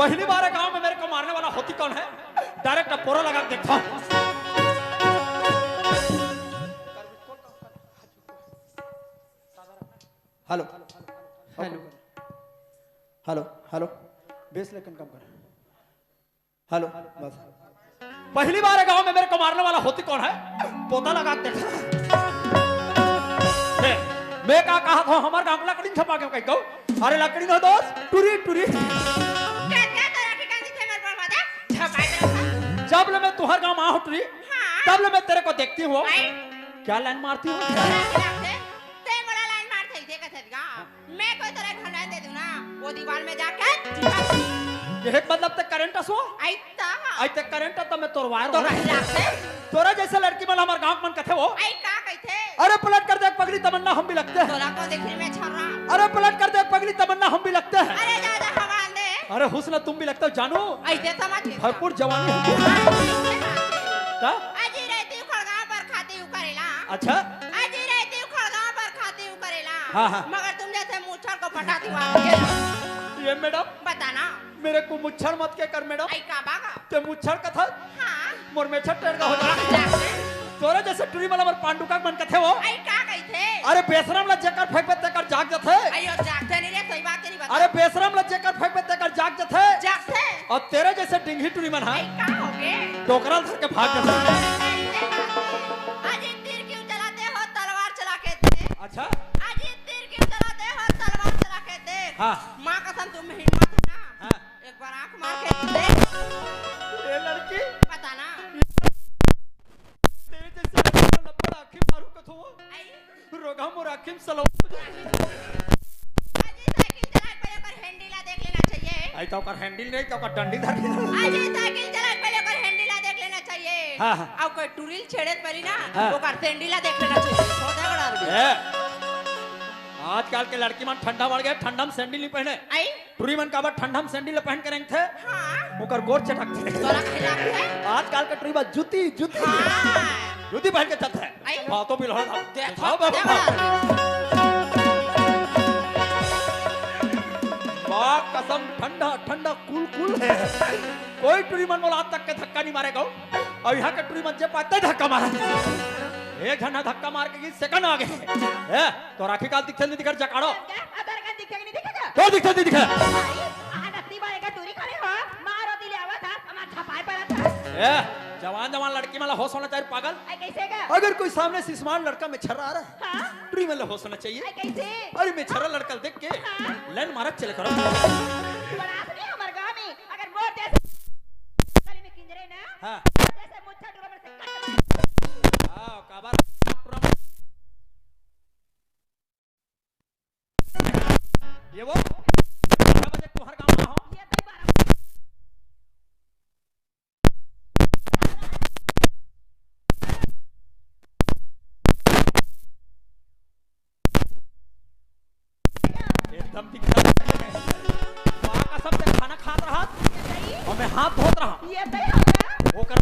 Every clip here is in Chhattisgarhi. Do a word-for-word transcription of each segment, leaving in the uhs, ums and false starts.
पहली बार है गांव में मेरे को मारने वाला होती कौन है? डायरेक्ट अब पोरा लगा के देखता हूँ। Hello, hello. Hello, hello. Base लेकिन कम कर। हेलो, बस। पहली बार है गांव में मेरे को मारने वाला होती कौन है? पोता लगा के देखा। ए, मैं का कहा था, हमारे गांव में लकड़ी झपा के कहीं कहूँ? अरे लकड़ी ना दोस्त, टुरी, टुरी। क्या, क्या तरह की गांधी थे मेरे पर वादा? झपाई मेरे साथ। जब ले मैं तुहर गांव में आऊँ टुरी, हाँ। तब ले मैं तेरे को देखती हूँ। आई। क्या लाइन मारती हूँ? क्या लाइन मारते? ते मोला लाइन मार थई, ते कथत गा। मैं कोई तरह घर लाइन दे दूं ना, वो दीवार में जाके चिपक। ये एक मतलब ते करंट असो? आई ता। आई ते करंट तो मैं तोर वायर तो हो। कहीं लागते? तोरा जैसे लड़की मन हमार गांव मन कथे वो। आई का कहिथे? अरे पलट कर देख पगली तमन्ना हम भी लगते हैं। तोला को देखने में छर्रा। अरे पलट कर देख पगली तमन्ना हम भी लगते हैं। अरे जा जा हवा दे। अरे हुस्न तुम भी लगते हो जानू। ऐसे समझ के भरपूर जवानी है। हाँ, ऐसे बात है। का? अजी रहती खड़गा पर खाती हूँ करेला। अच्छा। अजी रहती खड़गा पर खाती हूँ करेला। हाँ, हाँ। मगर तुम जैसे मुच्छर को पटाती हुआ ये मैडम। बताना। मेरे को मुच्छर मत के कर मैडम। आई का बागा? ते मुच्छर कथा? हाँ। मोर मेछर टेढ़ का हो जा। तोरे जैसे टुरी मन ला मोर पांडुका मन कथे वो। आई का कहिथे? अरे बेसरम ला जेकर फेंकबे तेकर जाग जथे। अयो जागथे नहीं रे, सही बात नहीं बता। अरे बेसरम ला जेकर फेंकबे तेकर जाग जथे। जागथे। अउ तेरे जैसे डिंगी टुरी मन हा। आई का होगे? डोकरा ल धर के भाग जथे। ऐसे बात है। अजी तीर क्यों चलाते हो, तलवार चला के दे। अच्छा। अजी तीर क्यों चलाते हो, तलवार चला के दे। हाँ। माँ कसम तुम हिम्मत है ना। हाँ। एक बार आंख मार के देख। ए लड़की। पता ना। तेरे जैसे लड़की को लपड़ आंखें मारू कथो। आई। रोगा मोर आंखें सलो। अजी साइकिल चलाए पहले ओकर हैंडल ला देख लेना चाहिए। आई तो ओकर हैंडल नहीं तो ओकर डंडी धर के। अजी साइकिल चलाए पहले ओकर हैंडल ला देख लेना चाहिए। हाँ, हाँ। अउ कोई टुरी ल छेड़े परी ना, हाँ। ओकर सैंडल ला देख लेना चाहिए। पौधा बड़ा आदमी। ए। आजकल के लड़की मन ठंडा बढ़ गया, ठंडा में सैंडल नहीं पहने। आई। टुरी मन काबर ठंडा में सैंडल पहन के रेंगथे? हाँ। ओकर गोड़ चटकथे। तोला खिलाफ है? आजकल के टुरी बा जूती, जूती। हाँ। जूती पहन के चलथे। आई। बातों भी लहर था। देखो, हाँ, बाबा। देखो। वाह, कसम ठंडा, ठंडा, कूल, कूल है। कोई टुरी मन मोला आज तक के धक्का नहीं मारे गो। अउ यहाँ के टुरी मन जे पाते धक्का मारा। एक झन धक्का मार के गिस, सेकंड आगे। ए, तो राखी काल दिखे नहीं दिखे जकाड़ो। क्या? अदर का दिखे नहीं दिखे क्या? तो दिखे नहीं दिखे। भाई, आज अपनी बार एक टुरी खड़े हो, मारो दिले आवा था, हमार छपाए पड़ा था। ए, जवान जवान लड़की मन ला होश होना चाहिए पागल। आई कैसे का? अगर कोई सामने से स्मार्ट लड़का मेछर्रा आ रहा है, हाँ? टुरी मन ला होश होना चाहिए। आई कैसे? अरे मेछर्रा लड़का देख के हाँ? लाइन मारत चले करो। बड़ा आदमी हमार गाँव में अगर मोर जैसे गली में किंजरे ना, हाँ। जैसे मुच्छा टुरा मन से कट मार। हाँ, काबर टुरा मन। ये वो, बारह बजे तुहर गाँव में हो। ये तो बारह बजे। एकदम दिक्कत। माँ कसम से खाना खात रहा अउ मैं हाथ धोत रहा। ये सही हो गया। ओकर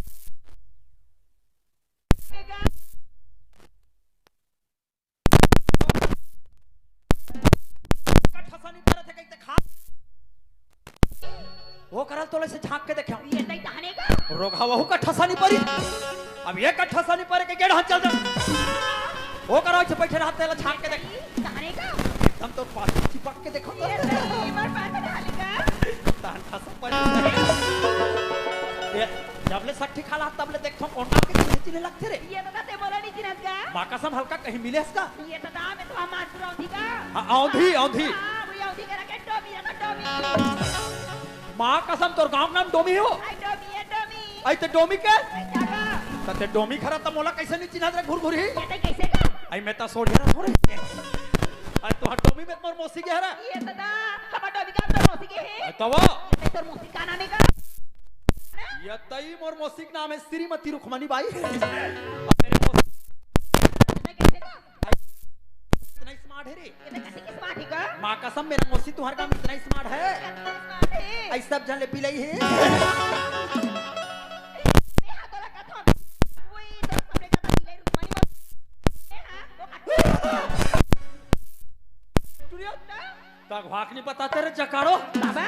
का ठसा नहीं परत हे, कहिथे खा। वो करल तोले से झांक के देखे। ये नहीं कहने का। रोगहा वहू का ठसा नहीं परी। अब ये का ठसा नहीं परे के गेड़ हाथ चल दे। वो करा से बैठे रहते ला झांक के देख। कहने का। एकदम तो पास चिपक के देखो तो। ये नहीं, मर पास डालेगा। तान ठसा परी। ये जब ले सट्ठी खाला तब ले देखो कौन के चिन्हे चिन्हे लगते रे। ये तो ते बोला नहीं चिन्हत का। माँ कसम हल्का कहीं मिले इसका। ये तो दाम है तो हम आज औंधी का। हाँ, औंधी, औंधी। हाँ, वो औंधी करा के डोमी रहता, डोमी। माँ कसम तोर गाँव नाम डोमी हो? आई डोमी है, डोमी। आई ते डोमी के? आई जागा। त ते डोमी खरा त मोला कैसे नहीं चिन्हत रे घुरघुरी? ये ते कैसे का? आई मैं त सोझे रहा थोड़े। आई तोहर डोमी में मोर मौसी के हरा? ये तो दा, हमार डोमी का तोर मौसी के है? आई तब? ये ते तोर मौसी का नाम है का? ये तई मोर मौसी का नाम है श्रीमती रुक्मणी बाई। मेरे मौसी ये ते कैसे का? इतना ही स्मार्ट है रे। ये तो कैसे की स्मार्ट है का? माँ कसम, मेरा मौसी तुम्हारे काम इतना ही स्मार्ट है। इतना स्मार्ट है। ऐसा सब जन ले बिलाई है। मैं हाथों लगा था। वही तो सबसे ज्यादा बिलाई रुक्मणी मौसी। हाँ, वो दुनिया। तो? तक आखिरी बताते रे जकाड़ो। बाबा।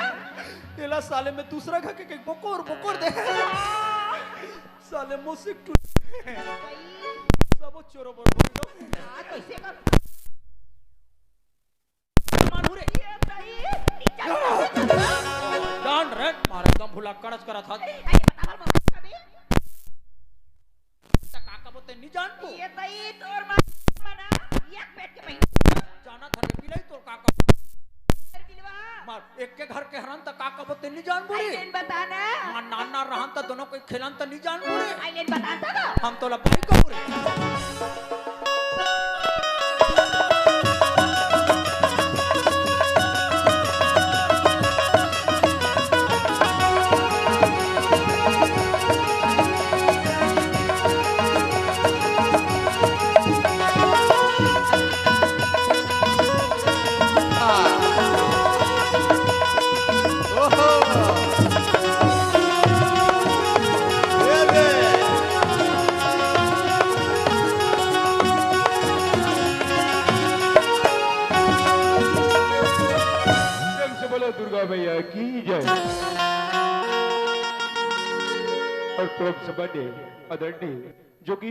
एला साले में दूसरा घर के, के बोकोर, बोकोर दे। साले मोसिक टू। सबो चोरो बोल बोल दो। हाँ, कैसे कर? मानू रे। ये सही। नीचा, नीचा, नीचा। जान रे, मार एकदम भुला कड़च करा था। अरे, बतावल बाबा कभी। त का कबो ते नी जानबो? ये तई तोर माँ मना, एक पेट के बहिन। जाना था रे बिलाई तोर का कबो। अरे बिलवा। मार एक के घर के हरन त का कबो ते नी जानबो रे। आई लेन बता ना। मार नान नान रहन त दोनों कोई खेलन त नी जानबो रे। आई लेन बता त। हम तोला बाई कबो रे। प्रेम से बोलो दुर्गा मैया की जय। और प्रेम से बने आदरणीय जो कि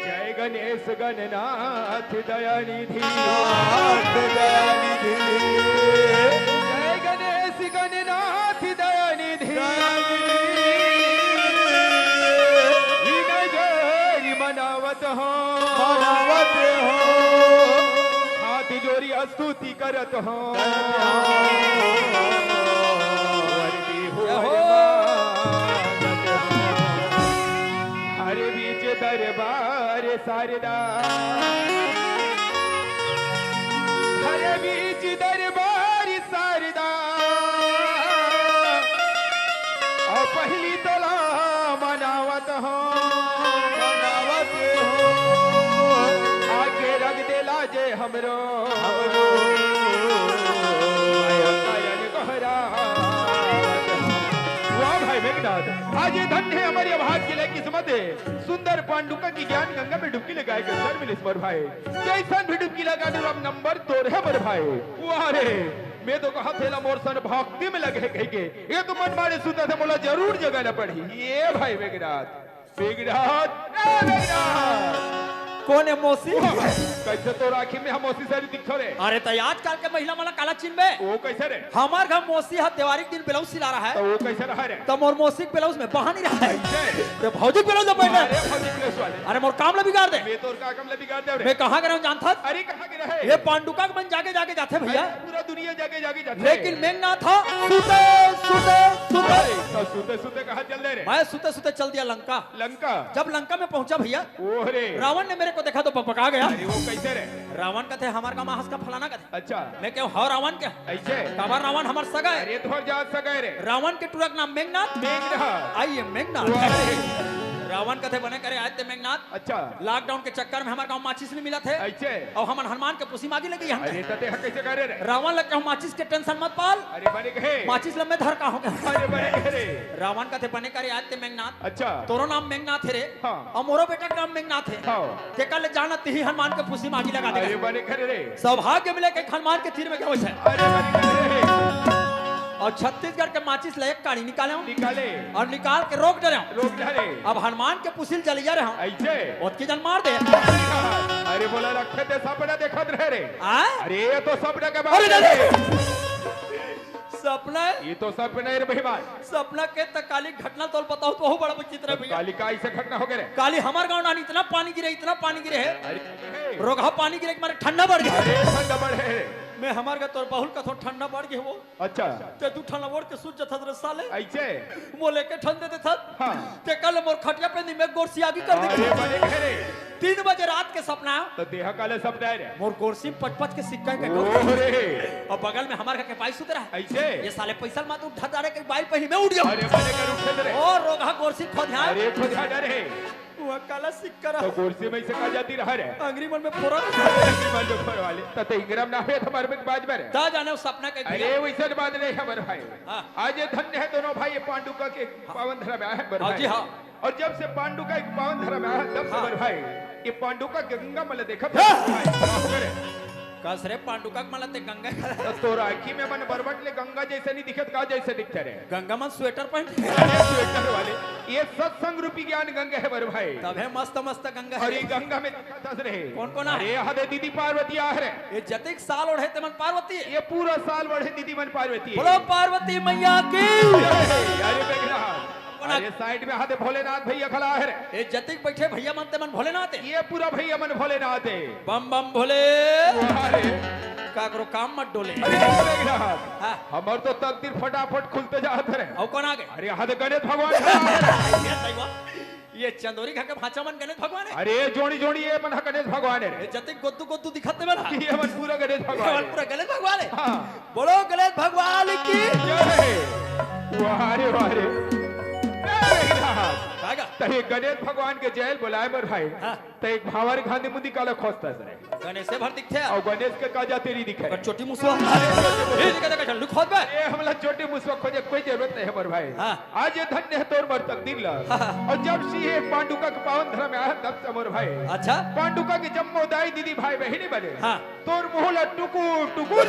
जय गणेश गणनाथ दयानिधि। नाथ दयानिधि। जय गणेश गणनाथ दयानिधि। दयानिधि। विनय जोरी मनावत हो। मनावत हो। हाथ जोरी स्तुति करत हो। करत हो। वरदी हो जय हो। वरमानत हो। हर बीच दरबार शारदा। हर बीच दरबार शारदा। और पहली तोला मनावत हो। मनावत हो। आगे रख देला जे हमरो। हमरो। आया कायल गोहरावत हो। वाह भाई मेघनाथ, आज ये धन्य है हमारी अभाग की किस्मत है। सुंदर पांडुका की ज्ञान गंगा में डुबकी लगाए के सर मिलिस मोर भाई। जैसन भी डुबकी लगा दे, अब नंबर तोर है मोर भाई। वाह रे, मैं तो कहा थेला मोर सन भक्ति में लगे कह के। ये तो मन मारे सुता थे, मोला जरूर जगाना पड़ी। ये भाई मेघनाथ, मेघनाथ, ए मेघनाथ। कौन है मौसी? वाह, कैसे तोर आँखी में हम मौसी सारी दिखो रे? अरे तो आजकल के महिला मन ला काला चिन्हबे? वो कैसे रे? हमार घर मौसी हा देवारी के दिन ब्लाउज सिला रहा है। तो वो कैसे रहा रे? तो मोर मौसी के ब्लाउज में बहा नहीं रहा है। कैसे? तो भौजी के ब्लाउज में पहन रहा है। अरे भौजी के ब्लाउज वाले। अरे मोर काम ला बिगाड़ दे। मैं तोर का काम ला बिगाड़ दे रे? मैं कहाँ गे रहेंव जानथस? अरे कहाँ गे रहे? ये पांडुका के मन जागे जागे जाथे भैया। अरे पूरा दुनिया जागे जागे जाथे। लेकिन मेघनाथ हा सुते, सुते, सुते। अरे तो सुते सुते कहाँ चल दे रे? मैं सुते सुते चल दिया लंका। लंका? जब लंका में पहुंचा भैया, ओह रे। रावण ने मेरे को देखा तो बकबका गया। अरे वो कैसे रे? रावण कथे, "हमार गाँव में हंस का फलाना कथे।" अच्छा। मैं कहूँ, "हव रावण के।" ऐसे? "काबर रावण हमार सगा है।" अरे तोर जात सगा है रे। रावण के टुरा के नाम मेघनाथ। मेघनाथ। आइए मेघनाथ। वाह रे। रावण कथे, "बने करे आए ते मेघनाथ।" अच्छा। लॉकडाउन के चक्कर में हमार गाँव माचिस नहीं मिलत हे। ऐसे? और हमन हनुमान के पुसी मागी लगी हम। अरे तते ह कैसे करे रे? रावण लग कहूँ, "माचिस के टेंशन मत पाल।" अरे बने कहे। माचिस ल मैं धर का हूँ। अरे बने कहे रे। रावण कथे, "बने करे आए ते मेघनाथ।" अच्छा। तोरो नाम मेघनाथ है रे। हाँ। अउ मोरो बेटा के नाम मेघनाथ है। हाँ। तेकर ले जाना तिही हनुमान के पुसी मागी लगा दे। अरे बने करे रे। सौभाग्य मिले के हनुमान के तीर में गए वैसे। अरे बने करे रे। अउ छत्तीसगढ़ के माचिस ले एक काड़ी निकाले हूँ। निकाले। अउ निकाल के रोक डरे हूँ। रोक डरे। अब हनुमान के पुसी ल जलिया रहे हूँ। ऐसे? ओतकी जन मार दे। अरे बोला रखे ते सपना देखत रहे रे। आ? अरे ये तो सपना के बात अरे है। दादा। सपना है? ये तो सपना है रे भाई बात। सपना के त काली घटना तोल बताओ तो बहुत बड़ा विचित्र है भैया। काली का ऐसे घटना हो गया रे? काली हमार गाँव ना इतना पानी गिरे, इतना पानी गिरे है। अरे। रोगहा पानी गिरे के मारे ठंडा बढ़ गया। अरे ठंडा बढ़े है। मैं हमर घर तोर बहुल कथों ठंडा बढ़ गे वो। अच्छा। ते दू ठन ओढ़ के सूत जथस रे साले। ऐसे? मोला एके ठन दे देथस। हाँ। ते कल मोर खटिया पे नीमे गोरसी आगी कर अरे देथस। बड़े घरे। तीन बजे रात के सपना। तो देहा काले सपना हे रे। मोर गोरसी में पच पच के सिक्का के ओरे। और बगल में हमर घर के बाई सुत रहा। ऐसे? ये साले पैसा मा तो उठा डारे के बाई पहिली में उठ गया। अरे बड़े कर उठे रे। और रोगहा गोरसी खोध्या। अरे खोध्या डरे। वो काला सिक्का रहा। तो गोरसी में से का जाती रहा रे। अंगरी मन में फोरा। अंगरी मन में फोरा वाले। तो ते इंग्रम ना हे तुम्हारे में बाज में रे। ता जाने वो सपना के अरे वैसे बात नहीं हे हमर भाई। हाँ। आज ये धन्य हे दोनों भाई, ये पांडुका के पावन धरा में आए हे हमर हाँ भाई। जी, हाँ। और जब से पांडुका एक पावन धरा में आया हे, तब से हाँ। हमर भाई ये पांडुका गंगा मला देखा हाँ। भाई। बाप रे। कस रे पांडुका के मला ते गंगा। तो तोर आँखी में मन बरबट ले गंगा जैसे नहीं दिखत, का जैसे दिखते रे? गंगा मन स्वेटर पहन। अरे स्वेटर वाले, ये सत्संग रूपी ज्ञान गंगा हे हमर भाई। तब हे मस्त मस्त गंगा और ये हे। गंगा में दिखत रहे। कौन कौन आ? अरे हदे दीदी पार्वती आ रे। ये जतिक साल ओढ़े ते मन पार्वती हे। ये पूरा साल बढ़े दीदी मन पार्वती हे। बोलो पार्वती मैया की। अरे मेघनाथ। कौन आ? अरे साइड में हदे भोलेनाथ भैया खड़ा हे रे। ये जतिक बैठे भैया मन ते मन भोलेनाथ हे। ये पूरा भैया मन भोलेनाथ हे। बम बम भोले। अरे काकरो काम मत डोले। अरे मेघनाथ। हाँ। हमर तो तकदीर फटाफट खुलते जात हे रे। और कौन आ गए? अरे हदे गणेश भगवान खड़ा हे रे। ये सही बात। ये चंदोरी खा के भांचा मन गणेश भगवान हे। अरे जोड़ी जोड़ी ये मन गणेश भगवान हे रे। ये जतिक गोद्दू गोद्दू दिखत ते मन। ये मन पूरा गणेश भगवान केवल हे। पूरा गणेश भगवान हे। हाँ। बोलो गणेश भगवान की। जय हे। वाह रे वाह रे। ए मेघनाथ। कागा? तही गणेश भगवान के जय बोलाए बर भाई। हाँ। त एक भावर घांधी मुंदी काला खोजता सर। गणेश से भर दिखते हैं। और गणेश के का जाते नहीं दिखे। अगर चोटी मुसवा। ये दिखा देखा चल खोद बे। ए हमला चोटी मुसवा खोजे कोई जरूरत नहीं हे हमर भाई। हाँ। आज ये धन्य हे तोर मोर तकदीर ला। हाँ। और जब से ये पांडुका के पावन धरा में आया हे, तब से हमर भाई। अच्छा। पांडुका के जम्मो दाई दीदी भाई बहिनी बने। हाँ। तोर मुंह ला टुकुर टुकुर।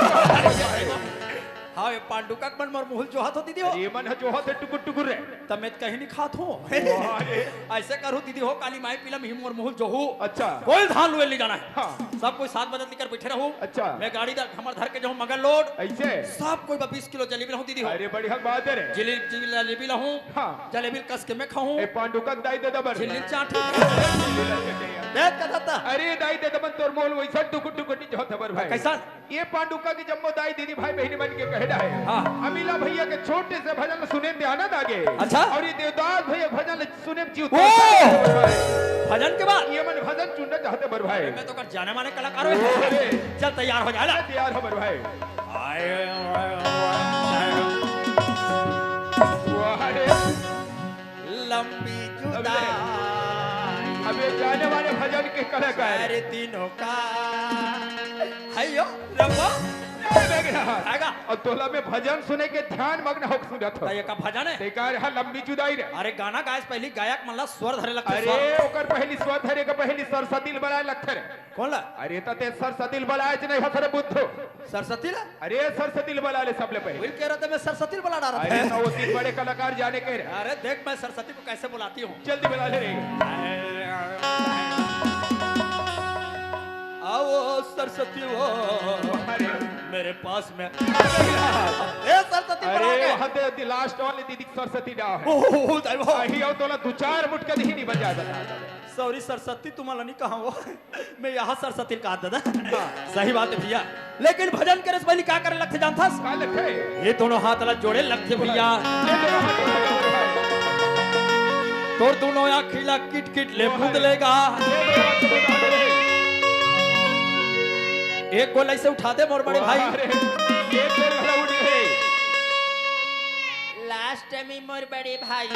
हाँ ये पांडुका के मन मोर मुहुल जोहत हो दीदी हो। ये मन ह जोहत हे टुकुर टुकुर रे। तमेत कहीं नहीं खात हो। अरे। ऐसे करू दीदी हो काली माई पीला मिही मोर मुहुल जोहू। अच्छा। कोई धान लुए नहीं जाना हे। हाँ। सब कोई सात बजे निकर बैठे रहू। अच्छा। मैं गाड़ी दा हमर धर के जाऊँ मगल लोड। ऐसे? सब कोई बा बीस किलो जलेबी लाहूँ दीदी हो। अरे बढ़िया बात हे रे। जिले जिले जलेबी लाहूँ। हाँ। जलेबी कस के मैं खाऊँ। ए पांडुका के दाई दे दबर। झिल्ली चाट। देख का दाता। अरे दाई दे दबन तोर मोल वैसा टुकुर टुकुर नहीं जोहत हे हमर भाई। कैसा? ये पांडुका के जम्मो दाई दीदी भाई बहिनी मन के कहना हे। हाँ। अमीला भैया के छोटे से भजन सुने में आनंद आ गे। अच्छा। और ये देवदास भैया के भजन सुने में जीव ओ! तड़प जाए। भजन के बाद? ये मन भजन सुनना चाहते बर भाई। मैं तो कर जाने माने कलाकार हूँ। अरे। चल तैयार हो जा ना। तैयार हो बर भाई। आए, वाह रे। लंबी जुदाई। अब ये जाने वाले भजन के कलाकार। सारे तीनों का। हयो, रब्बा। ए, मेघनाथ। आगा। और तोला में भजन सुने के ध्यान मग्न होके सुनत हो। तो ये का भजन है? ते का रहा लंबी जुदाई रे। अरे गाना गायस पहली गायक मन ला स्वर धरे लगथे, अरे स्वर। ओकर पहली स्वर धरे के पहली सरस्वती ल बलाए लगथे रे। कौन ला? अरे त ते सरस्वती ल बलाए च नहीं हस रे बुद्धू। सरस्वती ला? अरे सरस्वती ल बला ले सबले पहले। विल कह रहा था मैं सरस्वती ल बला रहा अरे था। तो वो तीन बड़े कलाकार जाने के रे। अरे देख मैं सरस्वती को कैसे बुलाती हूँ। जल्दी बला ले रे। आओ सरस्वती हो अरे मेरे पास में। ए सरस्वती बना अरे के। वहां ते लास्ट वाली दीदी सरस्वती ना है। ओहो दाई हो। अही आओ तोला दो चार मुटका नहीं नहीं बजा बता। सॉरी सरस्वती तुम्हारा नहीं कहा वो। मैं यहाँ सरस्वती कहा दादा। सही बात है भैया। लेकिन भजन करे से पहले क्या करे लगथे जानथस? का लगथे? ये दोनों हाथ ला जोड़े लगथे भैया। ये दोनों हाथ जोड़े लगथे। तोर दोनों आँखी ला किट किट ले मुंद लेगा। ये दोनों हाथ जोड़े लगथे। एक गोल ऐसे उठा दे मोर बड़े भाई। अरे, ये गोल वाला उठ गए। लास्ट में मोर बड़े भाई।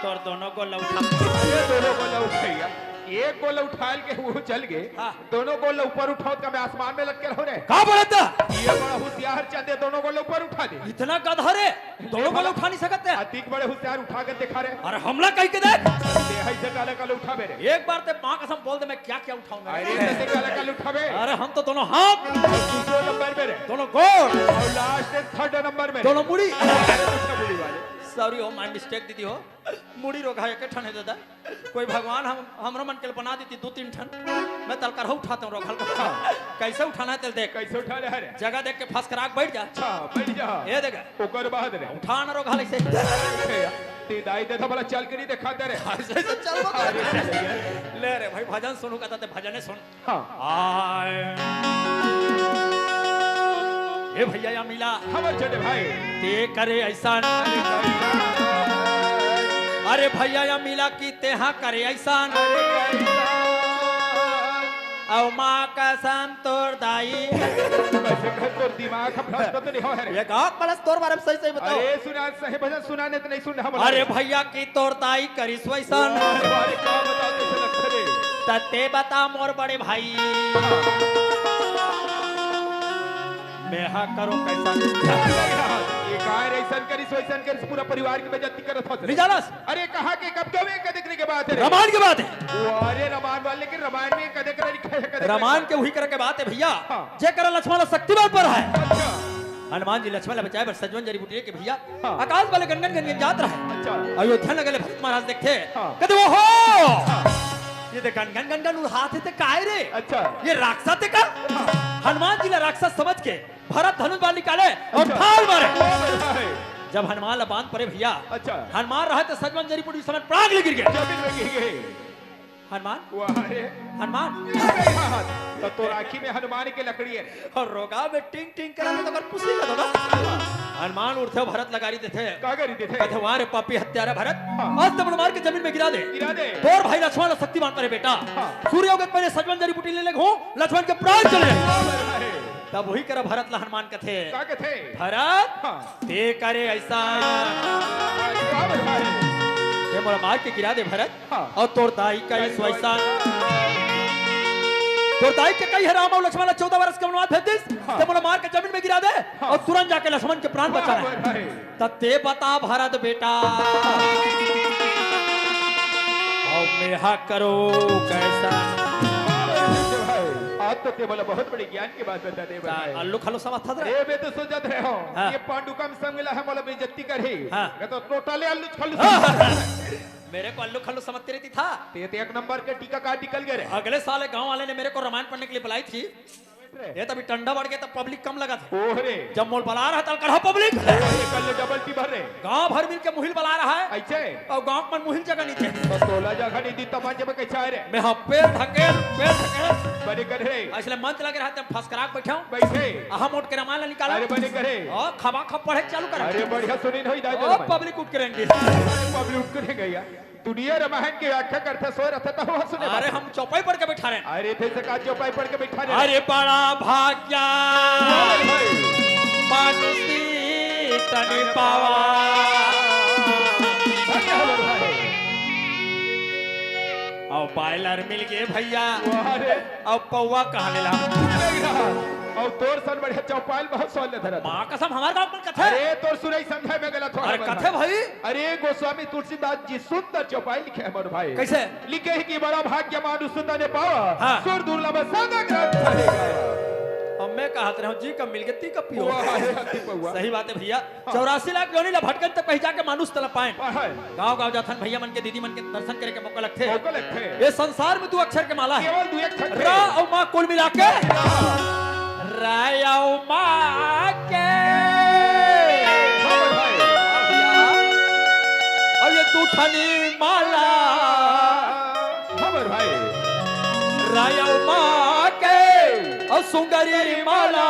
तोर दोनों गोल उठा। ये दोनों गोल उठ गया। एक गोल उठा के वो चल गए। हाँ। दोनों गोल ऊपर उठाओ तो मैं आसमान में लटके रहो रे। का बोलता? ये बड़ा होशियार चंदे दोनों गोल ऊपर उठा दे। इतना गधा रे, दोनों गोल उठा नहीं सकते। अतिक बड़े होशियार उठा के दिखा रे। अरे हमला कह के देख। ते है से काले काले उठावे रे। एक बार ते माँ कसम बोल दे मैं क्या क्या उठाऊंगा। अरे ते काले काले उठावे। अरे हम तो दोनों हाथ, और दूसरे नंबर में रे। दोनों गोड़, और लास्ट में थर्ड नंबर में रे। दोनों मुड़ी। अरे दूसरा मुड़ी वाले। सॉरी हो, माय मिस्टेक दीदी हो। मुड़ी रोगा एक ठन है दादा। कोई भगवान हम हमरा मन के लिए बना देती दो तीन ठन। मैं तलकर हो उठाता हूँ रोगहल का। कैसे उठाना है तेल देख। कैसे उठा रहे रे? जगह देख के फंस कर आग बैठ जा। अच्छा बैठ जा। ये देख। ओकर बाद रे। उठाना रोगहल ऐसे। ते दाई दे तो भला चल के नहीं देखा दे रे। ऐसे, ऐसे चल बता। अरे भैया। ले रे भाई, भजन सुनू कहता ते भजने सुन। हाँ। आय। ए भैया या मिला। हमर छोटे भाई। ते करे ऐसा। अरे कैसा? अरे भैया या मिला कि तेहा करे ऐसा। अरे कैसा? अउ माँ कसम तोर दाई। वैसे कहे तोर दिमाग हम भ्रष्ट तो नहीं हो रे। ये गाँव कलश तोर बारे में सही सही बताओ। अरे सुना, सही भजन सुना, नहीं तो नहीं सुनना हम। अरे भैया की तोर दाई करिस वैसन। अरे, अरे, का बताओ, कैसे लगथे रे? त ते बता मोर बड़े भाई। मैं हा करो कैसा। ये काय रे, ऐसन करिस, वैसन करिस, पूरा परिवार की बेइज्जती करत हस रे। नहीं जानस? अरे, कहाँ के, कब के, वे कदे के बात है रे? रामायण के बात है। वो, अरे, रामायण वाले, लेकिन रामायण में कदे करे लिखे है, कदे करे रामायण के वही करे के बात है भैया। हाँ। जे करे लक्ष्मण शक्तिमान पर है। अच्छा। हनुमान जी लक्ष्मण ला बचाए बर सजवन जड़ी बूटी लेके भैया हाँ। आकाश वाले गनगन गनगन जात रहे। अच्छा। अयोध्या नगर ले भरत महाराज देखथे। हाँ। कहते, "ओहो! हाँ। ये देख गनगन गनगन उड़ात हे ते काय रे? अच्छा। ये राक्षस हे का?" हाँ। हनुमान जी ला राक्षस समझ के भरत धनुष बाण निकाले और अच्छा। ठाल मारे। हाँ। जब हनुमान ला बांध परे भैया, अच्छा। हनुमान रहे तो सजवन जड़ी बूटी समझ प्राग ले गिर गए। जमीन में गिर गए। हनुमान? वाह रे। हनुमान? अरे यार, तो तोर आँखी में हनुमान के लकड़ी है। और रोगा में टिंग टिंग करा तो कर पुसी का दादा। हनुमान उठथे, भरत ला गारी देथे। का गारी देथे? कहथे, "वाह रे पापी हत्यारा भरत, हाँ। आज तो मन मार के जमीन में गिरा दे। गिरा दे। तोर भाई लक्ष्मण ला शक्तिमान करे बेटा। हाँ। सूर्य उगे के पहले सजवन जड़ी बूटी ले ले हूँ, लक्ष्मण के प्राण चले जाए।" वाह रे। तब वही करा भरत ला हनुमान कथे। का कथे? भरत, हाँ। ते करे ऐसा। वाह रे भाई। ते मोला मार के गिरा दे भरत। हाँ। अउ तोर दाई करिस वैसा। तोर दाई के कही हे राम अउ लक्ष्मण ला चौदह बरस के वनवास भेज दिस, हाँ। ते मोला मार के जमीन में गिरा दे, हाँ। अउ तुरंत जाके लक्ष्मण के प्राण बचा ले। वाह भाई। त ते बता भरत बेटा। अउ मैं हा करो कैसा। वाह भाई, आज तो ते मोला बहुत बड़े ज्ञान की बात बता दे भाई। अल्लू खल्लू समझत हस रे? ए, मैं तो सोचत रहे हूँ, हाँ। ये पांडु कम संग मिला है, मोला बेइज्जती करही। हाँ। मैं तो टोटले अल्लू खल्लू हाँ। समझत रहे हूँ। मेरे को अल्लू खल्लू समझते रहती था। ते तो एक नंबर के टीका का निकल गए रे। अगले साल एक गांव वाले ने मेरे को रामायण पढ़ने के लिए बुलाई थी। ये तभी ठंडा बढ़ गया, तब पब्लिक कम लगा था। ओह रे। जब मोल बला रहा था, कढ़ा पब्लिक। ओह रे, कल डबल टीबर रे। गांव भर मिलके मुहिल बला रहा है। ऐसे? और गांव में मुहिल जगह नहीं थे। बस तोला जगह नहीं दी, तब जब कैसे आए रे? मैं हाँ, पेड़ ढकेल, पेड़ ढकेल। बने कर रे। इसलिए मंच लगे रहते, हम फसकराक बैठे हूँ। बैठे। अहम उठ के रामायण निकाला। अरे बने करे। और खबा खब पढ़े चालू करा। अरे बढ़िया सुनी नहीं दाई ओ, दे पब्लिक उठ के रहेंगे। पब्लिक उठ के रहेंगे यार। दुनिया रामायण के व्याख्या करथे, सोए रथे त हुआ सुने अरे बात। हम चौपाई पढ़ के बैठा रहे। अरे थे से का चौपाई पढ़ के बैठा रहे। अरे बड़ा भाग्या अरे भाई। मानुषी तन पावा। भाग्य हलो भाई। अउ बॉयलर मिल गए भैया। वाह रे। अउ पौवा कहाँ मिला? अउ तोर सन बढ़िया चौपाल बहुत सोल ले धरत। माँ कसम हमार गाँव में कथे। अरे तोर सुनई समझे में गलत हो अरे रहा कथे भाई। अरे गोस्वामी तुलसीदास जी सुंदर चौपाई लिखे हैं मोर भाई। कैसे? लिखे हैं कि बड़ा भाग्य मानुष तन पावा, हाँ। सुर दुर्लभ सादा ग्रंथ है गाया। अब मैं कहत रहा हूँ जी का मिल गई ती का पियो। वाह, हे हत्ती पौवा। सही बात है भैया। हाँ। चौरासी लाख योनि ला भटकन तब कहीं जाके मानुष तन पाए। हाँ, हाँ। गाँव गाँव जाथन भैया मन के दीदी मन के दर्शन करे के मौका लगथे। मौका लगथे। ये संसार में दू अक्षर के माला है। केवल दू अक्षर के। रा अउ मा कुल मिला के। रा अउ मा के। हाँ भाई। अउ ये दू ठनी माला। हाँ भाई। रा अउ मा के। अउ सुंदरी माला।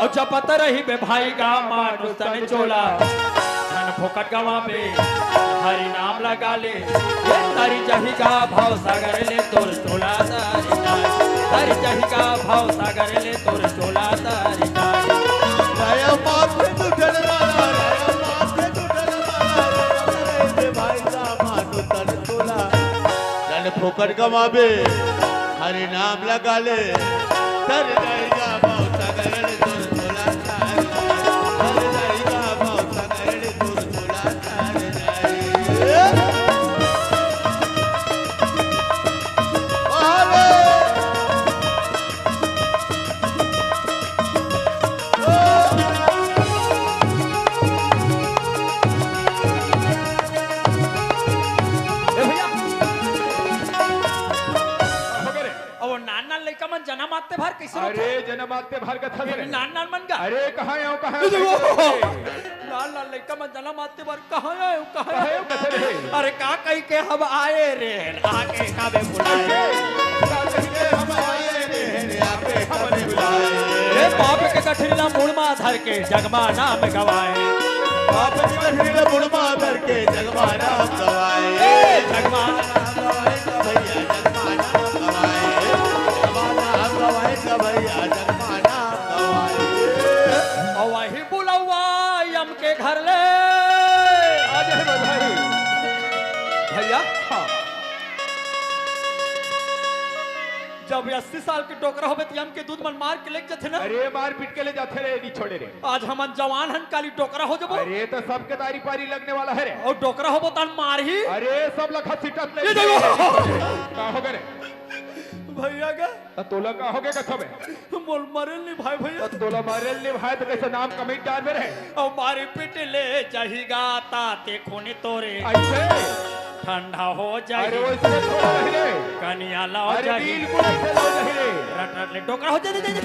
अउ जपत रही बे भाई गा मानुष तन चोला। धन फोकट गवाबे, हरि नाम लगा ले। ये तारी जही का भाव सागर ले तोर चोला तारी का। तारी जही का भाव सागर ले तोर चोला तारी का। राया माथे तू डलवाला, राया माथे तू डलवाला, रे भाई का मानो तन तोला। धन फोकट गवाबे, हरि नाम लगा ले। तारी जही का भाव सागर ले तोर चोला तारी का। तारी जही का भाव सागर ले तोर चोला ए भैया। अब वो नान नान लइका मन जनम आते भर कैसे होथे? अरे, जनम आते भर कथा करे। नान नान मन का? अरे, कहाँ आओ, कहाँ आओ? लाल लाल लइका मन जनम आते बर कहाँ आए हो, कहाँ आए हो? कहाँ आए हो, कहाँ आए हो? अरे का कही के हम आए रे, आके काबे बुलाए। का कही के हम आए रे, आके काबे बुलाए। ए बाप के गठरी ला मुड़ मा धर के जगमा नाम गवाए। बाप के गठरी ला मुड़ मा धर के जगमा नाम गवाए। ए जगमा नाम गवाए का भैया, जगमा नाम गवाए। जगमा नाम गवाए का भैया, जगमा नाम गवाए। अउ वही बुलौआ यम के घर ले। आ जाए बधाई। भैया, हाँ। जब अस्सी साल के डोकरा होबे त यम के दूत मन मार के लेके जाथे ना। अरे मार पीट के ले जाथे रे, नी छोड़े रे। आज हमन जवान हन, काली डोकरा हो जबो। अरे तो सबके दारी पारी लगने वाला है रे। अउ डोकरा होबो तहन मारही। अरे सब लखा सिटत ले ये देखो। का हो गे रे? भैया का त तोला का हो गे कथबे? मोल मरेल नहीं भाई भैया। त तोला मरेल नहीं भाई त कैसे नाम कमेंट डाल में रहे? अउ मारी पीट ले जाही गा ताते खून तोरे। ऐसे? ठंडा हो जाही। अरे वैसे थोड़ा नहीं रे। कनिया लाओ अरे जाही। बिल्कुल ऐसे लाओ जाही रे। रट रट ले डोकरा हो जाही, जाही, जाही।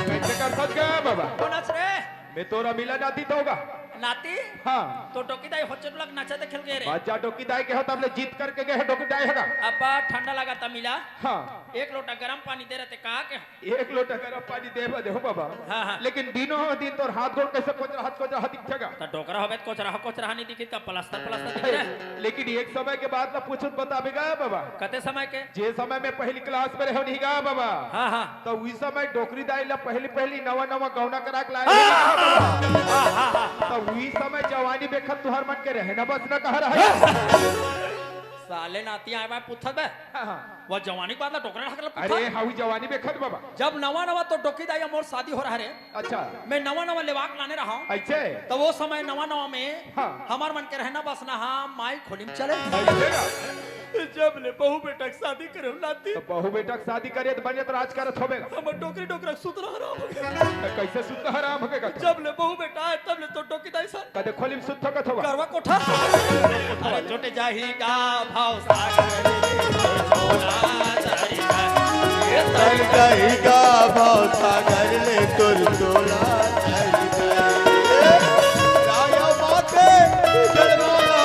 कैसे कर सकत गा बाबा? कौन हस रे? मैं तोरा मिला नाती तो होगा। नाती? हाँ। तो डोकी दाई होचट लग नाचा देखे ल गे रे। बच्चा डोकी दाई के हो तब ले जीत करके गे हो डोकी दाई होगा। अब्बा ठंडा लगा त मिला। हाँ। एक लोटा गरम पानी दे रहे थे, कहा के? एक लोटा गरम पानी दे बदे हो बाबा। हाँ, हाँ। लेकिन दिनों दिन तोर हाथ गोड़ कैसे कोचरा हाथ कोचरा हाथ दिखेगा। त डोकरा होबे त कोचरा कोचरा नहीं दिखी, का प्लास्टर प्लास्टर दिखी रे? लेकिन एक समय के बात ला पूछत बताबेगा बाबा। कते समय के? जे समय में पहली क्लास में रहो नहीं गा बाबा। हाँ, हाँ। तो उस समय डोकरी दाई ला पहली पहली नवा नवा गौना करा के लाए हाँ, रहे। हाँ, हाँ, हाँ, हाँ। तो उस समय जवानी बेखत तुहर मन के रहना बसना कहा रहा। साले नाती आए बाय पुथत बे। हाँ, हाँ। वो जवानी के बात ला डोकरा ढाकला पुथत। अरे हाउ जवानी बेखत बाबा। जब नवा नवा तो डोकी दाई मोर शादी हो रहा रे। अच्छा। मैं नवा नवा लेवाक लाने रहा हूँ। ऐसे? तो वो समय नवा नवा में हाँ। हमार मन के रहना बसना हाँ माई खोली में चले। ऐसे ना? जब ले बहू बेटा के शादी करे हो नाती। तो बहू बेटा के शादी करे तो बने तो राज करत होबे। हमर डोकरी डोकरा सुतरा हराम हो गया। तो कैसे सुतरा हराम हो गया? जब ले बहू बेटा आए तब ले तो डोकी दाई सन। कदे खोली में सुत थकत होबा। गरवा कोठा। अरे जुट जाही गा भाव सागर ले तोर चोला तारी का। तर जाही गा भाव सागर ले तोर चोला तारी का। राया बाते तू जनमाला,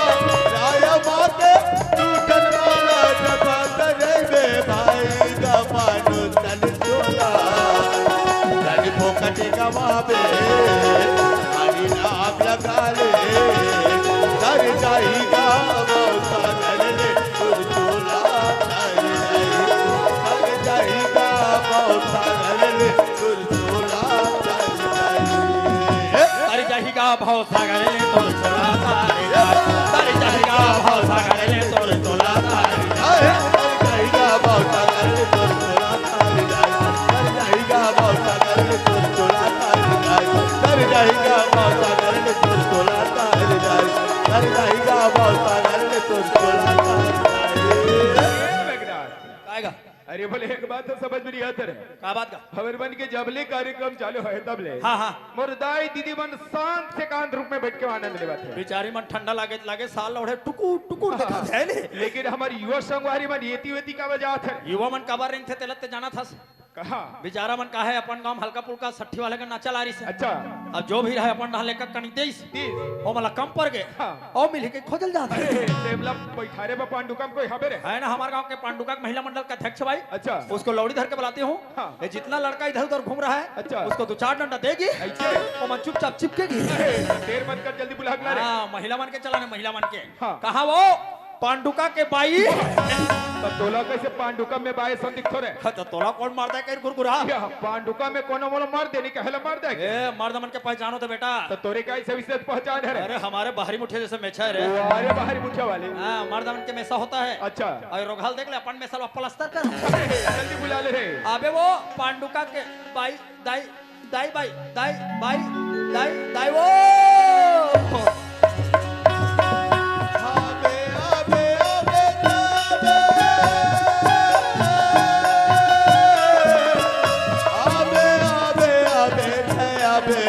राया बाते तू जनमाला, जब करे बे भाई का मानो तन चोला। तन फोकट गवावे, हरि नाम लगा ले। तर जाही गा भाव सागर ले तोर चोला तारी जाही। तर जाही गा भाव सागर ले तोर चोला तारी जाही। तर जाही गा भाव सागर ले तोर चोला तारी जाही। तर जाही गा भाव सागर ले तोर चोला तारी जाही। तर जाही गा भाव सागर ले तोर चोला तारी जाही। तर जाही गा भाव सागर ले तोर चोला तारी जाही। तर जाही गा भाव सागर ले तोर चोला तारी जाही। तर जाही गा भाव सागर ले तोर चोला तारी जाही। काय गा? अरे बोले एक बात तो समझ में नहीं आता रे। का बात का? हमर मन के जबले कार्यक्रम चालू है तबले। हाँ, हाँ। मोर दाई दीदी मन शांत से एकांत रूप में बैठ के आनंद लेवत है। बेचारी मन ठंडा लागे लागे साल ओढ़े टुकुर टुकुर हाँ। देखत है ले। लेकिन हमर युवा संगवारी मन एती वेती का बजात है। युवा मन काबर रेंगथे तेला ते जानत हस। कहा? बेचारा मन का है अपन गांव हल्का पुल्का सट्ठी वाले का नाचा लारिस है। अच्छा। अब जो भी रहे अपन डहर लेकर कनी देइस। तीस। ओ मला कम पड़ गए। हाँ। ओ मिल के खोजल जात है। अरे, टेबला बैठारे बा पांडुकम कोई हबे रे। है ना हमारे गांव के पांडुका के महिला मंडल का अध्यक्ष भाई। अच्छा। उसको लौड़ी धर के बुलाती हूँ। हाँ। ये जितना लड़का इधर उधर घूम रहा है, अच्छा। उसको दो चार डंडा देगी। ऐसे? वो मन चुपचाप चिपकेगी। अरे, देर मत कर, जल्दी बुला के ला रे। हाँ, महिला मन के चला ने, महिला मन के। हाँ। कहाँ वो? पांडुका के बाई। तो तोला कैसे पांडुका में बाई सन दिखतो रे? हाँ, तो तोला कौन मारता है कहीं गुरगुरा? या, पांडुका में कोनो मोला मार देनी, कहेला मार दे। ए, मर्द मन के पहचान होते बेटा। तो तोरे का ऐसे विशेष पहचान है रे? अरे, हमारे बाहरी मुठिया जैसे मेछा है रे। ओ, अरे, बाहरी मुठिया वाले। हाँ, मर्द मन के मेसा होता है। अच्छा। और रोगहाल देख ले, अपन मेसा लो प्लास्टर कर। जल्दी बुला ले रे। अबे वो पांडुका के बाई, दाई, दाई बाई, दाई बाई, दाई, दाई वो। अबे, अबे, अबे, अबे।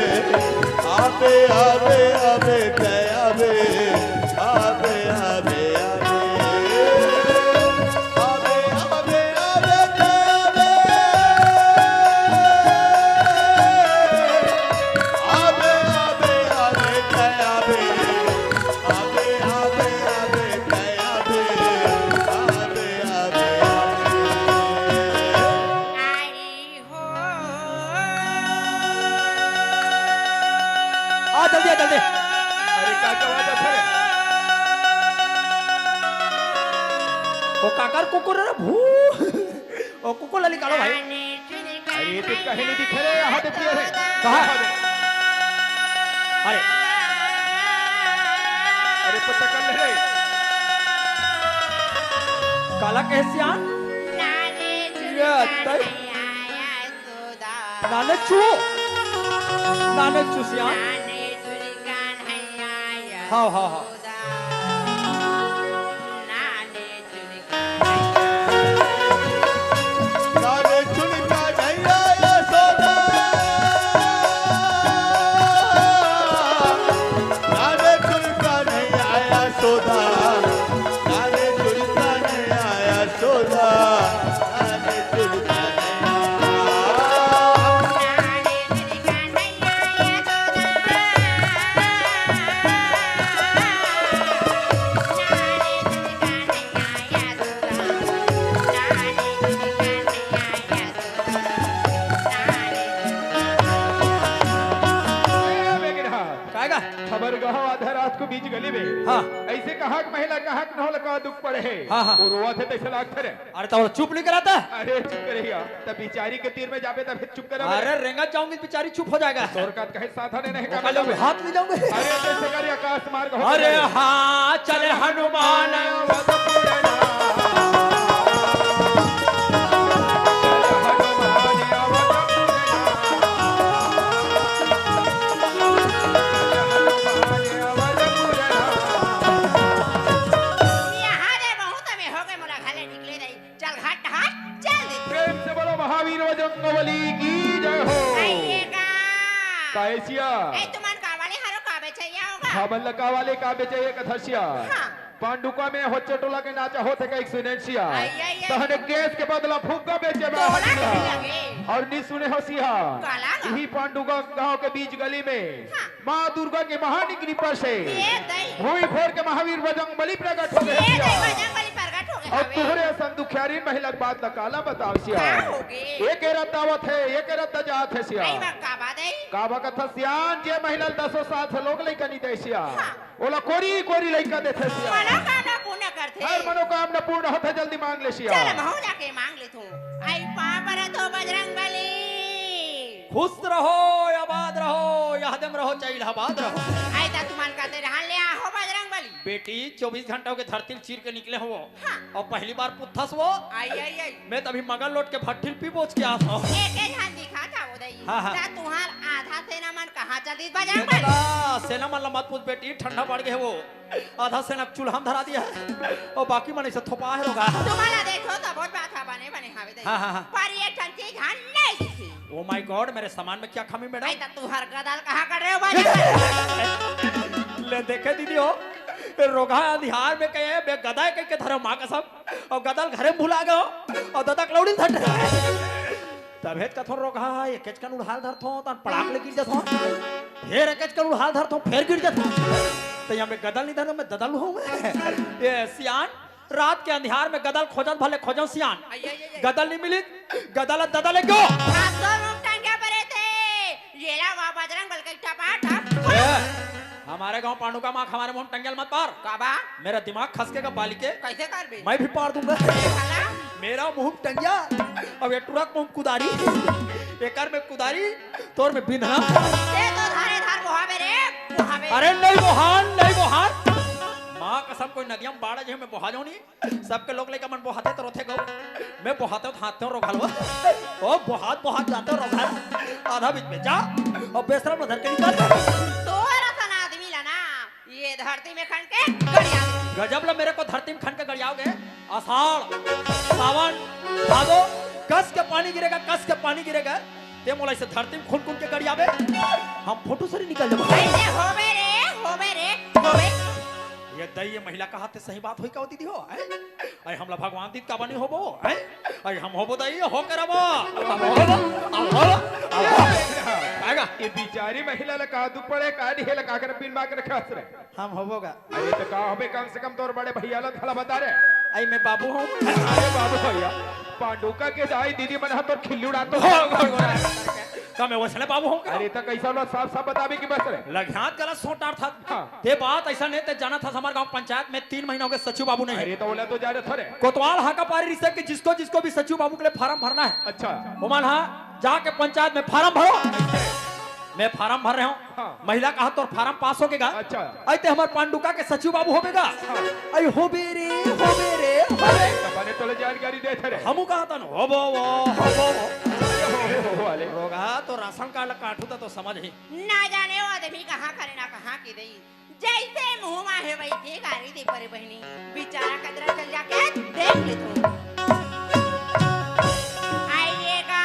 अबे, अबे, अबे, अबे। अबे, अबे, अबे, अबे। अबे, अबे, अबे। अरे, का, का बात है? ओ काकर कुकुर रे, भू। ओ कुकुर ला निकालो भाई। अरे, ये तो कहीं नहीं दिखे रे, यहाँ पे पिए रे। कहाँ? अरे। अरे, पता कर ले रे। काला कहे सियान? ये तय। नानचू, नानचू सियान। हाँ, हाँ, हाँ। ए, मेघनाथ। काय गा? हमर गांव आधा रात को बीच गली में। हाँ। ऐसे कहा कि महिला कहा कि नहल का दुख पड़े है। हाँ, हाँ। वो रोवा थे तैसे लागथे रे। अरे तो चुप नहीं कराता? अरे चुप करे या। तब बिचारी के तीर में जाबे तब फिर चुप करा अरे। रेंगा जाऊंगी बिचारी चुप हो जाएगा। तोर का कहे साधन नहीं वो का कल लोग। हाथ ले जाऊंगे। अरे जैसे कर आकाश मार्ग हो अरे गया। हाँ चल हनुमान। यहाँ रे बहुत में हो गए, मोला घरे निकले नहीं। चल घाट घाट चल दे। प्रेम से बोलो महावीर बजरंग बली की जय हो। आइएगा। काहे सिया? ए, तुमन का वाले हरो का बेचैया होगा? हमन ला का वाले का बेचैया कथा सिया? हाँ। पांडुका में होचे टोला के नाचा होत हे का एक सुनेन सिया। आई, आई, आई। तहने गैस के बदला फुग्गा बेचे में तोला हाजिर के है। लगे। और नी सुने हो सिया। काला गा। यही पांडुका गांव के बीच गली में हाँ। माँ दुर्गा के महान कृपा से ए दई। भूमि फोर के महावीर बजरंग बली प्रकट हो गए ए दई, सिया। बजरंग बली प्रकट हो गए अब हवे। तुहरे असन दुखियारी महिला के बात ला काला बताव सिया। का हो गे? एक रद्दा आवत हे, एक रद्दा जात हे सिया। आई बा का बात है? का बा कथा सियान जे महिला दसों साथ लोग लइका नी दे सिया। हाँ। ओला कोरी कोरी लइका देथे सिया। मनोकामना पूर्ण करथे। हर मनोकामना पूर्ण होथे, जल्दी मांग ले सिया। चल, महू जाके मांग लेथों। आई पाँव परत हों बजरंग बली। खुश रहो, आबाद रहो, याद में रहो, चाहे इलाहाबाद रहो। आई ता तुमन कहते रहन ले आहो बजरंग बली। बेटी, चौबीस घंटा के धरती ल चीर के निकले हो। हाँ। अउ पहली बार पूछथस वो। आई, आई, आई। मैं तभी मगल लोट के भट्ठी ल पी बोच के आत हूँ। एके झन दिखा था वो दई। हाँ, हाँ। ता तुहार आधा सेना मन कहाँ चल दिस बजरंग बली? ला, सेना मन ला मत पूछ बेटी, ठंडा बढ़ गए वो। आधा सेना चूल्हा में धरा दिया है अउ बाकी मन ऐसे थोपा है रोगा। तुम्हारा देखो तो बहुत बात है, बने बने हावे दे। हाँ, हाँ, हाँ। पर ये ठंडी धान नहीं दिखी। Oh my God, मेरे सामान में क्या कमी मैडम? आई ता तुहार गदल कहाँ कर रहे हो बाजार में? ले देखे दीदी हो, रोगा अंधियार में कहे बे गदा कह के धरो माँ कसम, अउ गदल घरे में भुला गयो, अउ ददा कलौड़ी धर। तभे त कथों रोगहा, एकेच कन उड़ाल धरथों, तहन पड़ाक ले गिर जथों। फेर एकेच कन उड़ाल धरथों, फेर गिर जथों। त यहाँ में गदल नहीं धरना, मैं ददल हूँ मैं। ये सियान, रात के अंधियार में गदल खोजत भले खोजो सियान। आई, आई, आई, आई। गदल नहीं मिली, गदल ददल एक गो। हाथों में टंगे पड़े थे। ये ला वाह बजरंग बल के टपा टप। ए, हमारे गांव पांडुका माँ हमारे मुंह टंगल मत पार। का बा? मेरा दिमाग खसके का बालिके। कैसे कर बे? मैं भी पार दूंगा। साला। मेरा मुंह टंगिया, अब ये टुरक मुंह कुदारी, एकर में कुदारी, तोर में बिंधना। ते तो धारे धार बोहावे रे, बोहावे। अरे नहीं बोहान, नहीं बोहान। माँ कसम कोई नदिया में बाढ़ जे मैं बोहा जाऊं नहीं। सबके लोग लइका मन बोहाथे त रोथे गो। मैं बोहाथे त हाथे रोघालो। ओ बोहात बोहात जाते रोघाल। आधा बीच में जा। अउ बेसरम नजर के निकल। तोर असन आदमी ला ना, ये धरती में खन के गड़िया। गजब ला मेरे को धरती में खन के गड़ियाओगे। आषाढ़, सावन, भादो, कस के पानी गिरेगा, कस के पानी गिरेगा। ते मोला इसे धरती में खुन खुन के गड़ियाबे। हम फोटो से निकल जाबो। ऐसे होबे रे, होबे रे, होबे। ये दई, ये महिला कहा थे सही बात होई का दीदी हो, हैं? अरे हमला भगवान दीत का बनी होबो, हैं? अरे हम होबो दई, हो करबो। आएगा। ये बिचारी महिला ला का दुख पड़े, का दिहे ला का कर पिन मार के रखा हस रे। हम होबो गा। अरे तो का होबे, कम से कम तोर बड़े भैया ला थला बता रे। आई मैं बाबू हूँ। अरे बाबू भैया, पांडुका के दाई दीदी मन ह तोर खिल्ली उड़ातो। हो, हो, हो। का मैं वइसने बाबू हंव का? अरे, त कइसा ओला साफ-साफ बताबे कि बस रे। लघियात गलत सोच डारथस। हाँ। ते बात अइसन हे, ते जानत हस, हमर गांव पंचायत में तीन महीना होगे सचिव बाबू नइ हे। अरे, त ओला तो जानत हंव रे। कोतवाल हाका पारे रिहिसे कि जिसको जिसको भी सचिव बाबू के लिए फारम भरना है, अच्छा। ओमन हा जाके पंचायत में फारम भरो। मैं फारम भर रहे हंव। हाँ। महिला कहा, "तोर फारम पास होगे गा।" अच्छा। अई ते हमर पांडुका के सचिव बाबू होबे गा। हाँ। अई होबे रे, होबे रे, होबे। अरे, त बने तोला जानकारी देथे रे। हमू कहा तन, "होबो वो, होबो वो।" अरे, होबे वो वाले। रोगहा तो राशन कार्ड ला काटहू त तो समझही। ना जाने वो आदमी कहाँ करे ना कहाँ के दई। जइसे मुंह मा हे वइसे गारी दे परे बहिनी। बिचारा कजरा चल जाके देख ले तू। आइएगा।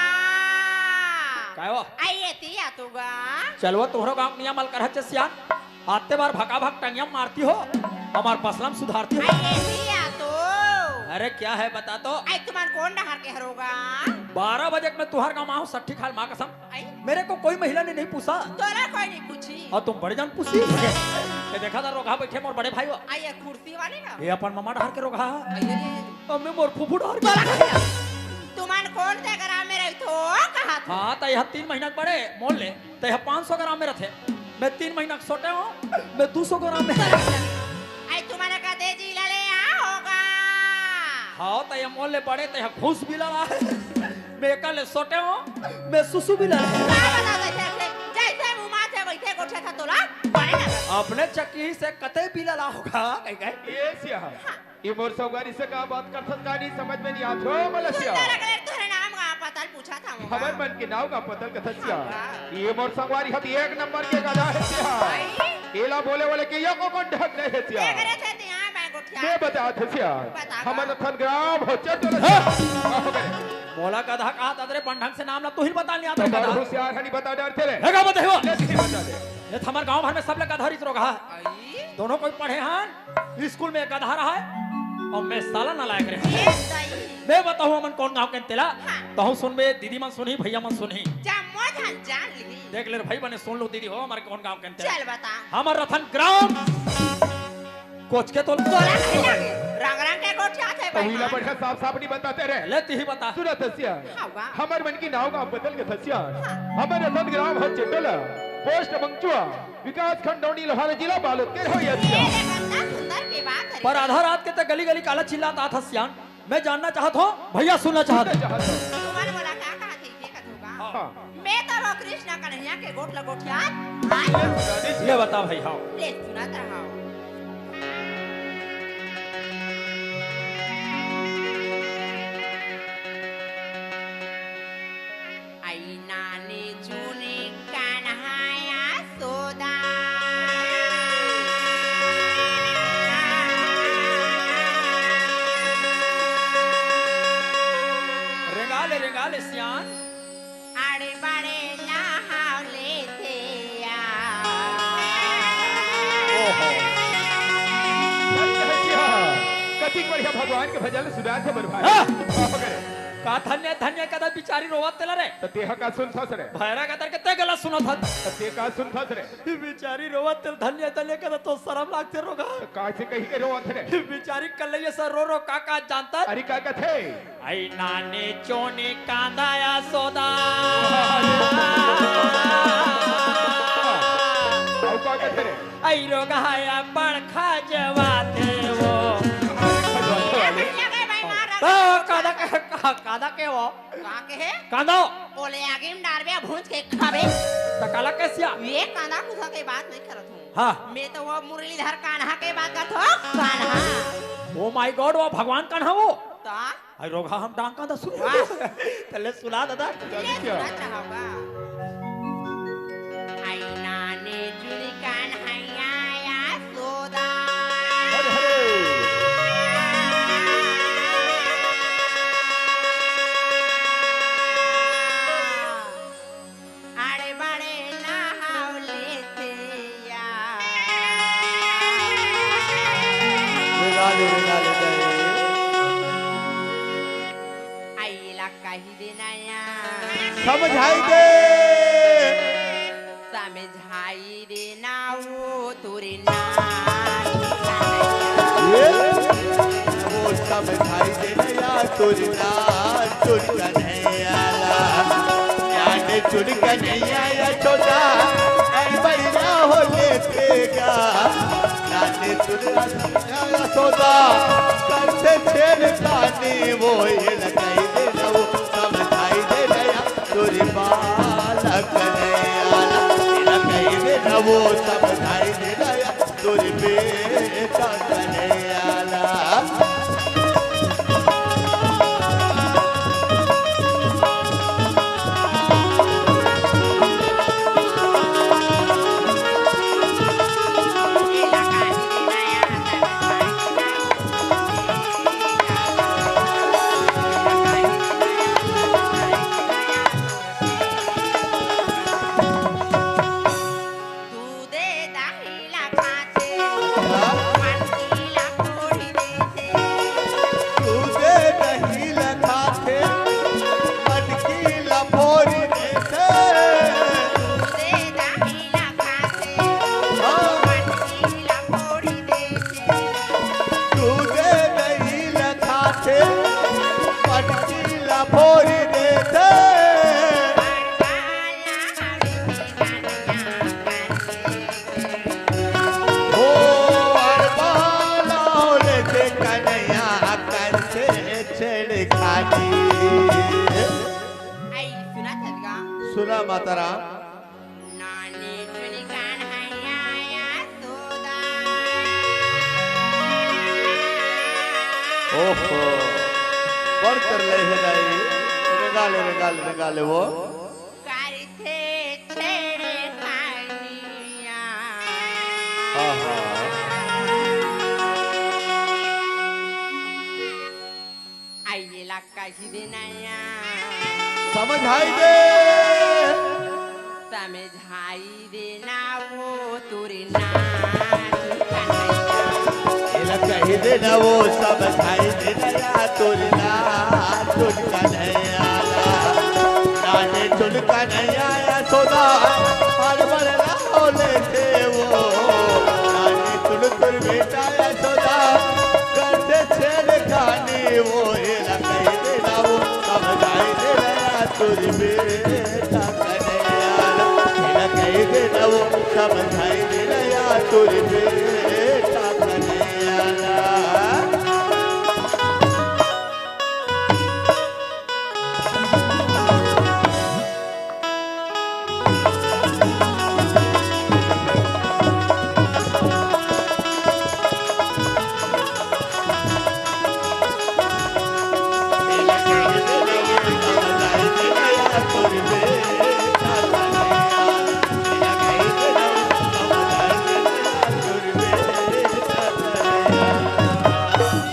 काय वो? आइए तिया तू गा। चल वो तोहरो गांव के नियम अलकर हे सियान। आते बार भका भक टंगिया मारती हो, हमर बसला म सुधारती हो। आइए तिया तू। अरे क्या है बता तो। आई तुमन कोन डहर के हरो गा? बारह बजे के मैं तुंहर गांव आंव सट्ठी खाल माँ कसम। आई? मेरे को कोई महिला ने नहीं पूछा। तोला कोई नहीं पूछी। अउ तुम बड़े जान पूछी। ये देखा था रोगहा बइठे मोर बड़े भाई हो। आई ये कुर्सी वाले ना? ये अपन ममा डहर के रोगहा। आई, आई, आई। अम्मे मोर फूफू डहर के। तोला कहे? तुमन कोन से ग्राम में रहिथो कहा था? हाँ, त यह तीन महीना के बड़े मोल ले, त यह पाँच सौ ग्राम में रथे। मैं तीन महीना के सोटे हंव, मैं दू सौ ग्राम में। आई तुमन का दे जिला ले आ होगा। हाँ, त यह मोल ले बड़े, त यह घूस बिलला हे। मैं एकर ले सोटे हंव, मैं सुसु बिलला हे। का बता दे थे, जइसे मुंह मा थे वइसे गोठियाथस तोला, बने ना। अपने चक्की से कते बिलला होगा, कहि कहि। ये सिया। हाँ। ये मोर संगवारी से का बात करथस, का नहीं समझ में नहीं आत हो, बोले सिया। सुंदर अगले तोहरे नाम का पता ल पूछा था वो। हमर मन के नाव का पता ल कथस सिया। हाँ। ये मोर संगवारी हत एक नंबर के गधा हे सिया। भाई। एला बोले वाले के एको कोन ढंग नहीं हे सिया। देख रहे थे, ते यहाँ मैं गोठिया। मैं बता थे सिया। बता। हमर रतन ग्राम हो, चल चल सिया। हाँ। का हो गए? मोला गधा कहा था, तेरे बंढंग से नाम ला तू ही बता नहीं आता तो गधा। बड़ होशियार हनी बता डरथे रे। लगा बता हो। ले नहीं बता दे। ये त हमर गांव भर में सब ले गधा रिहिस रोगहा। आई? दोनों कोई पढ़े हन, स्कूल में एक गधा रहा है अउ मैं साला नालायक रहे। ये सही। मैं बताहूं हमन कोन गांव के तेला, हाँ। तहूं सुनबे, दीदी मन सुनही, भैया मन सुनही। जम्मो झन जान लिही। देख ले रे भाई, बने सुन लो दीदी हो, हमर कोन गांव के तेला। चल बता। हमर रतन ग्राम कोचके तो तोला नहीं लागे, रंग रंग के गोठियाथे तो भाई हीला मान। बढ़िया साफ साफ नहीं बताते रे। ले तिही बता। सुनत हस सिया। हाँ, वाह। हमर मन के नाव का बदल के थस सिया। हाँ। हमर रतन ग्राम ह चेटोला, पोस्ट मंगचुआ, विकास खंड डौंडी लोहारा, जिला बालोद के रहो ये ये सिया। ले बंदा सुंदर के बात है। पर आधा रात के त गली गली काला चिल्लात आथस सियान, मैं जानना चाहत हंव, भैया सुनना चाहत हंव। सुनना चाहत हंव। तुमन मोला का कहा थे, ये कथो का? हाँ। मैं तो वो कृष्णा कन्हैया के गोठ ल गोठियात आय। ले बता भाई, हाँ। ले सुनत रहा। आई नानी चुनी कान्हा यशोदा। रेंगा ले, रेंगा ले सियान। आड़े बाड़े नहाव लेथे या। ओहो। धन्य है सिया। कतिक बढ़िया भगवान के भजन सुनात हे मोर भाई। हाँ। बाप रे। का धन्य धन्य कदा बिचारी रोवत तेला रे। त तेहा का सुनथस रे? भैरा गदर के ते गला सुनत हस। त ते का सुनथस रे? बिचारी रोवत तेला धन्य धन्य कदा तो शरम लागथे रोगहा। त का से कहि के रोवत रे? बिचारी कल्लैया से रो रो का का जानता? अरे का कथे? आई नानी चोनी कांदा यशोदा। अउ का कथे रे? आई रोगहा या बड़ खजवाथे वो। खजवाथे वाले। लगे भाई मार तो रहा। कादा के, का-, कादा के वो? का के हे? कांदा। ओले आगी में डारबे भूंज के खाबे। त काला के सिया? ये कांदा कुसा के बात नहीं करत हूँ। हाँ। मैं तो वो मुरलीधर कान्हा के बात करत हूँ, कान्हा। Oh my God, वो भगवान कान्हा वो? ता? आई रोगहा हम डांग कांदा सुन। वाह। तले सुना दादा। ले सुनत रहा होगा। आई नानी चुनी कान्हैया यशोदा। हरे हरे। आड़े बाड़े नहाव लेथे या। रेंगा ले, रेंगा ले, रेंगा ले। आइला कही देना या। समझाई दे। समझाई देना वो तोरे ना। ये? वो समझाई देना या तोरे ना, तोरे कन्हैया ला। जाने चुन कन्हैया यशोदा, ऐ बड़ी ना हो लेते गा। नाने चुन कन्हैया यशोदा, करथे छेड़खानी वो, ये लगाई दे ना वो, समझाई दे ना या, तोरी बालक ने आला, ये लगाई दे ना वो, समझाई दे ना या, तोरी बेटा कन्हैया ला। दूधे दही ला खाथे, हाँ? मटकी ला फोड़ी देथे। दूधे दही ला खाथे, मटकी ला फोड़ी देथे। दूधे दही ला खाथे, हाँ। मटकी ला फोड़ी देथे। दूधे दही ला खाथे, मटकी ला फोड़ी देथे। ओ अरबाला होले से कन्हैया करथे छेड़खानी। आई, सुना था का? सुना माता राम। नानी चुनी कन्हैया यशोदा। ओहो, बड़ कर ले हे दाई, रेंगा ले, रेंगा ले, रेंगा ले वो। करथे छेड़खानिया। आहा। आइए ला कही दे नया। समझाई दे। समझाई दे ना वो तोरे ना। एला कही दे ना वो, समझाई दे ना या तोरे ना। चुन कन्हैया ला, नाने चुन कन्हैया यशोदा, हर बड़ ना होले से वो। नाने चुन तुर बेटा यशोदा, करथे छेड़खानी वो, एला कही दे ना वो, समझाई दे ना या तोर बेटा कन्हैया ला। एला कही दे ना वो, समझाई दे ना या तोर बेटा कन्हैया ला।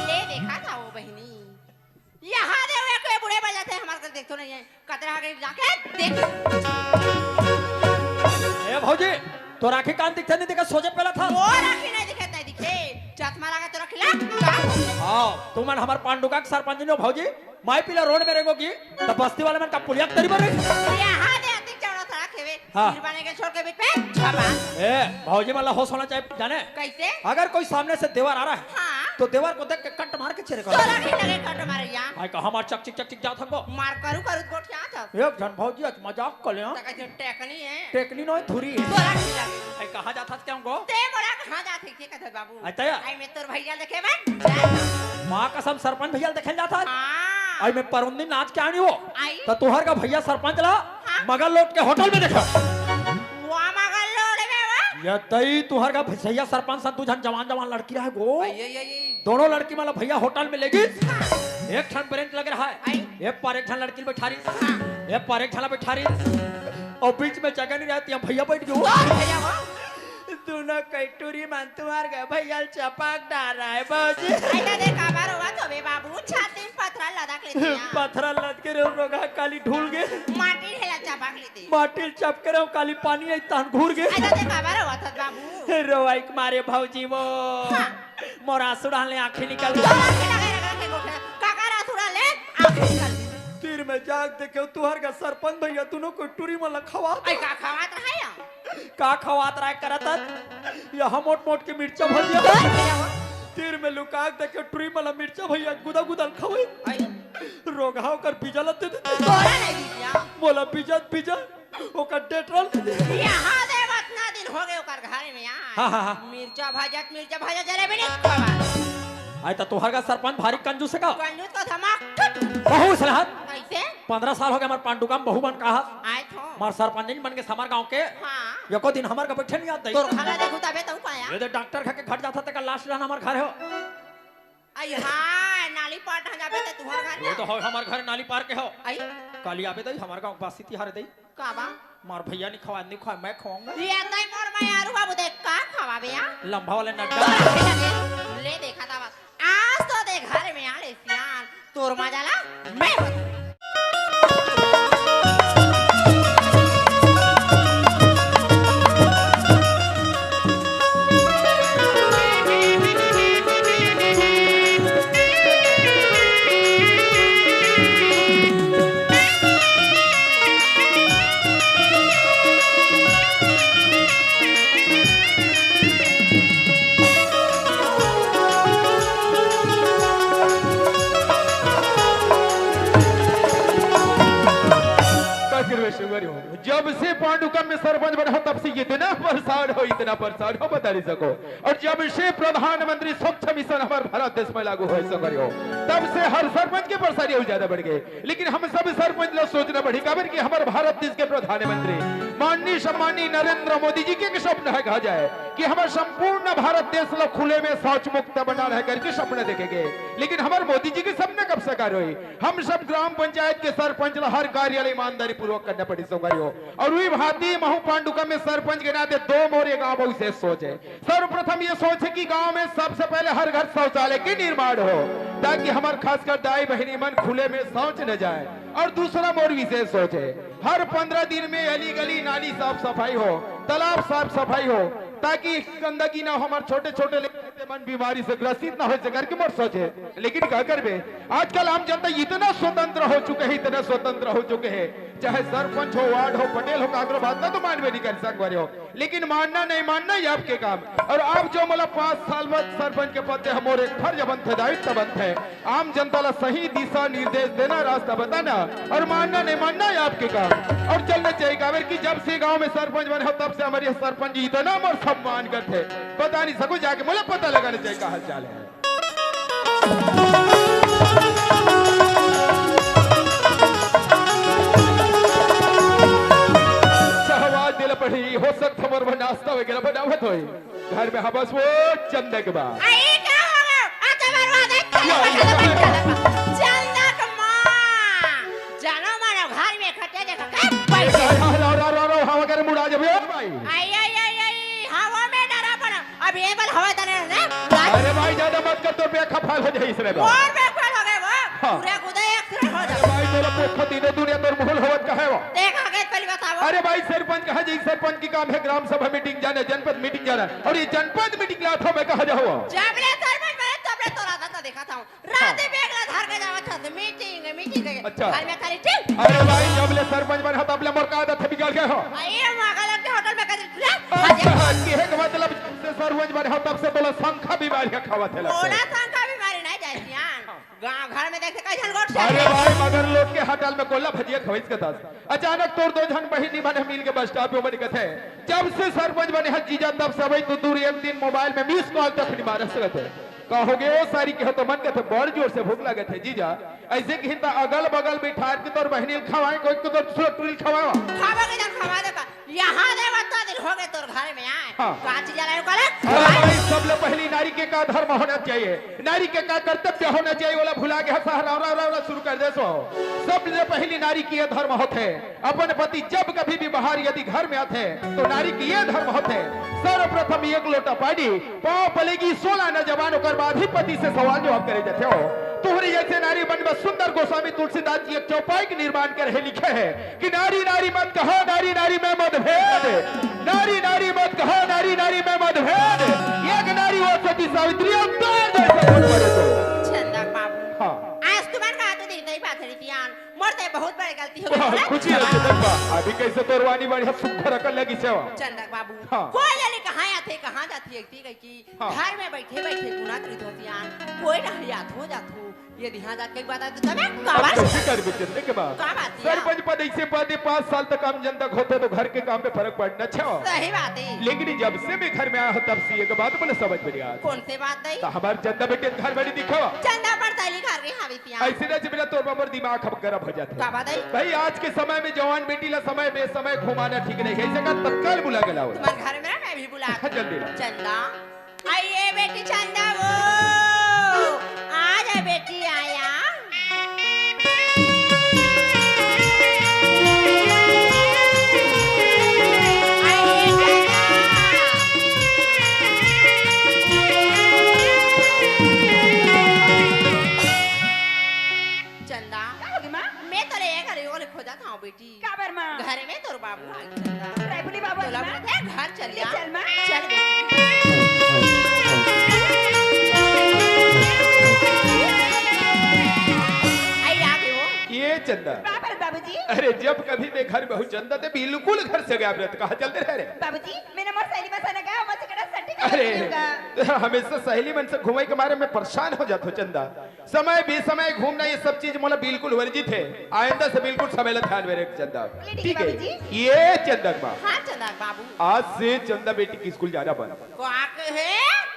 ले देखा था वो बहिनी। यहाँ दे हुए कोई बूढ़े बन जाते हैं, हमारे घर देखते नहीं है। कतरा गई जाके देख। ए भौजी, तोर आँखी कान दिखथे नहीं, देखे सोझे पेला था। वो आँखी नहीं दिखे, नहीं दिखे। चश्मा लगा तो रख ला। हाँ, तुमन हमार पांडुका के सरपंच नहीं हो भौजी। माई पीला रोड में रेंगोगी, तो बस्ती वाले मन का पुलिया तरी बर रही। यहाँ दे अतिक चौड़ा सड़क हेवे। हाँ। फिर बने के छोड़ के बीच में छबा। ए, भौजी मन ला होश होना चाहिए, जाने? कैसे? अगर कोई सामने से देवर आ रहा है, हाँ। तो देवर को देख के कट मार के चले करो। तोरा नहीं लगे कट मारे या। भाई कहा मार चक चिक चक चिक जात हमको। मार करू करू गोठिया था। एक झन भौजी आज मजाक कर ले, हाँ? तका जो टेकनी है। टेकनी नोय, धुरी है। तोरा नहीं लगे। भाई कहाँ जात हस क्या हमको? ते मोरा कहाँ जात है, के कहत बाबू? अच्छा या? आई मैं तोर भैया देखे बन। माँ कसम सरपंच भैया देखे जात हस? हाँ। आई मैं परुंदी नाच के आनी हो। आई। तो तुहर का भैया सरपंच ला हाँ। मगल लोट के होटल में देखा। वाह, मगल लोट में वाह। या तई तुहर का भैया सरपंच सन दू झन जवान जवान लड़की रहे गो। आई, आई, आई, आई। दोनों लड़की मन ला भैया होटल में लेगिस। हाँ। एक ठन बेंच लगे रहा है। आई। ए पार एक झन लड़की ल बैठारिस। हाँ। ए पार एक झन ला बैठारिस। अउ बीच में जगह नहीं रहती, हम भैया बैठ गयो। कौन भैया वो? दोनों कटोरी मन तुहर का भैया ल चपक डार रहा है भौजी। ऐसा दे काबर होवत होबे बाबू, छाती में पथरा लदक लेतिया। पथरा लदके रे रोगहा काली ढूल गे। माटी ढेला चपक लेते। माटी ल चपके रहो काली पानी आई तहन घूर गे। ऐसा दे काबर होवत हस बाबू। रोवाई के मारे भौजी वो। हाँ। मोर आंसू डालने आंखें निकल गई। तोर आंखें लगे लगे के गोठे। काकर आंसू डालने आंखें निकल गई। तीर में जाग देखे तुहर का सरपंच भैया दोनों कटोरी मन ला खवात। ऐ का खवात रहा या? का खवात रहा करत हस? यहाँ मोट मोट के मिर्चा भजिया। तोर भैया वो। तीर में लुका देखे कटोरी मन ला मिर्चा भैया गुदा गुदा ल खवाई। ऐ। रोगहा ओकर बीजा ला दे दे। तोरा नहीं बीजा। मोला बीजा बीजा। ओकर डेटोल। यहाँ दे, अतना दिन हो गए ओकर घर में आए। हाँ, हाँ, हाँ। मिर्चा भाजा, मिर्चा भाजा, जलेबी नहीं खावा। आय त तोहर का सरपंच भारी कंजूस हे का? कंजूस का धमाक। बहुत सलाहत। कैसे? पन्द्रह साल हो गए हमार पांडुका में बहू बन का। आय तो। हमार सरपंच नहीं बन के हमार गांव के। हाँ। एको दिन हमार का बैठे नहीं आते। तोर खाना देखू तबे तो पाया। ये तो डॉक्टर खा के घट जाता तेका लास्ट रहना हमार घर हो। आई हाँ, नाली पार ढंगा पे ते तुहर घर ये ना। तो हो हमार घर नाली पार के हो। आई। काली आबे दई हमार गांव बासी तिहार दई। का बा? मार भैया नहीं खवा, नहीं खवा, मैं खवाऊंगा। ये तई मोर मैं आरू बाबू देख का खवाबे या? लंबा वाले नड्डा। ले देखा था बस। आज तो दे घर में आले सियान, तोर मजा ला, मैं बता। का करबे सुंगरी हो? जब से पांडुका में सरपंच बने हो, तब से इतना परेशान हो, इतना परेशान हो, बता नहीं सको। और जब से प्रधानमंत्री स्वच्छ मिशन हमार भारत देश में लागू होय सुंगरी हो, तब से हर सरपंच के परेशानी और ज्यादा बढ़ गए। लेकिन हम सब सरपंच ला सोचना पड़ी, काबर कि हमार भारत देश के प्रधानमंत्री माननीय सम्माननीय नरेंद्र मोदी जी के एक सपना है, कहा जाए कि हमार संपूर्ण भारत देश ला खुले में शौच मुक्त बनाना है करके सपना देखेंगे। लेकिन हमार मोदी जी के सपना कब साकार होई? हम सब ग्राम पंचायत के सरपंच ला हर कार्य ला ईमानदारी पूर्वक करना पड़ी सुंगरी हो। और वही भांति महू पांडुका में सरपंच के नाते दो मोर ये गांव बहुत विशेष सोच है। सर्वप्रथम ये सोच है कि गांव में सबसे पहले हर घर शौचालय के निर्माण हो, ताकि हमार खासकर दाई बहिनी मन खुले में शौच न जाए। और दूसरा मोर विशेष सोच है, हर पन्द्रह दिन में अली गली नाली साफ सफाई हो, तालाब साफ सफाई हो, ताकि गंदगी ना हो, हमार छोटे छोटे लइका मन बीमारी से ग्रसित ना हो, जेकर के मोर सोच है। लेकिन का करबे, आजकल आम जनता इतना स्वतंत्र हो चुके हैं, इतना स्वतंत्र हो चुके हैं, चाहे सरपंच हो, वार्ड हो, पटेल हो, काकरो बात ना तो मानबे नहीं कर संगवारी हो। लेकिन मानना नहीं मानना ये आपके काम। और आप जो मोला पाँच साल बाद सरपंच के पद दे, हमर एक फर्ज बनथे, दायित्व बनथे, आम जनता ला सही दिशा निर्देश देना, रास्ता बताना, और मानना नहीं मानना ये आपके काम। और चलना चाहिए, काबर कि जब से गांव में सरपंच बने हो, तब से हमारे सरपंच जी इतना मोर सम्मान करथे, बता नहीं सको, जाके मोला पता लगाना चाहिए का हाल चाल है। सहवाज दिल पड़ी, हो सकत हमर बर नाश्ता वगैरह बनावत होई। घर में हबस वो चंदा के बा। आ, ई का हो गयो? आ, तो बर्बाद है। चंदा के माँ। जानो मानो घर में खटिया जगह का पैसे। रो, रो, रो, रो, हवा करे मुड़ा जबे, ओ भाई। आई, आई, आई, आई, हवा में डरा पड़ा। अब ये बल हवा तने ने, अरे भाई, ज्यादा मत कर, तो बेखफाल हो जाई इसने तो। और बेखफाल हो गए वो। हाँ। पूरा खुदा एक सिरे हो अरे जा। भाई, तोला पोखा दीने दुनिया तोर मुहल होवत कहे वो। देख आगे पहले बताओ। अरे भाई, सरपंच कहा जी, सरपंच की काम है ग्राम सभा मीटिंग जाना, जनपद मीटिंग जाना, और ये जनपद मीटिंग ला था मैं कहा जाऊँ। जब ले सरपंच बने तब ले तोला था, तो देखा था। रात में बेग ला धर के जावा था, मीटिंग, मीटिंग के। अच्छा। घर में खाली टिंग। अरे भाई, जब ले सरपंच बने हो, तब ले मोर का आदत है बिगड़ गए हो। आ, ये मागा लग के होटल में कदी ले। अच्छा, की है के मतलब जब से सरपंच बने हो, तब से तोला संखा बीमारियां खावत है लगता है। मोला संखा बीमारी नहीं जाए सियान। गाँव घर में देख के कई झन गोठ अरे जाए। भाई, मगर लोग के होटल में कोला भजिया खवाइस के दस। अचानक तोर दो झन बहिनी मन मिल के बस स्टॉप पे बनी कथे, जब से सरपंच बने हस जीजा, तब से भाई तू दूर एक दिन मोबाइल में मिस कॉल तक नहीं मार सकत है। का हो गए ओ सारी के हो तो मन कथे बड़ जोर से भूख लगत है जीजा। ऐसे कही त अगल बगल बिठार के तोर बहिनी ल खवाए, कोई के तोर दूसरा टुरी ल खवाए। खावा के जन खवा दे का। यहाँ दे बता दिन हो गए तोर घर में आए। हाँ। का चीज लायो काले? अरे भाई, सबले पहली नारी के का धर्म होना चाहिए, नारी के का कर्तव्य होना चाहिए, ओला भुला गया सहरा रा रा रा शुरू कर दे सो। सबले पहली नारी के ये धर्म होथे। अपन पति जब कभी भी बाहर यदि घर में आथे, तो नारी के ये धर्म होथे, सर्वप्रथम एक लोटा पानी, पाँव पलेगी सोलह न जबान, ओकर बाद ही पति से सवाल जवाब करे जाथे हो। तुहरी जैसे नारी मन में सुंदर गोस्वामी तुलसीदास जी एक चौपाई के निर्माण करे हे, लिखे हे कि नारी नारी मत कहा, नारी नारी में मतभेद, नारी नारी मत कहा, नारी नारी में मतभेद, एक नारी वो सती सावित्री अवतार जैसे बोल पड़े तो। चंदा बाबू। हाँ। आज तुम्हारे का तो दिन नहीं बात रही थी यार। मोर ते बहुत बड़े गलती हो गई वाह, बोला। खुशी है, चेतन बा। अभी कइसे तोर वाणी बढ़िया सुग्घर अकन लगिस हे। चंदा बाबू, हाँ। कोई ले कहाँ आथे, कहाँ जाथे, एकती कहि कि हाँ। घर में बइठे बइठे गुनत रहिथों सियान, कोई डहर आथों जाथों, ये दिहा जाके बता दे तबे काबर। कइसे करबे चंदा के बात? का बात हे? सरपंच पद अइसे पद हे, पाँच साल तक आम जनता के होथे त घर के काम में फरक पड़ना छो। सही बात हे। लेकिन जब से मैं घर में आया हूँ तब से एक बात बोले समझ में नहीं आत। कौन से बात दई? त हमर चंदा बेटी घर बड़ी दिखावा। चंदा पड़ताली घर के हावी सियान। अइसे ना जब तोर बबर दिमाग हम गरम हो जाथे। का बात हे? भाई आज के समय में जवान बेटी ला समय बेसमय घुमाना ठीक नहीं हे, अइसे का तत्काल बुला के लाओ। तुम्हारे घर में ना मैं भी बुला जल्दी ला। चंदा। आइए बेटी चंदा वो, आ जा बेटी आया। आइए चंदा। चंदा, का होगे माँ? मैं तोरे ये घरे ओले खोजत हूँ बेटी। काबर माँ? घर में तोर बाबू आ गे चंदा। रायपुरी बाबू तोला आ गे बोलत हे, घर चल जा। चल माँ। चल बेटी। आई आ गे वो। ये चंदा। का बात बाबूजी? अरे जब कभी मैं घर में हूँ चंदा ते बिल्कुल घर से गायब रहत, कहाँ चलते रहे रे? बाबूजी, मैंने मोर सहेली मन से ना गया, मोर से कड़ा सट्टी कर अरे, लूंगा। हमेशा सहेली मन से घूमे के मारे मैं परेशान हो जात हूँ चंदा। समय बेसमय घूमना ये सब चीज मोला बिल्कुल वर्जित हे। आइंदा से बिल्कुल समय ला ध्यान में रख चंदा। बोले ठीक ठीक हे है। बाबूजी। ये चंदा के माँ। हाँ चंदा के बाबू। आज से चंदा बेटी के स्कूल जाना बंद। का कहे?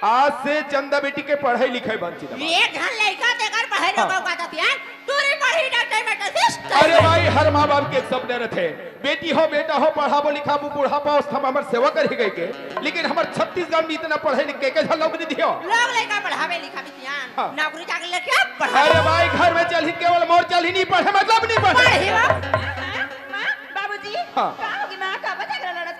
आज से चंदा बेटी के पढ़ाई लिखाई बंद चंदा। एक घन लइका तेकर पढ़ाई हाँ। लोग का जाती है। तोरे पढ़ी डॉक्टर में तो सिस्टर अरे है। भाई हर माँ बाप के एक सपने रहते हैं। बेटी हो, बेटा हो, पढ़ाबो लिखाबो, बुढ़ापा अवस्था में हमर सेवा करही कहिके, लेकिन हमर छत्तीसगढ़ में इतना पढ़े लिखे के झन लोग नहीं दियो। लोग लइका पढ़ाबे लिखाबे सियान, हाँ। नौकरी चाकरी लेके पढ़ाबे। अरे भाई, घर में चलही केवल मोर चलही नहीं पढ़े, मतलब नहीं पढ़े। पढ़ी बा। माँ, बाबूजी, हाँ। का होगे माँ, का बता के लड़ा?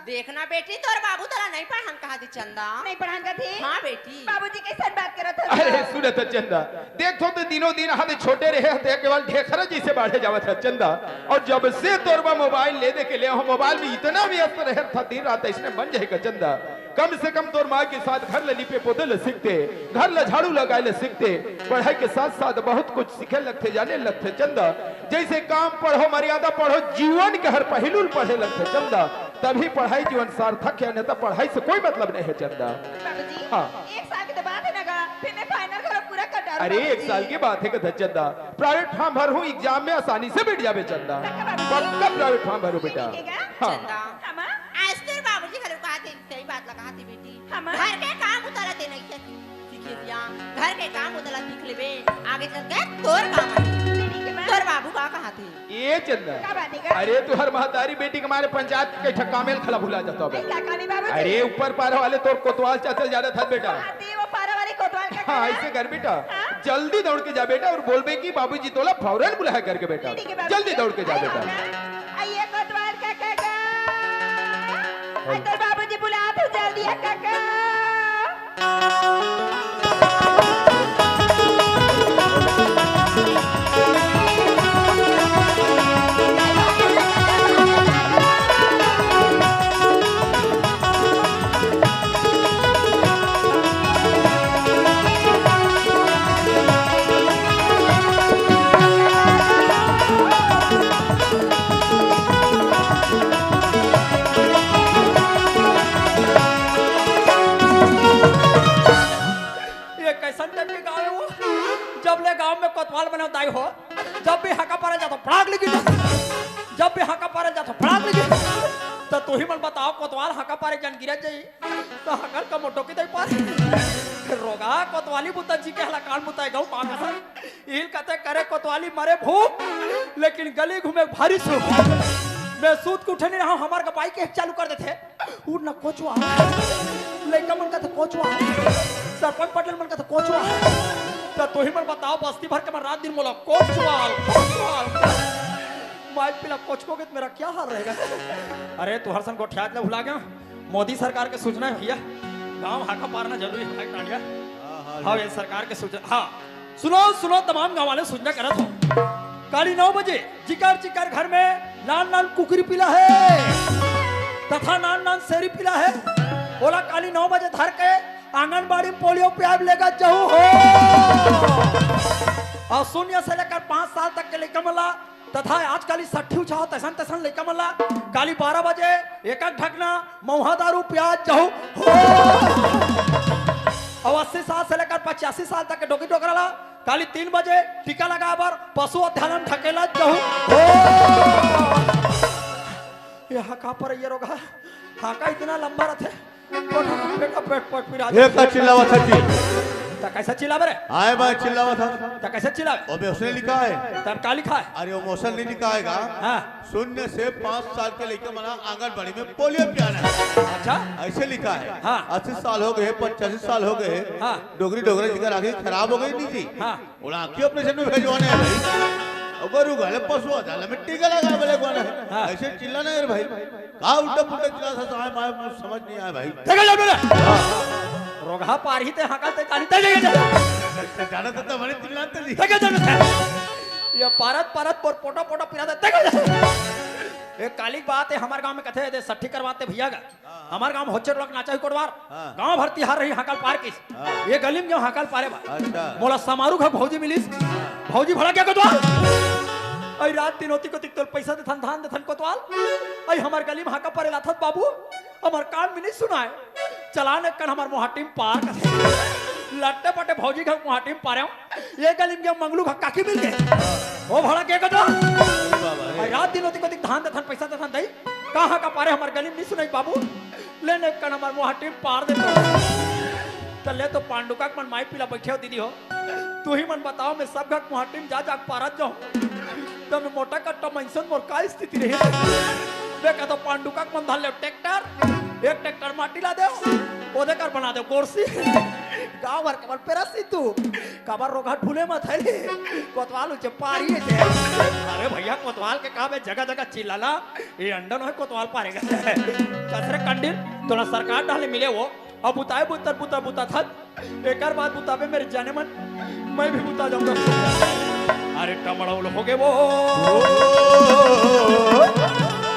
देखना बेटी, तोर बाबू तोला नहीं पढ़ान कहा थे चंदा। नहीं पढ़ान कहा थे? हाँ बेटी। बाबूजी कैसन बात करत हो? अरे सुनत चंदा, देखो तो दिनों दिन हाथ छोटे रहे हते केवल ढेखरा जैसे बाढ़े जावत हे चंदा। और जब से तोर बा मोबाइल ले दे के ले हो, मोबाइल में इतना व्यस्त रहे था दिन रात, इसने मन जाए का चंदा। कम से कम तोर माँ के साथ घर ले लिपे पोते ले सीखते, घर ले झाड़ू लगाए ले सीखते, पढ़ाई के साथ साथ बहुत कुछ सीखे लगते, जाने लगते चंदा। जैसे काम पढ़ो, मर्यादा पढ़ो, जीवन के हर पहलू ल पढ़े लगते चंदा, तभी पढ़ाई जीवन सार्थक हे, अन्यथा पढ़ाई से कोई मतलब नहीं है चंदा। बाबूजी, हाँ। एक साल के तो बात है ना गा, फिर मैं फाइनल करो पूरा कर डालूं अरे, एक बाबूजी। साल की बात है कथा चंदा, प्राइवेट फॉर्म भर हूँ, एग्जाम में आसानी से बैठ जाबे चंदा। पक्का बाबूजी? पक्का प्राइवेट फॉर्म भरू बेटा। ठीक है क्या? हाँ। चंदा। हाँ, माँ? आज तेरे बाबूजी घरे कहा थे, सही बात लगा थे बेटी। हाँ, माँ। घर के काम उतारा ते नहीं क्या सीखे दिया, घर के काम उतारा सीख लेबे, आगे चल के तोर काम आही। ठीक है, माँ। तोर बाबू का कहा थे? ए चंदा, का बात है का? अरे तुहर महतारी बेटी के मारे पंचायत के ठक्का मेल खला भुला जाता बे। ऐसा कहानी बाबूजी? अरे ऊपर पारा वाले तोर कोतवाल चाचल जाना था बेटा। हाँ, ती वो पारा वाले कोतवाल का हाँ, कहा? ऐसे कर बेटा, हाँ? जल्दी दौड़ के जा बेटा और बोलबे कि बाबूजी तोला फौरन बुलाया करके बेटा। ठीक है बाबूजी। जल्दी दौड़ के जा अरे बेटा। हाँ, हाँ। आइए कोतवाल का काका। आई तोर बाबूजी बुलात हे, जल्दी आ काका। ये कैसन टाइप के गाँव है वो? जब ले गाँव में कोतवाल बने दाई हो, जब भी हाका पारे जातो, पड़ाक लगी जातो। जब भी हाका पारे जातो, पड़ाक लगी। तो तू ही मन बताओ, कोतवाल हाका पारे जन गिरत जाई, तो हकर का मोटो की दई पारे। रोगा कोतवाली बुता जी के हला कान बुताए गऊ माँ कसम। इल कते करे कोतवाली मरे भूख, लेकिन गली घूमे भारी सुख। मैं सूत के उठे नहीं रहा हूँ, हमार का बाइक एक चालू कर देते। उठ ना कोचवा। लइका मन का तो कोचवा। सरपंच पटेल मन का तो कोचवा। तो तू ही मन बताओ, बस्ती भर के मन रात दिन बोला, "कोचवा, कोचवा।" माइक पिला कोचको के तो मेरा क्या हाल रहेगा? अरे, तू हर सन गोठियात ले भुला गया। मोदी सरकार के सूचना है भैया, गांव हाका पारना जरूरी है, टांडिया। हाँ, हाँ, हाँ, ये सरकार के सूचना। हाँ, सुनो, सुनो, तमाम गाँव वाले सूचना करत हो। काली नौ बजे जिकर जिकर घर में नान नान कुकरी पिला है तथा नान नान सेरी पिला है, ओला काली नौ बजे धर के आंगनबाड़ी में पोलियो पियाब लेगा जहू हो। और शून्य से लेकर पाँच साल तक के लइका मन ला तथा आजकल इस सट्ठी उछाओ तैसन तैसन लइका मन ला काली बारह बजे एक एक ढकना मऊहा दारू पियात जाहू। हो। अब अस्सी साल से लेकर पचासी साल तक के डोकरी डोकरा ला काली तीन बजे टीका लगाए बर पशु अध्यालय ढकेलत जाहू। हो। ये हाका पर ये रोगहा, हाका इतना लंबा रथे। पेट, पेट, पेट, पेट पिरात हे। का चिल्लावत हस जी? त कैसे चिल्लावे रे? आय बा चिल्लावत हस। त कैसे चिल्लावे? ओमे उसने लिखा है। तब का लिखा है? अरे, ओमे उसने नहीं लिखा है का? हाँ। शून्य से पाँच साल के लइका मन ला आंगनबाड़ी में पोलियो पियाना है। अच्छा। ऐसे लिखा है। हाँ। अस्सी साल हो गए, पचासी साल हो गए। हाँ। डोकरी डोकरा जी कर आँखी खराब हो गई नहीं जी। हाँ। ओला आँखी ऑपरेशन में भेजवाना है भाई। अउ गरू घले पशु अदालत में टीका लगा बोले कौन है? हाँ। ऐसे चिल्लाना है रे भाई। का उल्टा पुल्टा चिल्लाथस, आय माय, मुझे समझ नहीं आया भाई। देखा जा मेरा। रोगहा पारही ते हाकल ते काली ते देखा जा। जाना तो तब हमारे चिल्लाते नहीं। देखा जा मेरा। ये पारत पारत पोर पोटा पोटा पिरात हे, देखा जा। एक काली बात है, हमारे गांव में कथे दे सट्ठी करवाते भैया का। हाँ। हमार गांव में होचे टोला के नाचा ही कोटवार। हाँ। गांव भर तिहार रही हाकल पार किस। हाँ। ये गली में जो हाकल पारे बा। अच्छा। मोला समारू घर भौजी मिलिस। हाँ। भौजी भड़ा क्या कोतवाल? अई रात दिन होती कोती तोल पैसा देथन, धान देथन कोतवाल। अई हमार गली में हाका पारे लाथत बाबू। हमार कान में नहीं सुनाए। चलान एक कन हमार मोहाटी में पार कर। लट्टे पट्टे भौजी घर मोहाटी में पारे हूँ। ये गली में गया मंगलू का काकी मिल गए। ओ भड़ा के कदा? बाबा रे। भाई रात दिन होती कोती धान देथन, पैसा देथन दई। कहाँ का पारे हमार गली में नहीं सुनाई बाबू। ले ने कन हमार मोहाटी में पार दे तो। त ले तो पांडुका के मन माई पीला बैठे हो दीदी हो। तू ही मन बताओ, मैं सब घर मोहाटी में जा जा के पारत जाऊँ। त मैं मोटा कट्टा मनसन मोर का स्थिति रही। देखा तो पांडुका के मन धर ले ट्रैक्टर, एक ट्रैक्टर माटी ला दे, ओदे कर बना दे गोरसी। गाँव भर के मन पेरसी तू। काबर रोगहा ढूले मत है रे। कोतवाल उचे पारी है जे। अरे भैया, कोतवाल के का बे जगह जगह चिल्लाला। ये अंडन है कोतवाल पारेगा। कसरे कंडील, तोला सरकार डाले मिले वो। अब बुताए बुतर बुता बुता थत। एकर बाद बुताबे मेरे जाने मन, मैं भी बुता जाऊंगा। अरे टमड़ौल हो गे वो।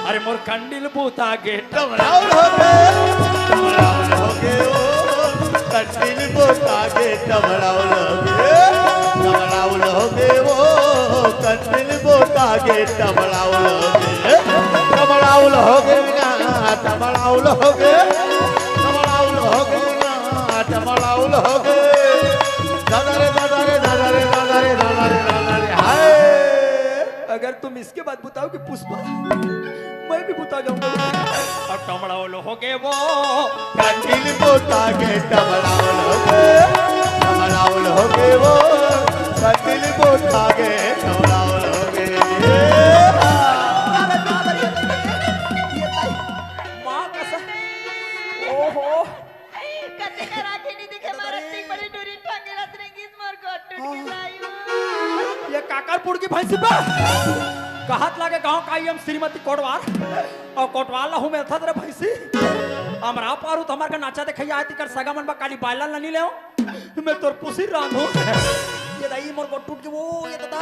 अरे मोर कंडील बुता गे। टमड़ौल हो गे, टमड़ौल हो गे वो, कंडील बोता गे, टमड़ौल हो गे, टमड़ौल हो गे वो, कंडील बोता गे, टमड़ौल हो गे, टमड़ौल हो गे ना, टमड़ौल हो गे, टमड़ौल हो गे ना, टमड़ौल हो गे। दादा रे, दादा रे, दादा रे, दादा रे, दादा रे, दादा रे, हाय। अगर तुम इसके बाद बुताओगे पुष्पा, मैं भी बुता जाऊंगा। अब टमड़ौल हो गे वो। कंडील बोता गे टमड़ौल हो गे, टमड़ौल हो गे वो। कंडील बोता गे टमड़ौल हो गे। माँ कसम। ओहो। कते का राखे नहीं दिखे, मारा इतनी बड़ी डोरी टांगे रत रेंगिस, मोर गोड़ टूट के जायू। ये काकर पुड़की भैंसी बा? कहत लागे गांव का आई हम श्रीमती कोटवार। अउ कोटवार ला हूँ मैं थत रे भैंसी। हमरा पारू त हमार का नाचा देखैया आय, तिकर सगा मन बा काली बायला ला नहीं ले। मैं तोर पुसी रांधू। ये दाई मोर गोड़ टूट के वो, ये दादा।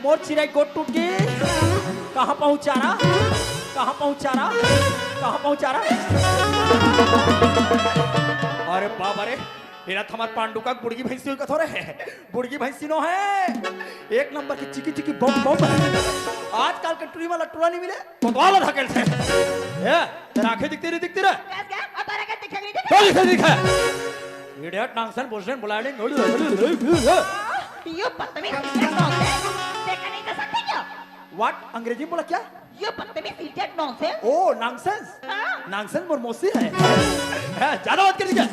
मोर चिरई गोड़ टूट गे। कहाँ पहुँचा रहा? कहाँ पहुँचा रहा? कहाँ पहुँचा रहा? अरे बाबा रे, एला त हमार पांडुका के बुड़गी भैंसी होई कथो रे। बुड़गी भैंसी नो है, एक नंबर की चिकी चिकी बम बम है। आजकल के टुरी वाला टुरा नहीं मिले, कोतवाल ला धकेल थे। ए, तेरा आंखें दिखती नहीं दिखती रे? क्या, क्या? और तारा क्या दिखेगा नहीं दिखेगा? क्या दिखे दिखे? Idiot, nonsense, bullshit, bloody, यो बदतमीज idiot nonsense। देखा नहीं जा सकते क्या? What? अंग्रेजी में बोला क्या? यो बदतमीज idiot nonsense। ओ, nonsense। हाँ। Nonsense मोर मौसी है। है, ज्यादा बात कर दी क्या?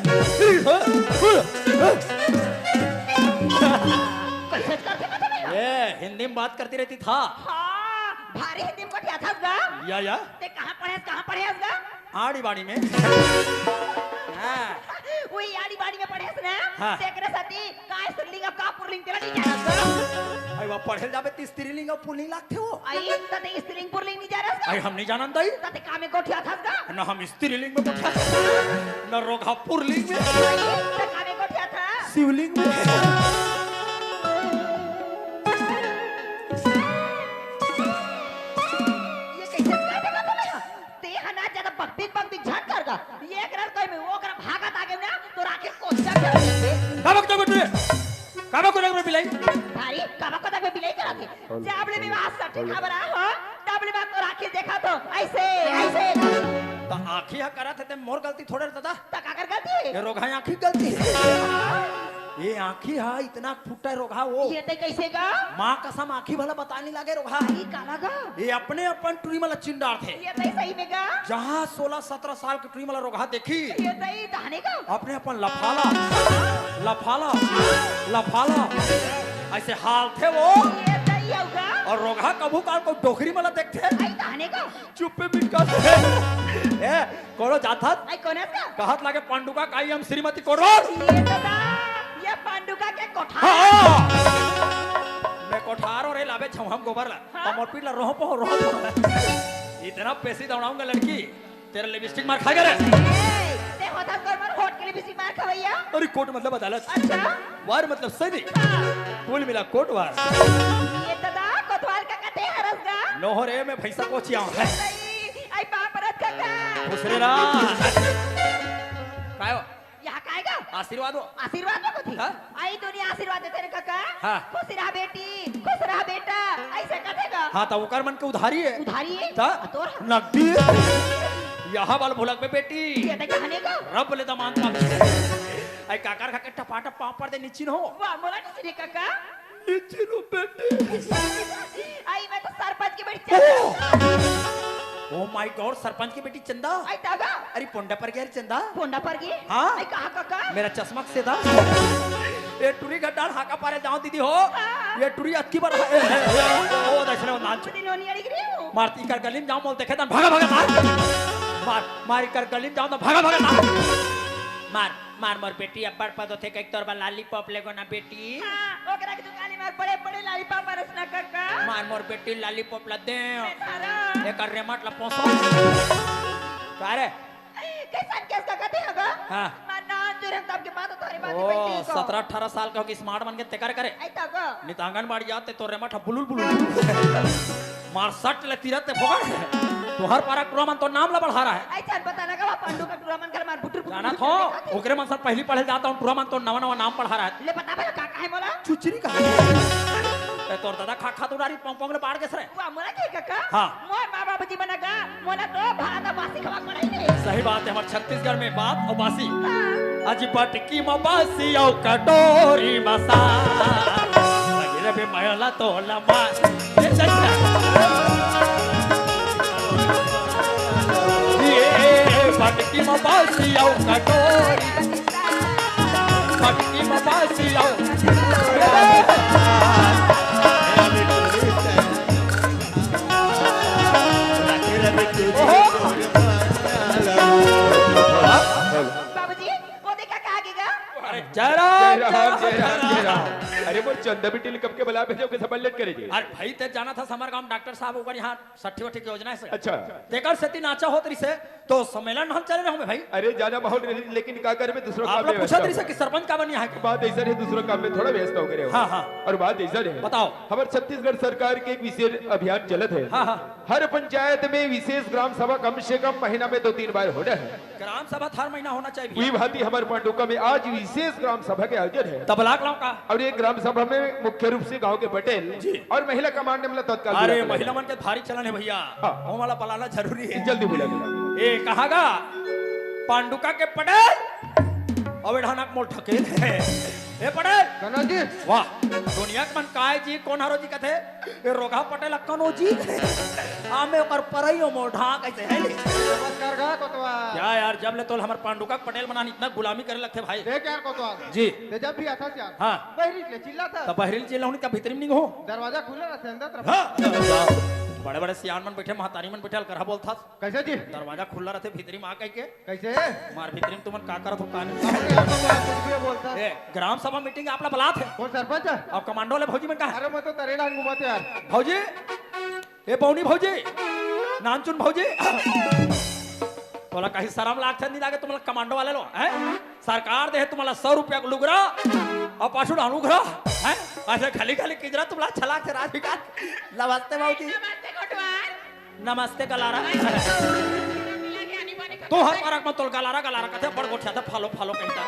कैसे करते थे तुम्हें? ए, हिंदी में बात करती रहती था। हाँ, भारी हिंदी में गोठियाथस गा। या, या। ते कहाँ पढ़ेस, कहाँ पढ़ेस गा? आड़ी बाड़ी में। हाँ। वही आड़ी बाड़ी में पढ़ेस ना? हाँ। तेकरे साथी का स्त्रीलिंग अउ का पुरलिंग तेला नहीं जानत गा। अरे वाह, पढ़े जाबे त स्त्रीलिंग अउ पुरलिंग लागथे वो। आई, त ते स्त्रीलिंग पुरलिंग नहीं जानस गा? अरे हम नहीं जानन दाई। त ते का में गोठियाथस गा? न हम स्त्रीलिंग में गोठियाथन, न रोगहा पुरलिंग में। आई, त का में गोठियाथस? शिवलिंग में। ये कैसे कर देगा तूने? ते ह ना ज्यादा बकबिक बकबिक झट कर गा। ये एक रर कोई में वो कर भागत आगे ना, तो राखे कोचा कर देंगे। का बकता बकता रे? काबर कोदक में बिलाई? भारी, काबर कोदक में बिलाई करत हे? जब ले विवाह सटे खबर आ हो, तब ले मैं तोर आँखी देखत हो, ऐसे, ऐसे। त आँखी ह करत हे, ते मोर गलती थोड़े रहता। त काकर गलती हे? ये रोगहा आँखी गलती हे। ये आँखी ह इतना फुट्टा रोगहा वो। ये ते कैसे गा? माँ कसम आँखी भला बता नहीं लागे रोगहा। ई काला गा? ये अपने अपन टुरी मला चिन डारथे। ये ते सही में गा? जहाँ सोलह सत्रह साल के टुरी मला रोगहा देखी। ये ते ई तहने गा? अपने अपन लफाला, लफाला, लफाला, ऐसे हालथे वो। ये ते ई अउ गा? और रोगहा कभू काल को डोकरी मला देखथे। आई तहने गा? चुप्पे मिटका। ए, कोनो जाथत? आई कोन हे का? कहत लागे पांडुका काई हम श्रीमती कोरोर। ये दादा, ये पांडुका के कोठार। हाँ। मैं कोठार और लाबे छम हम गोबर ला। हाँ। त मोर पीठ ला रोह पो, रोह पो। इतना पेसी दौड़ाऊंगा लड़की, तेरा लिपस्टिक मार खाएगा रे। ए, ते होता कर मोर होठ के लिपस्टिक मार खवैया। अरे कोर्ट मतलब अदालत। अच्छा। वार मतलब सैनिक। हाँ। कुल मिला कोर्ट वार। ये दादा कोतवाल का कते हरस गा? नोहरे में भैंसा को चिया है। सही, आई पाँव परत काका। खुश रे रा। काय हो? यहाँ काय गा? आशीर्वाद हो। आशीर्वाद में कुछ? हाँ? आई दुनिया आशीर्वाद देथे रे काका। हाँ। खुश रहा बेटी, खुश रहा बेटा, ऐसे कथे गा। हाँ, त ओकर मन के उधारी हे। उधारी हे? त आ, तोर? नकदी। यहाँ वाला भुलक में बेटी। ये त कहने गा? रब ले दमान पावे। आई काकर खा के टपाटप पाँव पर दे निचिन हो। वाह, मोला निचिन हे काका। निचिन हो बेटी। आई मैं तो सरपंच की बेटी चंदा। Oh my God, सरपंच की बेटी चंदा। आई तब? अरे पोंडा पर गया रे चंदा। पोंडा पर गया? हाँ। आई कहाँ काका? मेरा चश्मा से दा। ये टुरी गड्ढा हाका पारे जाओ दीदी हो। हाँ। ये टुरी अतकी बार ए, ए, ए, ओ दक्षिण नाच। दीदी नोनी अड़ी गिरी हूँ। मारती कर गली में जाओ मोल देखे तन भागा भागा मार। मार मारी कर गली में जाओ तो भागा भागा मार। मार मार मोर बेटी अब्बड़ पद होथे कइक तोर बर लॉलीपॉप लेगो ना बेटी। हाँ, ओकरा के दुकान में बड़े बड़े लॉलीपॉप बरस ना काका। मार मोर बेटी लॉलीपॉप ला दे। ए, धरा। एकर रेमट ला पोसो। का रे? कैसन केस का कथे हगा? हाँ। मार नान जो हम तब के बात तोरे बात ओ, बेटी को। सत्रह अठारह साल का होगी स्मार्ट बन के तेकर करे। आई तब। नित आंगनबाड़ी जाते तो रेमट हा बुलुल बुलुल। मार सट ले तीरत ते फोगड़। तुहर पारा टुरा मन तो नाम ला बढ़ा रहा है। ऐसा बता ना का पांडु का टुरा मन घर मार बुटुर बुटुर जाना बुटुर थो, देखा थे। ओकरे मन सब पहली पढ़े जाता हूँ, टुरा मन तो नवा नवा नाम पढ़ा रहा है। ले बता भाई का का है मोला? चुचरी का है। ए, तोर दादा खा खा तो डारी पोंग पोंग ले बाढ़ के सरे। वाह, मोला के काका? हाँ। मोर माँ बाबूजी मन का, मोला तो भात अउ बासी खवा के पढ़ाई नहीं। सही बात है, हमारे छत्तीसगढ़ में बात और बासी। हाँ। अजी पटकी में बासी और कटोरी में साग। लगी रे बे मयला तो लम्बा। ये चल रहा। ये पटकी में बासी और कटोरी। पटकी में बासी और ओहो। बाबूजी, वो देखा कहाँ गिरा? अरे जय राम, जय राम, जय राम, जय राम। अरे वो चंदा बिटिया कब के बला भेजो के सब लेट करे जी। अरे भाई, ते जाना था हमर गांव डॉक्टर साहब ओकर यहाँ सट्ठी वट्ठी के योजना है सर। अच्छा। तेकर सेती नाचा होत रहिसे, तो सम्मेलन हम चले रहूं भाई। अरे जाना बहुत रही, लेकिन का करबे दूसरा आप काम लोग में पूछत व्यस्त रहिसे हूँ। कि सरपंच का बनिया है? बात ऐसा रही, दूसरा काम में थोड़ा व्यस्त हो गए हो। हाँ, हाँ। और बात ऐसा रही। बताओ। हमारे छत्तीसगढ़ सरकार के एक विशेष अभियान चलत है। हाँ, हाँ। हर पंचायत में विशेष ग्राम सभा कम से कम महीना में दो तीन बार होना है। ग्राम सभा हर महीना होना चाहिए। वही भांति हमारे पांडुका में आज विशेष ग्राम सभा के आयोजन है। तबला गांव का? और ये ग्राम सभा में मुख्य रूप से गांव के पटेल जी। और महिला कमांड में तत्काल अरे, बुलाकर महिला लाए। मन के भारी चलन है भैया। हाँ। वो वाला बुलाना जरूरी है। जल्दी बुला, बुला। ए, कहाँ गा? पांडुका के पटेल। अबे ढानक मोल ठकेल है। ए पटेल। कनक जी। वाह, दुनिया के मन काय जी, कोन हरो जी कथे? ए रोगहा पटेल अक्कनो जी। आमे ओकर परइयो मोर ढाक ऐसे है ले। नमस्कार गा कोतवाल। क्या यार, जब ले तोल हमर पांडुका के पटेल बनान इतना गुलामी करे लगथे भाई। देख यार कोतवाल। जी। ते जब भी आथस यार। हाँ। बहिरी ले चिल्लाथस। त बहिरी ले चिल्लाहूं का भीतरी में नहीं हो। दरवाजा खुला रहथे अंदर तरफ। हाँ। बड़े बड़े सियान मन बैठे, महतारी मन बैठे, अलकरहा बोलथस। कैसे जी? दरवाजा खुला रहथे भीतरी में आ कह के। कैसे? मार भीतरी में तुमन का करत हो, का नहीं? अपने आप को आप कुछ भी बोलता। ए, ग्राम सभा मीटिंग आप ला बलात है। कौन सरपंच है? अब कमांडो ले भौजी मन का है? अरे मैं तो तरे डांग घुमाते यार। भौजी, ए पौनी भौजी, नानचुन भौजी, तोला कहीं शरम लागथे नहीं लागे, तुमला कमांडो वाले लो, हैं? सरकार दे है तुमला सौ रुपया को लुगरा, और पाछू डालू घरा, हैं? ऐसे खाली खाली किजरा तुमला अच्छा लागथे राज विकास। नमस्ते भौजी। नमस्ते कोटवार। नमस्ते गलारा। तू हर पारक में तोल गलारा, गलारा कथे, बड़ गोठिया था, फालो, फालो कहता।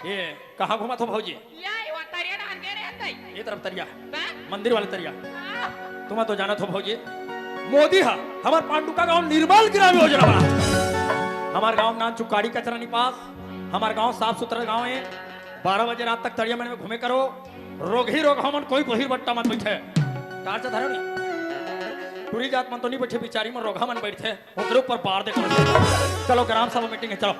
ये, कहाँ घुमा थो भौजी? या, ये वातारिया डाल के रे। ये तरफ तरिया, मंदिर वाले तरिया। तुम तो जानत हो भौजी, मोदी हा हमार पांडुका गांव निर्मल ग्राम योजना बा। हमार गांव नान चुकारी कचरा निपास, हमार गांव साफ सुथरा गांव है। बारह बजे रात तक तरिया मन में घूमे करो, रोगही रोगहा मन कोई बहिर बट्टा मत बैठे। टार्च धरो नहीं, टूरी जात मन तो नहीं बैठे, बिचारी मन रोगहा मन बैठे। ओकरे ऊपर बार दे। चलो, ग्राम सभा मीटिंग है, चलो।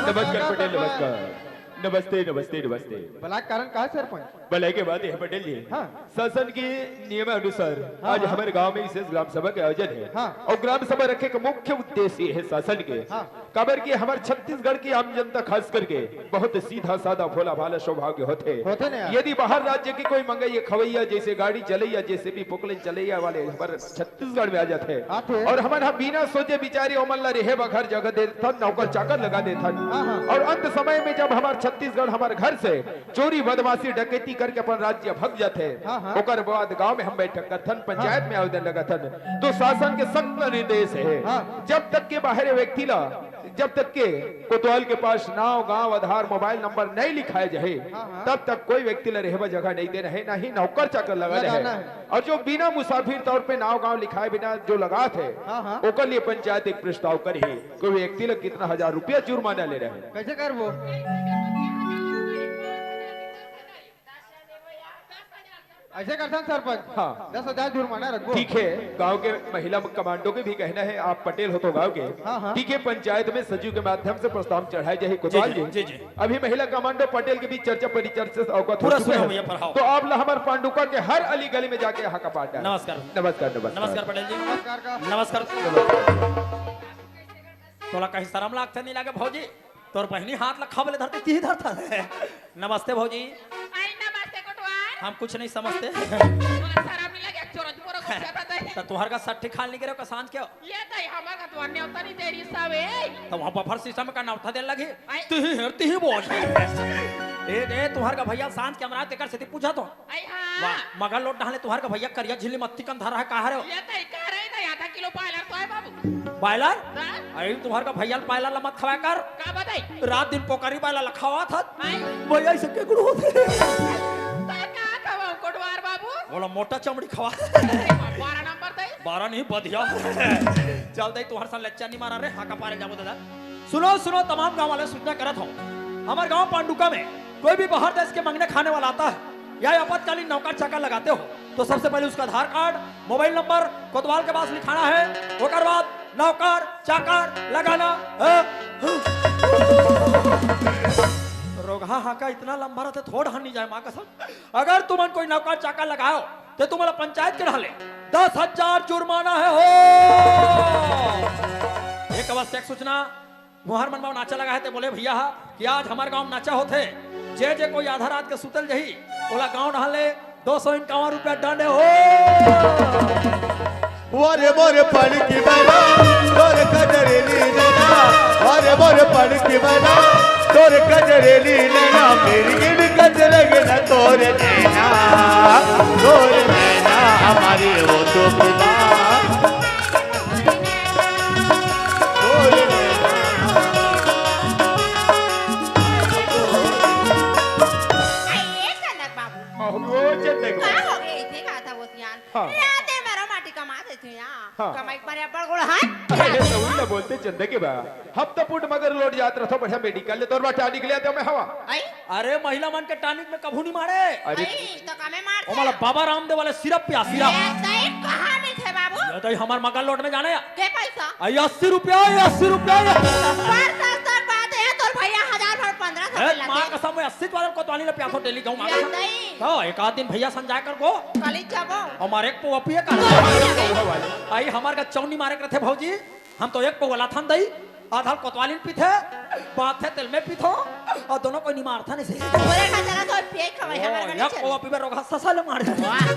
नमस्कार पटेल, नमस्कार। नमस्ते, नमस्ते, नमस्ते। भला कारण का है सरपंच? भलाई के बात है पटेल जी। हाँ। शासन के नियमानुसार हाँ, आज हाँ। हमारे गांव में विशेष ग्राम सभा के आयोजन है। हाँ। और ग्राम सभा रखे का मुख्य उद्देश्य है शासन के। हाँ। काबर कि हमार छत्तीसगढ़ की आम जनता खास करके बहुत सीधा साधा भोला भाला स्वभाव के होथे। होथे ना यार। यदि बाहर राज्य के कोई मंगैया खवैया जैसे गाड़ी चलैया, जेसीबी पोकलेन चलैया वाले हमार छत्तीसगढ़ में आ जाथे। आथे। और हमन ह बिना सोचे बिचारे ओमन ला रेहे बर घर जगह दे देथन, नौकर चाकर लगा देथन। हाँ, हाँ। और अंत समय में जब हमार छत्तीसगढ़ हमार घर से चोरी, बदमाशी, डकैती करके अपन राज्य भग जाथे। हाँ, हाँ। ओकर बाद गांव में हम बैठक करथन, पंचायत हाँ। में आवेदन लगाथन, तो शासन के सख्त निर्देश है, हाँ। जब तक के बाहर व्यक्ति ला, जब तक के कोतवाल के पास नाव, गांव, आधार, मोबाइल नंबर नहीं लिखाए जाए, हाँ, हाँ। तब तक कोई व्यक्ति ला रहबा जगह नहीं देना है, ना ही नौकर चाकर लगाना है। लगाना है। और जो बिना मुसाफिर तौर पे नाव गांव लिखाए बिना जो लगात है, हाँ, हाँ। ओकर लिए पंचायत एक प्रस्ताव करी, कोई व्यक्ति ला कितना हजार रुपया जुर्माना ले रहे हैं। कैसे करबो? ऐसे करथन सरपंच। हाँ। दस हजार जुर्माना रखबो। ठीक है, गांव के महिला कमांडो के भी कहना है, आप पटेल हो तो गांव के। हाँ, हाँ। ठीक है, पंचायत में सचिव के माध्यम से प्रस्ताव चढ़ाए जाए कोतवाल जी, जी। जी, जी। अभी महिला कमांडो पटेल के बीच चर्चा परिचर्चा से अवगत हो पूरा चुके सुनो हैं। भैया, पढ़ाओ। तो आप ला हमार पांडुका के हर अली गली में जाके हाका पार डाल। नमस्कार। नमस्कार, नमस्कार। नमस्कार पटेल जी। नमस्कार का। नमस्कार। नमस्कार। तोला कहीं शरम लागथे नहीं लागे भौजी? तोर बहिनी हाथ ला खबले धरते, तिही धरता है। नमस्ते भौजी। आई नमस्ते कोटवार। हम कुछ नहीं समझते। तोला शरम नहीं लगे, चोरज मोरो को जाता है। तो तुहर का सट्ठी खाल नहीं गिरे का सांझ के? ये तो हमार का तो अन्य होता नहीं तेरी सावे। तो वहाँ बफर सिस्टम का नौथा देन लगे। आई। तिही हेर, तिही बोल। ए, ए, तुहर का भैया सांझ के हमरा तेकर से पूछा तो। आई हाँ। वाह, मगर लोट डहाले तुहर का भैया करिया झिल्ली मत्ती कंधा रहा, कहा रे हो? ये तो कह रहे थे, आधा किलो पायलर तो है बाबू। पायलर? हाँ? अरे तुहर का भैया पायलर ला मत खवाया कर। का बताई? रात दिन पोकरी पायलर ला खवात हत। आई। भैया इसे के गुड़ होते। तो का खवाऊं कोटवार बाबू? बोला मोटा चमड़ी खवा। बारह नंबर दे। बारह नहीं, बधिया। चल दे, तुहर सा लच्चा नहीं मारा रे, हाका पारे जाबो दादा। सुनो, सुनो, तमाम गांव वाले सूचना करत हो। हमार गांव पांडुका में कोई भी बाहर देश के मंगने खाने वाला आता है, या आपातकालीन नौकर चाकर लगाते हो, तो सबसे पहले उसका आधार कार्ड, मोबाइल नंबर कोतवाल के पास लिखाना है, ओकर बाद नौकर चाकर लगाना है। रोगहा हाका इतना लंबा रहते, थोड़ा हन नहीं जाए, माँ कसम। अगर तुमन कोई नौकर चाकर लगाओ, तो तुम्हारा पंचायत के ढाले दस हजार जुर्माना है हो। एक आवश्यक सूचना, मोहर मन में नाचा लगा है, ते बोले भैया हा कि आज हमार गांव में नाचा होथे, जे जे कोई आधा रात के सुतल जही, ओला गांव नहा ले, दो सौ इक्यावन रुपया दंड है हो। वारे मोरे पड़की बैला, तोर कजरेली नैना। वारे मोरे पड़की बैला, तोर कजरेली नैना। मेरी गिन कजरे गिन तोर नैना, तोर नैना हमारी वो तो खुदा। ए चंदक बाबू। ओ चंदक का बाबू। हो गए इथे का था वो सियान? हाँ। राते मेरा माटी कमा देते हैं यहाँ। हाँ। कमाई पर अब्बड़ गोड़ हाथ। अरे तो वही ना बोलते चंदक के बा। हफ्ता फुट मगर लोट जात रहो, बढ़िया मेडिकल ले तोर बा टानिक ले आते मैं हवा। आई? अरे महिला मन के टानिक में कभू नहीं मारे। अरे आई, तो कमे मार ओ मला बाबा रामदेव वाले सिरप पिया, सिरप। ए, सही कहाँ मिलथे बाबू? ये तो हमार मगर लोट में जाने या। के पैसा? आई अस्सी रुपया, ये अस्सी रुपया, ये। पर सस्ता बात है, तोर भैया हजार भर पन्द्रह सौ ए, में माँ लाते। कसम, मैं अस्सी वाला कोतवाली ले पिया थो डेली गाँव माँ ये कसम। सही। तो एक आध दिन भैया संजाय कर गो। कल ही जाबो। हमारे एक पोवा पिए कर। आई हमार का चौनी मारे करते भौजी। हम तो एक पौवा लाथन दई, आधा कोतवाली में पीथे, बात है तेल में पीथो, और दोनों कोई निमारथा नहीं से। तोरे का चला तो पिए खवाई ओ, हमारे या को पीबे रोगा ससा ले मार। वाह।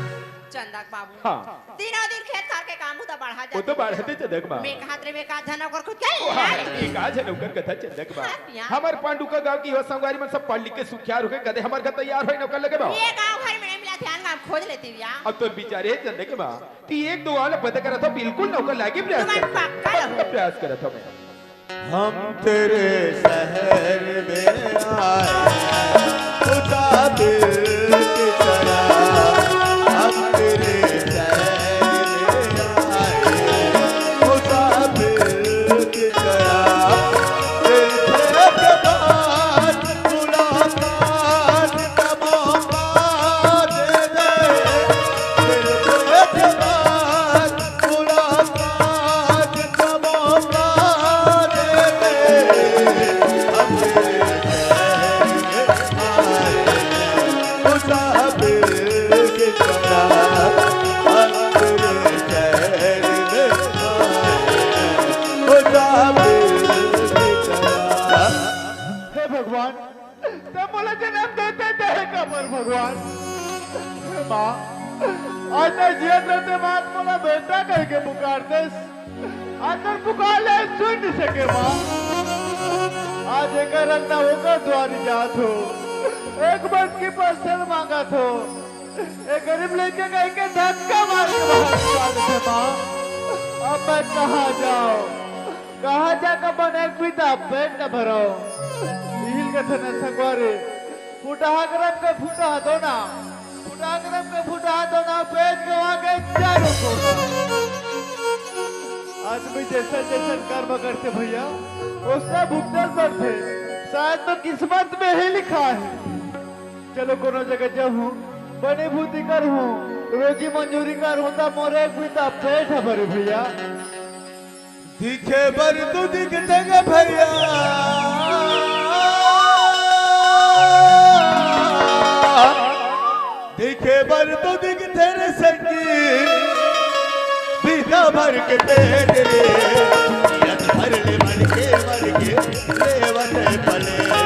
चंदक बाबू। हाँ। दिनों दिन खेत खार के काम, वो तो बढ़ा जाथे। वो तो बढ़ाथे चंदक बा। मैं कहत रहे, मैं का झन ओकर खुद के ओ, हाँ, मैं का झन ओकर कथा चंदक बा। हाँ, पिया। हमर पांडुका गांव के हो संगवारी मन सब पढ़ लिख के सुखियार होके कदे हमर घर तैयार होई नौकर लगे बा। ये गांव घर में नहीं मिला, ध्यान गांव खोज लेती भैया। अब तो बिचारे चंदक बा। ती एक दो वाला पता करत हो, बिल्कुल नौकर लागे प्रयास तुम्हारे कर। पक्का रहो। पक्का प्रयास करत हो मैं। हम तेरे शहर में आए, मुसाफिर की तरह। हम तेरे शहर में आए, मुसाफिर की तरह। तेरे शहर के बाद मुलाकात का मौका दे दे। तेरे शहर के बाद मुलाकात का मौका दे दे। हम तेरे शहर में आए, मुसाफिर की तरह। हम तेरे शहर में आए, मुसाफिर की तरह। हे भगवान, तैं मोला जनम देते देहे काबर भगवान? हे माँ, आज तैं जियत रहते माँ, मोला बेटा कहिके पुकारतेस। आज तोर पुकार ले सुन नइ सके माँ। आज एकर अंगना ओकर दुआरी जात हो, एक मटकी परसल मांगत हो। ए गरीब लइका कहिके धक्का मार के बाहर निकाल देथे माँ। अब मैं कहाँ जाओं? कहाँ जाके अपन एक बीता पेट न भरव? इही ल कथे न संगवारी, फुटहा करम के फुटहा दोना, फुटहा करम के फुटहा दोना, पेट गवा के चारों कोना। आदमी जैसा जैसन कर्म करथे भैया, ओसने भुगतन पड़थे। शायद तो किस्मत में ही लिखा है। चलो कोनो जगह जाहूँ, बनी भूती करहूँ, रोजी मंजूरी करहूँ, त मोर एक बीता पेट ह भरे भैया। दिखे बर तू दिखथे गे भैया, दिखे बर तू दिखथे रे संगी, बीता भर के पेट ले, यत भर ले मन के मन के, लेवत पले ले,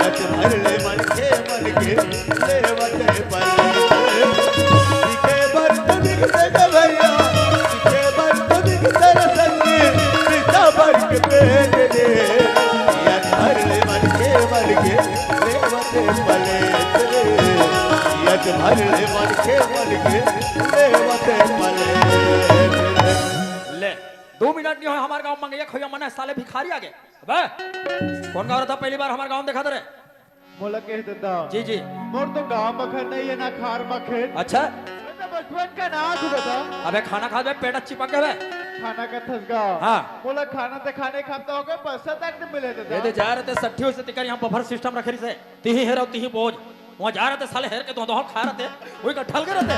यत भर ले मन के मन के, लेवत पले। दिखे बर तो दिखथे गे भैया, दिखे बर तो दिखथे रे संगी, सीता बर के पेट ले। यत भर ले मन के मन के, लेवत पले ले। यत भर ले मन के मन के, लेवत पले ले। ले, दो मिनट नहीं होय, हमर गांव मंगैया खोइया मन हे, साले भिखारी आगे। अबे, कोन गांव रहिथे, पहली बार हमर गांव देखत रे? मोला कह देता। जी, जी। मोर तो गांव म घर नहीं है, ना खार म खेत। अच्छा। मैं तो बचपन के अनाथ हूँ दादा। अबे खाना खा बे, पेट चिपक गे बे। खाना का थस गा। हाँ। मोला खाना ते खाने खाब त हो गे, पैसा तक नहीं मिले दादा। ये दे जा रहे थे सट्ठी से तिकर यहाँ बफर सिस्टम रखे रहिसे। तिही हेर अउ तिही बोझ। वहाँ जा रहे थे साले हेर के दो दो खा रहे थे। वही का ठल गए रहते।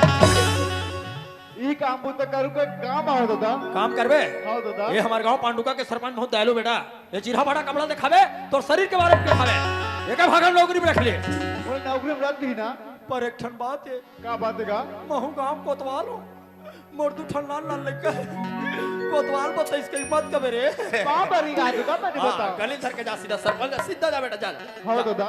ई काम बूता करू के काम आओ दादा। काम करबे? हाँ दादा। ये हमर गांव पांडुका के सरपंच बहुत दयालु बेटा। ये चिरहा भाड़ा कपड़ा देखावे, तोर शरीर के बारे में देखावे। ये का भागल नौकरी में रख ले। मोला नौकरी में रख दी ना। पर एक ठन बात है। का बात है का? महू गांव कोतवाल हूँ। मोर दू ठन लाल लाल लइका है। कोतवाल बताइस कहीं मत कबे रे। का बरी गाय तू का बनी हाँ, बता? गली धर के जा सीधा सरपंच, सीधा जा बेटा, जा। हाँ दादा।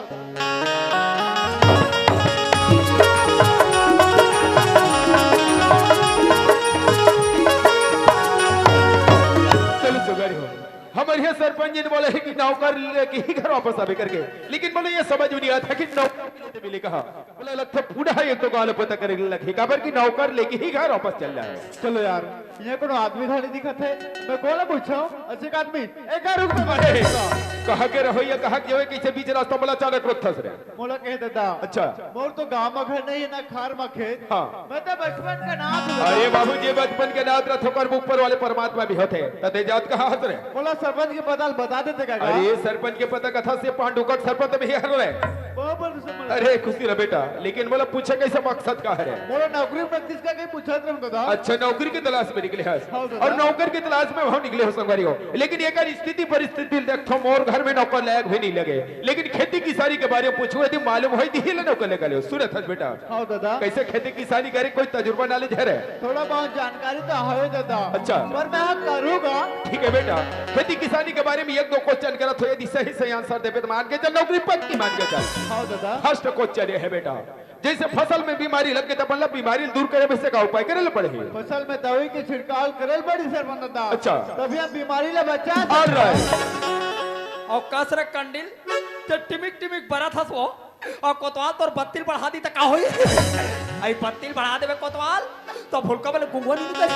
चलो सुगरी हो। हमर ये सरपंच जी ने बोले है कि नौकर लेके ही घर वापस आवे करके, लेकिन बोले ये समझ में नहीं आता कि नौकर लेते मिले कहाँ। बोले लगता पूरा है ये तो गाल पता करे लगे, काबर कि नौकर लेके ही घर वापस चल रहा है। चलो यार, ये कोनो आदमी धानी दिखत है, मैं कोला पूछो, अच्छे एक आदमी, एक रुक में अरे, कहा के रहो या कहा के जावे, कैसे बीच रास्ता बोला अचानक रोक थस रे। मोला कह देता। अच्छा। मोर तो गांव में घर नहीं है, ना खार में खेत। हाँ। मैं तो बचपन के अनाथ हूँ। अरे बाबू, जे बचपन के अनाथ रहिथे, ओकर ऊपर वाले परमात्मा भी होथे। त ते जात कहाँ हस रे? मोला सरपंच के पता बता देते का? अरे सरपंच के पता कथा से पांडुका के सरपंच में ही हर रे। बहुत बड़ दुश्मन। अरे खुशी रह बेटा, लेकिन मोला पूछे कैसे मकसद का हरे? मोला नौकरी में किसका कहीं पूछत रहूं दादा। अच्छा, नौकरी की तलाश में निकले हस। हाँ दादा। और नौकर की तलाश में वहाँ निकले हो संगवारी हो, लेकिन एकर स्थिति परिस्थिति देखथो, मोर घर में नौकर लायक भी नहीं लगे। लेकिन खेती किसानी के बारे में पूछूं, यदि मालूम होई, दिही ले नौकर लेकर ले। सुनत हस बेटा? हाँ दादा। कैसे खेती किसानी करे, कोई तजुर्बा knowledge है रे? थोड़ा बहुत जानकारी तो है दादा। अच्छा। पर मैं हाँ करूँगा। ठीक है बेटा, खेती किसानी के बारे में एक दो question करत हो, यदि सही सही answer देबे तो मान के चल, नौकरी पक्की मान के चल। हाँ दादा। First question ये है बेटा, जैसे फसल में बीमारी लग गई, तो अपन ला बीमारी दूर करे, वैसे का उपाय करे ला पड़ही? फसल में दवाई के छिड़काव करे ला पड़ही सरपंच दादा। अच्छा। तभी हम बीमारी ला बचा सकते हैं। और कस रे कंडिल, ते टिमिक टिमिक बरत हस वो, और कोतवाल तोर बत्ती ल बढ़ा दी त का होई? आई बत्ती ल बढ़ा देबे कोतवाल, तो फुलका वाले गुंगवा नहीं निकल।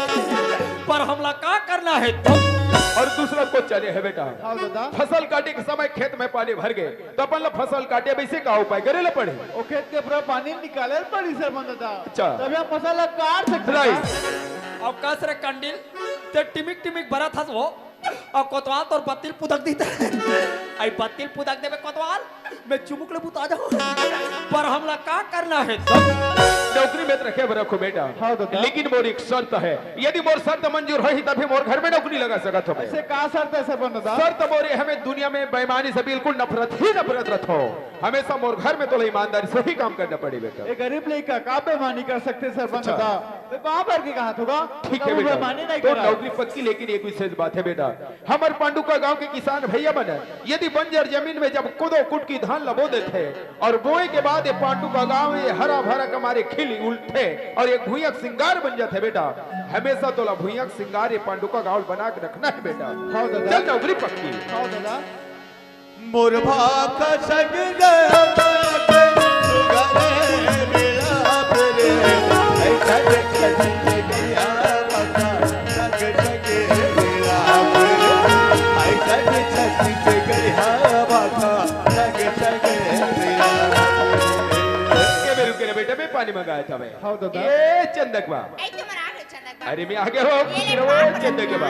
पर हमला का करना है तो? और दूसरा क्वेश्चन ये है बेटा, हाँ दादा। फसल काटे के समय खेत में पानी भर गए, तो अपन ला फसल काटे वैसे का उपाय करे ला पड़े? वो खेत के पूरा पानी निकाले ला पड़ी सरपंच दादा। अच्छा। तभी हम फसल ला काट सकते हैं। राइट। अब कस रे कंडिल, ते टिमिक टिमिक बरत हस वो, और कोतवाल तोर बत्ती ल पुदक दी त। आई बत्ती ल पुदक देबे कोतवाल, मैं चुमुक ले बुता जाऊं। पर हमला का करना है तो? नौकरी में तो रखे बर रखो बेटा। हाँ दादा। लेकिन मोर एक शर्त है, यदि मोर शर्त मंजूर होही तभी मोर घर में नौकरी लगा सकत हो। ऐसे का शर्त है सरपंच दादा? शर्त मोर ये, हमें दुनिया में बेईमानी से बिल्कुल नफरत ही नफरत रखो। हमेशा मोर घर में तोला ईमानदारी से ही काम करना पड़ही बेटा। ये गरीब लइका का बेईमानी कर सकथे सरपंच अच्छा। दादा? मैं बाप भर के कहा थोड़ा। ठीक है बेटा, बेईमानी नहीं तो करा। नौकरी पक्की, लेकिन एक विशेष बात है बेटा, हमर पांडुका गांव के किसान भैया मन यदि बंजर जमीन में जब कोदो कुटकी धान ल बो देथे और बोए के बाद ये पांडुका गांव ये हरा भरा के मारे खिल उठथे और एक भुइयां के सिंगार बन जाथे बेटा, हमेशा तोला भुइयां के सिंगार ये पांडुका गांव ल बना के रखना है बेटा। हाँ दादा। चल नौकरी पक्की। हाँ दादा। मोर भाखा संग गया बाटे, सुगरे मिलाप रे। ऐसा छठ के गया भाखा, संग संग मिलाप रे। ऐसा छठ के गया भाखा, संग संग मिलाप रे। रुके बे, रुके ना बेटा, मैं पानी मंगाया था मैं। हाँ दादा। ये चंदकवा। ऐ तुम्हारा आगे चंदकवा। अरे मैं आ गया हो, ये ले ओ पाँच चंदकवा।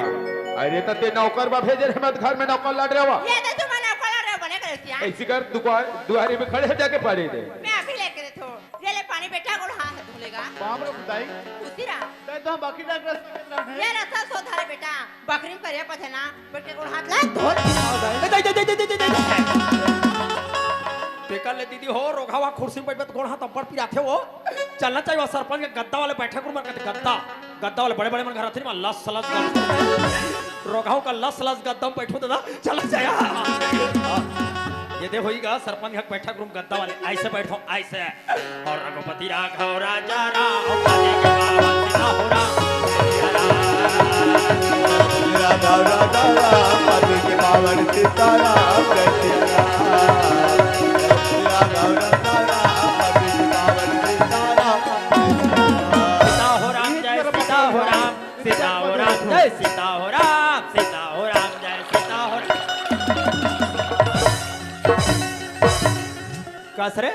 अरे त ते नौकर बा भेजे रहे, मैं घर में नौकर लाड रहे हो। ये तो तुम्हारा नौकर लाड रहे हो, बने करे सिया। ऐसी कर दुआ-, दुआरे में खड़े हो जाके पानी दे। मैं अभी लेके देता हूँ। ये ले पानी बेटा, गोड़ हाथ धो लेगा। बाप रे खुदाई। खुशी रहा। तै तो हम बाकी डॉक्टर से कहत रहे हैं। ये रस्ता सो धारे बेटा, बकरी में करिया पथे ना, बेटे गोड़ हाथ ला धो ले। ए, दे, दे, दे, दे, दे, दे, दे। तेकर ले दीदी हो, रोघावा कुर्सी में बैठबे त गोड़ हाथ अब्बड़ पिराथे हो। चलना चाहिए सरपंच के गद्दा वाले बैठक रूम में, कहते गद्दा, गद्दा वाले बड़े-बड़े मन घर आथे ना, लस लस गद्दा। रोघाव का लस लस गद्दा में बैठो दादा, चला जाया। ये दे होई गा सरपंच घर बैठक रूम गद्दा वाले, ऐसे बैठो, ऐसे। और रघुपति राघव राजा राम, पति के पावन सीता हो राम, सिया राम। राघव राजा राम, पति के पावन सीता राम, जय सिया राम। राघव राजा राम, पति के पावन सीता राम। सीता हो राम, जय सीता हो राम, सीता हो राम, जय सीता हो राम, सीता हो राम, जय सीता हो राम। कस रे,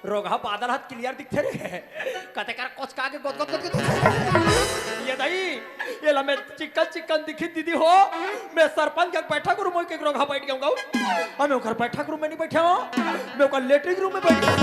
रोगहा बादल हाथ क्लियर दिखथे रे। कते कर कोचका के गोद, गोद, गोद, गोद। ये दाई, ये ला मैं चिक्कन, चिक्कन दिखी दीदी हो। मैं सरपंच के बैठक रूम में के रोगहा बैठ गया हूँ। मैं ओकर बैठक रूम में नहीं बैठा हूँ, मैं ओकर लेटरिन रूम में बैठ गया।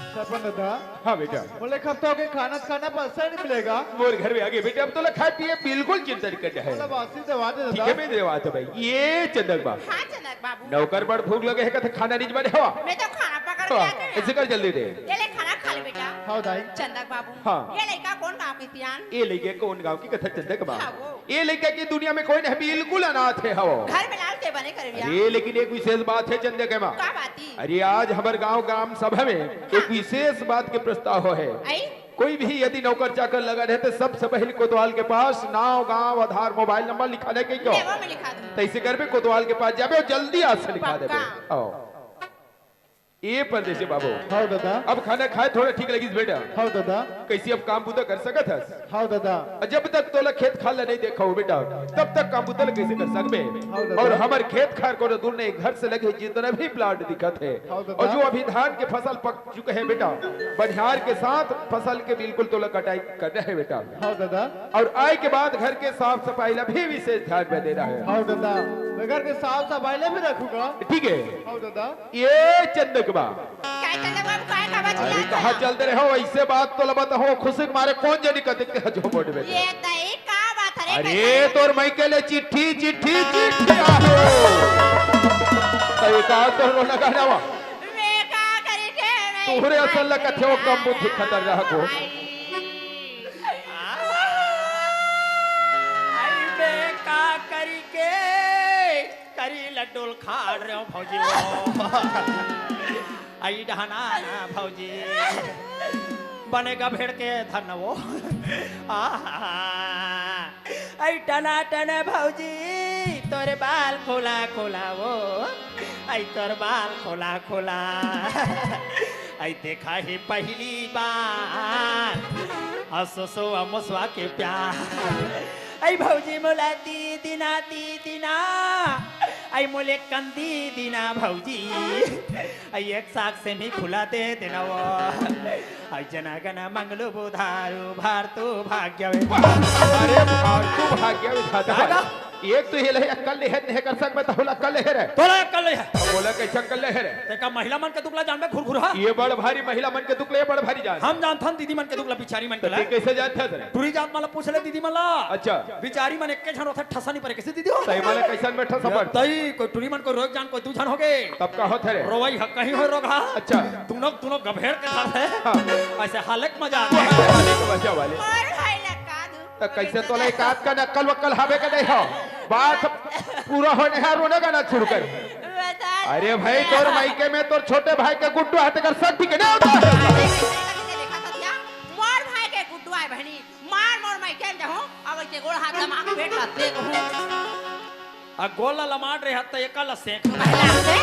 सरपंच दादा। हाँ बेटा। बोले, "कब तो के खाना खाना पैसा नहीं मिलेगा?" मोर घर में आगे बेटे, अब तोला खाए पिए बिल्कुल चिंता नहीं करना है। मतलब, आशीष देवा दे ठीक है, दादा। मैं देवा तो भाई। ये चंदक बा। हाँ, चंदक बाबू। नौकर बड़ भूख लगे है, कहते खाना नहीं बने हवा। मैं तो खाना पकड़ के हाँ, आते हैं। इसे कर जल्दी दे। ये ले, खाना खा ले बेटा। हाँ, दाई। चंदक बाबू। हाँ। ये लड़का कौन गाँव के सियान? ये लड़के कौन गाँव की कथा चंदक बा? हाँ, वो। ये लड़का की दुनिया में कोई नहीं, बिल्कुल अनाथ है, हाँ। घर में लाल से बने कर भैया। अरे, लेकिन एक विशेष बात है चंदक माँ। का बात? अरे, आज हमर गांव ग्राम सभा में एक हाँ। विशेष बात के प्रस्ताव है। आई? कोई भी यदि नौकर चाकर लगा रहे तो सबसे पहले कोतवाल के पास नाव, गांव, आधार, मोबाइल नंबर लिखा दे के क्यों? लेवा में लिखा दूं। तो इसे घर पे कोतवाल के पास जाबे और जल्दी आज से लिखा देबे। पक्का। आओ। ये परदेसी बाबू। हाँ दादा। अब खाना खाए थोड़ा ठीक लगिस बेटा। हाँ दादा। कैसी अब काम बुता कर सकत हस? हाँ दादा। जब तक तोला खेत खार ला नहीं देखा हो बेटा, तब तक काम बुता ला कैसे कर सकबे? हाँ दादा। और हमर खेत खार कोनो दूर नहीं, घर से लगे जितना भी प्लाट दिखत है, हाँ दादा। और जो अभी धान के फसल पक चुके हैं बेटा, बनिहार के साथ फसल के बिल्कुल तोला कटाई करना है बेटा। हाँ दादा। और आए के बाद घर के साफ सफाई ला भी विशेष ध्यान में देना है। हाँ दादा, मैं घर के साफ सफाई ला भी रखूंगा। ठीक है। हाँ दादा। ये चंदक बा। काय चंदक बाबू, काय का बात अरे चिल्लात कहाँ हया? चलते रहे हो? ऐसे बात तो लबत हो, खुशी के मारे कौन जनी कतिक के हजो बोर्ड में। ये तई का बात है रे, अरे कैसे? तोर मई के ले चिट्ठी, चिट्ठी, चिट्ठी आहो। तई का तोर रो लगा जावा। मैं का करी के मैं तोहरे असल लगा कथे हो कम बुद्धि खतरनाक हो। आई। आई मैं का करी के करी लड्डू ल खाड़ रहे हो भौजी हो। आई डहाना ना भौजी। बने गभेड़ के धन वो। आहा। ऐ टना टना भौजी, तोर बाल खोला खोला वो। ऐ तोर बाल खोला खोला। ऐ देखा हे पहली बार असो सो अमोसवा के प्यार। ऐ भौजी मोला दी दिना, दी दिना। ऐ मोले कंदी दिना भौजी। ऐ एक साग से मी फुला दे देना वो। ऐ जना गना मंगलू बुधारू भारतू भाग्य वे। अरे भारतू भाग्य वे दादा। दादा। एक तो ये ले अक्कल नहीं है, नहीं कर सक मैं तहुला अक्कल नहीं है रे। तोला अक्कल नहीं है। बोला कैसे अक्कल नहीं है रे? तेका महिला मन के दुख ला जानबे घुरघुरहा। ये बड़ भारी महिला मन के दुख ले, ये बड़ भारी जान। हम जानथन दीदी मन के दुख ला, बिचारी मन के तो ला। ते कैसे जानता है रे? टुरी जात मन ला पूछ ले दीदी मन ला। अच्छा। बिचारी मन एक के झन होथे, ठसा नहीं परे, कैसे दीदी हो? तई मन ला कैसन में ठसा परे? तई कोई टुरी मन कोई रोग जान, कोई दू झन हो गए। तब का होथे रे? रोवई ह कहीं हो रोग हा। अच्छा। दुनो, दुनो गभेड़ के धर है। हाँ। ऐसे हालत मजा आ गया। वाले तो बचा वाले। और भाई लगा दू। तो कैसे तोला एक आध का नक्कल वक्कल हवे के नहीं हो? बात पूरा होने है, रोने गाना शुरू कर। बता। अरे भाई, तोर मायके में तोर छोटे भाई के गुड्डू हाथ कर सब ठीक है ना? अरे, कैसे, कैसे देखा था क्या? मोर भाई के गुड्डू आए बहनी, मार मोर मायके में जाहूं, अब के गोड़ हाथ लमा के बैठ रहते कहूं। आ गोड़ ला लमाट रहे हाथ त एका ला सेक। कहला से?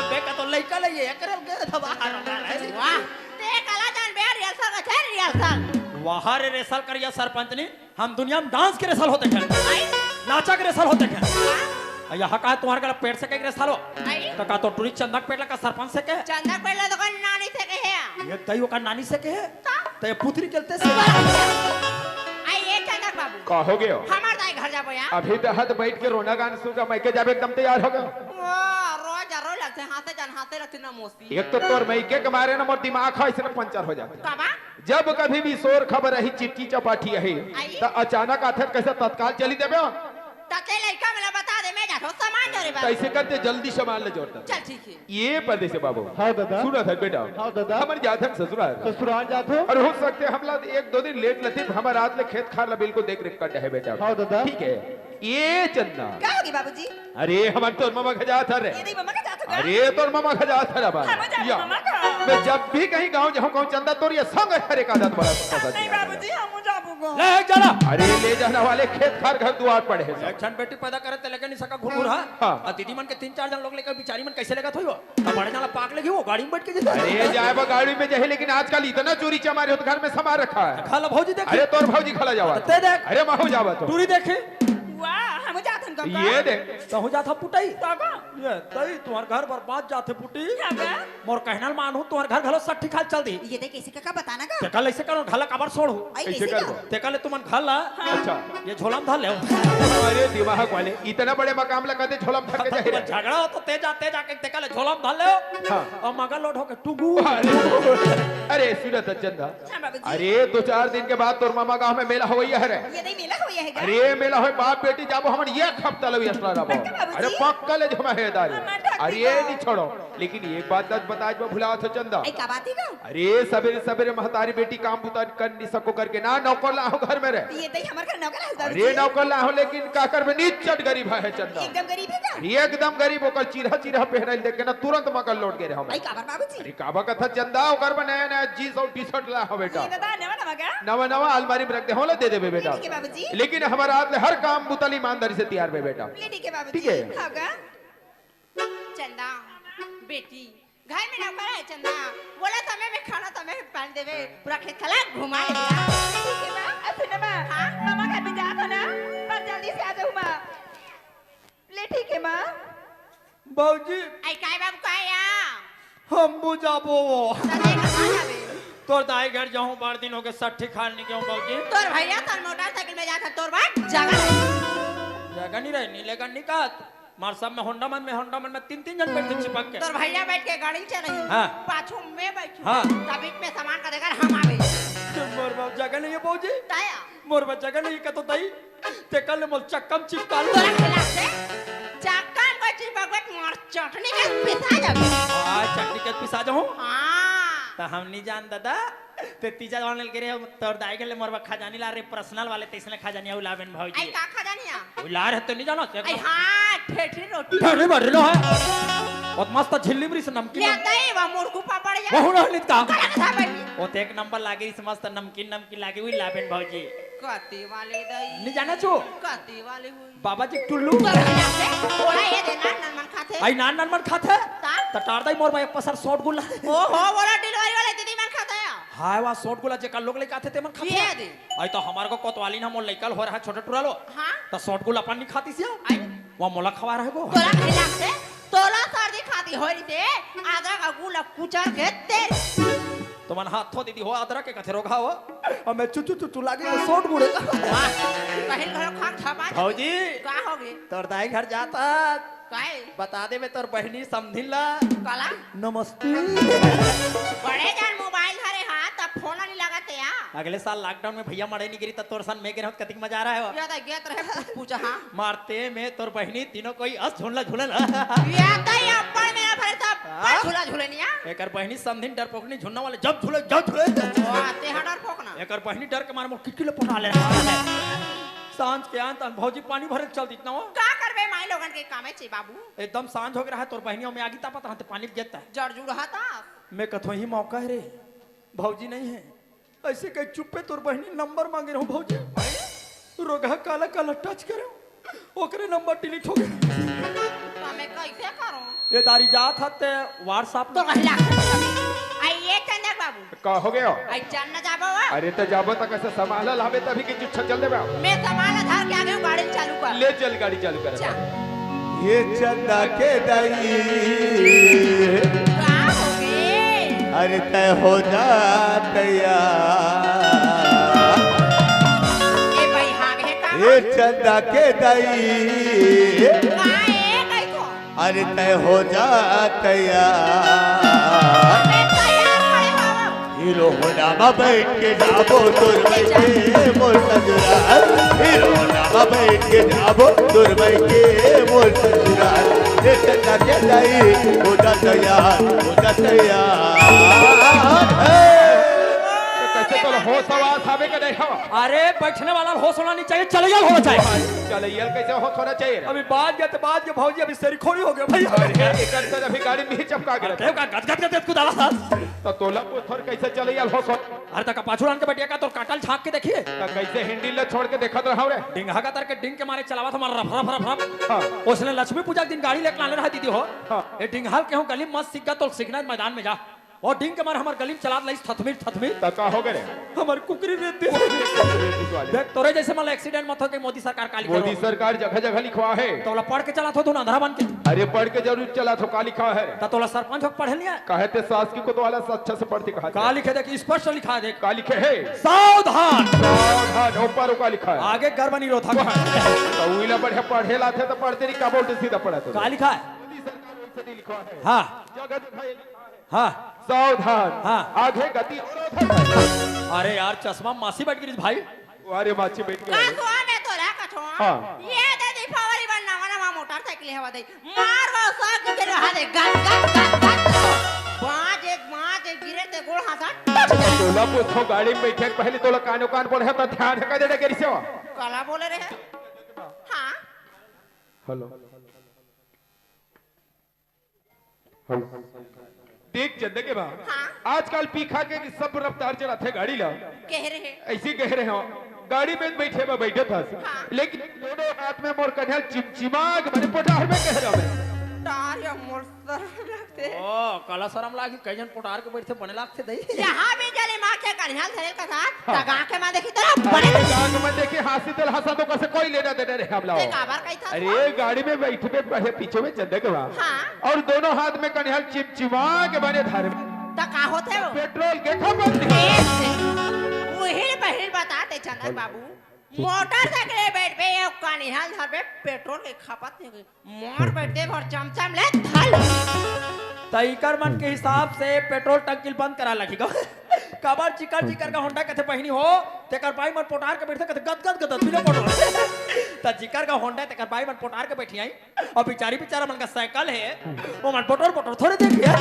अबे का तो लइका ले ये एकरे के दबा। वाह, ते कला जान बे रिहर्सल का छे रिहर्सल। वाह रे रिहर्सल करिया सरपंच ने। हम दुनिया में डांस के रेसल होते खेल, आई? नाचा के रेसल होते खेल। हाँ? या हका है तुम्हारे गला पेट से कहीं रेसल हो, आई? तो का तो टुरी चंदा के पेट लगा सरपंच से कहे? चंदा के पेट लगा तो का नानी से कहे? ये तई ओकर नानी से कहे? तो? तो ये पुत्री के ते से? आई ये चंदा बाबू। का हो गयो? हमार दाई घर जाबो यार। अभी तो हद बैठ के रोना गान सुन का मायके जाबे एकदम तैयार हो गयो। ओ, रो जा रो लगते, हाथे जान हाथे लगते ना मोसी। एक तो तोर मायके के मारे ना मोर दिमाग है इसने पंचर हो जाता। काबा? जब कभी भी शोर खबर रही, चिट्ठी चपाठी रही, आई? त अचानक आथे कैसे तत्काल चली देबे? तते लइका मला बता दे, मैं जाथो सामान जोरे बर। कैसे करते जल्दी सामान ले जोड़ता। चल ठीक है। ये परदेसी बाबू। हाँ दादा। सुना था बेटा। हाँ दादा। हमर जाथन ससुराल। ससुराल जाथो। और हो सकते हम ला एक दो दिन लेट लतीफ हमर रात ले खेत खार ला बिल्कुल देख रेख कर है बेटा। हाँ दादा। ठीक है। ये चंदा। का होगे बाबूजी? अरे, हमन तोर ममा घर जात हन रे। ये नहीं ममा घर जात हन का? अरे, तोर ममा घर जात हन रे बा। हम जाबो या। ममा घर। मैं जब भी कहीं गाँव जाहूँ, कहूँ चंदा तोर ये संग हरे का दांत बड़ा सुंदर नहीं जात हन। बाबूजी, हम जाबो गो। ले चला। अरे, ले जाना वाले खेत खार घर दुआर पड़े हैं सब। एक झन बेटी पैदा करे ते लगे नहीं सका घुरघुरहा। हाँ। और दीदी मन के तीन चार झन लोग लेकर बिचारी मन कैसे लेगत होई वो? तो बड़े नाला पाक लगी वो गाड़ी में बैठ के जैसे। अरे, जाए बा गाड़ी में जाए, लेकिन आजकल इतना चोरी चमारी होत घर में समा रखा है। खा ला भौजी देख। अरे, तोर भौजी खला जावा। ते देख। अरे, महू जावा तो। टूरी देखे। वाह, हम जात हन काका। ये दे। तहु जात ह पुटई। काका। ये तई तुम्हार घर बर्बाद जाथे पुटी। काका। मोर कहना ल मानहू, तुम्हार घर घलो सट्ठी खाल चल दी। ये दे कैसे काका बताना का? तेका ले ऐसे करो, घर ला काबर सोड़हू? आई कैसे कैसे करबो? काका? तेका ले तुमन घर ला। हाँ। अच्छा। ये झोला में धर ले। अरे दिमाग वाले, इतना बड़े मकाम ला कहते झोला में धर के जाही रे। झगड़ा हो तो ते जा, ते जाके तेका ले झोला में धर ले। हाँ। और मगर लोड होके टुगु। अरे, अरे सुन त चंदा, हाँ, बाबूजी। अरे, दो चार दिन के बाद तोर मामा गांव में मेला होवइया हरे। ये नहीं मेला होवइया है का? अरे, मेला होय, बाप बेटी जाबो, हमन एक हफ्ता लवी असला रहबो। पक्का, बाबूजी? अरे, पक्का ले जमा है दारी। हाँ, मैं डर अरे, गई। नहीं छोड़ो, लेकिन एक बात बता, आज मैं भुलावत हो चंदा। आई, का बात है का? अरे, सवेरे सवेरे महतारी बेटी काम बुता कर नहीं सको करके ना, नौकर लाहो घर में रहे। ये तो हमर घर नौकर है, अरे, बाबूजी। नौकर लाहो, लेकिन का करबे, निचट गरीब है चंदा। एकदम गरीब है का? एकदम गरीब, ओकर चिरहा चिरहा पहनाइल देख के ना, तुरंत मकर लौट गए रहे हम। आई, काबर बाबूजी? अरे, काबा कथा चंदा, ओकर में नया नया जींस और टी शर्ट ला हो बेटा। ये दादा, नवा नवा का? नवा नवा अलमारी में रख दे, होला दे देबे बेटा। ठीक है बाबूजी। लेकिन हमारा हाथ ले हर काम बुतल ईमानदारी से तैयार बे बेटा। ले ठीक है बाबूजी। ठीक है। हाँ का? चंदा, बेटी, घर में नौकर है चंदा, बोला समय में खाना समय में पानी देवे, पूरा खेत खला घुमाए। ठीक है माँ। अच्छा ना माँ, हाँ? मामा घर भी जात हो ना, पर जल्दी से आ जाओ माँ। ले ठीक है माँ। बाबूजी। आई काय बाबू काय या? हम बुझाबो वो। दादा कहाँ जाबे? तोर दाई घर जाहूँ, बार दिन हो गए, सट्ठी खाल नहीं गए बाबूजी। तोर भैया तोर मोटरसाइकिल में जाता, तोर बात जगह नहीं। जगह नहीं रही, नीले का निकात। मार सब में होंडा मन में, होंडा मन में तीन तीन जन बैठे चिपक के। तोर भैया बैठ के गाड़ी चलाई। हाँ। पाछू में बैठू। हाँ। तब बीच में सामान का देकर हम आवे। मोर बाप जगह नहीं है बाबूजी। ताया। मोर बा जगह नहीं कतो तई, ते कल मोल चक्कम चिपका लो। तोरा खिलाफ से चक्कम को चिपकबे, मार चटनी के पिसा जाबे। आ, चटनी के पिसा जाऊं? हाँ। त हम नहीं जान दादा, ते तीजा वाले के रे, तोर दाई के ले मोर बा खजानी ला रे, पर्सनल वाले, तैसने खजानिया उलावेन भौजी। आई का खजानिया? उला रहे तो नहीं जानो, आई हाँ, ठेठरी रोटी। ठेठरी रोटी लो है। बहुत मस्त झिल्ली मिरिस नमकीन। ले दई, वो मुरकू पापड़ जा। वहू रहलिस का? करा के था बहिनी। वो तो एक नंबर लागे, इस मस्त नमकीन, नमकीन लागे, वही लाबेन भौजी। कति वाले दई? नहीं जाना छो? कति वाले हुई? बाबा जी टुल्लू। तो भैया से, बोला ये दे, नान नान मन खाथे। आई नान नान मन खाथे? ता? त टार दई मोर भाई एक पसर सोट गुला। ओहो, बोला डिलीवरी वाले दीदी मन खाथे या? हाय, वा सोट गुला जेकर लोग लइका आथे, ते मन खाथे। ये दे। आई तो हमार को कोतवाली ना मोर लइका ल हो रहा छोटे टुरा लो। हाँ? त सोट गुला अपन नहीं खातिस या? आई। वा मोला खवा रहे को। तोला कहे लागथे? तोला सर्दी खाती होय रहिथे, अदरक अउ गुड़ ल कुचर के तेल। तुमन हाथ धो दीदी हो, अदरक के कथे रोगहा हो। अब मैं चुचु चुचु लागे, वो सोट गुड़े का। हाँ, कहीं घरो खाक छपा दे। भौजी। का होगे? तोर दाई घर जात हस। काहे? बता दे मैं तोर बहिनी समधिन ला। काला? नमस्ते। बड़े जान मोबाइल धरे हाथ, तब फोन नहीं लगाथे या। अगले साल लॉकडाउन में भैया मड़ई नहीं गिरी, तब तोर सन मैं गे रहेंव, कतिक मजा आ रहा है वो। या तो गेत रहे कुछ पूछा, हाँ। मारते मैं तोर बहिनी तीनों कोई अस झूलना झूलन। या तो ये अब्बड़ मेरा भरे सब हाँ? झूला झूले नहीं, हाँ? एकर बहिनी समधिन डरपोकनी झुलना वाले, जब झूले, जब झूले। वाह, ते हा डरपोकना। एकर बहिनी डर के मारे मोर किटकिट ल पटा ले रहा है। सांझ के आन तन भौजी पानी भरे चल दीत ना हो। का करबे माई लोगन के कामे चे बाबू। एकदम सांझ हो गया है, तोर बहिनी में आगी तापत रहते पानी गिरता है। जड़ जुड़ हता। मैं कथो ही मौका है रे, भौजी नहीं है। ऐसे कहीं चुप्पे तोर बहिनी नंबर मांगे रहूं भौजी। रोगहा काला काला टच करे, ओकरे नंबर डिलीट हो गया। तो मैं कैसे करूं? ये दारी जात हते WhatsApp तो कहला। आई ये चंदक बाबू। का हो गया? आई चल न जाबो वा। अरे तो जाबो तो कैसे सामान लावे तभी की जुच्छा चल देबे। मैं सामान धर के आ गई हूँ, गाड़ी चालू कर। ले चल गाड़ी चालू कर। चल। ये चंदा के दाई। का हो गए? अरे तय हो जा तैयार। ए भाई, हाँ गए का? ये चंदा के दाई। का ए, कहीं को? अरे तय हो जा तैयार। अबे तैयार खड़े हो। हीरो होंडा में बैठ के जाबो तोर बइठे मोर ससुराल। हीरो होंडा में बैठ के जाबो तोर बइठे मोर ससुराल। ए चंदा के दाई, हो जा तैयार, हो जा तैयार। हे। तो कैसे तोला होश हवास आवे के नहीं हवा? अरे, बैठने वाला होश होना नहीं चाहिए, चलैया होना चाहिए। चलैया कैसे होश होना चाहिए रे? अभी बाज गए तो बाज गए भौजी, अभी सरीखोरी हो गया भैया। अरे, एकर से अभी गाड़ी में ही चपका गया। अरे, का गद गद गद गद कुदाला था। तो तोला को थोर कैसे चलैया होश हो? अरे, तक पाछू लान के बटिया का तोर काटल झांक के देखिए। तो कैसे हिंडी ला छोड़ के देखत रहा रे? डिंगा का तर के डिंग के मारे चलावा था हमारा रफ रफ रफ रफ। हाँ। उसने लक्ष्मी पूजा के दिन गाड़ी लेके लाने रहा दीदी हो। हाँ। ये डिंगहल के हूँ गली मत सीख गा, तो सीखना मैदान में जा। और डिंग के मारे हमार गली में चलात लईस थथमिर थथमिर। त का हो गए रे? हमार कुकरी रे दे। देख, तोरे जैसे मन ला एक्सीडेंट मत हो के मोदी सरकार का लिखे मोदी हो। सरकार जगह जगह लिखवा है। तो ला पढ़ के चलात हो तू ना अंधरा बन के। अरे पढ़ के जरूर चलात हो, का लिखा है? त तोला सरपंच हो के पढ़े नहीं है? कहे ते शासकीय कोतवाला से अच्छा से पढ़ते कहा का है? लिखे देख, स्पष्ट लिखा है देख। का लिखे है? सावधान। सावधान, ऊपर का लिखा है? आगे गर्भ निरोधक। तो उइला बढ़िया पढ़े लाथे तो पढ़ते नहीं, का बोलते सीधा पढ़ा तो। का लिखा है? मोदी सरकार वैसे नहीं लिखवा है। हाँ। जगह जगह ये लिखा है। हाँ। सावधान। हाँ। आगे गति अवरोधक है। अरे यार, चश्मा मासी बैठ गई भाई। अरे माची बैठ का गई। तो मैं तो रहा कछो। हाँ। ये दे दीपावली बर नवा नवा मोटरसाइकिल हवा दे। मार वो सब के रहा दे। गत, गत, गत, गत। बाज एक, बाज एक गिरे ते गोड़ हाथ टूट जाए। तोला पूछो गाड़ी में बैठे के पहले तोला कानो कान बोले है तो ध्यान है का देना करी से हो? काला बोले रहे। हाँ। हेलो। देख चंदा के बा। हाँ। आजकल पी खा के सब रफ्तार चलाथे गाड़ी ला। कह रहे। ऐसे कह रहे हो, गाड़ी में बैठे बा बैठे था। हाँ। लेकिन दोनों हाथ में मोर कन्हैया चिमचिमा के बने पोटार में कह रहा मैं। तार या मोर शर्म लगते। ओ, काला शर्म लागी, कई जन पोटार के बैठे बने लागथे दई। यहाँ भी जले माँ के कन्हैया धरे का साथ, हाँ। तगा के माँ देखी तरह बने। अरे, तगा के माँ देखी, हंसी तेल हंसा तो कैसे कोई लेना देना रे हम लाओ। ते काबर कही था अरे, तू? गाड़ी में बैठे में पीछे में चंदा के बा। हाँ। और दोनों हाथ में कन्हैया चिमचिमा के बने धर में। त का होथे वो? पेट्रोल के खपत नहीं। ए, से, वही पहले बताते चंदन बाबू, मोटरसाइकिल में बैठ पे ये कन्हैया धर पे पेट्रोल के खपत नहीं होगी। मोर बैठे भर चमचम ले धल। त इकर मन के हिसाब से पेट्रोल टंकी बंद करा लगी गो। काबर जिकर जिकर का होंडा कथे बहिनी हो, तेकर बाई मन पोटार के बैठे कथे गद गद गद बिना पेट्रोल। त जिकर का होंडा तेकर बाई मन पोटार के बैठी आई। और बिचारी बिचारा मन का साइकिल है, वो मन पोटर पोटर थोड़े देख लिया।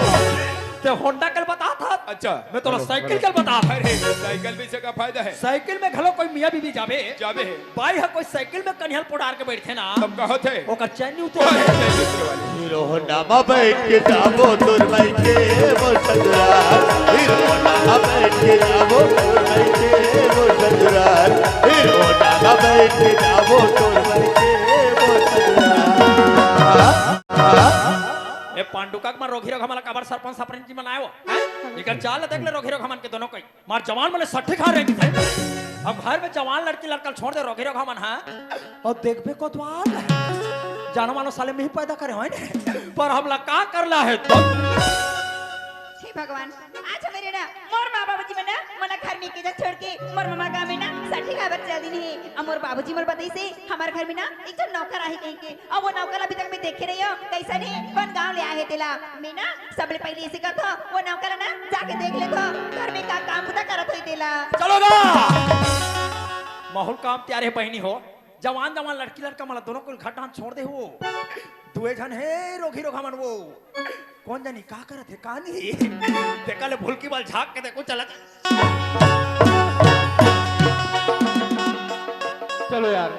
ते होंडा कल बतात हस। अच्छा। मैं तोला साइकिल कल बतात हँव। अरे, साइकिल भी से का फायदा हे? साइकिल में घलो कोई मियाँ बीबी जाबे। जाबे हे। बाई ह कोई साइकिल में कनिहल पोडार के बइठथे ना। तब का होथे? ओकर चैन नहीं उतरे। अरे, चैन नहीं उतरे वाली। हीरो होंडा में बैठ के जाबो तोर मायके वो ससुराल। हीरो होंडा में बैठ के जाबो तोर मायके वो ससुराल। हीरो होंडा में बैठ के जाबो तोर मायके वो ससुराल। ए पांडुका के मार रोगही रोगहा मन ला काबर सरपंच सरपंच जी मन आए हो, हैं? इकर चाल देख ले रोगही रोगहा मन के दोनों कोई। मार जवान मन ला सट्ठी खा रेंगथे। अब घर में जवान लड़की लड़का ल छोड़ दे रोगही रोगहा मन, हाँ? अउ देखबे कोतवाल, जानो मानो साले मैं ही पैदा करे हों ना, पर हमला का करना हे तो? हे भगवान, आज हमर ना मोर माँ बाबूजी मन ना मोला घर में अकेला छोड़ के मोर ममा गाँव में ना सट्ठी खाए बर चल दिन हे। अउ मोर बाबूजी मोला बताइस हे हमर घर में ना एक झन नौकर आही कहिके। अउ वो नौकर अभी तक मैं देखे नइ हों, कइसन हे, कोन गाँव ले आए हे तेला। मैं ना सबले पहिली अइसे करथों, वो नौकर ला ना जाके देख लेथों, घर में का काम बुता करत होही तेला। चलो गा। माहौल काम तियार हे बहिनी हो, जवान जवान लड़की लड़का मन ला दोनों कोई घर डाहन छोड़ दे हो। दुए झन हे रोगही रोगहा मन वो। कोन जनी का करत हे, का नहीं? तेकर ले भुलकी बल झाँक के देखो चलत। चलो यार,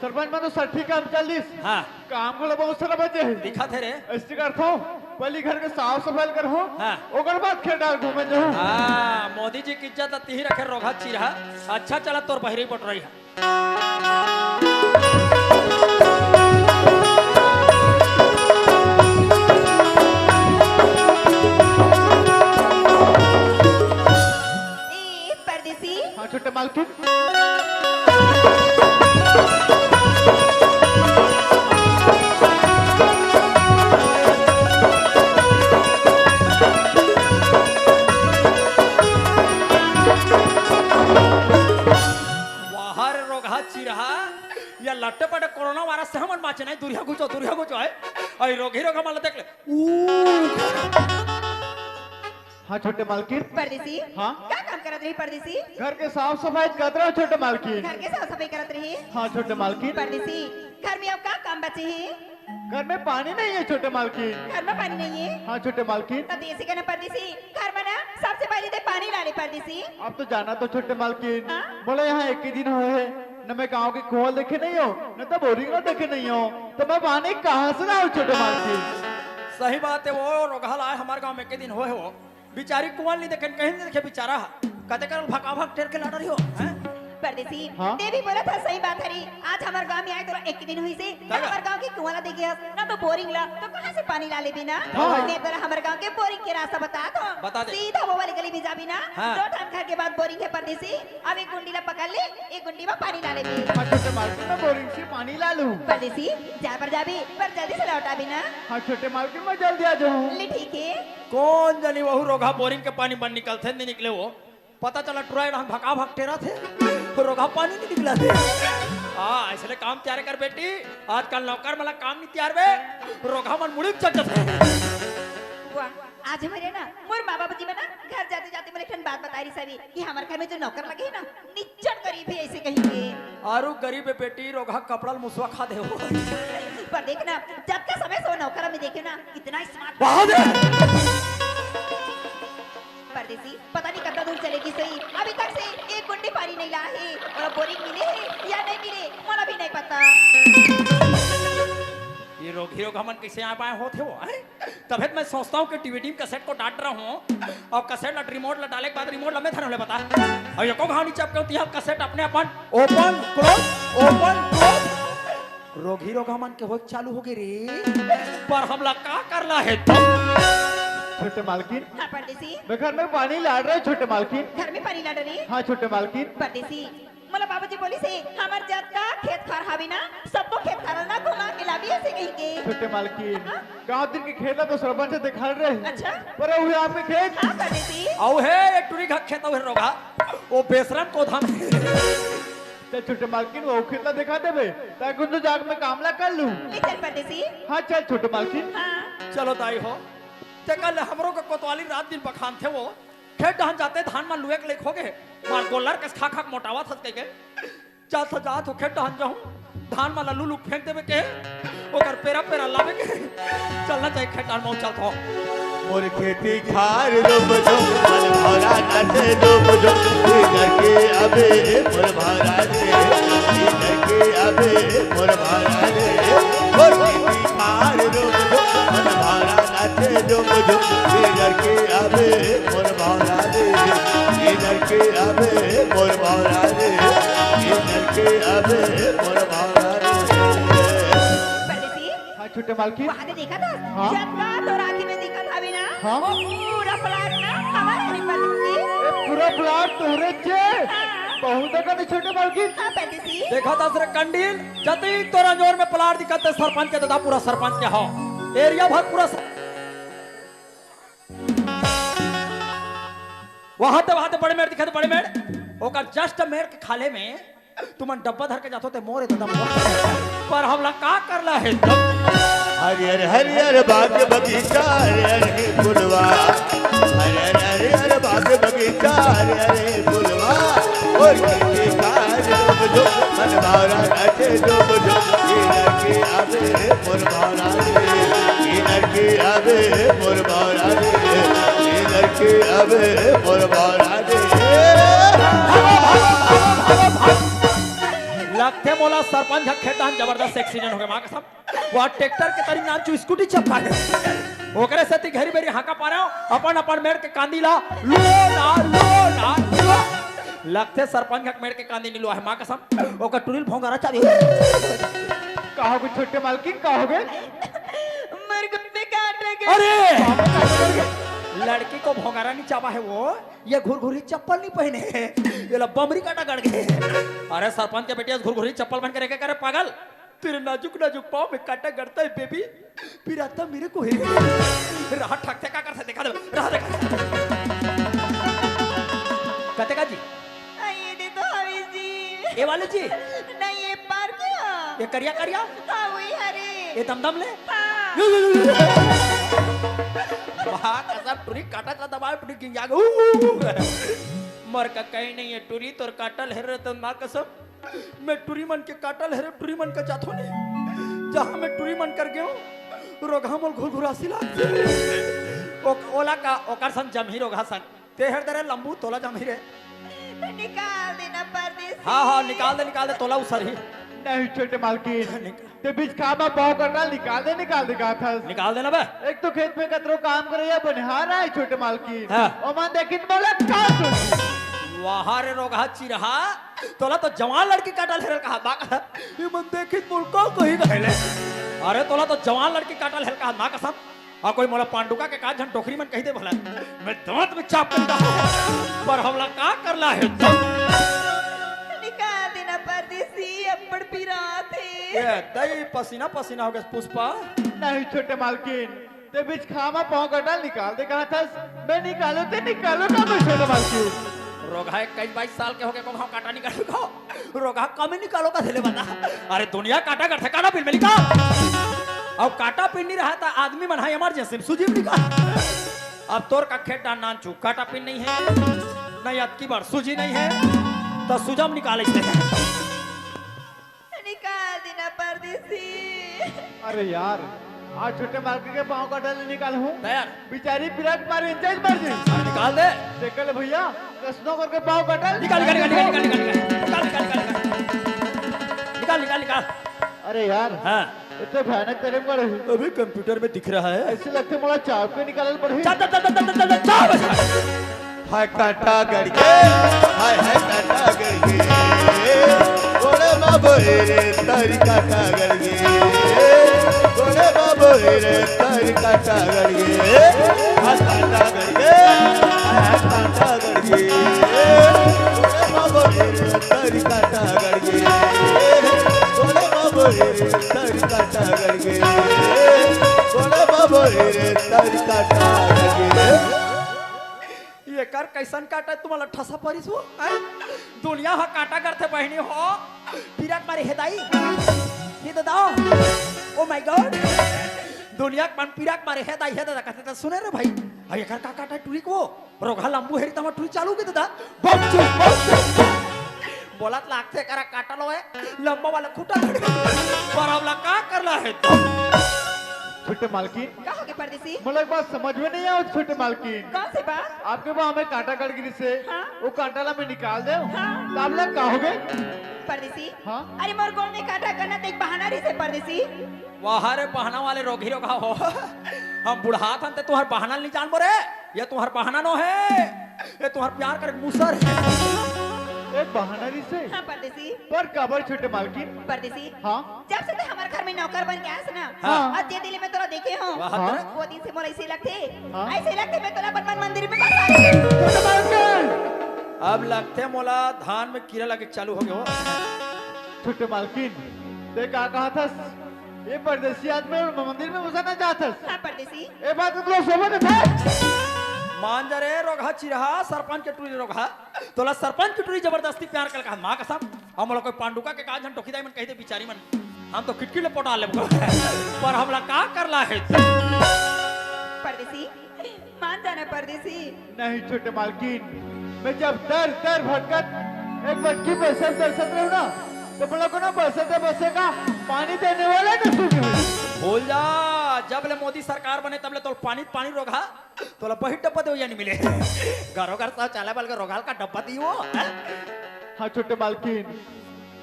सरपंच मन तो सट्ठी काम चल दिस। हाँ। काम घलो बहुत सारा बचे हे। दिखत हे रे। अइसे करथों, पहिली घर के साफ सफाई करहूँ, हाँ। ओकर बाद खेत डाहर घूमे जाहूँ। हाँ, मोदी जी के इज्जत ला तिही रखे रोगहा चिरहा। अच्छा चला तोर बहिरी बटोरई हे। ए, परदेसी। हाँ, छोटे मालकिन। वाह रे रोगहा चिरहा, या लट्टे पट्टे कोरोना वायरस से हमन बाँचे नहीं, दूरिहा घुचो, दूरिहा घुचो, है। अई रोगही रोगहा मन ला देख ले। ऊ। हाँ, छोटे मालकिन। परदेसी। हाँ? का काम करत रही परदेसी? घर के साफ सफाई करत रहो, छोटे मालकिन। घर के साफ सफाई करत रही? हाँ, छोटे मालकिन। परदेसी, घर में अब का काम बचे हे? घर में पानी नहीं है, छोटे मालकिन। घर में पानी नहीं है? हाँ, छोटे मालकिन। त देसी के ना परदेसी, घर में ना सबसे पहले ते पानी ला ले परदेसी। अब तो जाना तो छोटे मालकिन, हाँ? बोले यहाँ एक ही दिन होए हे, न मैं गाँव के कुआं देखे नहीं हों, न तो बोरिंग ला देखे नहीं हों, तो मैं पानी कहाँ से लाऊं छोटे मालकिन? सही बात हे, वो रोगहा ला आए हमर गाँव में एक ही दिन होए हे वो, बिचारी कुआं नहीं देखे, कहीं नहीं देखे बिचारा, कते करल भका भक टेर के लाडर हो, हैं? परदेसी, हाँ? ते भी बोलत हस सही बात हरे। आज हमर गाँव में आए तोला एक ही दिन होइस हे, ना हमर गाँव के कुआं ला देखे हस, ना तो बोरिंग ला, तो कहाँ से पानी ला लेबे ना? हाँ। मैं तोला हमर गाँव के बोरिंग के रास्ता बतात हों। बता दे। सीधा वो वाली गली में जाबे ना, हाँ। दो ठन घर के बाद बोरिंग हे परदेसी, अब एक गुंडी ला पकड़ ले, एक गुंडी में पानी ला लेबे। हाँ, छोटे मालकिन, मैं बोरिंग से पानी ला लूँ। परदेसी, जाए बर जाबे, पर जल्दी से लौट आबे ना। हाँ, छोटे मालकिन, मैं जल्दी आ जाहूँ। ले ठीक हे। कोन जनी वहू रोगहा बोरिंग के पानी बन निकलथे, नहीं निकले वो। पता चला टुरा ए डाहन भका भक टेरत हे, रोगहा पानी नहीं निकलत हे। हाँ, अइसने काम तियार कर बेटी, आजकल नौकर मन ला काम नहीं तियार बे, रोगहा मन मुड़ी चढ़ जाथे। वाह, आज हमर ना, मोर माँ बाबूजी मन ना घर जाते जाते मोला एक ठन बात बताए रहिस हवे कि हमर घर में जो नौकर लगे हे ना, निच्चट गरीब हे अइसे कहिके। अरे गरीब हे बेटी, रोगहा कपड़ा ल मुसवा खा दे हो। पर देख ना, जतका समय से वो नौकर में देखे ना, इतना स्मार्ट। बहुत है। परदेसी, पता नहीं कतना दूर चले गिस होही, अभी तक से एक गुंडी पानी नहीं लाए हे। अउ बोरिंग मिले हे या नहीं मिले, मोला भी नहीं पता। ये रोगही रोगहा मन कइसे आए बाए होत हे वो, हैं? तभे तो मैं सोचता हूँ कि डीवीडी में कैसेट को डांट रहा हूँ, अउ कैसेट ला रिमोट ला डाले के बाद रिमोट ला मैं धरे हों ले बता, अउ एको घाव नहीं चपके हों, तिहाँ कैसेट अपने अपन ओपन क्लोज, ओपन क्लोज। रोगही रोगहा मन के होए चालू होगे रे। पर हमला का करना हे तो? छोटे मालकिन। हाँ, परदेसी। मैं घर में पानी लाड़ रहा हूँ, छोटे मालकिन। घर में पानी लाड़ रही? हाँ, छोटे मालकिन। परदेसी, मोला बाबूजी बोलिस हे, हमर जतका खेत खार हावे ना, सबो खेत खार ना घुमा के लाबे अइसे कहिके। छोटे मालकिन, हाँ? गाँव दिन के खेत ला तो सरपंच देखाल रहे। अच्छा। पर वो आपके खेत। हाँ, परदेसी। अउ हे, ये टुरी घा खेत अउ हे रोगहा। वो बेशरम को धाम। चल छोटे मालकिन, वो खेत ला देखा देबे, ताकि उन जाग में काम ला कर लूं। ले चल परदेसी। हाँ, चल छोटे मालकिन। हाँ। चलो दाई हो, ते कल हमरो के कोतवाली रात दिन बखानथे वो, खेत डहन जाते धान मन लुए के लेक होगे, मार गोल्लर कस खा खा के मोटावत हस कहिके, जात हो, जात हो, खेत डहन जाहूं, धान मन ला लू लू फेंक देबे के, ओकर पेरा पेरा लाबे के, चलना चाहिए खेत डहन, मऊ चलत हो। मोर खेती खार डूब डूब, मन भरा कथे डूब डूब, इधर के आबे मोर भारा रे, इधर के आबे मोर भारा रे। मोर खेती खार डूब डूब, मन भरा कथे डूब डूब, इधर के आबे मोर भारा रे, इधर के आबे मोर भारा रे, इधर के आबे मोर भारा रे। परदेसी, हाँ, छोटे मालकिन। वहाँ दे देखा था? हाँ। जब का तो राखी में देखा था भी ना? हाँ। वो पूरा प्लाट ना हमारा ही, परदेसी। ए, पूरा प्लाट तोहरे चे? हाँ। बहुत अकन छोटे मालकिन। हाँ, परदेसी। देखा था सर कंडील, जती तोरा जोर में प्लाट दिखत हे सरपंच के, दादा पूरा सरपंच के हो। एरिया भर पूरा स-, वहाँ ते, वहाँ ते बड़े मेड़ दिखत, बड़े मेड़। ओकर just मेड़ के खाले में तुमन डब्बा धर के जाथो ते मोर हे दादा मोर। पर हमला का करना हे तब? हरियर हरियर बाग बगीचा, हरियर हे फुलवा। हरियर हरियर बाग बगीचा, हरियर हे फुलवा। मोर खेती खार डूब डूब, मन भरा नाचे डूब डूब। इधर के आबे मोर भारा रे, इधर के आबे मोर भारा रे, इधर के आबे मोर भारा रे। लगथे मोला सरपंच ह खेत डाहन जबरदस्त accident हो गे, माँ कसम। वो ट्रैक्टर के तरी नाम चू स्कूटी चपका गे। ओकरे सेती घेरी बेरी हाका पारा, अपन अपन मेड़ के कांदी ला लुओ ना, लुओ ना, लुओ। लगथे सरपंच ह मेड़ के कांदी नी लुआ हे, माँ कसम। ओकर टुरी ल भोंगारा चाबी। का हो गे छोटे मालकिन, का हो गे? मोर गोड़ में कांटा गे। अरे! लड़की को भोंगारा नी चाबा हे वो, ये घुरघुरी चप्पल नी पहने हे, ये ला बमरी कांटा गड़ गे। अरे सरपंच के बेटी, घुरघुरी चप्पल पहन के रहे करे पागल? तेरे नाजुक नाजुक पाँव में कांटा गड़ता है बेबी, पिराता मेरे को है। रहा ठकथे का करथे, देखा दे, रहा देखा। कते का जी? आ, ये दे तो हवे जी। ये वाले जी? नहीं, ये पार क्या? ये करिया करिया? हाँ, वही हरे। ये दमदम ले? हाँ। वाह, कसम, टुरी कांटा ला दबाए, टुरी गिंजा गे। ऊ, ऊ, ऊ। मर का कहीं नहीं है, टुरी तोर कांटा ले रहे तो माँ कसम। मैं टुरी मन के कांटा ले हरे, टुरी मन के जाथो नहीं। जहाँ मैं टुरी मन कर गेंव, रोगहा मोल घुरघुरासी लागथे। ओ-, ओला का, ओकर संग जमही रोगहा संग। ते हर दरे लंबू तोला जमही रे। निकाल देना परदेसी। हाँ, हाँ, निकाल दे, निकाल दे, तोला उसरही। नहीं छोटे मालकिन, निकाल। ते बीच खामा पाँव कांटा ल निकाल दे, निकाल दे कहाथस। निकाल देना बे। एक तो खेत में कतरो काम करइया बनिहार आय छोटे मालकिन। हाँ। ओमन देखिन मोला का सुन। वाह रे रोगहा चिरहा, तोला तो जवान लड़की कांटा ल हेरे ल कहा, माँ कसम। ये मन देखिन मोला का कही कहले। अरे तोला तो जवान लड़की कांटा ल हेरे ल कहा, माँ कसम। अउ कोई मोला पांडुका के का झन डोकरी मन कही दे भला। मैं दांत में चाप कर डालूं। पर हमला का करना हे तो? निकाल देना परदेसी, अब्बड़ पिरात हे। ये दई पसीना पसीना हो गे पुष्पा। नहीं छोटे मालकिन, ते बीच खामा पाँव कांटा ल निकाल दे कहाथस, मैं निकालूं ते निकालूं का मैं छोटे मालकिन? रोगहा इक्कीस बाईस साल के हो गे, को हम कांटा निकालूं का? रोगहा कमे निकालो का थेले बता। अरे दुनिया कांटा करथे, कांटा पिन में निकाल। अउ कांटा पिन नहीं रहा था, आदमी मन हा emergency में सूजी में निकाल। अब तोर का खेत डाहन नानचू, कांटा पिन नहीं है, नहीं अतकी बार सूजी नहीं है, तो सूजा में निकाले से। निकाल देना परदेसी। अरे यार, आज छोटे मालकिन के पाँव कांटा ल निकालहूं। दे यार। बिचारी पिरात मारे इंचेज मर जी। हाँ, निकाल दे। देख ले भैया, कसनो करके पाँव कांटा ल निकाल, निकाल, निकाल, निकाल, निकाल, निकाल। निकाल, निकाल, निकाल। निकाल, निकाल, निकाल। अरे यार, हाँ। इतना भयानक तरे में पड़े हूँ। अभी कंप्यूटर में दिख रहा है। ऐसे लगथे मोला चाप के निकालल पड़ही। चल, चल, चल, चल, चल, चल, चल, चल, बस। हाय कांटा गड़ गे, हाय, हाय कांटा गड़ गे, गोड़े बाबू रे, तोर कांटा गड़ गे, गोड़े बाबू रे, तोर कांटा गड़ गे, हाय कांटा गड़ गे, हाय कांटा गड़ गे, गोड़े बाबू रे, तोर कांटा गड़ गे, गोड़े बाबू रे, तोर कांटा गड़ गे, गोड़े बाबू रे, तोर कांटा गड़ गे। ये कर कैसन कांटा तुम्हारा ठसा परिस हो, हैं? दुनिया हा कांटा करथे बहिनी हो, पिरात मारे हे दाई, हे दादा, oh my God, दुनिया के मन पिरात मारे हे दाई, हे दादा, कहते तो सुने रे भाई, अरे ये कर का कांटा टुरी को, रोगहा लंबू हेरी तमा टुरी चालू के दादा, बम चुप, बम चुप। बोलत लागथे करा कांटा लो है, लंबा वाला खूंटा लगे। पर हमला का करना है तो? छोटे मालकिन, का हो गे परदेसी। मोला एक बात समझ में नहीं आवत, छोटे मालकिन। कौन सी बात? आपके बाह में कांटा गड़ गिरिस हे। हाँ। वो कांटा ला मैं निकाल देव। हाँ। त आप लोग का हो गए? परदेसी। हाँ। अरे मोर गोड़ में कांटा गड़ना त एक बहाना रहिस हे परदेसी। वाह रे बहाना वाले रोगही रोगहा हो। हम बुढ़ात हन ते तुहर बहाना नहीं जानबो रे। ये तुहर बहाना नो हे। ये तुहर प्यार करे मूसर हे। एक बहाना रहिस हे। हाँ परदेसी। पर काबर छोटे मालकिन? परदेसी। हाँ। जब से तैं हमर घर में नौकर बन के आयस ना, हाँ। अउ जे दिन ले मैं तोला देखे हों, वाह। वो दिन से मोला ऐसे लगथे, हाँ। ऐसे लगथे मैं तोला अपन मन मंदिर में बसा लेहूं। छोटे मालकिन! अब लगथे मोला धान में कीरा लगे चालू हो गए हो। छोटे मालकिन, तैं का कहत हस? ये परदेसी आदमी मन मंदिर में बसाना चाहत हस? हाँ, परदेसी। ए बात तो सोबे नइ हे। मान जा रे रोगहा चिरहा, सरपंच के टूरी रोगहा। तोला सरपंच के टूरी जबरदस्ती प्यार कर कहा, माँ कसम। हम लोग कोई पांडुका के का झन टोकी दाई मन कही दे बिचारी मन। हम तो किटकिट ले पोटा लेबो। पर हमला का करला हे? परदेसी, मान जाना परदेसी। नहीं छोटे मालकिन, मैं जब दर दर भटकत एक बटकी बरसत बरसत रहूं ना, त मोला कोनो बरसत बरसे का पानी देने वाला नसीब नहीं होई। भूल जा, जब ले मोदी सरकार बने तब ले तोला पानी पानी रोगहा। तोला बही डब्बा देवइया नइ मिले। घरो घर शौचालय बल के रोगहा ल का डब्बा दिही वो, हैं? हाँ छोटे मालकिन,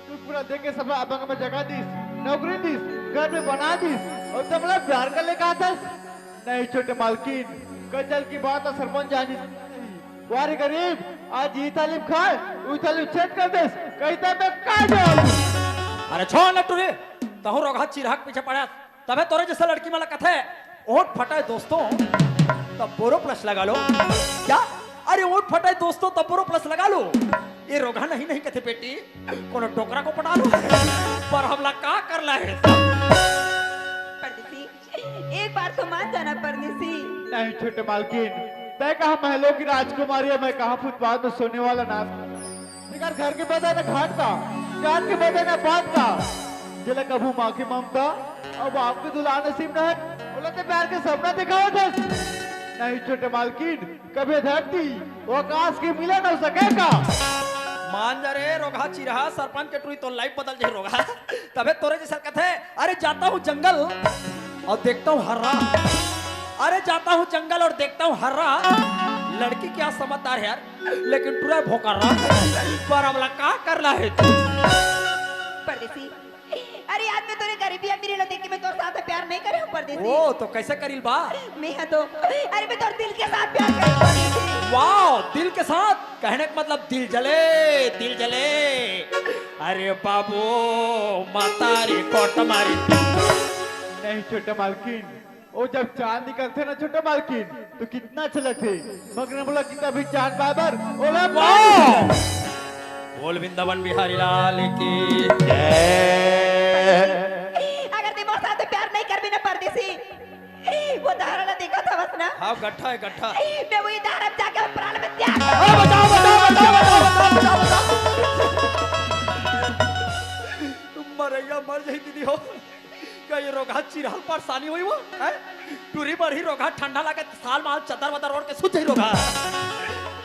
तू पूरा देख के सब अबंग में जगह दिस, नौकरी दिस, घर में बना दिस, अउ तब मोला प्यार कर ले कहत हस? नहीं छोटे मालकिन, कल चल की बात ह सरपंच जानिस। वाह रे गरीब, आज ई थाली खाए, ऊ थाली छेद कर देस, कहिथे मैं का जाऊं? अरे छोड़ ना टूरी, तहूं रोगहा चिरहा के पीछे पड़े। तभे तोरे जइसे लड़की मन ला कथे, ओंठ फटा हे दोस्तों, तब बोरो प्लस लगा लो। क्या? अरे ओंठ फटा हे दोस्तों, तब बोरो प्लस लगा लो। ये रोगहा नहीं नहीं कथे बेटी, कोनो डोकरा को पटा लो। पर हमला का करला हे? परदेसी, एक बार तो मान जाना परदेसी। नहीं छोटे मालकिन, तैं कहाँ महलों की राजकुमारी हे, मैं कहाँ फुटपाथ में सोने वाला नाथ। तेकर घर के बदे न घाट का, जात के बदे न पात का। जेला कभू माँ के ममता अउ बाप के दुलार नसीब न हे, ओला तैं प्यार के सपना देखावत हस। नहीं छोटे मालकिन, कभी धरती अउ आकाश के मिलन हो सके का? मान जा रे रोगहा चिरहा, सरपंच के टूरी तोर life बदल जाही रोगहा। तभे तोरे जइसे कथे, अरे जाता हूँ जंगल अउ देखता हूँ हर्रा। अरे जाता हूँ जंगल अउ देखता हूँ हर्रा। लड़की क्या समझदार हे यार, लेकिन टूरा भोकर्रा। पर हमला का करला हे? परदेसी, अरे आज मैं तोरे गरीबी अमीरी ला देख के मैं तोर साथ प्यार नहीं करे हूँ परदेसी। ओ, तो कइसे करिल बा? मैं हा तो, अरे मैं तोर दिल के साथ प्यार करे हूँ परदेसी। वाह, दिल के साथ कहने का मतलब दिल जले, दिल जले। अरे बाबू, मतारी कोट मारी। नहीं छोटे मालकिन, ओ जब चांद निकलथे ना छोटे मालकिन, तो कितना अच्छा लगथे। मगर मोला कितना भी चांद बाबर, ओला वाह! बोल वृंदावन बिहारी लाल की जय। अगर तैं मोर साथ प्यार नहीं करबे ना परदेसी, वो धारा ला देखत हवस ना? हाँ, गट्ठा हे, गट्ठा। मैं वही धारा में जाके प्राण में त्याग दूं। अरे बचाओ, बचाओ, बचाओ। मरैया मर जाही दीदी हो। का ये रोगहा चिरहा ल परेशानी होही वो, हैं? टूरी मरही रोगहा, ठंडा लागे त साल माल चद्दर वद्दर ओढ़ के सुत जाही रोगहा।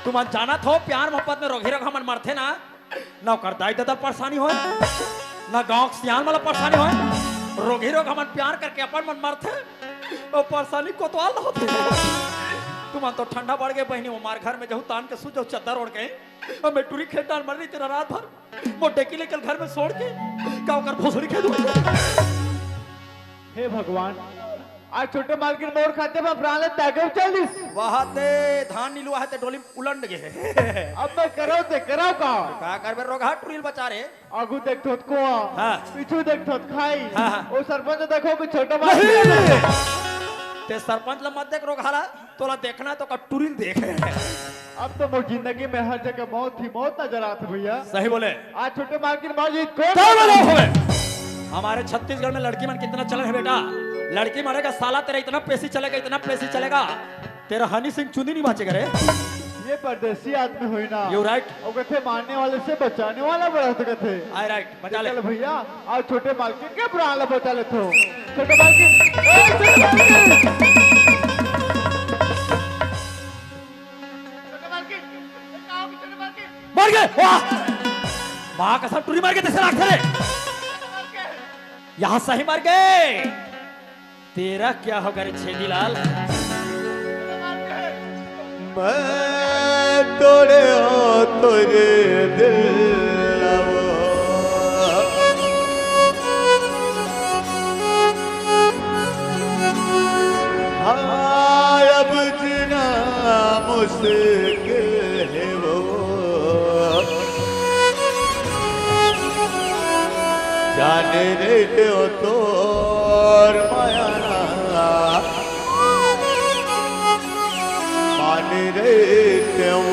तुमन जानत हो, प्यार मोहब्बत में रोगही रोगहा मन मरथे ना, ना ओकर दाई ददा ल परेशानी होय, ना गांव के सियान मन ला परेशानी होय। रोगही रोगहा मन प्यार करके अपन मन मरथे, अउ परेशानी कोतवाल ला होथे। तुमन तो ठंडा बढ़ गे बहिनी, हमार घर में जहू तान के सुत जाहू चद्दर ओढ़ के, अउ मैं टूरी खेत डाल मर रही तेरा रात भर। मोर डेकी लेके घर में छोड़ के का ओकर भोसड़ी खेदहूं? हे भगवान, आज छोटे मालकिन मोर खातिर प्राण ला त्यागे चल दिस। वाह ते धान नी लुआ हे ते डोली उलंड गे हे। अब मैं करव ते करव का? का करबे रोगहा टूरी ल बचा रे। आगू देखथों त कुआं, हाँ। पीछू देखथों त खाई। हाँ, हाँ। ओ सरपंच देखव कि छोटे मालकिन। ते सरपंच ला मत देख रोगहा ला। तोला देखना हे त ओकर टूरी ल देख। अब तो मोर जिंदगी में हर जगह मौत ही मौत नजर आत हे भैया। सही बोले। आज छोटे मालकिन मर जाही त कोन सही बोले होवे। हमारे छत्तीसगढ़ में लड़की मन के इतना चलन हे बेटा, लड़की मरेगा साला तेरा इतना पेशी चलेगा, इतना पेशी चलेगा, तेरा हनी सिंह चुंदी नहीं बाचेगा रे। ये परदेसी आदमी होही ना। You right। ओ कथे मारने वाले से बचाने वाला बड़ा होथे कथे। I right। बचा ले। चल भैया, आज छोटे मालकिन के प्राण ला बचा लेथों। छोटे मालकिन, ए, छोटे मालकिन। छोटे मालकिन, ए, का हो गया छोटे मालकिन? मर गे, वाह! माँ कसम टूरी मर गे, तइसे लागथे रे। छोटे मालकिन। यहाँ सही मर गे। तेरा क्या होगा रे छेदीलाल? मैं तोड़े हो तुझे दिल वो। हाँ, अब जीना मुश्किल है वो। जाने रहते हो तोर माया ना। माने रे क्यों,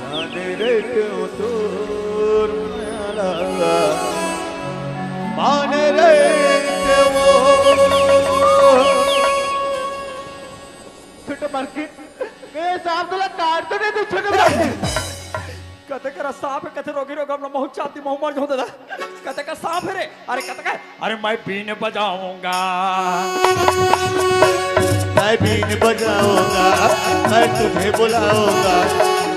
माने रे क्यों तोर माया लगा, माने रे क्यों। छोटे मालकिन, ए सांप तोला काट तो नहीं दे छोटे मालकिन। कते करा सांप है, कते रोगी रोगा अपना महू चाती महू मर जाऊं दादा। कते का सांप है रे? अरे कते का? अरे मैं बीन बजाऊंगा। मैं बीन बजाऊंगा, मैं तुझे बुलाऊंगा।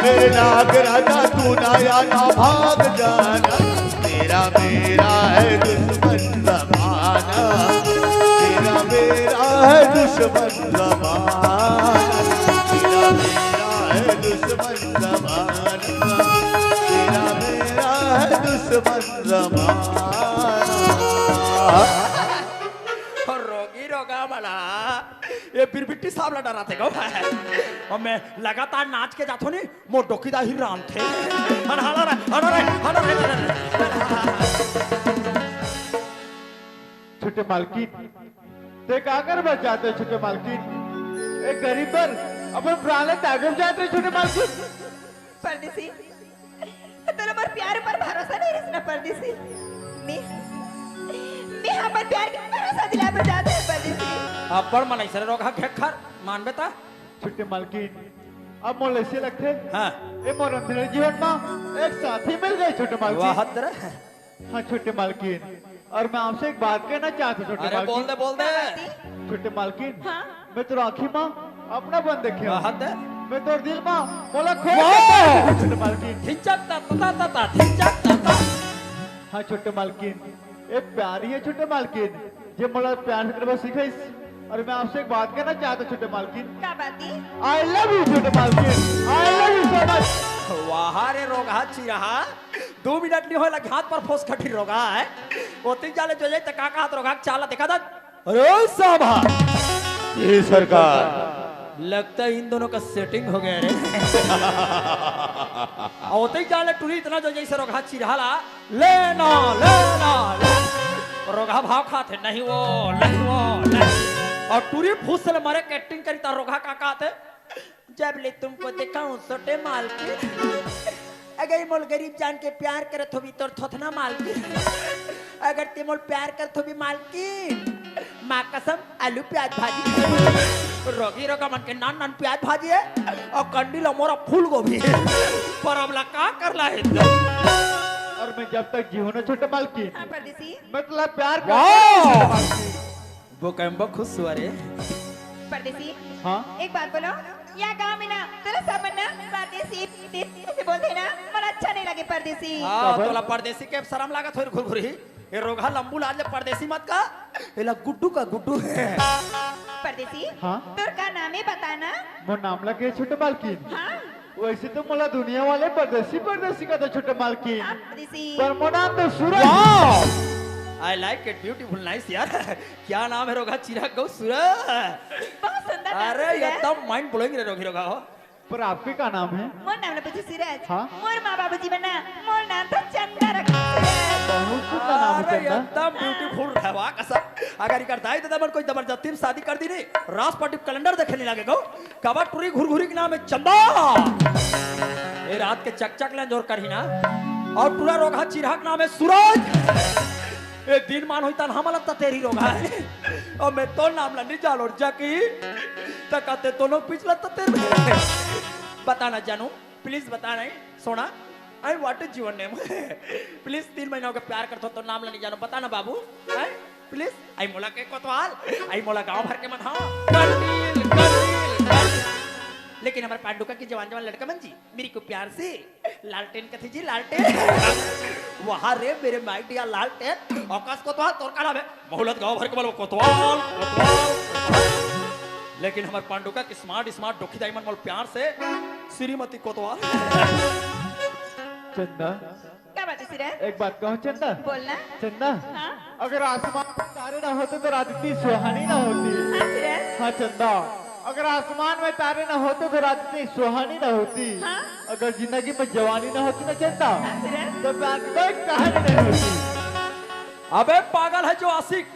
मेरे नाग राजा तू ना आना, भाग जाना। तेरा मेरा है दुश्मन जमाना, तेरा मेरा है दुश्मन जमाना, तेरा मेरा है दुश्मन जमाना, तेरा मेरा है दुश्मन जमाना। रोगी रोगा मला ये बिरबिट्टी सांप ला डराथे गो। और मैं लगातार नाच के जाथो नी, मोर डोकी दा ही राम थे। हन हन रे, हन रे, हन रे, हन रे। छोटे मालकिन, ते का कर बचाते छोटे मालकिन? एक गरीब पर अपन प्राण ले त्यागे जाते छोटे मालकिन। परदेसी, तोला मोर प्यार ऊपर भरोसा नहीं रहिस ना परदेसी। मैं, मैं अपन प्यार के भरोसा दिला बजाते हैं परदेसी। अब्बड़ मन ऐसे रोगा घेखर मानबे ता। छोटे मालकिन, अब मोला ऐसे लगथे, हाँ। ए मोर अंधेरे जीवन मा एक साथी मिल गए छोटे मालकिन। वाह तेरा। हाँ छोटे मालकिन, और मैं आपसे एक बात कहना चाहता हूँ छोटे अरे मालकिन। बोल दे, बोल दे। छोटे मालकिन, हाँ। मैं तोर आँखी मा अपना बन देखे हूँ। वाह दे। मैं तोर दिल मा मोला खो वाह। छोटे मालकिन। थिचक ता ता ता ता, थिचक ता ता। हाँ छोटे मालकिन, ये प्यार ही है छोटे मालकिन, जे मोला प्यार से करवा सिखाइस। और मैं आपसे एक बात कहना चाहता हूँ छोटे मालकिन। का बात ही? I love you छोटे मालकिन, I love you so much। वाह रे रोगहा चिरहा, दो मिनट नहीं होए लगे हाथ पर फोस खटी रोगा है। ओती जाले जो जाए त का कहत रोगा चाला देखा दा। अरे साहब, जी सरकार। लगता है इन दोनों का सेटिंग हो गया रे। ओती जाले टूरी इतना जो जैसे रोगहा चिरहा ला, लेना, लेना, लेना। रोगहा भाव खाते, नहीं वो, नहीं वो, नहीं। और टूरी फूस ले मारे एक्टिंग करी ता रोगहा का कहते। जब ले तुमको देखा हूँ छोटे मालकिन, अगर मोल गरीब जान के प्यार करत होबी तोर थोथना मालकिन, अगर ते मोल प्यार करत होबी मालकिन, माँ कसम आलू प्याज भाजी। रोगी रोगा मन के नान नान प्याज भाजी है और कंडी ला मोरा फूल गोभी। पर अब ला का कर ला है? और मैं जब तक जीवन छोटे मालकिन, हाँ परदेसी। मैं तोला प्यार वाह! करता हूँ। वो कैम्बो खुश हुआ रे। परदेसी। हाँ? एक बात बोलो, या गांव में ना तोला सब मन ना परदेसी परदेसी ऐसे बोलते ना, मन अच्छा नहीं लगे परदेसी। हाँ, काबर? तोला परदेसी के शरम लागत होई घुरघुरी। ये रोगहा लंबू लाज ले परदेसी मत का, एला गुड्डू का गुड्डू। परदेसी। हाँ? तोर का नाम है बताना। मोर नाम ला के छोटे मालकिन। हाँ। वैसे तो मोला दुनिया वाले परदेसी परदेसी कहते छोटे मालकिन, हाँ परदेसी। पर मोर नाम तो सूरज। Wow! I like it, beautiful, nice यार। क्या नाम है रोगहा चिरहा गौ सूरज? बहुत सुंदर नाम अरे है सूरज। एकदम माइंड ब्लोइंग रे रोगी रोगा हो। पर आपके का नाम है? मोर नाम ना पूछे सूरज। हाँ? मोर माँ बाबूजी बना मोर नाम तो चंदा रखा सूरज। बहुत सुंदर नाम है अरे चंदा। एकदम ब्यूटीफुल है वाह कसम। अगर इकर दाई दादा मन कोई जबरदस्ती में शादी कर दी नहीं, रास पाटी कैलेंडर देखे नहीं लगे गो। कबर टूरी घुरघुरी के नाम है चंदा। ये रात के चकचक ले जोर करही ना। और टूरा रोगहा चिरहा के नाम है सूरज। ए दिन मान होई तन हमला त तेरी रोगहा है। और मैं तो नाम ला नहीं जानो जकी। त कहते दोनों पिछला त तेरे। बता ना जानू, प्लीज बता नहीं। सोना, I what is your name? Please तीन महीना हो गया प्यार करथो तो नाम ला नहीं जानो, बता ना बाबू। हैं? प्लीज, आई मोला के कोतवाल, आई मोला गांव भर के मन हाँ। कंडील, कंडील, कंडील। लेकिन हमारे पांडुका की जवान जवान लड़का मन जी, मेरी को प्यार से लालटेन कथे जी, लालटेन। वाह रे मेरे my dear लालटेन, अवकाश कोतवाल, तोर का नाम है? मोहलत गांव भर के बोलो कोतवाल, कोतवाल, कोतवाल। लेकिन हमर पांडुका के smart smart डोखी दाई मन मोला प्यार से श्रीमती कोतवाल। चंदा, का बात है सिरत? एक बात कहूँ चंदा। बोलना। चंदा, हाँ? अगर आसमान में तारे ना होते तो रात इतनी सुहानी ना होती। हाँ सिरत। हाँ चंदा, अगर आसमान में तारे ना होते तो रात इतनी सुहानी ना होती। हाँ? अगर जिंदगी में जवानी ना होती ना चंदा, हाँ सिरत। तो प्यार की कोई कहानी नहीं होती। अबे पागल है जो आशिक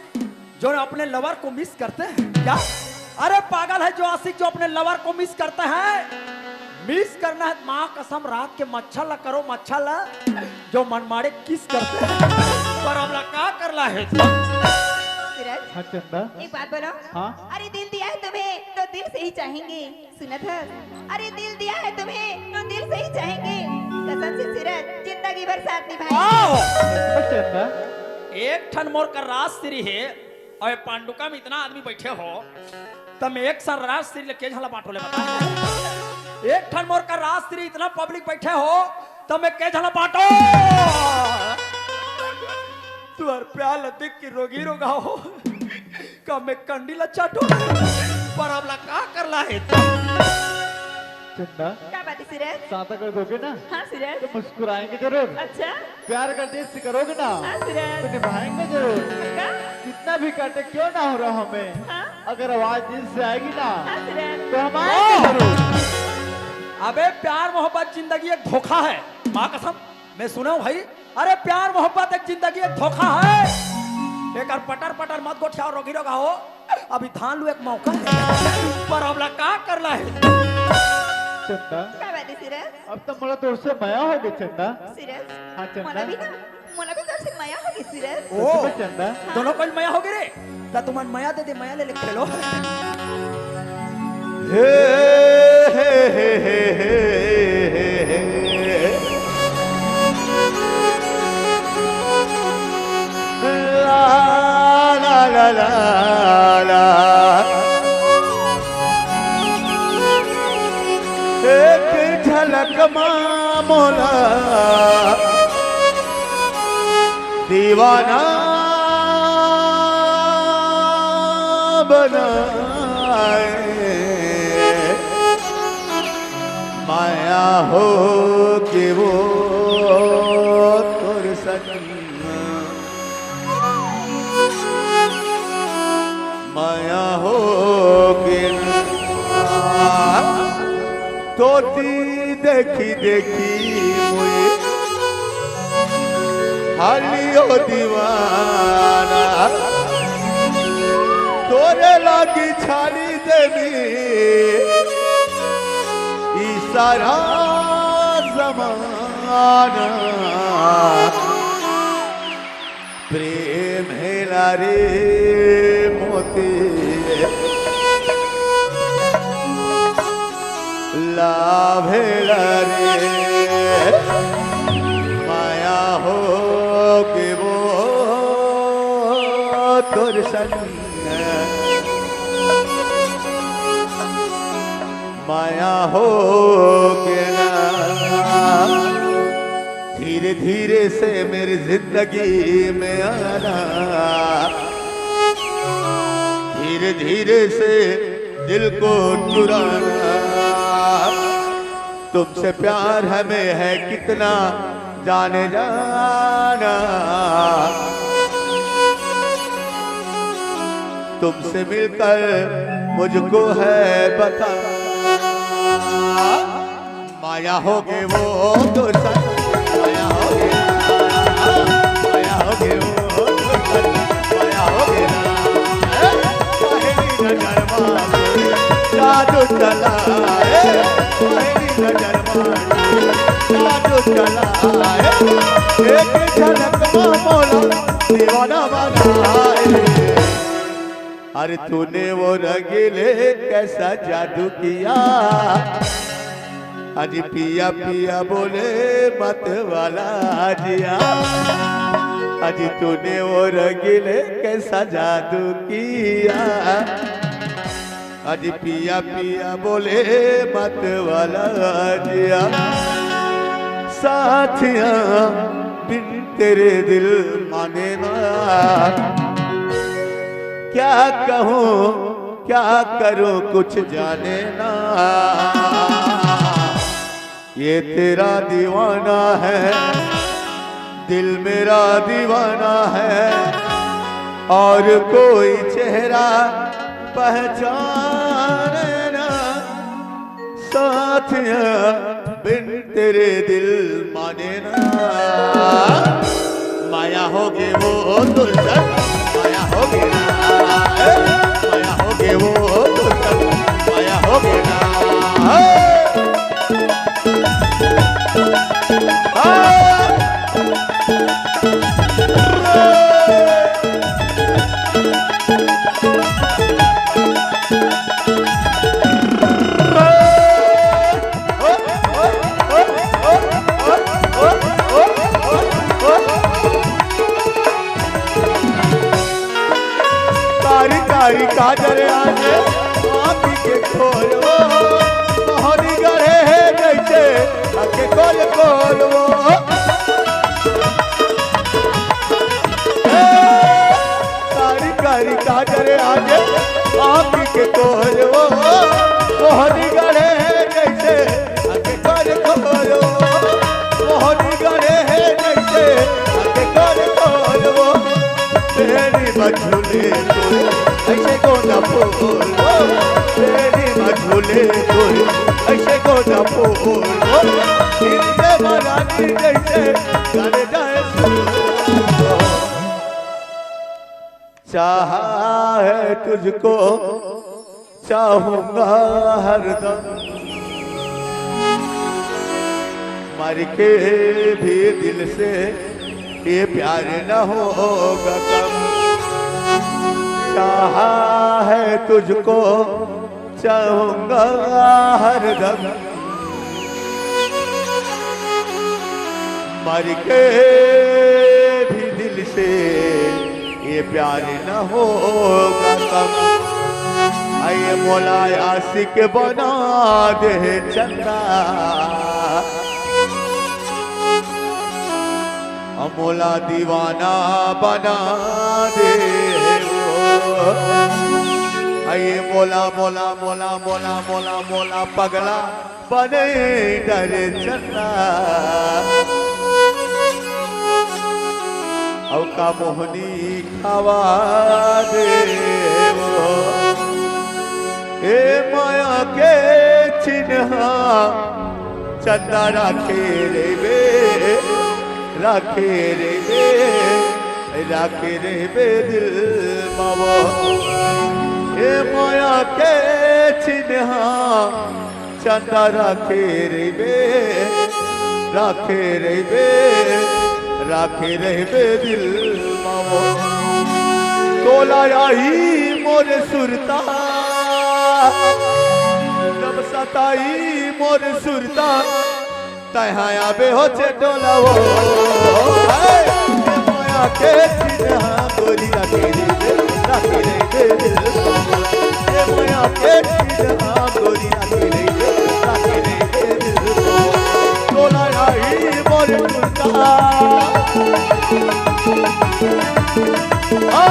जो अपने लवर को मिस करते हैं क्या? अरे पागल है जो आशिक जो अपने लवर को मिस करते हैं। मिस करना है माँ कसम, रात के मच्छर ला करो, मच्छर ला जो मनमाड़े किस करते हैं। पर अब ला का कर ला है? सिरत, हाँ चंदा। एक बात बोलो। हाँ? अरे दिल दिया है तुम्हें तो दिल से ही चाहेंगे। सुना था? अरे दिल दिया है तुम्हें तो दिल से ही चाहेंगे। कसम से सिरत, जिंदगी भर साथ निभाएंगे। आओ। हाँ चंदा। एक ठन मोर कर राजश्री है, अउ ए पांडुका में इतना आदमी बैठे हो, त मैं एक सन राजश्री ल के झन ल बांटो ले बता। एक ठन मोर कर राजश्री इतना पब्लिक बैठे हो, त मैं के झन ल बांटो। तुहर प्यार ल देख के रोगी रोगा हो, का मैं कंडी ल चाटो? पर अब ला का कर ला है? चंदा, क्या बात है सिरत? साथ अगर दोगे ना, हाँ सिरत। तो मुस्कुराएंगे जरूर। अच्छा। प्यार का टेस्ट करोगे ना, हाँ सिरत। तो निभाएंगे जरूर। पक्का? कितना भी काटे क्यों ना हो रहा हमें, हाँ। अगर आवाज दिल से आएगी ना, हाँ सिरत। तो हम आएंगे जरूर। अबे प्यार मोहब्बत जिंदगी एक धोखा है, माँ कसम। मैं सुना हूँ भाई, अरे प्यार मोहब्बत एक जिंदगी एक धोखा है। एकर पटर पटर मत गोठियाओ रोगी रोगा हो, अभी धान लू एक मौका है। पर अब ला का कर ला है? चंदा, का बात है सिरत? अब तो मोला तोर से मया हो गए चंदा। सिरत? हाँ चंदा। मोला भी ना, मोला भी तोर से मया हो गए सिरत। ओ, सच में चंदा। हाँ। दोनों कोई मया हो गए रे। त तुमन मया दे दे, मया ले ले खेलो। हे, हे, हे, हे, हे, हे। ला, ला, ला, ला, ला। एक झलक मा मोला दीवाना बनाए। माया हो के वो तोर संग माया हो के ना। तोती देखी देखी मुई हालियो दीवाना। तोरे लागी छाड़ी देवी ई सारा जमाना। प्रेम हेला रे मोती लाभ हेला रे माया हो के वो तोर संग माया हो के ना। धीरे धीरे से मेरी जिंदगी में आना, धीरे धीरे से दिल को चुराना। तुमसे प्यार हमें है कितना जाने जाना। तुमसे मिलकर मुझको है पता। माया हो गए वो दोस्त, माया हो गया, माया हो गए वो दोस्त, माया हो गया। ए, पहली नजर में जादू चला, ए, पहली नजर में जादू चला, ए, एक झलक में मोला दीवाना बनाए। अरे तूने वो रंगीले कैसा जादू किया, अजी पिया पिया बोले मत वाला जिया। अजी तूने वो रंगीले कैसा जादू किया, अजी पिया पिया बोले मत वाला जिया। साथिया बिन तेरे दिल माने ना। क्या कहूँ क्या करूँ कुछ जाने ना। ये तेरा दीवाना है, दिल मेरा दीवाना है, और कोई चेहरा पहचाने ना। साथिया बिन तेरे दिल माने ना। माया होगे वो दुल्हन, माया होगे ना, ए, माया होगे वो दुल्हन, माया होगे ना। ए। कारी कारी काजर आगे आँखी के खोलवो, मोहनी गढ़े हे जैसे आके कोल खोलवो। कारी कारी काजर आगे आँखी के खोलवो, मोहनी गढ़े हे जैसे आके कोल खोलवो, मोहनी गढ़े हे जैसे आके कोल खोलवो। तेरी मझुले कोई ऐसे को न बोलो, तेरी मझुले कोई ऐसे को न बोलो। इनके मराठी जैसे गाने जाए। चाहा है तुझको, चाहूंगा हरदम, मर के भी दिल से ये प्यार न होगा कम। चाहा है तुझको, चाहूंगा हरदम, मर के भी दिल से ये प्यार न होगा कम। आइए मोला आशिक बना दे चंदा, मोला दीवाना बना दे वो। आइए मोला, मोला, मोला, मोला, मोला, मोला पगला बने डरे चंदा, अउ का मोहनी खावा दे वो। ए माया के चिन्हा चंदा राखे रेबे, राखे रेबे, राखे रेबे दिल मा वो। ए माया के चिन्हा चंदा राखे रहिबे, राखे रहिबे, राखे रहिबे दिल मा वो। तोला आही मोर सुरता, जब सताही मोर सुरता, तैं हा आबे हो चेटोला वो। हाय, ए माया के चिन्हा गोरी राखे रहिबे, राखे रहिबे दिल मा वो। ए माया के चिन्हा गोरी राखे रहिबे, राखे रहिबे दिल मा वो। तोला आही मोर सुरता। आ,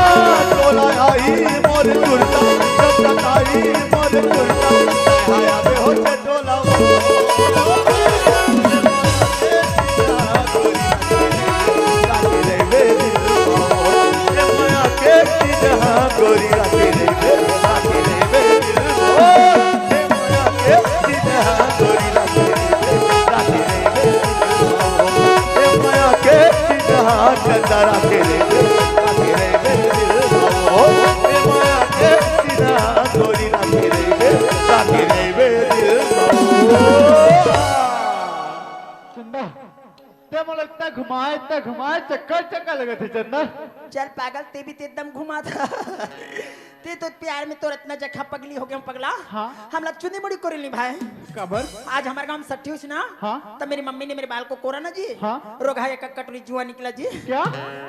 तोला आही मोर सुरता, जब सताही मोर सुरता, तैं हा आबे हो चेटोला वो। चंदा, ते मोला इतना घुमाए, इतना घुमाए, चक्कर चक्कर लगत हे चंदा। चल पागल, ते भी ते एकदम घुमा था। ते तो प्यार में तोर इतना जखा पगली हो गया पगला। हाँ। हमला चुंदी मुड़ी कोरे नी भाई। काबर? आज हमारे गांव में सट्ठी हुई ना। हाँ। तब मेरी मम्मी ने मेरे बाल को कोरा ना जी। हाँ। रोगहा एक कटोरी जुआ निकला जी। क्या?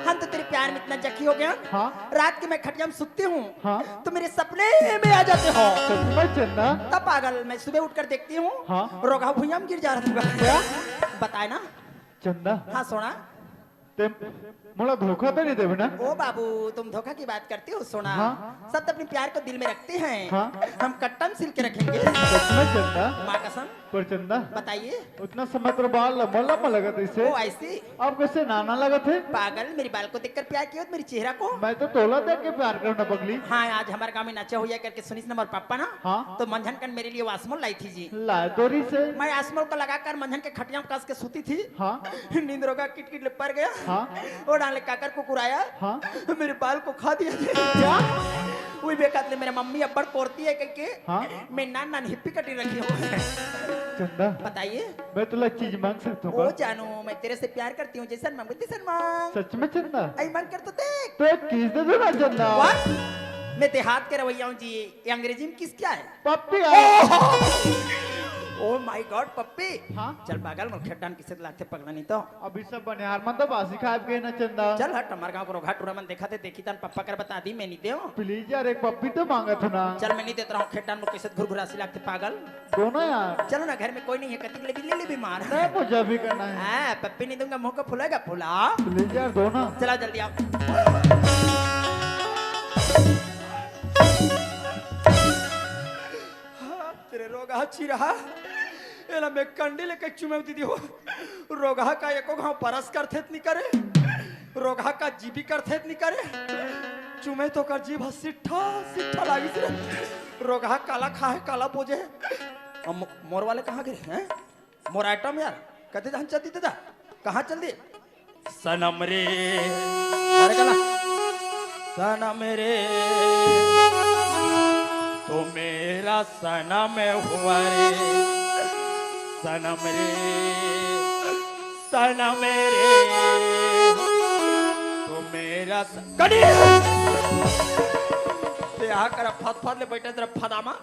हम तो तेरे प्यार में इतना जखी हो गया। हाँ। रात के मैं खटिया में सुतती हूँ। हाँ। तो मेरे सपने में आ जाते हो। सच में चंदा? तब पागल, मैं सुबह उठकर देखती हूँ। हाँ। रोगहा भुइयां में गिर जा रहा था। क्या? बताए ना। चंदा। हाँ, सोना। ते मोला धोखा तो नहीं देबे ना? ओ बाबू, तुम धोखा की बात करते हो, सोना। हाँ। सब तो अपने प्यार को दिल में रखते हैं। हाँ। हम कट्टम सिल के रखेंगे। सच में चंदा? माँ कसम। पर चंदा, बताइए। उतना समय तोर बाल लंबा लंबा लगत रहिसे। ओ, ऐसी? अब कैसे नाना लगत हे? पागल, मेरी बाल को देखकर प्यार किया हो, मेरी चेहरा को? मैं तो तोला देख के प्यार करना पगली। हाँ, आज हमारे गाँव में नाचा हुआ करके सुनिस ना मोर पापा ना, हाँ। तो मंझन कन मेरे लिए वो आसमोल लाई थी जी। ला दोरी से। मैं आसमोल को लगाकर मंझन के खटिया में कस के सूती थी। हाँ। नींद रोगा किटकिट ले पर गया। हाँ। वो डाले काकर कुकुराया। हाँ। मेरे बाल को खा दिया जी। क्या? वही बेकात ले मेरा मम्मी अब्बड़ कोरती है कह के। हाँ। मैं नान नान हिप्पी कटिंग रखी हूँ। चंदा, बताइए। मैं तुला एक चीज मांग सकता हूँ ओ का? जानू, मैं तेरे से प्यार करती हूँ, जैसन मांगू तैसन मांग। सच में चंदा? आई मांग कर तो देख। तो एक किस दे दो ना चंदा। What? मैं देहात के रवैया हूँ जी, ये अंग्रेजी में किस क्या है? पप्पी आ। Oh my God, पप्पी। हाँ? चल पागल, मोर खेत डान किसे लागथे पगला नहीं तो। अभी सब बनिहार मन तो बासी खाए गए ना चंदा। चल हट, हमारे गाँव के रोगहा टूरा मन देखा थे, देखी तन पप्पा कर बता दी, मैं नहीं दे। प्लीज यार, एक पप्पी तो मांगा था ना। चल मैं नहीं देता हूँ, खेत डान में कैसे घुरघुरासी लागथे पागल। दो ना यार। चलो ना, घर में कोई नहीं है, कतिक ले भी ले ले बीमार। नहीं, मुझे भी करना है। हाँ, पप्पी नहीं दूंगा, मुंह को फुलाएगा फुला। प्लीज यार, दो ना। चला जल्दी आओ। हाँ, तेरे रोगहा चिरहा, एला मैं कंडी लेके चुमे दीदी हो। रोगहा का एको घाव परस करथे त नी करे, रोगहा का जीबी करथे त नी करे। चुमे तो कर जीभ ह सिट्ठा सिट्ठा लागिस रे। रोगहा काला खाहे काला बोजे। अब मो-, मोर वाले कहाँ गिरे हैं? मोर आइटम यार, कते जान चल दी दादा, कहाँ चल दी? सनम रे, अरे कला, सनम रे, तो मेरा सनम हुआ रे, सनम रे, सनम रे, तो मेरा स-, कड़ी। ते यहाँ कर फत फत ले बैठे तेरा फदामा।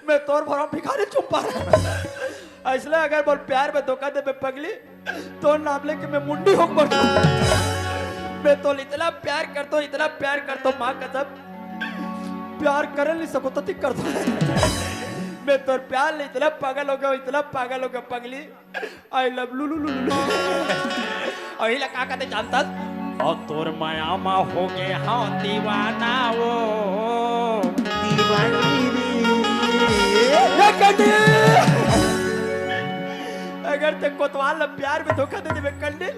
मैं तोर भरम भिखारी चुम्पा रे। इसलिए अगर मोर प्यार में धोखा देबे पगली, तोर नाम लेके मैं मुंडी होक मर जाऊं। मैं तोर इतना प्यार करतो, इतना प्यार करतो, माँ कसम, प्यार करे नहीं सको तो ठीक कर दो। मैं तोर प्यार ले इतना पागल हो गया, इतना पागल हो गया पगली। I love लुलु लुलु लुलु। अउ इला का कथे जानथस? अउ तोर मया म होगे हंव दीवाना ओ। दीवानी रे। ए कंडी! अगर ते कोतवाल ल प्यार में धोखा दे देबे कंडी,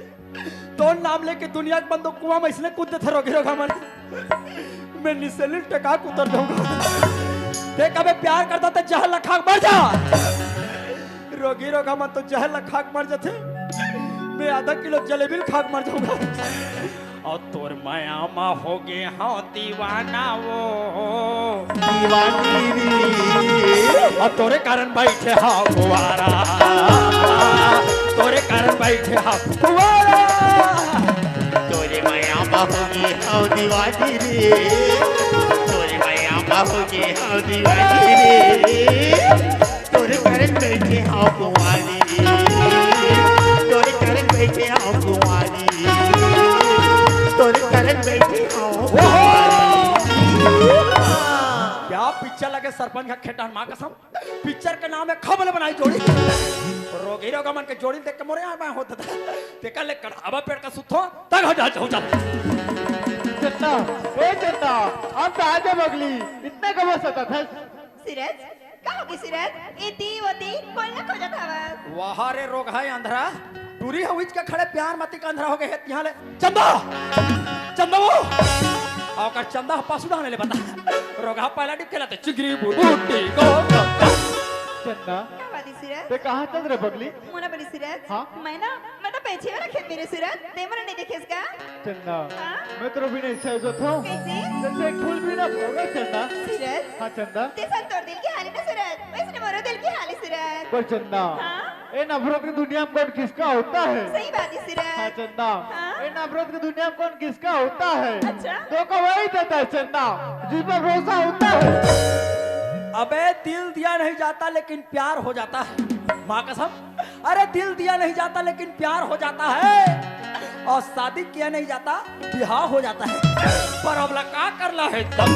तोर नाम लेके दुनिया के बंदो कुआं में इसने कूद देथे रोगी रोगा मन। मैं निसेलिन टका के उतर जाऊंगा। देख अबे प्यार करता तो जहर ल खा के मर जा। रोगी रोगा मन तो जहर ल खा के मर जाथे, मैं आधा किलो जलेबी ल खा के मर जाऊंगा। अउ तोर मया म होगे हंव दीवाना ओ। दीवानी रे। अउ तोरे कारण बैठे हंव कुंवारा, तोरे कारण बैठे हंव कुंवारा। तोरे मया म होगे हंव दीवानी रे, तोरे मया म होगे हंव दीवानी रे। तोरे कारण बैठे हंव कुंवारी, तोरे कारण बैठे हंव कुंवारी, तोरे कारण बैठे हंव कुंवारी। क्या पिक्चर लगे सरपंच का खेटान, माँ कसम। पिक्चर के नाम हे खबल बनाई जोड़ी। रोगी रोगा मन के जोड़ी देख के मोरे यहाँ मैं होता था। देखा ले कढ़ावा पेड़ का सुथो, तक हटा जाओ जा। चंदा, ए चंदा, हम तो आजे बगली, इतना कब सता था? सिरज, का होगे सिरज? एती ओती कोन ला खोजत हवस? वाह रे रोगहा अंधरा, टूरी हविच के खड़े प्यार मती के अंधरा होगे हे तिहां ले। चंदा! चंदा वो! अउ ओकर चंदा ह पासुदान ले बता। रोगहा पहला डिप खेलत हे चिगरी बुटी को चंदा। का बात हे सिरज? ते कहाँ चल रे पगली? मोना बनी सिरज। हाँ? मैं ना, मैं तो पीछे वाला खेत में रे सिरज। ते मोला नहीं देखेस का? चंदा, हाँ? मैं तोर बिना अच्छा हो जाता हूँ। कैसे? जैसे एक फूल बिना भौरा चंदा। सिरज। हाँ चंदा। जैसन तोर दिल की हाली ना सिरज, वैसने मोरो दिल की हाली सिरज। पर चंदा, हाँ? ए नफरत की दुनिया में कौन किसका होता है? सही बात है सिरज। हाँ चंदा, हाँ? ए नफरत की दुनिया में कौन किसका होता है? अच्छा। धोखा वही देता है चंदा, जिस पर भरोसा होता है। अबे दिल दिया नहीं जाता लेकिन प्यार हो जाता है। माँ कसम, अरे दिल दिया नहीं जाता लेकिन प्यार हो जाता है, और शादी किया नहीं जाता, बिहाव हो जाता है। पर अब ला का करना है तब?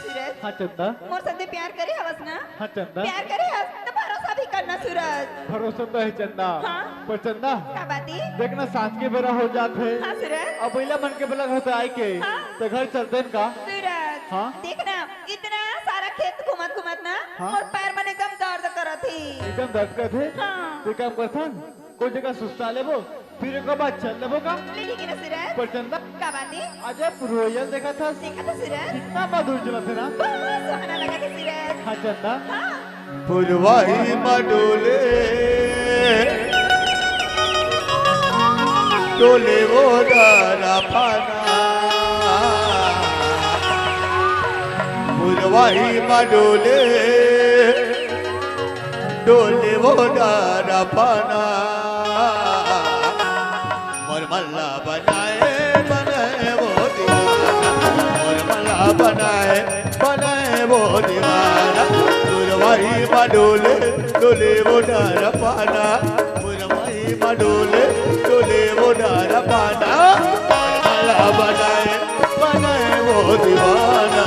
सिरज, हाँ चंदा। मोर संग प्यार करे हवस ना? हाँ चंदा। प्यार करे हवस तो भरोसा करना सूरज। भरोसा तो हे चंदा। हाँ। पर चंदा, का बात हे? देख ना, सांझ के बेरा हो जात हे। हाँ सूरज। अब बइला मन के बला घर से आए के, हाँ। त घर चलते न का? सूरज, हाँ। देख ना, इतना सारा खेत घूमत घूमत ना, हाँ। मोर पैर मन एकदम दर्द करत हे। एकदम दर्द करत हे? हाँ। त एक काम करथन, कोई जगह सुस्ता लेबो, फिर ओकर बाद चल लेबो का? ले ठीक हे ना सूरज। पर चंदा, का बात हे? अजय पुरवैया ल देखत हस? देखत हस सूरज। कितना मधुर चलत हे ना? बहुत सुहाना लगत हे सूरज। हाँ चंदा। हाँ। पुरवा ही म डोले, डोले वो डरा पाना। पुरवा ही म डोले, डोले वो डरा पाना। मोर मल्ला बनाए, बनाए वो दीवाना। मोर मल्ला बनाए, बनाए वो दीवाना। पुरवा ही म डोले, डोले वो डरा पाना। पुरवा ही म डोले, डोले वो डरा पाना। मोर मल्ला बनाए, बनाए वो दीवाना।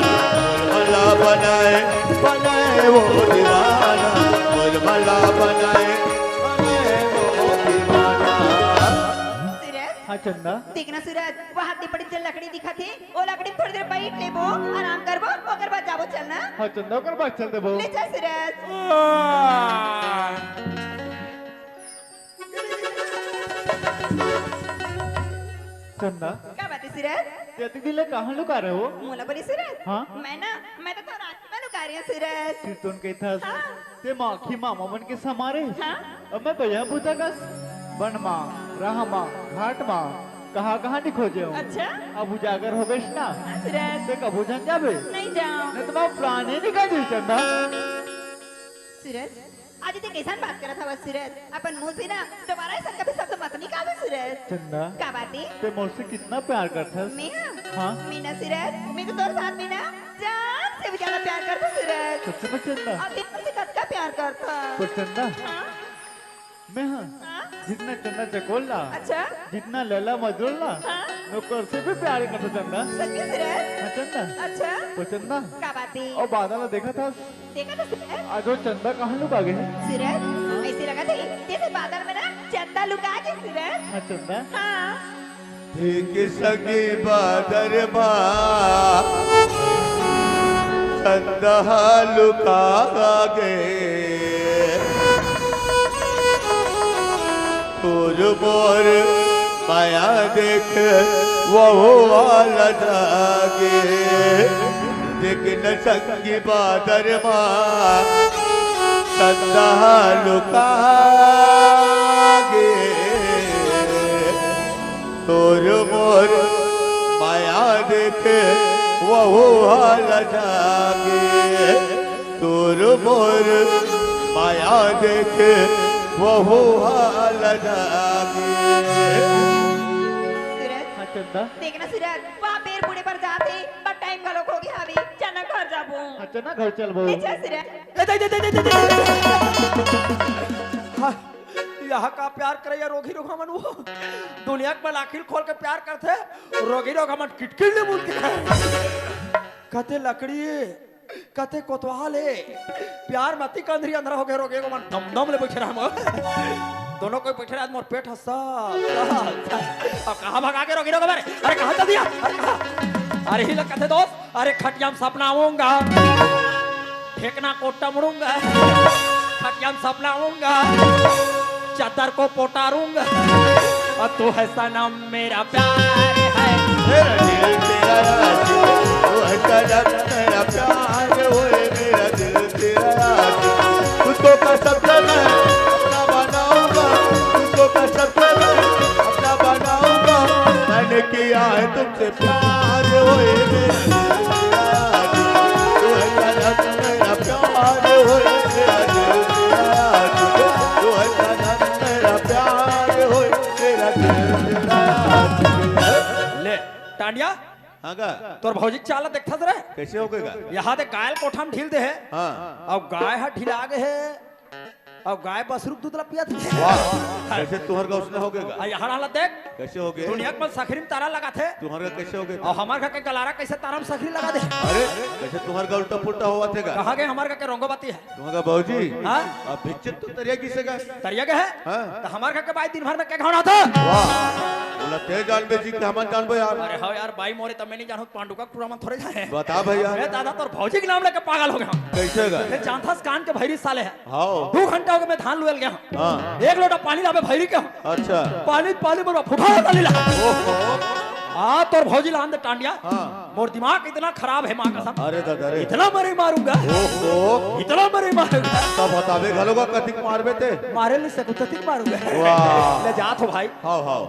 मोर मल्ला बनाए, बनाए वो दीवाना। मोर मल्ला बनाए, बनाए वो दीवाना। सूरज, हाँ चंदा। देख ना सूरज, वो हाथ में पड़ी जो लकड़ी दिखत हे, वो लकड़ी में थोड़ी देर बैठ लेबो, आराम करबो, ओकर बाद जाबो, चल ना। हाँ चंदा, ओकर बाद चल देबो। ले चल सूरज। चंदा। का बात हे सूरज? ते अतेक दिन ले कहाँ लुका रहे हो? मोला बोले सूरज। हाँ? मैं ना, मैं तो तोर आँखी म लुका रहे हँव सूरज। फिर तो उनके था हाँ। ते माखी मामा मन के समारे। हाँ। अब मैं भैया पूछा कस, बन मा, राह मा, घाट मा, कहाँ कहाँ नहीं खोजे हो। अच्छा। अब उजागर हो गइस ना। हाँ सूरज। ते कभू झन जाबे। नहीं जाओ। नहीं तो मैं प्राण ही निकाल दी चंदा। सूरज, आज ते कइसन बात करत हवस सूरज? अपन मुँह से ना दोबारा अइसन कभी शब्द मत निकालबे सूरज। चंदा, का बात हे? ते मोर से कितना प्यार करथस? मैं? हाँ। मैं ना सूरज, मैं तो तोर साथ में ना जान से भी ज्यादा प्यार करथों सूरज। सच में चंदा? अउ ते मोर से कतका प्यार करथस? पर चंदा, हाँ? मैं हाँ, हाँ? जितना चंदा चकोर ला, अच्छा? जितना लैला मजनू ला, हाँ? ओकर से भी प्यार करथों चंदा। सच में सूरज? हाँ चंदा। अच्छा? तो चंदा, का बात हे? अउ बादल ला देखत हस? देखत हस सूरज? आज वो चंदा कहाँ लुका गे हे? सूरज, अइसे लगत हे, जइसे बादल में ना चंदा लुका गे सूरज। हाँ, चंदा। हाँ। एक संगी बादर मा चंदा लुका गे। तोर मोर माया देख वहू वाला जागे। देख न संगी बादर मा चंदा लुका गे। तोर मोर माया देख वहू वाला जागे। तोर मोर माया देख वहू हाल जागे। सूरज, हाँ, चंदा। देख ना सूरज, वहाँ पेड़ बूढ़े पर जात हे, बस टाइम घलो हो गे हवे, चल ना घर जाबो। हाँ, चल ना घर चलबो। ले चल सूरज। ए, दे, दे, दे। हाँ, यहाँ का प्यार करे या रोगी रोगा मन वो। दुनिया के मन आँखी खोल के प्यार करथे, रोगी रोगा मन किटकिट ले बोलथे। कथे लकड़ी कथे कोतवाल हे, प्यार म अतिक अंधरी अंधरा हो गे, रोगी रोगा मन दम दम ले बइठे रहे। दोनों कोई बइठे रहे, मोर पेट ह साफ, साफ, साफ। अब कहाँ भगा गे रोगी रोगा मन? अरे कहाँ चल दिया? अरे कहाँ? अरे ही लोग कथे दोस्त, अरे खटिया म सपना आऊंगा, फेंकना को टमड़ूंगा, खटिया म सपना आऊंगा, चादर को पोटारूंगा, और तू है सनम मेरा प्यार है। मेरा दिल तेरा राज, तू है सनम मेरा प्यार, ओए मेरा दिल तेरा राज। तुझको कसम से मैं अपना बनाऊंगा, तुझको कसम से मैं अपना बनाऊंगा। मैंने किया है तुमसे प्यार, ओए मेरा दिल तेरा राज। तू है सनम मेरा प्यार, ओए मेरा दिल तेरा राज। तू है सनम मेरा प्यार, ओए मेरा दिल तेरा राज। ले, टांडिया, हाँ का? तोर भौजी के चाल ला देखथस रे? कइसे हो गे गा? यहाँ दे गाय ल कोठा म ढील दे हे। हाँ। अब गाय ह ढिला गे हे। अउ गाय बसरू के दूध ला पियत हे। वाह, कैसे तुहर का उसने हो गएगा? अउ यहाँ ला देख, कैसे हो गए? दुनिया के मन सकरी में तारा लगाथे। तुहर का कैसे हो गए? अउ हमर घर के गलारा कैसे तारा में सकरी लगा दे? अरे, कैसे तुहर का उल्टा पुल्टा होवत हे गा? कहाँ गए हमर घर के रोंगो बाती हे? तुहर का बाबूजी? हाँ? अब भिच्चित तो तरिया किसे का? तरिया के हे? हाँ। तो हमर घर के बाई दिन भर में के घाव नहाथे? वाह, बोला ते जानबे जी कि हमन जानबो यार। अरे हाँ यार, बाई मोरे तब मैं नहीं जानू, पांडू का टूरा मन थोरे जाए। बता भैया। अरे दादा, तोर भौजी के नाम लेके पागल हो गया। कैसे गा? ये जानथस कान के भैरी साले हे। हाँ। दू घंटा हो गया मैं धान लुएल गया हूँ। हाँ। एक लोटा पानी लावे भैरी के हूँ। अच्छा। पानी, पानी बोलवा फुफा डाली ला। ओहो। हाँ, तोर भौजी ला आन दे टांडिया। हाँ। मोर दिमाग इतना खराब हे माँ कसम। अरे दादा रे। इतना मरे मारूंगा। ओहो। इतना मरे मारूंगा। तब बताबे घलो का कतिक मारबे ते। मारे ले सकू ततिक मारूंगा। वाह। ले जात हो भाई। हाव, हाव।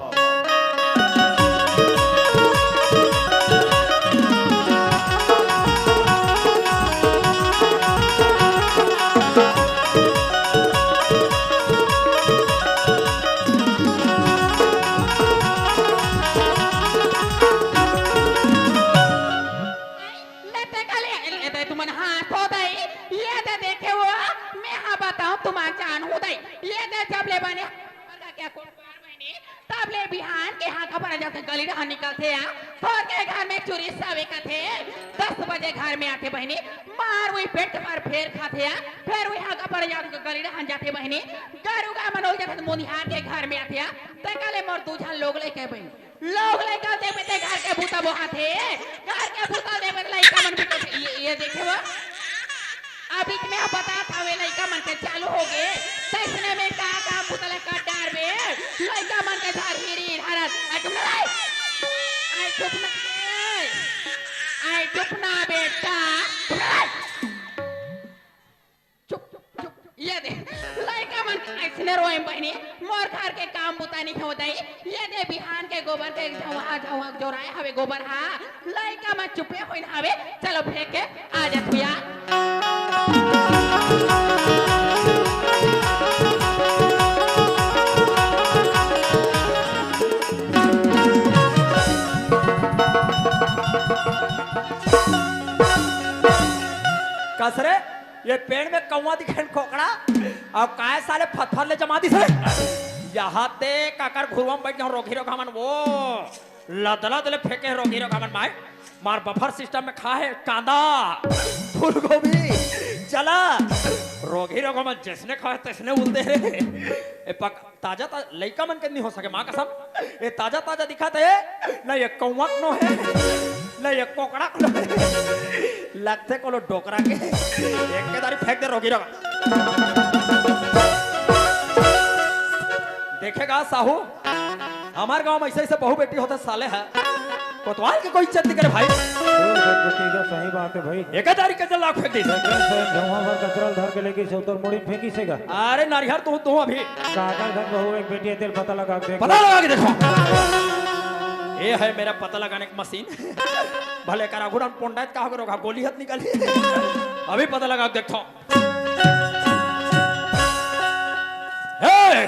ले ते कले, ले ते तुमन हाथ हो दई, ये दे देखे वो, मैं हाँ बताऊँ तुमन जान हो दई, ये दे जब ले बने, का क्या कोटवार बने, तब ले बिहान के हाँका पर जाथे गली डहर निकलथे या, थोर के घर में चुरी सावे कथे, दस बजे घर में आथे बहिनी, मार वही पेट मार फेर खाथे या, फेर वही हाँका पर जाथे गली डहर जाथे बहिनी, गरुगा मन हो जाथे मुनिहार के घर में आथे या, ते कले मोर दू झन लोग लेके बहिनी। लोग लइका देबे ते घर के बूता बोहाथे, घर के बूता देबे ते लइका मन भी तो ये, ये देखे वो। अब बीच में हम बतात हवे लइका मन के चालू हो गे, तइसने में का काम बूता ला कर डारबे, लइका मन के झार हीरी हरत, आ चुप ना रे। आई चुप ना रे। आई चुप ना बेटा, चुप ना रे। चुप, चुप, चुप। ये दे, लइका मन अइसने रोए बहिनी, मोर घर के काम बुता नहीं होत हे। ये दे बिहान के गोबर के झौहा, झौहा जोराए हवे गोबर हा। लइका मन चुपे होइन हवे, चलो फेंक के आ जा तू यार। कस रे? ये पेड़ में कौवा दिखेन कोकड़ा, अउ काय साले फतफर ले जमा दिस रे। यहाँ ते काकर घुरुवा में बैठ जाऊं, रोगी रोगा मन वो लदलद ले फेंके रोगी रोगा मन माय, मार बफर सिस्टम में खा हे कांदा, फूलगोभी, चला, रोगी रोगा मन जइसने खाए तइसने उलदे रे। ए पक ताजा ताजा लइका मन के नहीं हो सके, माँ कसम। ए ताजा ताजा दिखत हे, ना ये कौवा के नो हे, ना ये कोकड़ा के नो हे। लगथे कोनो डोकरा के। एक के दारी फेंक दे रोगी रहा। देखे गा साहू, हमर गांव में अइसे अइसे बहू बेटी होथे साले हे। कोतवाल के कोई इज्जत नहीं करे भाई। ओ, बेटी का सही बात हे भाई। एक तारीख के जल लाख फेंक दी। एकदम से झौहा भर कचरा धर के लेके से उतर मुड़ी फेंकी से गा। अरे नरिहर तू, तू अभी। काकर घर बहू एक बेटी हे, तेल पता लगा के देख। पता लगा के देखो। ये है मेरा पता लगाने की मशीन। भले करा घुड़न पोंडायत का हो रोगा, गोली हाथ निकाली। अभी पता लगा के देखो। हे!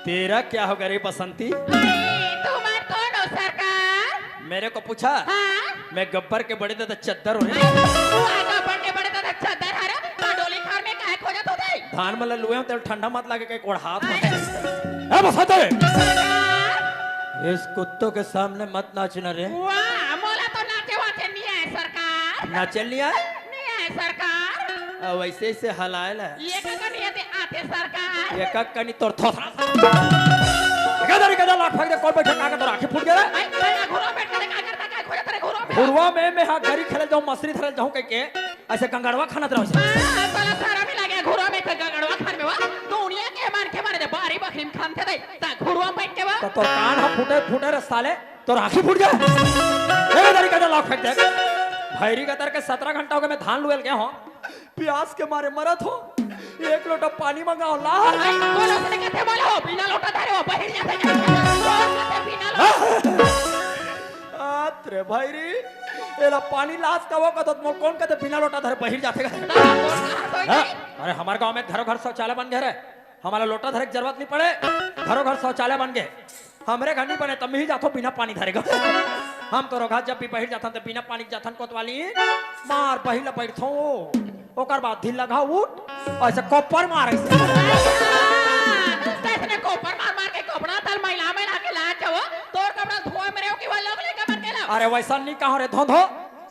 तेरा क्या होगा रे बसंती? तुम कौन हो सरकार? मेरे को पूछा? हाँ? मैं गब्बर के बड़े दादा चद्दर हूँ रे। तू आ गब्बर के बड़े दादा चद्दर हरे? तो डोली खार में काहे खोजत होते? धान मन ल लुए हों, तेल ठंडा मत लागे, कहीं कोड़हात हो। ए बसंती! सरकार? इस कुत्तों के सामने मत नाचना रे। वाह, मोला तो नाचे वाचे नहीं आए सरकार। नाचे नहीं आए? नहीं आए सरकार। अब वैसे इसे हलाए ला। ये का कनी आते, आते सरकार। ये का कनी तोर थोथरा। गदर गदर लाख फेंक दे, कौन बैठे का तोर आंखें फूट गया रे? आई, आई, घुरो बैठ के का करता, का खोजत रे घुरो में? घुरवा में, मैं हाँ गरी खेले जाऊँ, मछली धरे जाऊँ कह के, अइसे गंगड़वा खाना तरह से। हाँ, साला शरम नहीं लगे, घुरो में तो गंगड़वा खान में वा। दुनिया के मन के मारे दे, बारी बखरी में खान थे दे, ता घुरवा बैठ के वा। तो तोर कान हा फूटे, फूटे रे साले। तोर आंखी फूट जाए। ए, दारी का लाख फेंक दे। भैरी गतर के सतरा घंटा हो गए, मैं धान लुएल गया हूँ। प्यास के मारे मरत हो। एक लोटा पानी मंगाओ ला। आई, कोन असने कथे बोले हो, बिना लोटा धरे हो, बहिर जाथे कथे। कोन कथे बिना लोटा? आ, रे भैरी, एला पानी लास का वो कथो, मोर कोन कथे बिना लोटा धरे बहिर जाथे कथे। हाँ, कोन कहा सोई हाँ? नहीं? अरे, हमारे गांव में घरों घर शौचालय बन गए रे। हमारा लोटा धरे की जरूरत नहीं पड़े, घरों घर शौचालय बन गए। हमरे घर नहीं बने, तब मैं ही जाथो बिना पानी धरे गा। हम तो रोगा जब भी बहिर जाथन, तो बिना पानी के जाथन कोतवाली। मार बहिर ला बैठो। ओकर बाद ढील लगा उठ, ऐसे कोपर मार ऐसे। तैसने कोपर मार मार के कपड़ा तल मैला मैला के लात जावो, तोर कपड़ा धोए में रेहो कि वो लोग लेके मर गेला। अरे वैसा नहीं कहो रे धोंधो,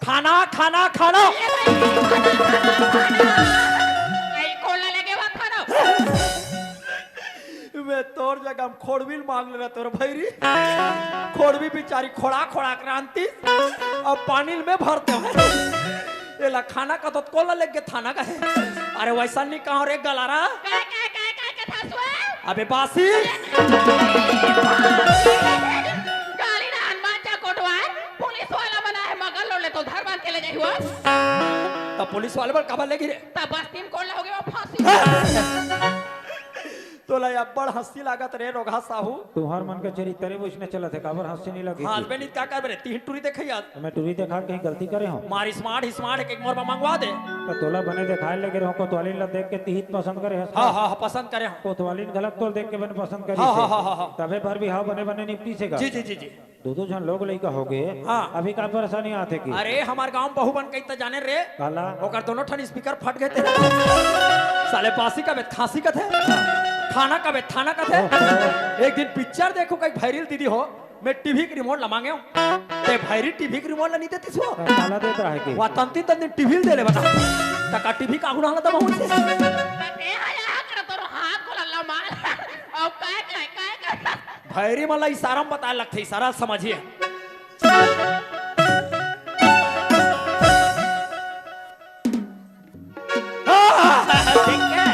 खाना खाना खाना। ए भाई, खाना, खाना, खाना। आई कोला लेके वो खाना। मैं तोर जगह में खोड़बिल मांग लेना तोर भैरी। खोड़बी बेचारी खोड़ा खोड़ा क्रांति, अब पानी में भरते हो। एला खाना का तो कोला लेके थाना का है। अरे वैसा नहीं कहो रे गलारा। काय, काय, काय, काय कथा सुआ? अबे बासी। गाली ना हनुमान जा कोटवार, पुलिस वाला मना है मगर लोले तो धर बांध के ले जाई हुआ। तब पुलिस वाले पर काबर लेगी रे? तब बस्ती में कोला हो गया फांसी। तोला अब्बड़ हंसी लागत रे रोगहा साहू। तुहर मन के चरित्तरे वइसने चलत हे, काबर हंसी नहीं लगी? हाँ, बे नित का करबे रे, तीन टुरी देखे यार। मैं टुरी देखा के कहीं गलती करे हूँ? मार स्मार्ट, स्मार्ट एक, एक मोर बा मंगवा दे। तो तोला बने देखाए लगे रहो, कोतवालिन ला देख के तिहित पसंद करे हस? हाँ, हाँ, हाँ, पसंद करे हूँ। कोतवालिन घलक तोल देख के बने पसंद करी हाँ, से। हाँ, हाँ, हाँ, हाँ। तबे भर बिहाव बने बने निपटी से गा। जी, जी, जी, जी। दू दू झन लोग लइका हो गए। हाँ। अभी का परेशानी आथे की? अरे, हमार गांव में बहू बन के इतना जाने रे। काला? ओकर दोनों ठन स्पीकर फट गए थे। साले बासी का बेत खांसी का थे, खाना का बेत थाना का थे। ओहो। एक दिन पिक्चर देखो कहीं भैरिल दीदी हो, मैं टीवी के रिमोट ला मांगे हूँ। ते भैरी टीवी के रिमोट ला नहीं देती सो। काला देत रहा है कि? वह तंती तंती टीवी दे ले बता। तका टीवी का गुना ला दबा हुई से। ए, हाय, हाय, कर तोरो हाथ को लल्ला मार। अब काय, काय, काय, काय? भैरी मन ला इशारा में बताए लगथे, इशारा समझिए। ठीक है,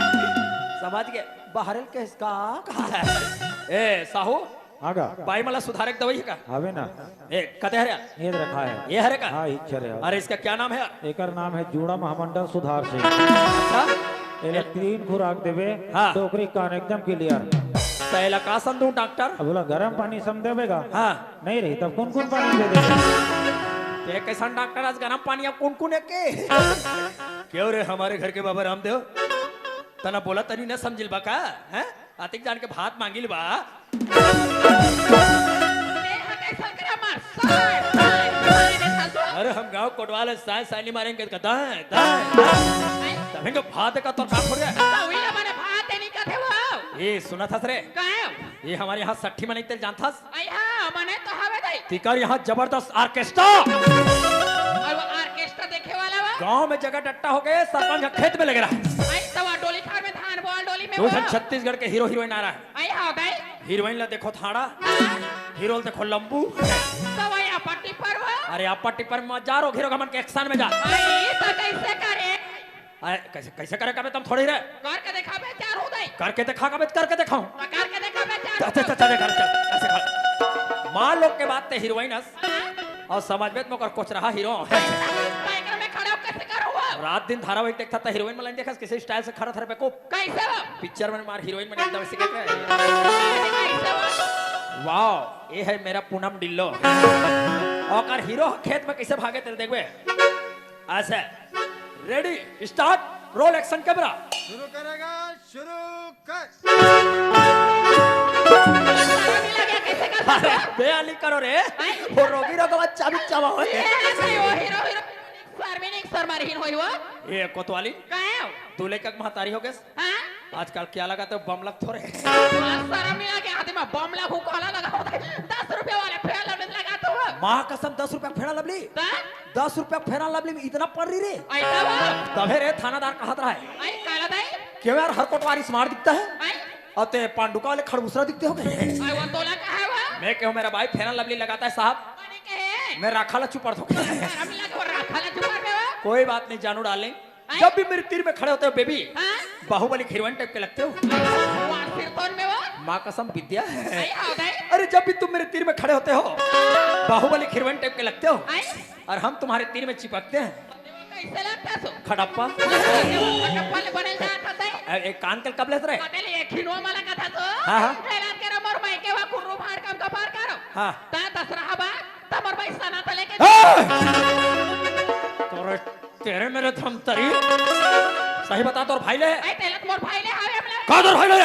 समझ गए। बहरल के इसका कहा है? ए साहू, आगा। बाई मन ला सुधारे के दवाई है का? हवे ना। ए, कते हरे? ये रखा है। ये हरे का? हाँ, इच्छा रे। अरे, इसका क्या नाम है? एकर नाम है जूड़ा महामंडल सुधार सिंह। अच्छा। एला तीन खुराक देबे, हाँ। तो ओकरी कान एकदम क्लियर। तो एला का सन दूं डॉक्टर? अब बोला गरम पानी सम देबे का? हाँ। नहीं रही, तब कौन कौन पानी दे देबे? ते कैसन डॉक्टर आज गरम पानी अब कौन कौन है के? क्यों रे, हमारे घर के बाबा रामदेव? तना बोला तनी न समझिल बा का? हैं? अतिक जान के भात मांगिल बा। ए, हा, कैसन करा मार? साय, साय, साय, रे सासु। अरे, हम गांव कोटवाल है, साय, साय नहीं मारेंगे, कहता है, दाय, दाय। तभी तो भात का तो साफ हो गया। तो वही ना मने भात नहीं कहते वो। ये सुना था सरे? काहे? ये हमारे यहाँ सट्ठी मनाई तेल जानथस? आई हाँ, मने तो हवे दाई। तिकर यहाँ जबरदस्त ऑर्केस्ट्रा। और वो ऑर्केस्ट्रा देखे वाला बा? गांव में जगह डट्टा हो गए, सरपंच का खेत में लगे रहा। आई तो वो डोली खार में धान बोल डोली में दो वो। जन छत्तीसगढ़ के हीरो हीरोइन आ रहा है। आई हाँ दाई। हीरोइन ला देखो थाड़ा, हाँ। हीरो ला देखो लंबू। तो वही अपट्टी पर वो। अरे अपट्टी पर मत जा रो, हीरो का मन के एक्शन में जा। आई तो कैसे करे? अरे, कैसे, कैसे करे कबे तुम थोड़ी रे? करके दिखाबे, चार हो गई। करके दिखा कबे, करके दिखाऊं। तो करके दिखाबे, चार चल, चल, चल, चल, चल, चल, ऐसे कर। माँ लोग के बात ते हीरोइन हस। हाँ? और समझ में तुम कर कोच रहा हीरो। साइकिल में खड़ा हो, कैसे कर हुआ? रात दिन धारावाहिक देखता था, हीरोइन में लाइन देखा, किसी स्टाइल से खड़ा था रे बेवकूफ। कैसे हो? पिक्चर में मार हीरोइन में एकदम ऐसे कहते हैं। कैसे हो? वाओ, ये है मेरा पूनम डिल्लो। और अगर हीरो खेत में कैसे भागे तेरे देखबे? ऐसे, ready, start, roll action camera. शुरू करेगा, शुरू कर। शर्म नहीं लगे, कैसे कर सकते अरे हो? बेहाली करो रे। हैं? वो रोगी रोगवा चाबी चावा हो। ये ऐसे हो, हीरो, हीरो। शर्मी नहीं, शर्मा रहीन होई वो। ये कोतवाली। काहे हो? तू लेकर महतारी हो गए। हाँ? आजकल क्या लगाते हो, बम लग थोड़े। शर्म नहीं लगे, आदमी में बम लागू काला लगा होता है। दस रुपए वाले फेयर लवली लगाते हो। माँ कसम, दस रुपया फेयर लवली? ता? दस रुपया फेयर लवली में इतना पड़ रही रे। ऐसा बा? तभे रे थानादार कहत रहा है। आई काला दाई? क्यों यार, हर कोटवारी स्मार्ट दिखता है? आई? और ते पांडुका वाले खड़बूसरा दिखते हो गए? आई वो तोला कहा है वो? मैं कहूँ, मेरा भाई फेयर लवली लगाता है साहब। मैंने कहे? मैं राखा ला चुपड़ दो। शर्म लगे वो राखा ला चुपड़ में वो? कोई बात नहीं जानू डार्लिंग, हैं? जब भी मेरे तीर में खड़े होते हो बेबी, हाँ? बाहुबली हीरोइन टाइप के लगते हो। वाह, सिरतोन में वो? माँ कसम विद्या है। आई, आओ, गए? अरे जब भी तुम मेरे तीर में खड़े होते हो, बाहुबली हीरोइन टाइप के लगते हो। आई? और हम तुम्हारे तीर में चिपकते हैं। कैसे लगता सो? खड़प्पा। खड़प्पा ले बने जात हते। ए, एक कान के कब लेत रहे? कते ले खिनो मला कथा सो। हाँ, हाँ। हैरान करो मोर मायके वा कुर्रू भाड़ कम का पार करो। हाँ। ता दसरा बा, तमर भाई सना तले के। ए! तोरे तेरे मेरे धमतरी। सही बता, तोर भाई ले? आई तेलत मोर भाई ले हावे हमला। का तोर भाई ले?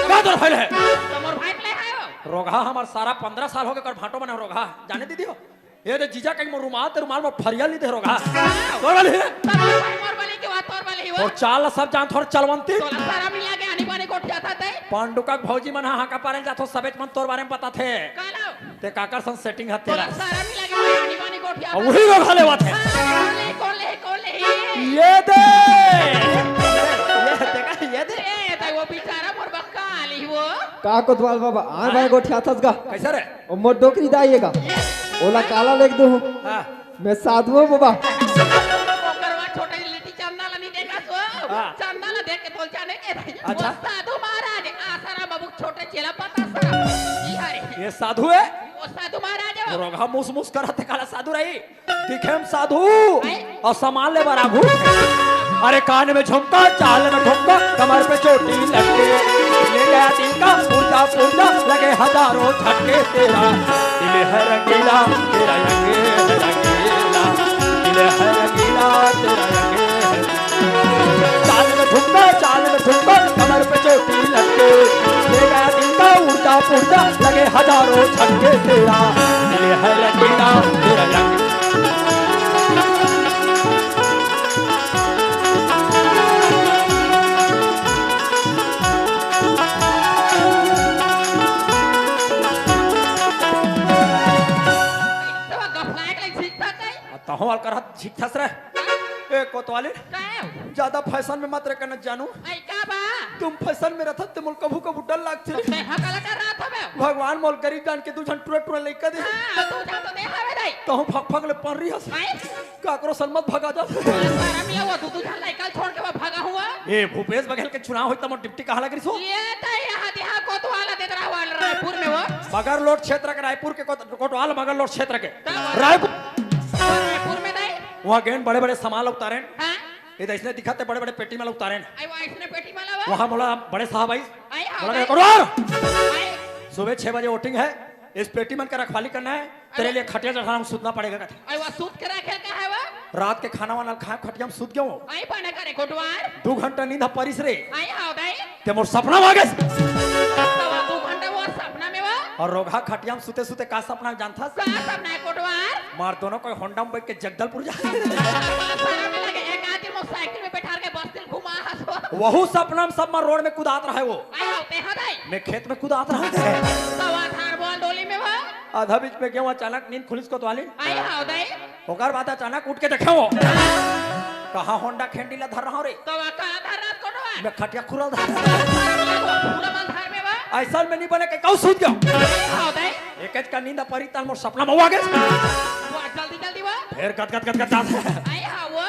का तोर भाई ले? तो मोर भाई ले हावे। रोगहा हमार सारा पन्द्रह साल हो गए कर भाटो बने रोगहा। जाने दीदी हो? ये दे जीजा कहीं मोर रुमाल, ते रुमाल मोर फरिया ली दे रोगहा। तोर वाली है? तब मोर भाई मोर वाली के तोर बल ही वो। तोर चाल ला सब जानथों, चलवंती। तोला शरम नइ लागे, आनी बानी गोठियाथस तैं। पांडुका के भौजी मन ह हांका पारे ल जाथों, सबेच मन तोर बारे म बताथे। काला। तैं काकर संग setting हे तोला तेला? शरम नइ लागे, आनी बानी गोठियाथस। अउ उही वो घले बात हे। हाँ, कोन ले, कोन ले, कोन ले? ये दे। ये दे, ये दे। ए, तैं वो बेचारा मोर बक्का आली वो। का कोतवाल बाबा, आन बाने गोठियाथस गा? कइसे रे? ओ मोर डोकरी दाई हे गा। ओला काला लेग दूहूं? हाँ। मैं साधु हूँ बाबा। ओकर बाद छोटे लिट्टी चंदा ला नइ देखस वो। हाँ। चंदा ला देख के तोला जाने के रही। अच्छा। वो साधु महाराज, आसाराम बाबू के छोटे चेला बतासाराम। ई हरे। ये साधु हे? वो साधु महाराज हे वो। रोगहा मूस मूस करत हे, काला साधु रही। दिखे म साधु। हैं? अउ सामान ले बर आगू। अरे कान में झुमका, चाल में ठुमका, कमर पे चोटी लटके। ले गया दिल का पुर्जा पुर्जा, लगे हजारों झटके। तेरा दिल है रंगीला, तेरा रंग है रंगीला। दिल है रंगीला, तेरा रंग है। चाल में ठुमका, चाल में ठुमका, कमर पे चोटी लटके। ले गया दिल का उड़ता पुर्जा, लगे हजारों झटके। तेरा दिल है रंगीला, तेरा रंग। तोला गफलाए के लइक झिकथस कई? आ, तहूं वाल करत झिकथस रे। ए, कोतवाली, का हे? जादा fashion में मत रह करना जानू। आई का बा? तुम fashion में रथस ते मोला कभू कभू डर लागथे। तो तेहा काला डर रहा था बे? भगवान मोला गरीब जान के दू झन टुरा टुरा लइका दे। हाँ, दू झन तो दे हवे दाई। तहूं फक फक ले पर रही हस। आई? काकरो सन मत भगा जा। शरम ये वो दू दू झन लइका छोड़ के वो भगा हुआ। ए, भूपेश बघेल के चुनाव होई त मोर डिप्टी कहा लग रही सो? ये तो यहाँ, यहाँ कोतवाल देत रहा वाला रायपुर में वो। मगरलोड क्षेत्र के, रायपुर के कोत-, कोतवाल मगरलोड क्षेत्र के। का बोला? रायपुर। रायपुर में नहीं? वहाँ गेन बड़े बड़े सामान उतारेन। हाँ? ये तो इसने दिखाते बड़े बड़े पेटी में उतारेन। आई वो इसने पेटी में लावा? वहाँ बोला बड़े साहब आई। आई हाँ, बोला, आई। "कोतवाल, आई। सुबह छह बजे voting है, इस पेटी मन का रखवाली करना है, तेरे अरे। लिए खटिया चढ़ाना, सुतना पड़ेगा," कहते। आई वो सूत के रखे का है वो? रात के खाना वाना खाए, खटिया में सूत गयो। आई बने करे कोतवाल। दू घंटा नींद परिस रे। आई हाँ, दाई। ते मोर सपना में आ गेस। तब दू घंटा वो सपना में वो? अउ रोगहा खटिया में सुते सुते का सपना जानथस? का सपना हे कोतवाल? मार दोनों कोई होंडा में बैठ के जगदलपुर जा। शरम नइ लागे, एक आदमी मोटरसाइकिल में बैठार के बस्ती ल घुमा हस वो। वहू सपना में सब मार रोड में कुदात रहे वो। आई हाँ, तेहा दाई। मैं खेत में कुदात रहा। तब आधार बोल डोली में वो? आधा बीच में गेंव अचानक नींद खुलिस कोतवाली। आई हाँ, दाई। ओकर बाद अचानक उठ के देखे वो। कहाँ होंडा खेंडी ला धर रहा हूँ रे? तो वो कहाँ धर रहा कोटवा? मैं खटिया खुरल धर। फूला मन धर में बा। ऐसा में नहीं बने के कहूँ सूत गयो। हाँ, बे। एक का नींद परी तन मोर सपना में आ गेस। वो जल्दी, जल्दी वो। फिर गद, गद, गद, गद, गद। आई हाँ, वो।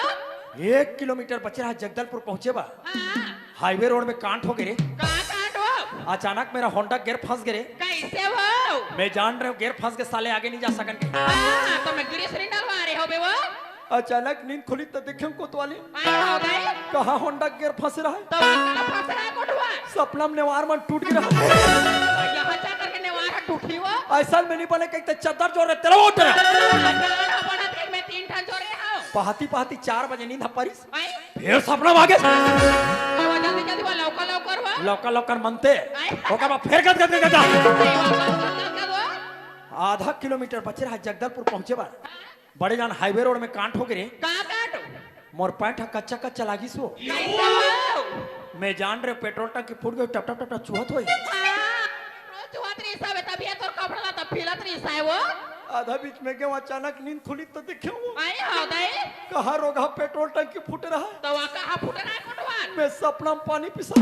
एक किलोमीटर बचे रहा, जगदलपुर पहुँचे बा। हाँ। हाईवे रोड में कांड हो गे रे। का कांड हो? अचानक मेरा होंडा गियर फंस गे रे। कैसे हो? मैं जान रहे हूँ, गियर फंस गे, साले आगे नहीं जा सकन के। हाँ, तो मैं गिरीश रिंडल वारे हो बे वो। अचानक नींद खुली तो देखे कोतवाली। आई हो गए। कहाँ होंडा गियर फंस रहा है? तो कहाँ फंस रहा है कोटवा? सपना में नेवार मन टूट गे रहा। यहाँ जा करके नेवार टूटी वो। ऐसा में नहीं बने, कहते चद्दर जोर रहे, तेरा वो तेरा। हाँ, गाना बना देख, मैं तीन ठन जोरे हूँ। पहाती पहाती चार बजे नींद परिस। आई? फिर सपना में आ गे। बाबा, जल्दी, जल्दी, वो लौका, लौकर, वो। लौका, लौकर मनते। आय। ओकर बाद फिर गद, गद, गद, गद। आय, बाबा, गद, गद, गद, वो। आधा किलोमीटर बचे रहा, जगदलपुर पहुंचे बर। बड़े जान हाईवे रोड में कांड हो गे रे। का कांड? मोर पैंट ह कच्चा, कच्चा लागिस वो। कैसे हो? मैं जान रहे, पेट्रोल टंकी फूट गई, टप, टप, टप, टप चुहत होई। हाँ, रोज चुहत रही सावे, तभी ये तोर कपड़ा ला तब फीलत रही सावे वो। आधा बीच में गेंव अचानक नींद खुली तो देखे वो। आई हो गए। कहाँ रोगहा पेट्रोल टंकी फूट रहा। तो वहाँ कहाँ फूट रहा है कोटवा? मैं सपना में पानी पिसा। वो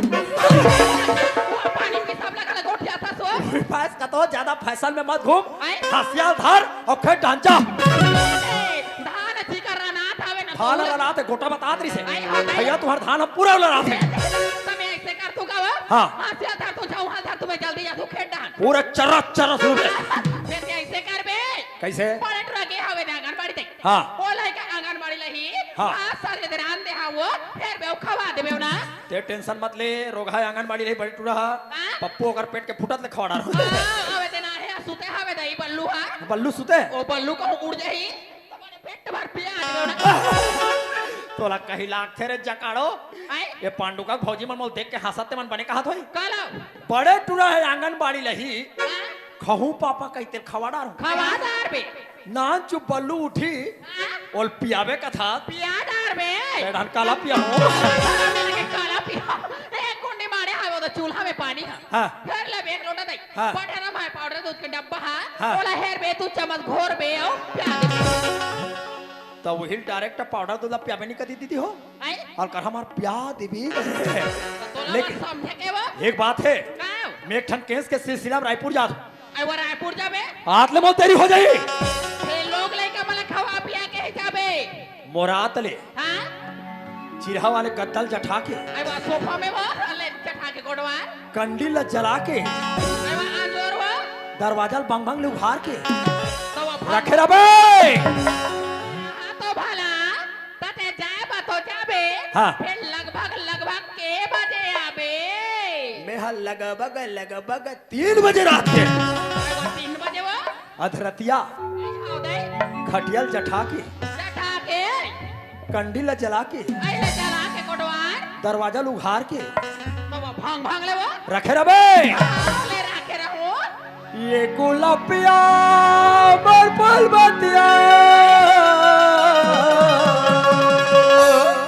पानी पिसाब लगा ले गोठियाथस वो। पास का तो ज्यादा फैशन में मत घूम। आय? हंसिया धर और खेल ढांचा। ए, धान अच्छी कर रहा ना, थावे ना धान तू। रहा थे, गोटा बतात रही से। आय, हाँ, आय। भैया, तुम्हारा धान हम पूरा उला रहा थे। तमे ऐसे कर तू का वो? हाँ। हंसिया धर तू, जाऊँ, हाँ, धर तू, मैं जल्दी जा, तू खेत डाल। पूरा चरस, चरस हो गया। फिर ऐसे कर बे। कैसे? बड़े टुरा गे हवे ना आंगनबाड़ी देख। हाँ। ओ लइका आंगनबाड़ी लही, हाँ। पाँच साल के दौरान दे हाँ वो, फिर बे खवा देबे ना। ते टेंशन मत ले, रोगहा आंगनबाड़ी लही बड़ी टुरा हा। हाँ। पप्पू ओकर पेट के फुटत ले खवा डार। हाँ, अबे ते ना है, सुते हवे दई बल्लू हा। बल्लू सुते? ओ बल्लू कहूँ उड़ जाही, तो बड़े पेट भर पिया देबे ना। तोला कही लागथे रे जकाड़ो। आय? ये पांडुका भौजी मन मोल देख के हंसत ते मन बने कहत होई। काला? बड़े टुरा है आंगनबाड़ी लही। हाँ? खहू पापा कहिते खवा डार। खवा डार बे। नान चुप बल्लू उठी, हाँ? ओल पियाबे कथा। पिया डार बे। ए, ढन काला पिया हो। काला पिया। ए, कुंडी मारे हावे, वो तो चूल्हा में पानी है। हाँ। फेर ले एक लोटा दे। हाँ। पटरा में पाउडर दूध के डब्बा है। हाँ। ओला हेर बे, तू चम्मच घोर बे, ओ, प्या दे। तो वही डायरेक्ट पाउडर दूध पिया में नहीं कदी दीदी हो। आई? और कर हमार प्या देवी। तो तोला लेकिन मत समझे के वो? एक बात है। का? मैं एक ठन केस के सिलसिला में रायपुर जा। आई वो रायपुर जाबे? आत ले मोर देरी हो जाई। हे लोग लइका मन ला खवा पिया के ही जाबे। मोरात ले। हाँ? चिरहा वाले गद्दल जठा के। आई वो सोफा में वो ले जठा के गोडवार। कंडी ला जला के। आई वो आंजोर वो। दरवाजा ल बंग बंग ले उघार के। तो वो रखे रबे। हाँ तो भला, तते जाए बा तो जाबे। हाँ। फिर लगभग, लगभग के बजे आबे? मैं हा लगभग, लगभग तीन बजे रात के। अरे वो तीन बजे वो? अधरतिया। आओ दे। खटिया ल जठा के। जठा के। कंडी ला जला के। अरे जला के कोटवार। दरवाजा ल उघार के। तो वो भांग, भांग ले वो। रखे रबे। हाँ, ले रखे रहो। ये गुलपिया मोर फुलबतिया।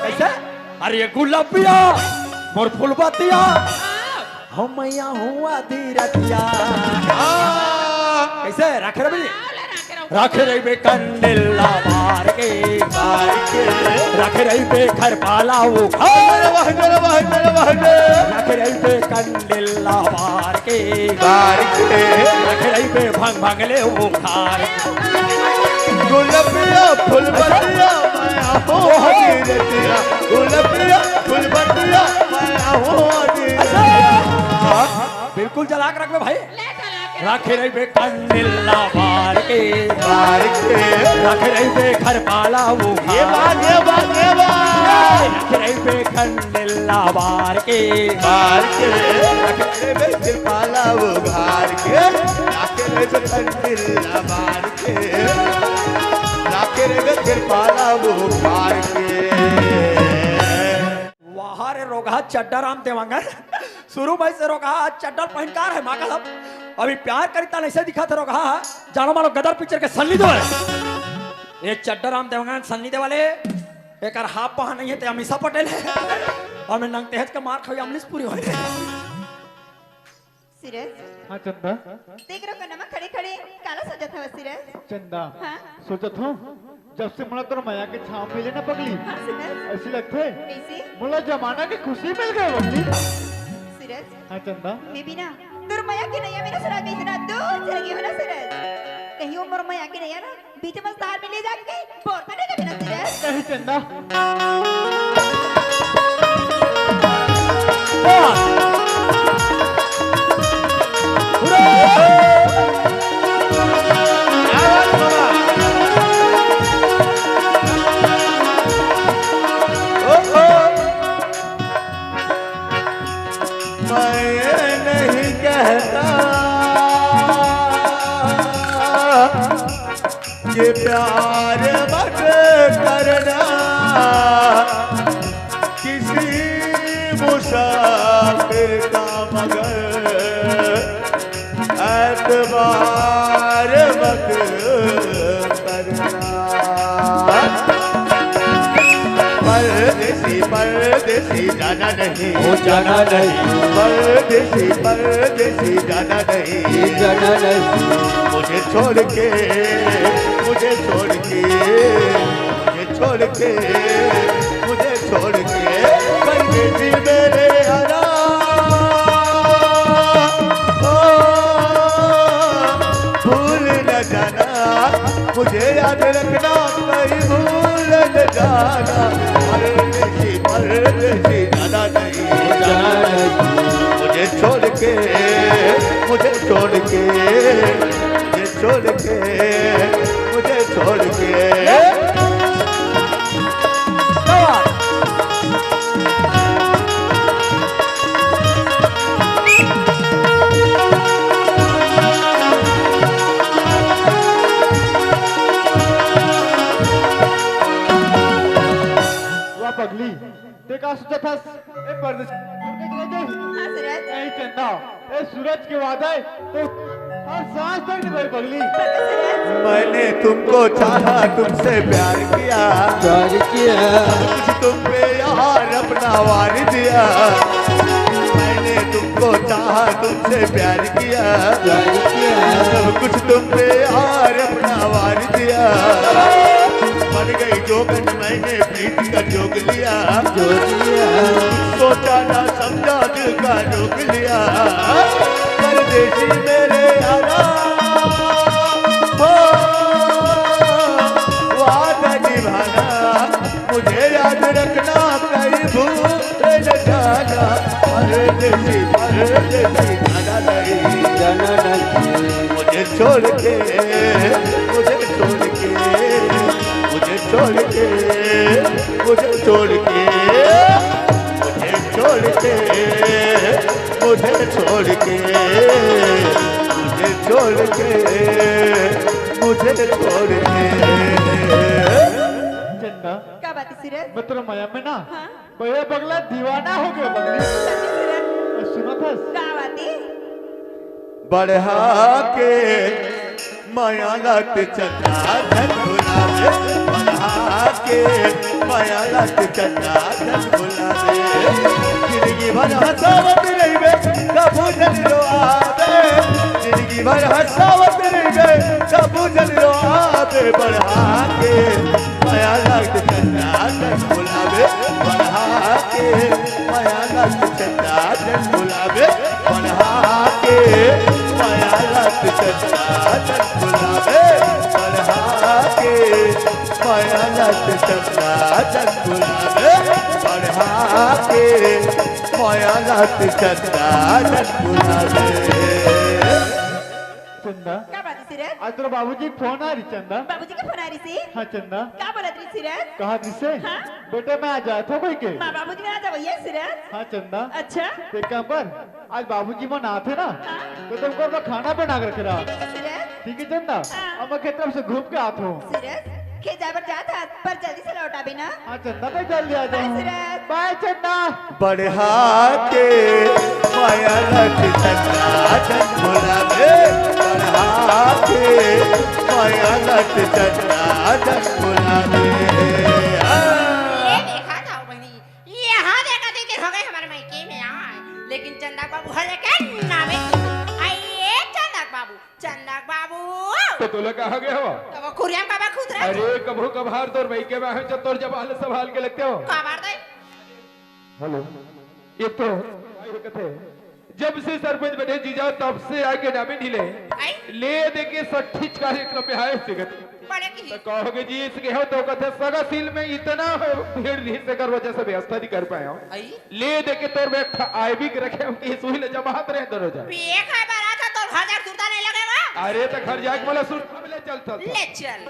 कैसे? अरे ये गुलपिया मोर फुलबतिया, हम मैया हुआ धीरतिया। कैसे? रखे रबे। रखे रहिबे कंडिल ला बार के, बार के। रखे रहिबे खरपाला उघार। वाह, वाह, वाह, वाह। रखे रहिबे कंडिल ला बार के, बार के। रखे रहिबे भंग भंग ले उघार। गुलपिया फुलबतिया माया हो गिरतिया, गुलपिया फुलबतिया माया हो गिरतिया। बिल्कुल जला के रखबे भाई। ले चला के। रखे रहिबे कंडिल ला बार के। बार के। रखे रहिबे खरपाला उघार। ये बात, ये बात, ये बात। रखे रहिबे कंडिल ला बार के। बार के। रखे रहिबे खरपाला उघार के। रखे रहिबे कंडिल ला बार के। रखे रहिबे खरपाला उघार के। वाह रे रोगहा चड्डा राम देवांगन। शुरू में से रोगहा चड्डा पहिनकार है, माँ कसम। अभी प्यार करिता नहीं से दिखा था रोगहा। जानो मानो गदर पिक्चर के सन्नी देवल। ये चड्डा राम देवांगन सन्नी देवल है। एकर हाफ पहा नहीं है ते अमीषा पटेल है। और मैं नंग तेज के मार खाई अमरीश पुरी होए। सिरज। हाँ चंदा। देख रहो कनमा खड़े खड़े काला सोचत हवस सिरज। चंदा। हाँ। सोचत हूँ, जब से मोला तोर मया के छाँव मिले ना पगली, हाँ सिरज। ऐसी लगथे कइसे? मोला जमाना के खुशी मिल गए पगली। सिरज। हाँ चंदा। मैं भी ना तोर मया के नैया में ना सुना के इतना दूर चल गई हो ना सिरज। कहीं वो मोर मया के नैया ना बीच में तार में ले जाके बोर तो नहीं कभी ना सिरज। नहीं चंदा। मैं नहीं कहता कि प्यार मत करना किसी मुसाफिर का, मगर ऐतबार मत करना। परदेसी, परदेसी जाना नहीं, वो जाना नहीं। परदेसी, परदेसी जाना नहीं, ये जाना नहीं। मुझे छोड़ के, मुझे छोड़ के, मुझे छोड़ के, मुझे छोड़ के परदेसी मेरे आना। ओ, भूल न जाना, मुझे याद रखना, कहीं भूल न जाना। परदेसी, परदेसी जाना नहीं, जाना नहीं। मुझे छोड़ के, मुझे छोड़ के, मुझे छोड़ के, मुझे छोड़ के। वाह पगली, ते का सोचत हस? ए परदेसी। हाँ, सुरज। ए चंदा, ए सूरज के वादा है, तो हर सांस तक नहीं भाई पगली। मैंने तुमको चाहा, तुमसे प्यार किया, प्यार किया। कुछ तुम पे यार अपना वार दिया। मैंने तुमको चाहा, तुमसे प्यार किया, प्यार किया। सब कुछ तुम पे यार अपना वार दिया। बन गई जोगन, मैंने प्रीत का जोग लिया, जोग लिया। सोचा ना समझा, दिल का जोग लिया। परदेसी मेरे यारा, हो, वादा निभाना, मुझे याद रखना, कहीं भूल न जाना। परदेसी, परदेसी, जाना नहीं, जाना नहीं। मुझे छोड़ के, मुझे छोड़ के, मुझे छोड़ के, मुझे छोड़ के, मुझे छोड़ के, मुझे छोड़ के, मुझे छोड़ के, मुझे छोड़ के। चंदा, का बात है सिरस? मैं तेरा मया में ना, हाँ? भैया पगला दीवाना हो गया पगली। सच्ची सिरस? सुनो था? का बात है? बढ़ा के मया लत चंदा झन भुलावे, बढ़ा के मया लत चंदा झन भुलावे। जिंदगी भर हंसावत रहिबे, कभू झन रोआवे। जिंदगी भर हंसावत रहिबे, कभू झन रोआवे। बढ़ा के मया लत चंदा झन भुलावे, बढ़ा के मया लत चंदा झन भुलावे, बढ़ा के मया लत चंदा झन भुलावे, बढ़ा के मया लत चंदा झन भुलावे, बढ़ा के मया लत चंदा झन भुलावे। चंदा, का बात है सिरस? आज तोर बाबूजी के फोन आ रही चंदा। बाबूजी के फोन आ रही सी? हाँ चंदा। का बोलत रही सिरस? कहा रही से? हाँ? बेटा मैं आ जात हूँ कोई के। माँ बाबूजी मेरा जब ये सिरस? हाँ चंदा। अच्छा। ते काम कर, आज बाबूजी मन आथे ना, हाँ? तो तुमको तो खाना बना के रखे रहा। ठीक है सिरस। ठीक है चंदा। हाँ। अब मैं खेत तरफ से घूम के आत हूँ। सिरस, खेत जाए बर जात हस, पर जल्दी से लौट आबे ना। हाँ चंदा, मैं जल्दी आ जाऊँ। बाय सिरस। बाय चंदा। बढ़ा के मया लत चंदा झन भुलावे, बढ़ा के मया लत चंदा झन भुलावे। ये देखा था बहनी, यहाँ देखा थी हो गए हमारे मायके में आए, लेकिन चंदा बाबू हर लेके नामे। आइए चंदा बाबू, चंदा बाबू। तो तोला कहा गया हो? तो वो खुरिया में बाबा खुद रहे। अरे कभू कभार तोर मायके में आए, जब तोर जबान संभाल के लगते हो। कभार दे। हेलो, ये तो आयो कथे, जब से सरपंच बने जीजा, तब से आके नामे नहीं ले। आई? ले दे के सट्ठी कार्यक्रम में आए से कथे। बड़े की। तो कहोगे जी, इसके हो तो कथे, सगा सील में इतना भीड़ नहीं से कर वजह से व्यवस्था नहीं कर पाया हूँ। आई? ले दे के तोर में एक ठा आय भी रखे हम कि सुई ले जमात रहे दोनों जन। पिए खाए बारा था, तोर घर जाके सुरता नहीं लगेगा? अरे तो घर जाके मला सुरता में ले चल, चल, चल। ले चल।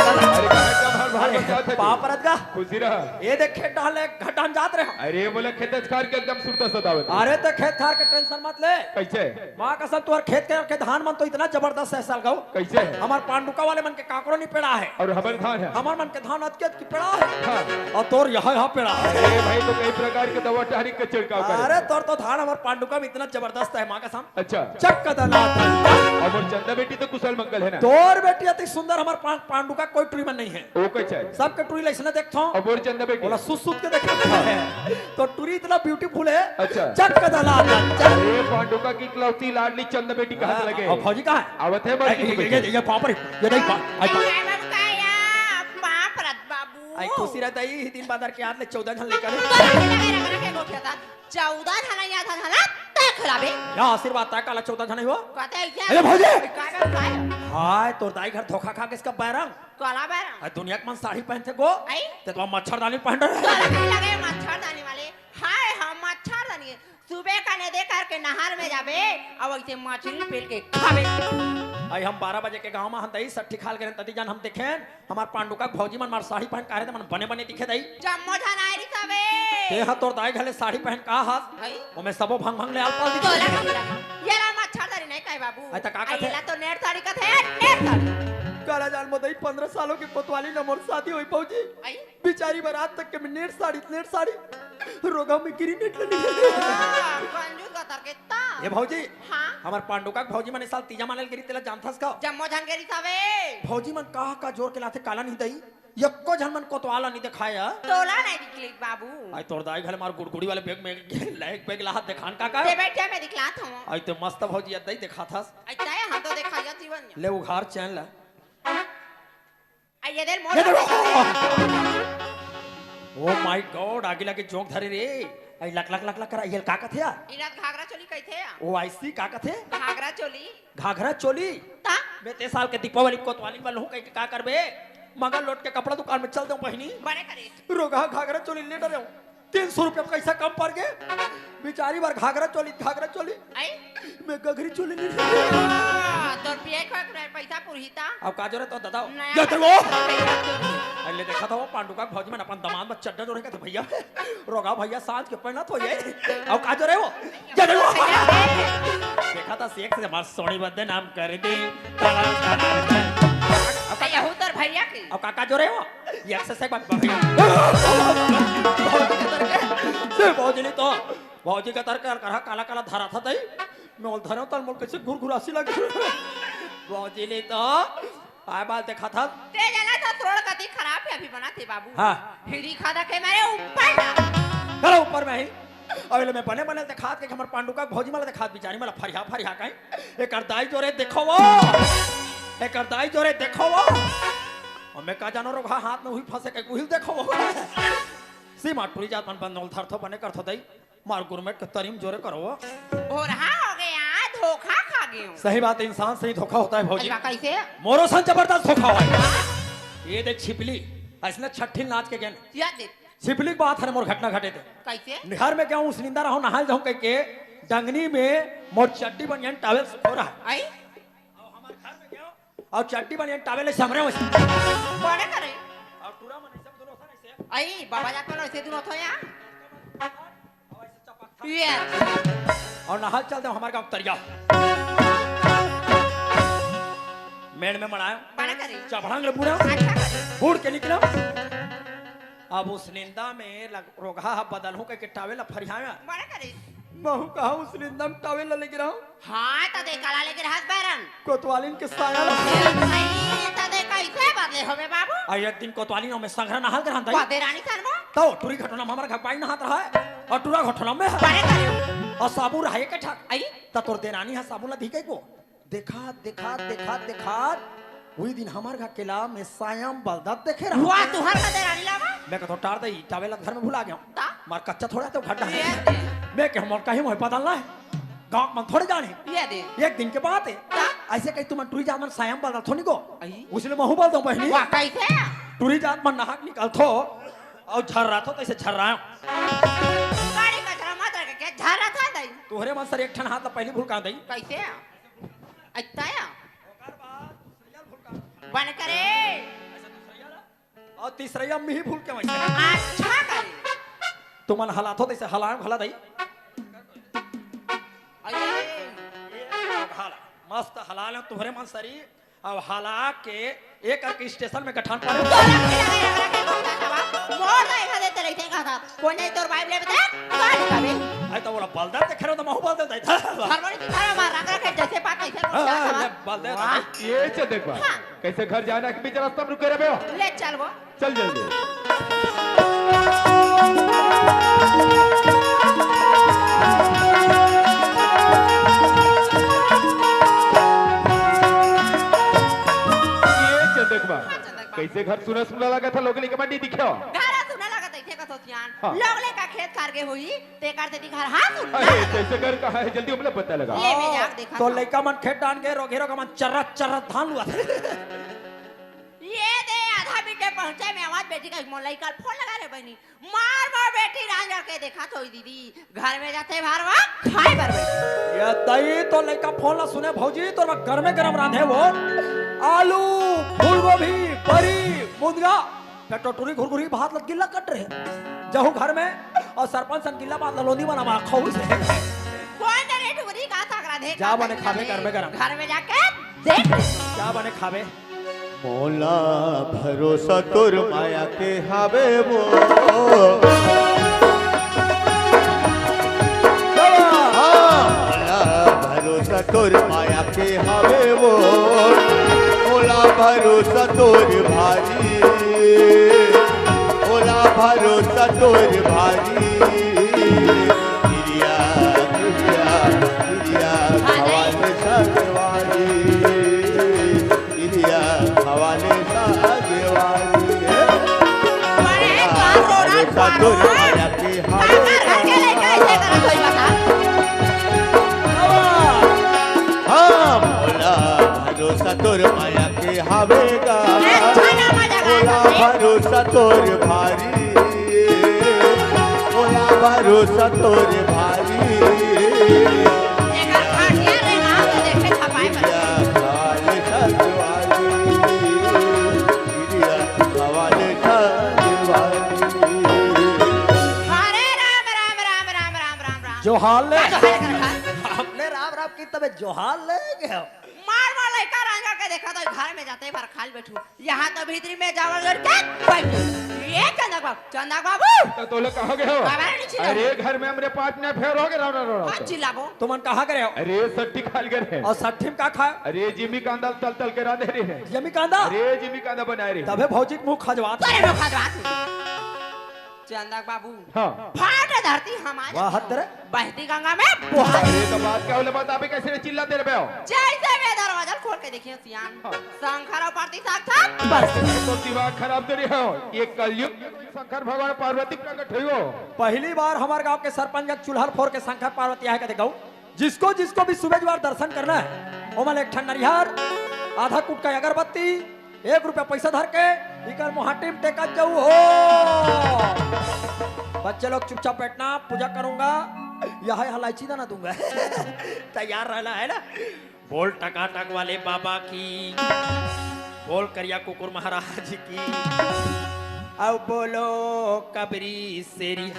अरे, कहाँ का भार, भार बचावत है तू? पाँव परत गा। खुशी रहा। ये देख, खेत डाले, घर डाल जात रहे। अरे, बोले, खेत खार के एकदम सुरता सतावत है। अरे, तो खेत खार के टेंशन मत ले। कैसे? माँ कसम, तुहर खेत के, के धान मन तो इतना जबरदस्त है साल गऊ। कैसे है? हमार पांडुका वाले मन के काकरो नहीं पेड़ा है। और हमर धान है? हमर मन के धान अतके अतके पेड़ा है। हाँ। और तोर यहाँ, यहाँ पेड़ा है। अरे भाई, तो कई प्रकार के दवा टहनी के छिड़काव करे। अरे तोर तो धान हमर पांडुका में इतना जबरदस्त है, माँ कसम। अच्छा। चक दला दल। और मोर चंदा बेटी तो कुशल मंगल है ना? तोर बेटी अति सुंदर, हमर पा-, पांडुका कोई टुरी मन नहीं है। वो कैसे है? सबके टुरी ला इसने देखता हूँ। और मोर चंदा बेटी? बोला सुत सुत के देखता है। तो टुरी इतना ब्यूटीफुल है। अच्छा। चक दला दल। अरे पांडुका की इकलौती लाडली चंदा बेटी कहाँ हाँ, लगे? और भौजी कहाँ है? आवत है ए, बस ये, ये, ये, ये पाँव पर, ये नहीं पा-, आई पा-, ए, बाबू का या, बाप रे बाबू। आई खुशी रहता है, ये दिन बाजार के हाथ ले चौदह झन लेकर। चौदह झन या था झन, तय खराबे। या आशीर्वाद तय काला चौदह झन ही हो। कहते हैं क्या? अरे भौजी। काय बात है? हाय, तोर दाई घर धोखा खा के इसका बैरंग। काला बैरंग। आ, दुनिया के मन साड़ी पहनते गो। आई? ते तो मच्छरदानी पहन रहे। काला नहीं लगे मच्छरदानी वाले। हाय, हम मच्छरदानी। सुबह का ने दे करके नहर में जाबे, अब ऐसे मछली पेल के खाबे। आई हम बारह बजे के गांव में हम दई सट्ठी खाल के तती जान हम देखेन, हमार पांडुका भौजी मन मार साड़ी पहन काहे ते मन बने बने दिखे दई। जम्मो झन आए रही सबे। ते हा तोर दाई घले साड़ी पहन का हाथ? हई? ओमे सबो भंग भंग ले आल पाल दिखे। तोला का बोला? ये ला मच्छरदानी नहीं कहे बाबू। आई त का आई कथे? ला तो नेट साड़ी कथे, नेट साड़ी। काला जान म दई, पंद्रह सालों के कोतवाली न मोर शादी होई भौजी। आई? बिचारी बर आज तक के में नेट साड़ी, नेट साड़ी, रोगा में गिरी नेट ले ली। हाँ, कंजूस गतर के ता। ए भौजी, हाँ? हमर पांडुका के भौजी मन ए साल तीजा माने ल गिरी, तेला जानथस का? जम्मो झन गिरी सावे। भौजी मन कहा का जोर के लाथे, काला नहीं दई, यक्को झन मन कोतवाल नहीं दिखाया। तोला नहीं दिखली बाबू। आई तोर दाई घले मार गुड़गुड़ी वाले बैग में लायक बैग लाहत देखान का का? ते बैठे में दिखलात हूँ। आई ते मस्त भौजी अद्दई दिखाथस। अच्छा है, हम तो दिखाया जीवन में। ले उघार चैन ला। आ, ये देर मोर ये देखो। Oh my God, आगी लागे जोंक धरे रे। आई लक लक लक लक करा, ये का कथे यार? इला घाघरा चोली कहिथे या? ओ आई सी, का कथे? घाघरा चोली। घाघरा चोली? ता? मैं ते साल के दीपावली कोतवाली वाला हूँ, कहीं के का करबे? मगर लोट के कपड़ा दुकान में चल दो बहिनी। बड़े करे। रोगहा घाघरा चोली ले डरे हूँ। तीन सौ रुपया पैसा कम पड़ गए। बिचारी बार घाघरा चोली, घाघरा चोली। आई? मैं गघरी चोली ले ली। आ, तोर पिए खा के पैसा पुरहिता। अब का जोरे तो दादा? नया ये तो वो। पैसा चोरी। अरे देखा था वो पांडुका भौजी मन अपन दमांद में चड्डा जोरे कथे भैया। रोगहा भैया सांझ के पहना तो ये। अब का जोरे वो? ये देखो। देखा था सेक्स से हमार सोनी बदनाम कर दी। अब का, यहू तोर भैया की। अब का, का जोरे वो? ये एक्सरसाइज बात भैया। भौजी के तरह के, से भौजी नहीं तो। भौजी के तरह के, काला काला धरा था तई। मैं ओल धरे तल मोल कैसे घुरघुरासी लगे। भौजी नहीं तो। आय बाल देखा था। ते जना तो तोड़ कती खराब है अभी बना थे बाबू। हाँ। हिरी खादा के मेरे ऊपर ना। करो ऊपर में ही। अबे ले मैं बने बने दिखात के हमर पांडुका भौजी मला दिखात बिचारी मला फरिया फरिया कहीं। एकर दाई जोरे देखो वो। एकर दाई जोरे देखो वो। और मैं का जानो रोगहा हाथ में हुई फंसे के उहिल देखो वो। सीमा टूरी जात मन बंदोल धरथो बने करथो दई। मार गुरमेट के तरीम जोरे करो वो। भोरहा हो गया, धोखा खा गयो। सही बात है, इंसान से ही धोखा होता है भौजी। अरे वाह, कैसे? मोरो सन जबरदस्त धोखा हुआ है। ये देख छिपली, ऐसने छठी नाच के गेन। या दे। छिपली के बात हरे मोर घटना घटे थे। कैसे? निहर में गया हूँ, उस निंदा रहूँ, नहाल जाऊँ कह के, डंगनी में मोर चड्डी बनियान टावेल सुखो रहा। आई? और हमारे घर में गया हूँ, और चड्डी बनियान टावेल ऐसे हमरे वैसे। बड़े करे। और टूरा मन ऐसे दोनों सन ऐसे। आई, बाबा जात वाला ऐसे दूर होतो या? और ऐसे चपक था। ये। और नहाल चल दे हमारे गाँव तरिया। मेड़ में मड़ायो। बड़े करे। चपड़ांग ले पूरा। अच्छा करे। बूढ़ के निकला। अब उस निंदा में लग, रोगहा हा बदल हूँ कह के टावेल फरियाया। बड़े करे। महू कहा उस निंदा में टावेल लेके रहूँ। हाँ, त दे काला लेके रहत बैरन। कोतवालिन के साया ला। नहीं, त दे कैसे बदले होबे बाबू? आ एक दिन कोतवालिन में संघरा नहाल करन दई। बदे रानी शर्मा। तो टूरी घटना में हमारा घर पाई नहात रहा है। और टूरा घटना में है। बड़े करे। और साबुन रहा है के ठाक। आई? त तोर देरानी है साबुन ला दी कई को। देखा, देखा, देखा, देखा। वही दिन हमार घर केला में सायम बलदत देखे रहा। वाह, तुहर का देरानी लावा? मैं कथो टार दई, टावेल घर में भुला गया। ता? मार कच्चा थोड़ा तो घटा ये है। दे। मैं के हमर कहीं मोहे पता ना है। गाँव मन थोड़े जाने। ये दे। एक दिन के बात है। ता? ऐसे कहीं तुम टूरी जात मन सायम बलदत थो निको। आई। उसने महू बल दो बहिनी। वाह, कैसे? टूरी जात मन नहाक निकल थो। और झर रहा थो, तैसे झर रहा हूँ। गाड़ी का झरा मत रखे, क्या झर रहा था दई? तोहरे मन सर एक ठन हाथ ला पहली भुलका दई। कैसे? अच्छा या? बन करे। और तीसरैया में ही भूल के वैसे। अच्छा करे। तुमन हलात हो तैसे हलाएं भला दई। अरे। ये हला, मस्त हला ले तुहरे मन सरी। अब हला के एक एक स्टेशन में गठान पारे। तोरा के लगे रगड़ा के कौन सा सवाल? मोर दाई खा देते रहिथे कहा था। कोन जाई तोर बाइब ले बता? का लिखाबे? आई तो बोला बलदर देखे रहो तो महू बलदर दाई था। हरमोनी की थारा मार रगड़ा के जैसे बात ऐसे हाँ, बोलता हाँ, था। ले बलदर वाह। दाई। ये चल देख बा। हाँ। कैसे घर जाना के बीच रास्ता में रुके रहे हो? ले चल वो। चल जल्दी। ये चल देख बा। हाँ, चल देख बा। कैसे घर सुना सुना लगा था, लोग लिखे मंडी दिखे हो। घर सुना लगा था, इसे का सोचियान। हाँ। लोग ले का खेत खार के हुई, ते कर देती घर हाथ उठा। अरे, कैसे घर कहाँ है, जल्दी हमला पता लगा। ले, मैं जाके देखा तो था। लइका मन खेत डान के रोगे रोगा मन चर्रा चर्रा धान लुआ। ये दे, आधा मिनट में पहुंचे, मैं आवाज बेटी का, मोर लइका फोन लगा रे बहनी। मार मार बेटी रांझर के देखा तो दीदी, घर में जाते भारवा खाए बर बैठी। ये दई तो लइका फोन ला सुने भौजी, तो मैं गरमे गरम रांधे वो। आलू, फूलगोभी, बरी, मुनगा, कटोटुरी घुरघुरी भात लग गिल्ला कट रहे। जहू घर में और सरपंच सन गिल्ला भात ललोनी बना मारा खाऊ से। कौन डरे टुकड़ी का साग रांधे जा का बने खाबे गरमे गरम। घर में जाके देख। जा बने खाबे। मोला भरोसा तोर माया के हावे वो। हाँ, मोला भरोसा तोर माया के हावे वो। मोला भरोसा तोर भारी, मोला भरोसा तोर भारी। गिरिया, गिरिया, गिरिया, भवानी सतवारी। गिरिया भवानी सतवारी। अरे, बाप रे, बाप रे। तोर माया के हावे। घर, घर के लइका ऐसे करत होई बता। हाँ, मोला भरोसा तोर माया के हावे गा। अच्छा ना मजा मोला आया। भरोसा तोर भारी। मोला भरोसा तोर भारी। एकर भाटिया रे ना तो देखे छपाई पर। गिरिया भवानी सतवारी। गिरिया भवानी सतवारी। अरे राम, राम, राम, राम, राम, राम, राम। जोहार ले। का जोहार कर रहा? हमने राम राम की तबे जोहार ले गए। मार मार लइका रांझा के देखा तो घर में जाते भर खाल बैठू। यहाँ तो भीतरी में जावल करके बैठ। ये चंदा बाबू, चंदा बाबू। तो तोले कहाँ गए हो? बाबा ने चिल्ला। अरे घर में हमरे पाँच मिनट फेर हो गए, रो, रो, रो, रो। कौन चिल्लाबो? तुमन कहाँ गए हो? अरे सट्टी खाल गए रहे। और सट्टी में का खाए? अरे जिमी कांदा तल तल के रांधे रहे। जिमी कांदा? अरे जिमी कांदा बनाए रहे। तबे भौजी के मुंह खजवात। तोरे मुंह खजवात। चंदा बाबू। हाँ। फाट धरती हमारे वाह, हद रे। बहती गंगा में बोहा। अरे, तो बात क्या होले? बता बे, कैसे रे चिल्ला दे रहे हो? जैसे मैं दरवाजा खोल के देखिए सियान। हाँ। शंकर और पार्वती साक्षात। बस। तो दिमाग खराब तो नहीं हो? ये कलयुग में कोई शंकर भगवान पार्वती प्रकट हुई हो? पहली बार हमारे गांव के सरपंच का चूल्हा फोर के शंकर पार्वती आए के देखो। जिसको, जिसको भी सुबह जुआर दर्शन करना है, ओमन एक ठन नरिहर, आधा कुटका अगरबत्ती, एक रुपया पैसा धर के इकर मुहाटी में टेकत जाऊ हो। बच्चे लोग चुपचाप बैठना, पूजा करूंगा, यह है इलायची दाना दूंगा। तैयार रहना है ना। बोल टकाटक वाले बाबा की, बोल करिया कुकुर महाराज की, अब बोलो कबरी शेरी।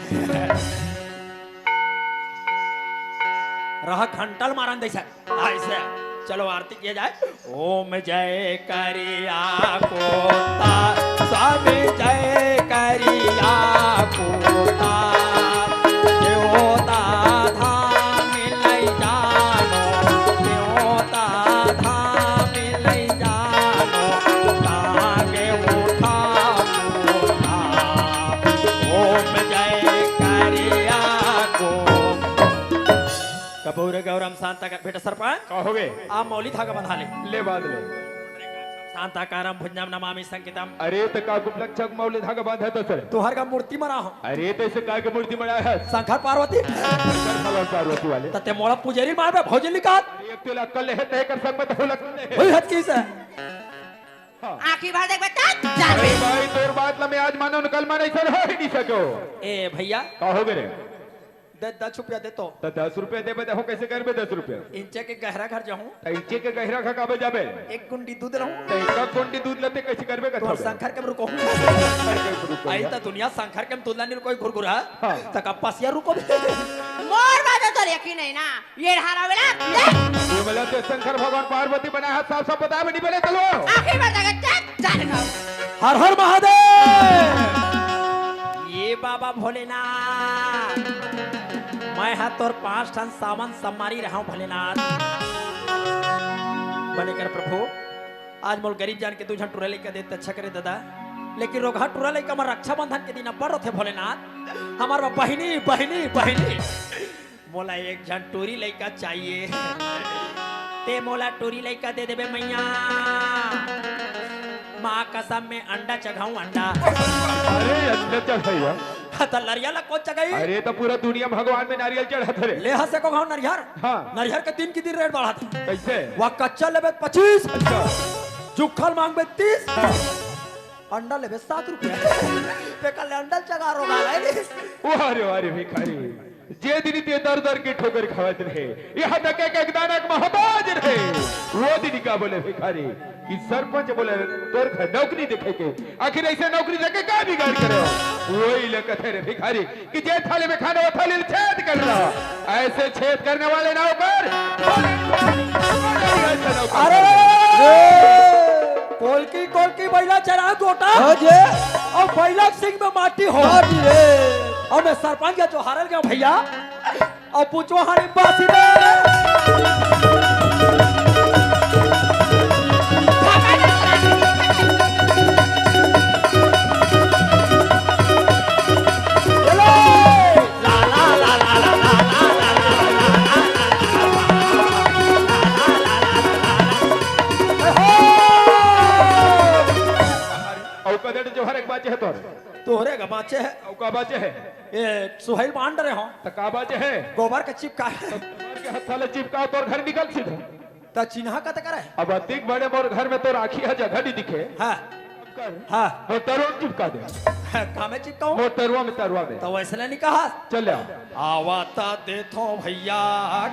रहा घंटल मारन दे सक। ऐसे चलो आरती किया जाए। ओम जय करिया कोता, स्वामी जय करिया कोता, देवता धाम लई जानो, देवता धाम लई जानो, तागे उठा कोता। ओम जय करिया को कपूर गौरम शांता का बेटा सरपंच। का हो गए? आप मौली धागा बंधा ले। ले बांध ले। शांताकारम भुजंगम नमामि संकेतम। अरे तो का गुप्त लक्षक मौली धागा बांधा तो सर। तुहर का मूर्ति मना हो। अरे तो इसे का के मूर्ति मना है? शंकर पार्वती। शंकर भगवान पार्वती वाले। तते मोला पुजारी मार बे भौजी निकाल। अरे एक तेला कल है तय कर संग में तो लग ले। वही हद की से। हाँ। आँखी भर देख बे, तब जान अरे बे। भाई तोर बात ला मैं आज मानो न कल मानो ऐसा हो ही नहीं सको। ए भैया। का हो गए रे? दे दस रुपया दे तो। तो दस रुपया देबे तो हो कैसे करबे दस रुपया? इंचे के गहरा घर जाहूँ। तो इंचे के गहरा घर काबे जाबे? एक गुंडी दूध रहूँ। तो एक गुंडी दूध लेते कैसे करबे तो कथो? शंकर के रुको। शंकर के रुको आई यार। तो दुनिया शंकर के दूध लाने कोई घुरघुरा। हाँ। तो कब पसिया रुको भी। मोर बात तो यकीन है ना। ये ढारा वाला देख। ये वाला तो शंकर भगवान पार्वती बना है, साफ साफ बता भी नहीं बने चलो। आखिर बार जाके चल, चल खाओ। हर हर महादेव। ये बाबा भोलेनाथ, मैं हा तोर पांच ठन सावन सम्मारी रहा हूँ भोलेनाथ। बने कर प्रभु, आज मोल गरीब जान के दू झन टुरा लइका देत अच्छा करे दादा, लेकिन रोगहा टुरा लइका म रक्षाबंधन के दिन अब्बड़ रोथे भोलेनाथ। हमार बहिनी, बहिनी, बहिनी। मोला एक झन टूरी लइका चाहिए। ते मोला टूरी लइका दे देबे मैया। माँ कसम में अंडा चघाऊं अंडा। अरे अंडा चढ़ैया। हाँ, त नरियल ला कोन चघाई? अरे त पूरा दुनिया भगवान में नारियल चढ़त हरे। ले हसे को घाव नरियर। हाँ। नरियर के दिन की दिन रेट बढ़त। कैसे? वह कच्चा लेबे पच्चीस। अच्छा। जुखल मांगबे तीस। अंडा लेबे सात रुपया। ते कल अंडा चघा रोगा है। वाह रे, वाह रे भिखारी। जे दिन ते दर दर के ठोकर खावत रहे, यहाँ तक एक, एक दाना के मोहताज रहे। वो दिन का बोले भिखारी कि सरपंच बोले, "तोर घर नौकरी देखे के, आखिर ऐसे नौकरी देके का बिगाड़ करे?" वही ले कथे रे भिखारी कि जे थाली में खाना वो थाली छेद कर रहा, ऐसे छेद करने वाले नौकर, ऐसे नौकर अरे! कोलकी कोलकी बइला चरा गोटा। हाँ जी। अउ बइला के सिंग में माटी हो। माटी रे। अउ मैं सरपंच के जोहारल गया भइया। अउ पूछो हारी बासी रे। अउ कदर जोहर एक बाचे हे तोर। तोहरे का बाचे हे। अउ का बाचे हे? ए, सुहैल बांध रहे हो। त का बाचे हे? गोबर के चिपका। त गोबर के हत्था ले चिपका, तोर घर निकल सीधा। त चिन्हा कत करे? अब अतिक बड़े मोर घर में तोर आँखी ह जगह नहीं दिखे। हाँ। हाँ। मोर तरुआ में चिपका दे। हाँ, का में चिपकाऊं? मोर तरुआ में, तरुआ में। त वैसने नहीं कहा। चल ले। आवा त देथो भइया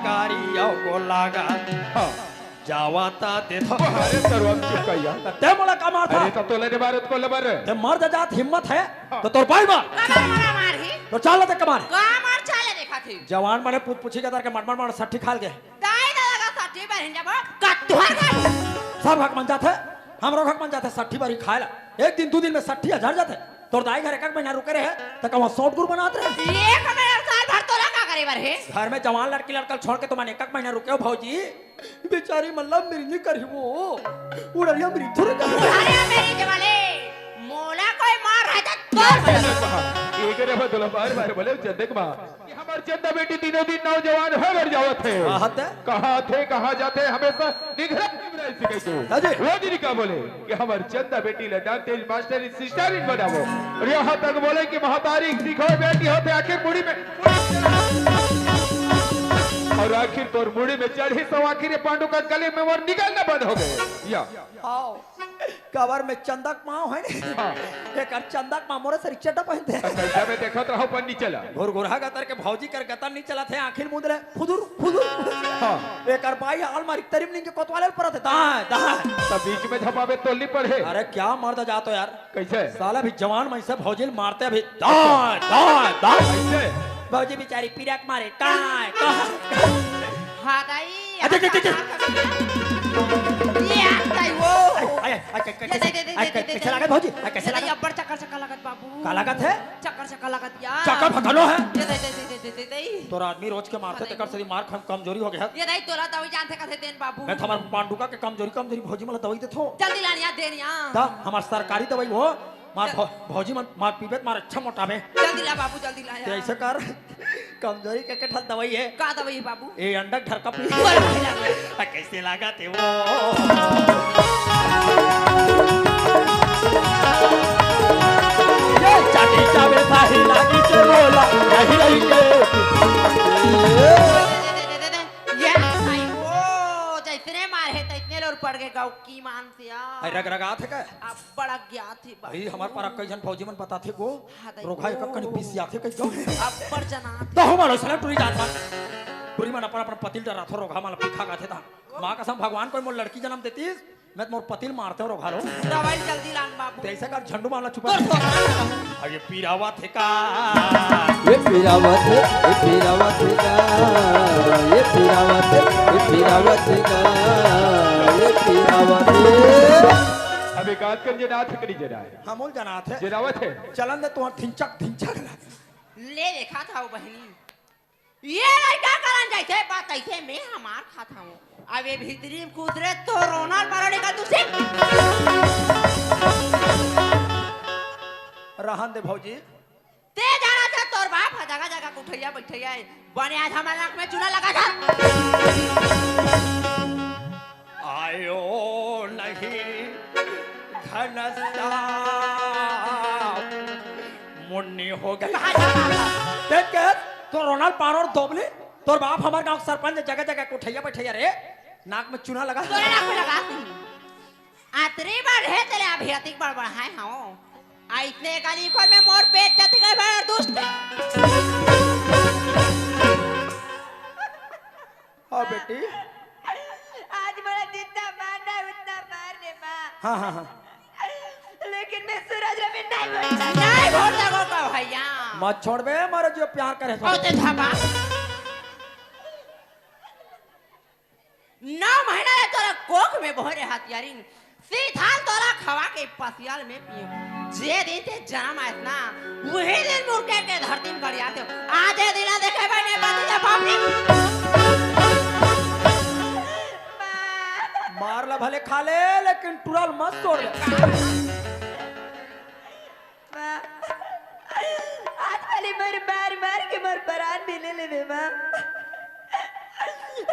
गारी अउ को लागत। हाँ। जावा त देथो। अरे तरुआ में चिपकाइया। त ते मोला का मारथा? अरे त तोला नहीं मारे त कोला मारे? ते मर जा जात हिम्मत हे। हाँ। त तोर बाई मार। का मार मार ही? त चाल ले ते कमार। का मार चाल ले देखा थी? जवान मने पूछ पूछी के तर के मट मट मट सट्ठी खाल के। दाई दादा का सट्ठी बर हिंजा बो, कत्तुहर का। सब हक मन जाथे, हमरो हक मन जाथे सट्ठी बर ही खाए ला। एक दिन, दू दिन में सट्ठी हजार जाथे। तोर दाई घर एक एक महीना रुके रहे, त कहवाँ सौट गुर बनात रहे। एक महीना साल भर तोला का करे बर हे? घर में जवान लड़की लड़का छोड़ के तुमन एक एक महीना रुके हो भौजी, बेचारी मन ला मिरनी करही वो, उड़रिया मिरनी थोड़े करही। अरे मेरी जवाले, मोला कोई मार रहा था तोर। एक रे बदला बार बार बोले चंदक माँ। कि हमर चंदा बेटी दिनों दिन नौजवान होय बर जावत हे। हाँ, त? कहाँ थे, कहाँ जाथे, हमेशा निघरा निघरा सिखाई तू। हाँ जी। वो दिन का बोले कि हमर चंदा बेटी ला डॉक्टर, मास्टर, सिस्टर इन बनावो। अउ यहाँ तक बोले कि महतारी सिखो बेटी होथे, आखिर मुड़ी में, अउ आखिर तोर मुड़ी में चढ़ी सो आखिर ये पांडु का गले में मोर निकलना बंद हो गए। या। आओ। काबर में चंदा के माँ हे ने? हाँ। एकर चंदा के माँ मोरे सरी चड्डा पहिनथे। त कइसा में देखत रहो, पर नी चला। घुरघुरहा गतर के भौजी कर गतर नी चलत हे, आँखी ल मूंद ले, फुदुर, फुदुर। हाँ। एकर बाई ह अलमारी के तरी म निंग के कोतवाले ल परत हे, दाएं, दाएं। त बीच में झपाबे तो नी पड़े। अरे क्या मर्द जातो यार। कइसे? साला अभी जवान मइनसे भौजी ल मारथे अभी, दाएं, दाएं, दाएं। कइसे? भौजी बिचारी पीरा के मारे, काय, काय। हाँ दाई, अरे, अरे, अरे, अरे। ये आता है वो। अरे, अरे, अरे, ये दे, दे, दे, अरे, दे, दे, कैसे दे। लागत भौजी? अरे, कैसे ये लागत? अब्बड़ चक्कर, चक्कर लागत बाबू। का लागत हे? चक्कर, चक्कर लागत यार। चक्कर भटनो हे? ये दे, दे, दे। तोर आदमी रोज के मारथे, हाँ, तेकर नहीं। सेती मार खम-, कमजोरी हो गया हे। ये नहीं, तोला दवाई जानथे कथे देन बाबू। मैं तो हमर पांडुका के कमजोरी, कमजोरी भौजी मन ला दवाई देथो। जल्दी लानिया, देनिया। त हमर सरकारी दवाई हो, मार चल। भौ-, भौजी मन मार पीबे त मार अच्छा मोटाबे। जल्दी ला बाबू, जल्दी ला ते यार। ऐसे कर, कमजोरी के, के ठन दवाई हे। का दवाई हे बाबू? ए अंडा ढरका पी। बोल भाई ला। आ, कैसे लागत हे वो? ये चाटी चावे भाई लागी से बोला, रही रही के। दे, दे, दे, दे, दे, दे। ये भाई वो, जैसने मार हे, तैसने लोर पड़ गए गाँव की मान से यार। अरे रग रगात हे का? अब बड़ा ज्ञात हे बाबू। भाई, हमार पारा कई झन फौजी मन बताथे गो, हाँ, दाई। रोगहा एक कनी बिसियाथे कई गो। अब्बड़ जना। त हो मारो, साला टुरी जात मन। टुरी मन अपन, अपन पति ल डराथो, रोगहा मन ल पिखा गाथे ता। माँ कसम, भगवान कोई मोर लड़की जनम देतिस, मैं त मोर पति ल मारते हो रोगहा लो। दवाई जल्दी लान बाबू। ते ऐसे कर झंडू मामला छुपा। तोर, तोर। अब ये पीरावा थे का? ये पीरावा थे, ये पीरावा थे का? ये पीरावा थे, ये पीरावा थे का? ये पीरावा थे। अब एक आध कर जे नाथ करी जे नाथ। हमोल जनात हे। जनावत हे। चलन दे तुहां ढिंचक, ढिंचक ला। ले देखा था वो बहिनी। ये लड़का करन जैसे बात ऐसे मैं हमार खाता हूँ। अब ये भीतरी में कूद रे तो रोना पड़ा निकल तू से। रहन दे भौजी। ते जाना था तोर बाप ह जगह जगह कुठैया बैठैया है। बने आज हमारे नाक में चूना लगा था। आयो नहीं घनश्याम मुन्नी हो गया। कहाँ जाना था? देख के तो रोनाल्ड पारोर दोबली, तोर बाप हमार गांव के सरपंच, जगह जगह कुठैया बैठैया रे, नाक में चूना लगा। तोरे नाक में लगा। अतरी बड़ रहे तेरे अभी अतिक बड़ बड़ है हाँ। आ इतने गाली खोल में मोर बेइज्जती कर भर दुष्ट। हाँ बेटी। आज मोला जितना मारना है उतना मार ले माँ। हाँ, हाँ, हाँ। लेकिन मैं सूरज रवि नहीं बोलता। नहीं बोल सको का भैया। मत छोड़बे, मारे जो प्यार करे सो। ओ ते धाबा। नौ महीना ले तोरा कोख में बोहरे हथियारिन। सीधा तोला खवा के पसियाल में पियो। जे दिन ते जन्म आयस ना, वही दिन मुड़के के धरती में गड़ियाते हो। आज ये दिन देखे भाई ने बदल जा बाप ने। मार ला भले खा ले, लेकिन टुरल मत तोड़ दे। माँ, आज वाली मोर मार मार के मोर परान भी ले लेवे माँ,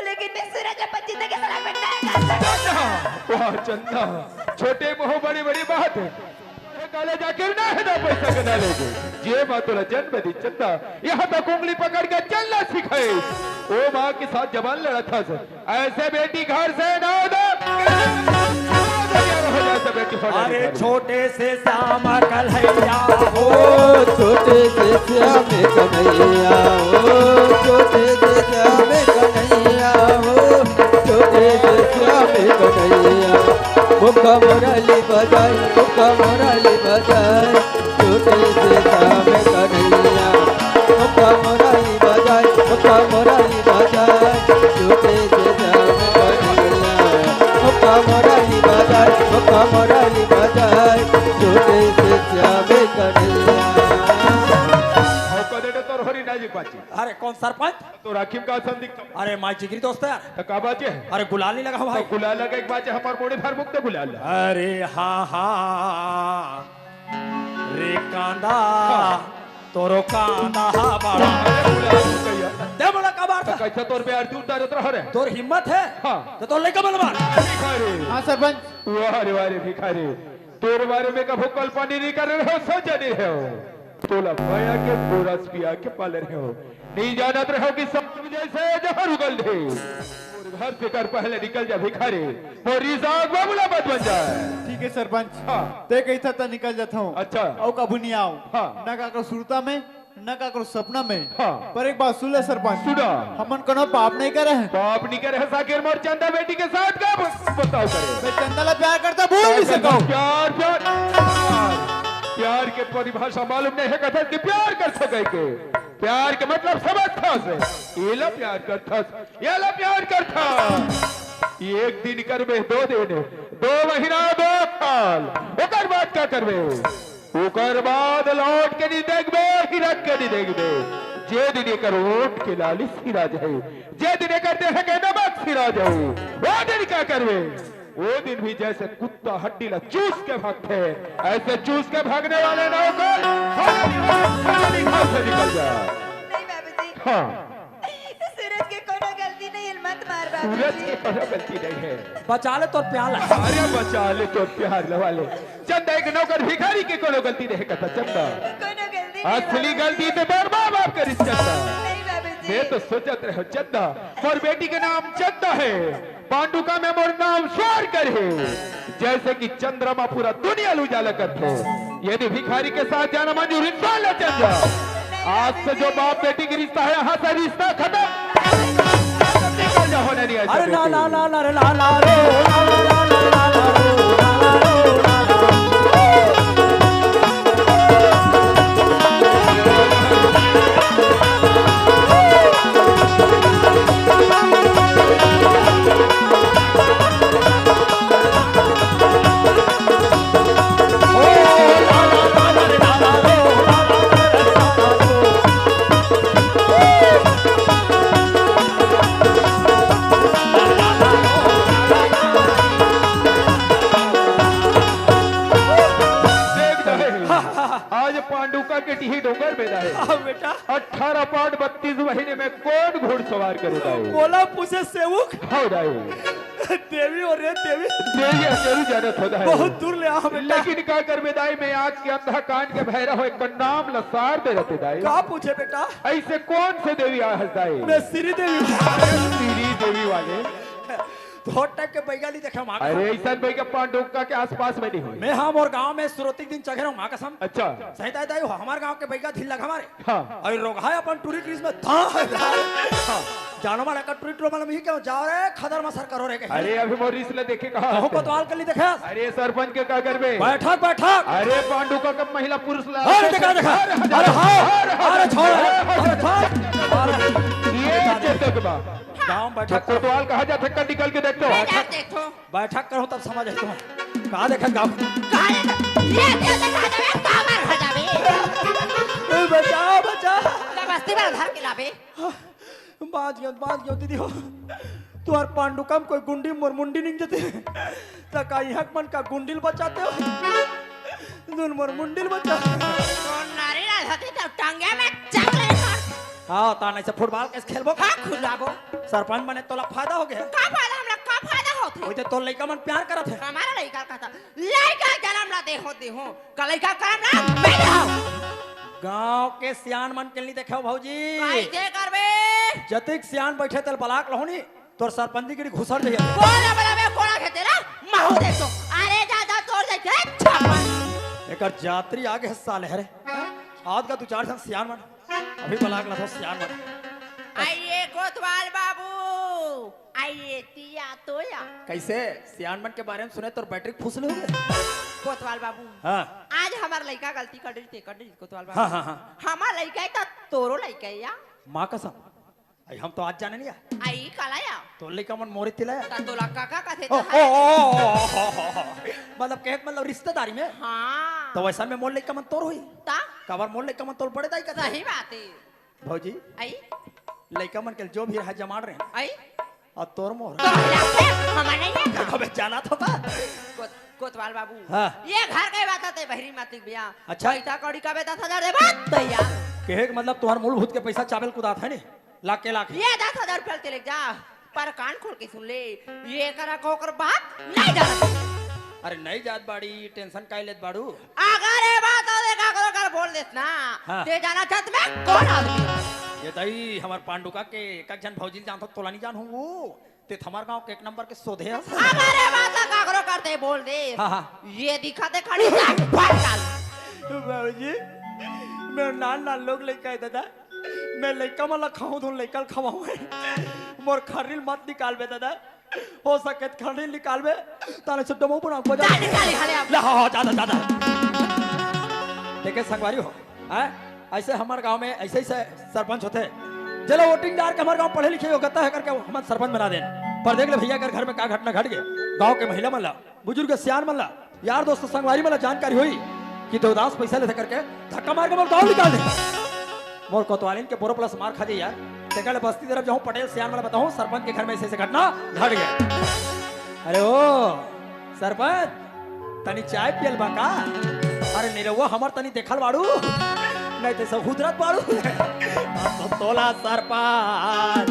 लेकिन मैं सूरज अपन जिंदगी से लपेट नहीं कर सकता। वाह चंदा, छोटे मुंह बड़ी बड़ी बात है। काले जाकिर ना है ना पैसा के ना लेके। जे माँ तोला जन्म दी चंदा, यहाँ तक उंगली पकड़ के चलना सिखाए। ओ माँ के साथ जबान लड़ा था सर। ऐसे बेटी घर से ना उधर। अरे छोटे से श्याम कन्हैया हो, छोटे से श्याम कन्हैया हो, छोटे से श्याम कन्हैया हो, छोटे से श्याम कन्हैया। मुक्का मुरली बजाए, मुक्का मुरली बजाए। छोटे से श्याम कन्हैया, मुक्का मुरली बजाए, मुक्का मुरली बजाए। छोटे से श्याम कन्हैया, मुक्का मुरली बजाए, मुक्का मुरली बजाए। छोटे से श्याम कन्हैया। अरे कौन सरपंच? तो राखी में का संदिग्ध? अरे माई जिगरी दोस्त है। तो का बात है? अरे गुलाल नहीं लगा भाई। तो गुलाल लगा एक बात है, हमार मोड़े भर मुक्त गुलाल। अरे हाँ हाँ। रे कांदा, हाँ। तोरो कांदा हा बड़ा। अरे, बोला, भैया। दे बोला, का बात तो है? कैसे तोर पे आरती उतारत रह रे? तोर हिम्मत है? हाँ। तो तोर लइका मन मार। भिखारी। हाँ, सरपंच। वाह रे, वाह रे, भिखारी। तोर बारे में कभू कल्पना नहीं कर रहे हो, सोचा नहीं रहे हो। तोला माया के बोरस पिया के पाले रहे हो। नहीं जानत रहे हो कि सब जैसे जहर उगल दे। और घर से कर पहले निकल जा भिखारी। मोर रिजाक बाबूला मत बन जाए। ठीक है सरपंच। हाँ। ते कही था त निकल जाता हूँ। अच्छा। अउ कभू नहीं आओ। हाँ। ना काकरो सुरता में, ना काकरो सपना में। हाँ। पर एक बात सुन ले सरपंच। सुना। हमन कोनो पाप नहीं करे हैं। पाप नहीं करे हैं, साकिर मोर चंदा बेटी के साथ का ब-, बताओ करे। मैं चंदा ला प्यार करता, भूल नहीं सका हूँ। प्यार, प्यार, प्यार। प्यार के परिभाषा मालूम नहीं है, कथस कि प्यार कर सके के। प्यार के मतलब समझ था से। ये ला प्यार कर था। ये ला प्यार करथा। एक दिन करबे, दो दिन, दो महीना, दो साल, ओकर बाद का करबे? ओकर बाद लौट के नहीं देखबे, हिरक के नहीं देखबे। जे दिन एकर ओठ के लाली सिरा जाए, जे दिन एकर देह के नमक सिरा जाए, वो दिन का करबे? वो दिन भी जैसे कुत्ता हड्डी ला चूस के भागथे, ऐसे चूस के भागने वाले नौकर हमारी घर से निकल जा। नहीं बाबूजी। हाँ। सूरज के कोनो गलती नहीं है, मत मार बाबूजी। सूरज के कोनो गलती नहीं है। बचा ले तोर प्यार ला। अरे बचा ले तोर प्यार ला वाले। चंदा एक नौकर भिखारी के कोनो गलती नहीं करता चंदा। कोनो गलती नहीं असली बाबूजी। गलती तो तोर माँ बाप करिस चंदा। नहीं बाबूजी। मैं तो सोचत रहे चंदा, मोर बेटी के नाम चंदा है। पांडुका में मोर नाम स्वर्ग हे, जैसे कि चंद्रमा पूरा दुनिया ल उजाला करथे। यदि भिखारी के साथ जाना मंजूर इंसान ला चंदा, आज से जो बाप बेटी के रिश्ता है, यहाँ से रिश्ता खत्म। खत्म नहीं कर जा होने नहीं ऐसा अरे ना, बेटी। ना, ना, ना, रे, ना, ना, रे, ना, ना, ना, ना, ना, ना, रे, ना, ना, रे, ना, ना, रे। देख दाई, आज पांडुका के टीही डोंगर में दाई। हाँ बेटा। अठारह पाठ बत्तीस महीने में कौन घुड़सवार करे दाई? बोला पूछे सेवक। हाँ दाई। देवी हो रे देवी। देवी जरूर जानत हो दाई। बहुत दूर ले आओ बेटा। लेकिन का करबे दाई, मैं आँख के अंधा कान के बहरा हो, एक नाम लसार दे रहते दाई। का पूछे बेटा? ऐसे कौन से देवी आ हस दाई? मैं श्री देवी। अरे श्री देवी वाले। बहुत टाइप के बैगा नहीं देखे माँ कसम। अरे ऐसा बैगा पांडुका के आसपास में नहीं हुई। मैं हम और गांव में सुरती दिन चघे रहो माँ कसम। अच्छा। सही दाई दाई हो, हमारे गांव के बैगा ढील लगा हमारे। हाँ। अरे रोगहा अपन टूरी क्रीज में था है। हाँ। जानो मारा का टूरी टूरी मालूम ही क्यों जाओ रे, खदर मसर करो रे कहीं। अरे अभी मोर रिस ले देखे कहाँ कहो हंसते? कोतवाल कर ली देखे। अरे सरपंच के का करबे? बैठक, बैठक। अरे पांडुका का महिला पुरुष ला अरे देखा, देखा। अरे, अरे, अरे, हाँ। अरे, अरे, छोड़। अरे, अरे, छोड़। अरे, ये देखा, देखा। चेतक बा। गाँव में बैठक कोतवाल कहा जाथे, कल निकल के देखते हो। बैठक देखो। बैठक करो तब समझ है तुम्हें। कहाँ देखा गाँव? कहाँ देखा? ये दे देखा जावे, काबर खा जावे। ए, बचाओ, बचाओ। तो बस्ती में उधार के लावे। बाँच गयो, बाँच गयो दीदी हो। तुहार पांडुकम कोई गुंडी मोर मुंडी निंग जते। त का इहाँ मन का गुंडिल बचाते हो? दुन मोर मुंडिल बचा। तो नारी ना होती तो टांगे में चकले मार। हाँ, ता नहीं से फुटबॉल कैसे खेलबो? हाँ, खुलाबो। सरपंच बने तोला फायदा हो गया। का फायदा हमरा, का फायदा होथे? वही तो तोर लइका मन प्यार करत है। हमारा लइका का था। लइका जन्म ला दे हो, दे हो। का लइका करम ना, मैं दे हो। गांव के सियान मन के नहीं देखे हो भौजी। कैसे करबे? जतिक सियान बैठे तेल बलाक लहो नी, तोर सरपंची गिरी घुसर जाइए। कोला बला में कोला खेते ना, महू दे तो। अरे जा, जा, तोड़ दे, जा, छापा। एकर जात्री आगे साले हरे। आज का दू चार झन सियान मन। अभी बलाक ला तो सियान मन। आइए कोतवाल बाबू, आइए तिया तोया। कैसे? सियान मन के बारे में सुने तोर बैटरी फुसले हो गए। कोतवाल बाबू। हाँ। आज हमार लइका गलती कर डरी, ते कर डरी, कोतवाल बाबू। हाँ, हाँ, हाँ। हमार लइका है तो तोरो लइका है या? माँ कसम। आई हम तो आज जाने नहीं आए। आई काला या? तोर लइका मन मोरे तिला या। ता तोला काका कथे ओ, ता ओ, है। ओ, ओ, ओ, ओ, ओ, ओ। मतलब कहे के मतलब रिश्तेदारी में? हाँ। तो वैसा में मोर लइका मन तोर होई। ता? काबर मोर लइका मन तोर बड़े दाई का सही बात है। भौजी, आई? लइका मन के जो भी रहा जमाड़ रहे हैं। आई? और तोर मोर। तो हमारे नहीं है का? अबे जाना तो बा। कोत-, कोतवाल बाबू। हाँ। ये घर के बात आते बहरी मातिक बिया। अच्छा। पैसा कौड़ी का बे दस हजार दे बात तैयार। कहे के मतलब तुहार मूलभूत के पैसा चावल कुदात है नी? लाख के लाख। ये दस हजार रुपया ते ले जा, पर कान खोल के सुन ले, ये करा को ओकर बात नहीं जाना। अरे नहीं जात बाड़ी, टेंशन काहे लेत बाड़ू? अगर ये बात और एक आकर बोल देस ना, हाँ। ते जाना छत में कौन आदमी? ये दाई हमार पांडुका के एक एक झन भौजी जानत हो, तोला नहीं जान हूँ वो। ते हमार गांव के एक नंबर के सोधे हस। अगर ये बात काकरो करते बोल दे। हाँ, हाँ। ये दिखा दे खड़ी जा, फट डाल। बाबूजी, मैं नान नान लोग लेके आए दादा। मैं लइका मन ला खाऊं धुन लइका ल खवाऊं। मोर खर्री ल मत निकालबे दादा। हो सके त खर्री ल निकालबे। ताले से डमो बना को जा। जा निकाली हाले आप। ला, हाँ, हाँ, जा, जा, जा, जा। देखे संगवारी हो, हैं? ऐसे हमार गांव में ऐसे ही से सरपंच होते। जेला वोटिंग डार के हमार गांव पढ़े लिखे योग्यता है करके हम सरपंच बना देन। पर देख ले भैया, अगर घर में का घटना घट गए, गांव के महिला मन ला, बुजुर्ग सियान मन ला, यार दोस्त संगवारी मन ला जानकारी होई कि देवदास पैसा लेथे करके धक्का मार के मोर गांव निकाल दे। मोर कोतवालिन के बोरो प्लस मार खा जाई यार। तेकर ले बस्ती तरफ जाऊं, पटेल सियान मन ला बताऊं, सरपंच के घर में ऐसे ऐसे घटना घट गया। अरे ओ सरपंच, तनी चाय पियल बा का? अरे निरहुआ हमर तनी देखल बाड़ू, नहीं तो सब हुदरत बाड़ू। अब तो तोला सरपंच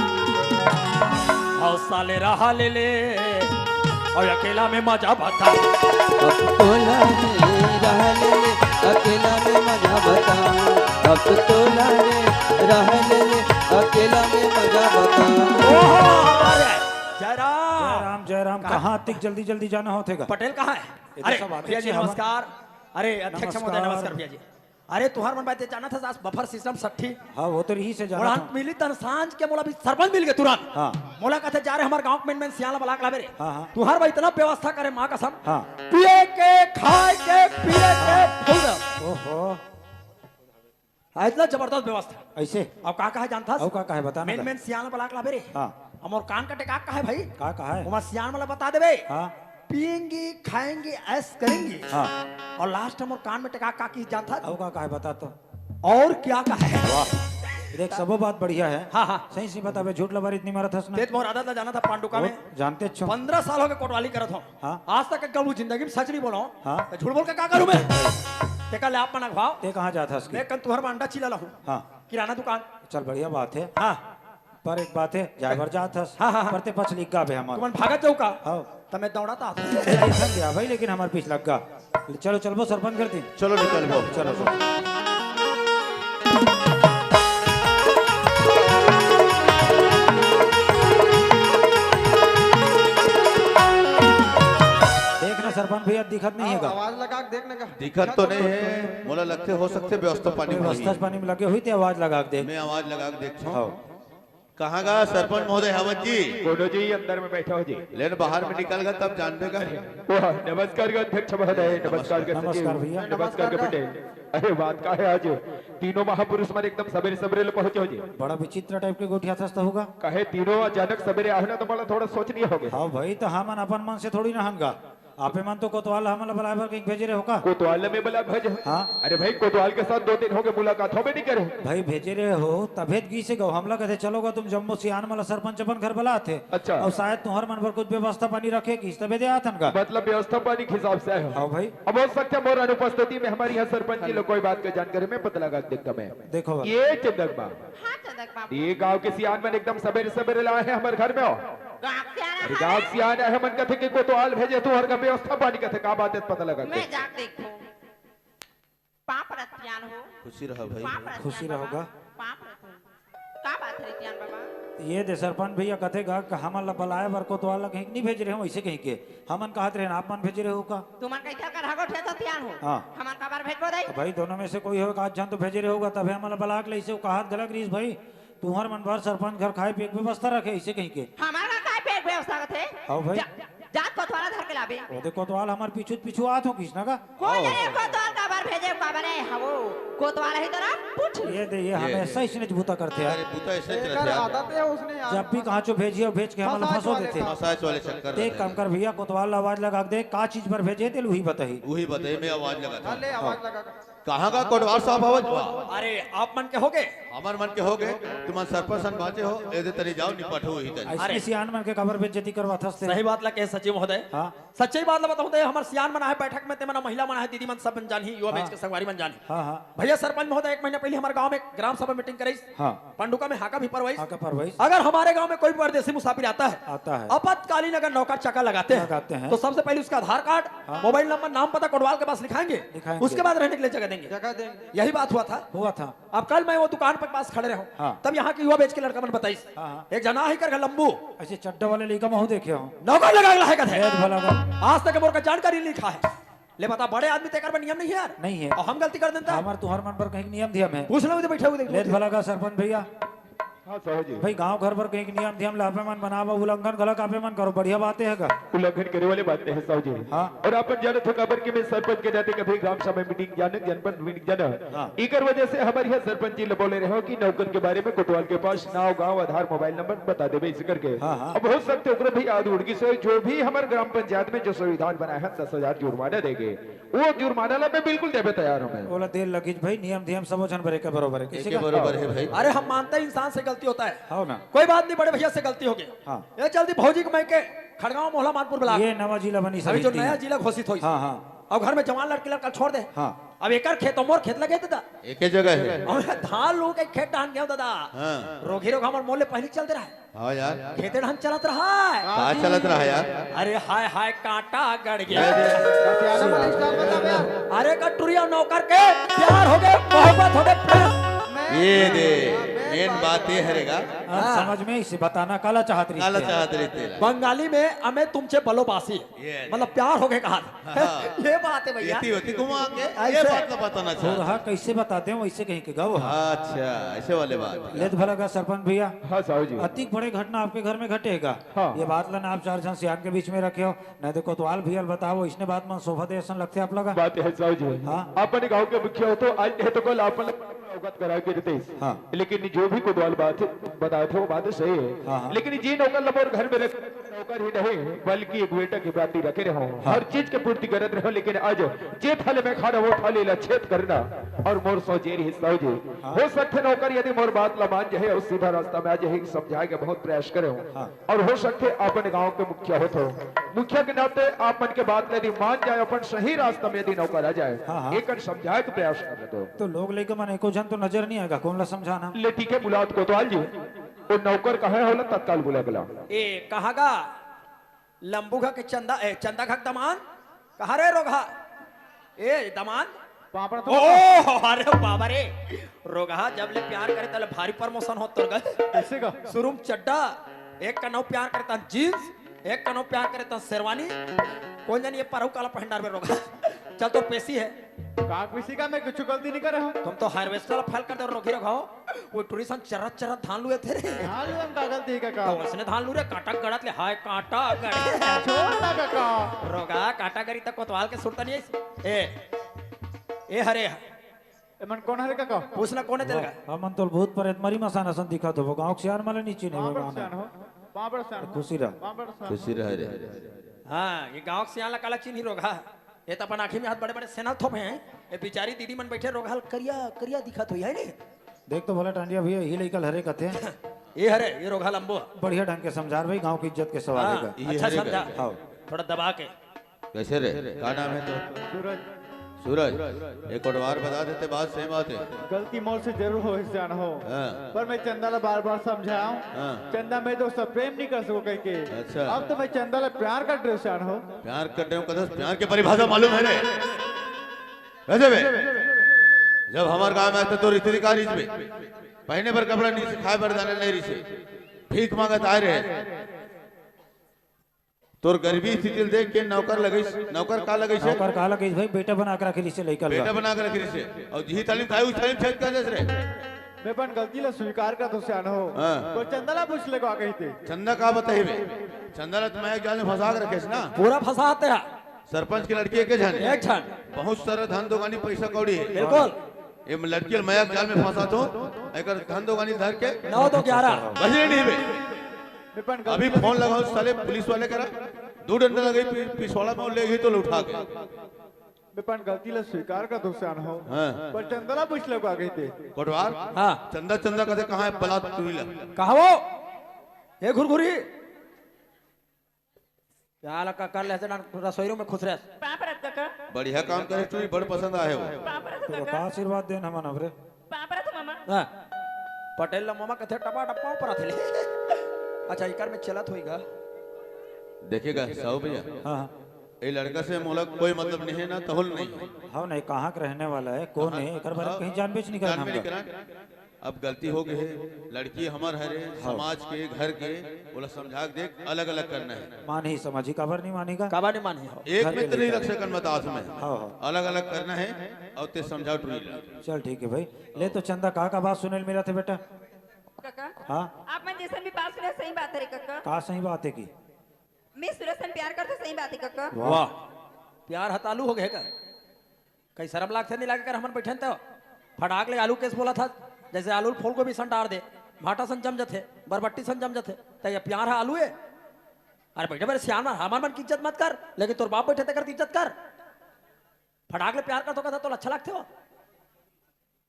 हौसले रहा ले ले, और अकेला में मजा बता। अब तोला में रहा ले ले, अकेला में मजा बता। अब तोला में रहा ले ले, अकेला में मजा बता। ओहो, अरे, जय राम। जय राम, जय राम। कहाँ? कहाँ तक जल्दी जल्दी जाना होथे गा? पटेल कहाँ है? ये तो अरे, सब आते भैया जी, हैं, नमस्कार। अरे, अध्यक्ष महोदय, नमस्कार। नमस्कार भैया जी। अरे, तुहार मन बात ये जाना था, सास बफर सिस्टम सट्ठी। हाँ, वो तो रही से जाना और था। मिली तन सांझ के मोला भी सरपंच मिल गए तुरंत। हाँ। मोला कहते जा रहे हमारे गांव में, में सियाला बलाक लावे रे। हाँ, हाँ। तुहार भाई इतना व्यवस्था करे, माँ कसम। हाँ। पिए के, खाए के, पिए के, फुल। ओहो। हाँ, इतना जबरदस्त व्यवस्था। ऐसे? अब का कहा जानथस? अउ का कहा है, बता ना मेन, मेन सियान बलाक लाबे रे। हाँ। हमर कान कटे का कहा है भाई? का कहा है? ओमा सियान वाला बता देबे। हाँ। पियेंगे, खाएंगे, ऐश करेंगे। हाँ। और लास्ट हमर कान में टेका का की जानथस? अउ का कहा है, बता तो। और क्या कहा है? वाह। देख, सबो बात बढ़िया है। हाँ, हाँ। सही से बताबे, झूठ लबारी इतनी मारत हस ना। तेज मोर आदत ला जाना था पांडुका वो में। जानते अच्छो। पन्द्रह साल हो गए कोटवाली करत हो। हाँ। आज तक कबू जिंदगी में सच नहीं बोला हूँ। हाँ। तो झूठ बोल के का करूँ मैं? तेका ले आप मन अगवाओ। ते कहाँ जात हस की? मैं कन तुहर मा अंडा चिला लाहूँ। हाँ। किराना दुकान। चल, बढ़िया बात है। हाँ। पर एक बात है, जाए बर जात हस। हाँ, हाँ, हाँ। पर ते पछ लिख गा बे हमार। तुमन भागत जाऊ का? हाँ। त मैं दौड़त आत हूँ। ते लिखन गया भाई, लेकिन हमार पीछ लग गा। चलो, चलबो सरपंच घर दिन। चलो, निकलबो। चलो, चलो। देख ना सरपंच भैया, दिखत नहीं है का? आवाज लगा के देख ना का। दिखत तो नहीं है, मोला लगथे हो सकथे व्यवस्था पानी में व्यवस्था होही। पानी में लगे हुई ते आवाज लगा के देख। मैं आवाज लगा के देखता हूँ। हाँ। कहाँ गा सरपंच महोदय हवत जी? कोनो जी अंदर में बैठा हो जी। लेन बाहर में निकल गा तब जानबे का। वाह, नमस्कार गा अध्यक्ष महोदय, नमस्कार। नमस्कार गा सचिव, नमस्कार भैया। नमस्कार गा पटेल। अरे बात का है, आज तीनों महापुरुष मन एकदम सबेरे सबेरे ले पहुंचे हो जी। बड़ा विचित्र टाइप के गोठियाथस त होगा। कहे तीनों अचानक सबेरे आए ना, तो मोला थोड़ा सोचनीय हो गया। हाँ भाई, तो हमन अपन मन से थोड़ी ना हन गा। आपे मन तो कोतवाल हमन ला बलाए बर कहीं भेजे रहे हो का? कोतवाल में बला भेजे। हाँ। अरे भाई, कोतवाल के साथ दो दिन हो गए, मुलाकात होबे नहीं करे। भाई भेजे रहे हो, तभे त गीसे गो, हमला कहते चलो गा, तुम जम्मो सियान मन ला सरपंच अपन घर बलात हे। अच्छा। और शायद तुम्हर मन बर कुछ व्यवस्था पानी रखे गीस, तभे दे आथन गा। मतलब व्यवस्था पानी के हिसाब से आए हो? हाँ भाई। अब हो सकता है मोर अनुपस्थिति में हमारे यहाँ सरपंच जी लोग कोई बात का जानकारी में पता लगा के देखता मैं। देखो बाबा। ये चंदक बा, हाँ, चंदक बाबू। ये गांव के सियान मन एकदम सबेरे सबेरे लाए हैं हमारे घर में हो। गांव से आ रहा अरे है। गांव सियान है, हमन कथे के कोतवाल भेजे, तू हर का व्यवस्था पानी कथे, का बात है, पता लगा मैं के। जा देखो। पाप रतियान हो। खुशी रहा भाई। पाप रतियान खुशी रहा बाबा। होगा। पाप रतियान। का बात है रतियान बाबा? ये दे सरपंच भैया कथे गा कि हमन ला बलाए बर कोतवाल ला कहीं नहीं भेज रहे हो, ऐसे कहीं के। हमन कहत रहे, आप मन भेजे रहे हो का? तुमन कइसे कर हगो ठेसा सियान हो? हाँ। हमन काबर भेजबो दई? तो भाई, दोनों में से कोई हो, एक आध झन तो भेजे रहे होगा, तभे हमन ला बला के लइसे हो, कहत गलत रहीस भाई, तुहर मन बर सरपंच घर खाए पिए के व्यवस्था रखे, ऐसे कहीं के। हमर घर खाए पिए के व्यवस्था रखे? हाँ भाई। जा, जात कोतवाला धर के लाबे। वो दे कोतवाल हमर पीछू पीछू आत हो किस ना का? कोई नहीं, कोतवाल काबर भेजे, काबर नहीं, हाँ, वो कोतवाल ही तो ना पूछ। ये दे, ये ये हमेशा दे। इसने बुता करते हैं। अरे, बुता ऐसे ही एकर चलत है। आदत है उसने यार। जब भी कहाँ चो भेजिए, भेज के हमला फंसाए फंसो वाले देते। काम। फंसाए वाले चक्कर ते रहते काम हैं। कर भैया, कोतवाल ला आवाज लगा दे, का चीज पर भेजे ते उही बताही। उही बताही, मैं आवाज लगा था। ले आवाज लगा। कहाँ का कोटवार साहब आवाज बा? अरे, आप मन के हो गए? हमर मन के हो गए, तुमन सरपंच सन बाचे हो, एदे तरी जाओ, निपटो ही तरी। ऐसने अरे। सियान मन के काबर बेइज्जती करवाथस ते? सही बात ला कहे सचिव महोदय। हाँ। सच्चाई बात ला बताऊं तो ये हमर सियान मन आहे बैठक में, ते मन महिला मन आहे, दीदी मन सब मन जानही, युवा हाँ। बेंच के संगवारी मन जानही। हाँ, हाँ। भैया सरपंच महोदय एक महीना पहले हमर गांव में ग्राम सभा मीटिंग करिस। हाँ। पंडुका में हाका भी परवाइस। हाका परवाइस। अगर हमारे गांव में कोई परदेसी मुसाफिर आता है, आता है। आपातकालीन अगर नौकर चाकर लगाते हैं, लगाते हैं। तो सबसे पहले उसका आधार कार्ड, हाँ। मोबाइल नंबर, नाम पता कोटवाल के पास लिखाएंगे। लिखाएंगे। उसके बाद रहने के लिए जगह देंगे। जगह देंगे। यही बात हुआ था। हुआ था। अब कल मैं वो दुकान पर पास खड़े रहूं, हाँ। तब यहाँ के युवा बेंच के लड़का मन बताइस। हाँ, हाँ। एक जना ही कर लंबू। ऐसे चड्डा वाले लइका महू देखे हो। नौकर लगा के लाए का थे। लेत भला का। आज तक मोर का जानकारी नहीं लिखा है। ले बता, बड़े आदमी तेकर में नियम नहीं है यार। नहीं है। और हम गलती कर देता। हमार तुहर मन पर कहीं नियम धियम है। पूछ लो, उधर बैठे हुए देख लो। लेत भला का सरपंच भैया। हाँ, साहू जी। भाई, गांव घर पर कहीं नियम धियम ला आपे मन बनावा, उल्लंघन गलत आपे मन करो, बढ़िया बातें है का? उल्लंघन करे वाले बातें हैं, साहू जी। हाँ। और अपन जानत हो काबर कि मैं सरपंच के नाते कभी ग्राम सभा मीटिंग जाने, जनपद मीटिंग जाना। हाँ। इकर वजह से हमारे यहाँ सरपंच जी ले बोले रहे हो कि नौकर के बारे में कोतवाल के पास नाव, गांव, आधार, मोबाइल नंबर बता देवे, इस करके। हाँ, हाँ। अब हो सकते ओकरे भी याद उड़ गई से, जो भी हमारे ग्राम पंचायत में जो संविधान बनाया है, दस हजार जुर्माना देंगे। वो जुर्माना ला मैं बिल्कुल देवे तैयार हूँ मैं। ओला देर लगिस भाई, नियम धियम सबो झन बरे के बरोबर है। किसी एके का बरोबर है भाई। अरे हम मानते हैं इंसान से गलती होता है। हाँ ना। कोई बात नहीं, बड़े भैया से गलती हो गई। हाँ। ये चल दी भौजी के मायके खड़गांव मोहला मानपुर ब्लॉक। ये नवा जिला बनी अभी सभी जो तीन। नया जिला घोषित होई। हाँ, हाँ। अब घर में जवान लड़की लड़का छोड़ दे। हाँ। अब एकर खेत और मोर खेत लगे दादा। एके जगह है। और धान लोग के खेत डान गया दादा। हाँ। रोगी रोग हमर मोले पहली चलते रहे। हाँ यार। खेते ढंग चलत रहा है। का चलत रहा यार? अरे हाय हाय, कांटा गड़ गया। ये दे। बतियाना वाला style मत लाओ यार। अरे कटुरिया नौकर के प्यार हो गए, मोहब्बत हो गए, प्रेम। ये दे, main बात ये है रेगा। हाँ, हाँ। समझ में इसे बताना काला चाहत रही काला है। चाहत रही तेरा। बंगाली में अमे तुमचे बलोबासी, ये दे। मतलब प्यार हो गए कहा। हाँ। ये बात है भैया। एती होती घुमा के, ये ऐसे। बात तो बताना चाहता। और हाँ, कैसे बताते हैं वैसे कहीं के गाँव। हाँ। अच्छा, ऐसे वाले बात। लेत भला का सरपंच भैया। हाँ, साहू जी। अतिक बड़े घटना आपके घर में घटे है का? हाँ। ये बात ला ना आप चार झन सियान के बीच में रखे हो, नहीं तो कोतवाल भैया बताओ, इसने बात मन शोभा दे, ऐसा लगते आप लगा। बात है, साहू जी। हाँ। अपन गाँव के मुखिया हो तो आज नहीं तो कल अपन अवगत करा के देते। हाँ। लेकिन जो भी कोतवाल बात है, बताए थे, वो बात सही है। हाँ, हाँ। लेकिन जी नौकर लमोर घर में रख नौकर ही नहीं, बल्कि एक बेटा की बात ही रखे रहो। हाँ। हर चीज के पूर्ति करत रहो, लेकिन आज जे थाली में खाना, वो थाली ला छेद करना और मोर सौजेर ही सौजे। हाँ। हो सकते नौकर यदि मोर बात ला मान जाए और सीधा रास्ता में आ जाए, समझाए के बहुत प्रयास करे हो। हाँ। और हो सकते अपन गांव के मुखिया हो तो मुखिया के नाते आप मन के बात ला यदि मान जाए, अपन सही रास्ता में यदि नौकर आ जाए, हाँ, हाँ। एक समझाए के प्रयास कर दो। तो लोग लेके मन एको जन तो नजर नहीं आएगा, कौन ला समझाना? ले ठीक है, बुलाओ कोतवाल जी, वो नौकर कहे होला तत्काल बुला के लाओ। ए, कहाँ गा? लंबू घा के चंदा, ए, चंदा घा के दमान? कहाँ रे रोगहा? ए, दमान? पापड़ तो ओ, ओ, अरे बाबा रे। रोगहा जब ले प्यार करे तले भारी promotion हो तोर गए। कैसे का? शुरू में चड्डा, एक कनौ प्यार करे तन jeans, एक कनौ प्यार करे तन शेरवानी। कौन जानी ये परहु काला पहन डार में रोगहा। चल तोर पेशी है। का किसी का मैं कुछ गलती नहीं करे हूँ। तुम तो harvester ला fail कर दे रोगी रोगहा। वो टूरी सन चरत चरत धान लुए थे रे। धान लुए हम का गलती का का? तो उसने धान लू रे, काटा गड़त ले, हाय काटा गड़े। छोड़ ना काका। रोगा काटा गरी तक कोतवाल के सुरता नहीं है। ए, ए हरे, एमन कोन हरे कका? पूछना कोन हे तेला? हमन तो भूत प्रेत मरी मसान असन दिखत होबो, गांव के सियान मन ला नी चिन्हे बाबर बे सियान हो, बाबर सियान हो। खुशी रह। बाबर सियान हो। खुशी रह रे। हाँ, ये गांव के सियान ला काला चिन्ही रोगहा। ये तो अपन आँखी में हाथ बड़े-बड़े सेना थोपे हैं। ये बिचारी दीदी मन बैठे रोगहा ल करिया, करिया दिखत होही, है नी? देख तो भला टांडिया भैया, यही लइका ल हरे कथे। ये हरे, ये रोगहा लंबो। बढ़िया ढंग के समझा रे भाई, गांव की इज्जत के सवाल हाँ, हे का। अच्छा हरे समझा। हाँ। थोड़ा दबा के। कैसे रे? का नाम हे तो? सूरज। सूरज, एक कोटवार बता देते, बात सही बात हे। गलती मोर से जरूर होइस सियान हो। हाँ। पर मैं चंदा ला बार-बार समझायो। हाँ। चंदा, मैं तो उससे प्रेम नहीं कर सको कहिके। अच्छा। अब तो मैं चंदा ला प्यार कर डरेंव सियान हो। प्यार कर डरेंव कथस, प्यार के परिभाषा मालूम हे रे? कैसे बे? जब हमर गांव में आए तो तोर स्थिति का रहिस बे? पहने बर कपड़ा नहीं रहिसे, खाए बर दाना नहीं रहिसे, भीख मांगत आए रहे। तोर गरीबी स्थिति ल देख के नौकर लगइस, नौकर का लगइस हे? नौकर का लगइस भाई, बेटा बना के रखे रहिसे लइका ल। बेटा बना के रखे रहिसे। अउ जिही थाली म खाए, उही थाली म छेद कर देस रे। मैं अपन गलती ला स्वीकार करत हों सियान हो। हाँ। तो चंदा ला पूछ ले का कहिथे। चंदा का बताही बे? चंदा ला तो मैं एक जाल में फंसा के रखेस ना। पूरा फंसा हते हा। सरपंच के लड़की एक झन। एक झन। बहुत सारा धन दोगानी पैसा कौड़ी हे। बिल्कुल। ये लड़की ल मैं एक जाल में फंसात हों, एकर धन दोगानी धर के। नौ दो ग्यारह। बस ये नहीं बे। मैं अपन अभी गलती फोन लगाओ साले पुलिस वाले करा, दू डंडा लगई पि-, पिछवाड़ा में ले गई तो उठा के। मैं अपन गलती ला स्वीकार करत हों सियान हो। हाँ। पर चंदा ला पूछ ले का कहिथे। कोटवार? हाँ। चंदा, चंदा कथे कहाँ हे बलात टूरी ला? कहाँ वो? हे घुरघुरी। क्या लगा कर ले से ना रसोई रूम में खुसरे। पाँव परत कका। बढ़िया काम करे टूरी, बड़ पसंद आए हो। पाँव परत तो कका। का आशीर्वाद देन हमन अब रे? पाँव परत मामा। हाँ। पटेल ला मामा कथे टपा टप्पा ऊपर आथे ले। अच्छा, इकर में चलत होई गा। देखे गा, साहू भैया। हाँ, हाँ। ए लड़का से मोला कोई मतलब नहीं हे ना, तहुल नहीं हे। हाँ, नहीं, कहाँ के रहने वाला हे, कोन हे, एकर बारे में कहीं जान बेच नहीं करन हमन। अब गलती हो गई हे, लड़की हमर हरे, हाँ। समाज के, घर के, ओला समझा के देख, अलग-अलग करना हे। मानही समझही, काबर नहीं मानही गा? काबर नहीं मानही हो? एक घर में के तो नहीं लेकर। रख सकन, मैं तो आस में। हाँ, हाँ। अलग-अलग करना हे, अउ ते समझा टूरी ला। चल ठीक हे भाई, ले तो चंदा का, का बात सुने ल मिलत हे बेटा? कका, हाँ? आप मन जैसन भी बात सुने, सही बात हे रे कका। का सही बात हे कि? मैं सूरज सन प्यार करत हों, सही बात हे कका। वाह। प्यार ह त आलू हो गे का? कहीं शरम लागथे नहीं लागे कर हमन बैठन तो? फटाक ले आलू कइसे बोलत हस, जैसे आलू ल फूलगोभी सन डार दे, भांटा सन जम जथे, बरबट्टी सन जम जथे, त ये प्यार ह आलू हे? अरे बैठे बड़े सियान मन, हमर मन की इज्जत मत कर, लेकिन तोर बाप बैठे तेकर इज्जत कर। फटाक ले प्यार करत हों कथे तोला अच्छा लागथे वो?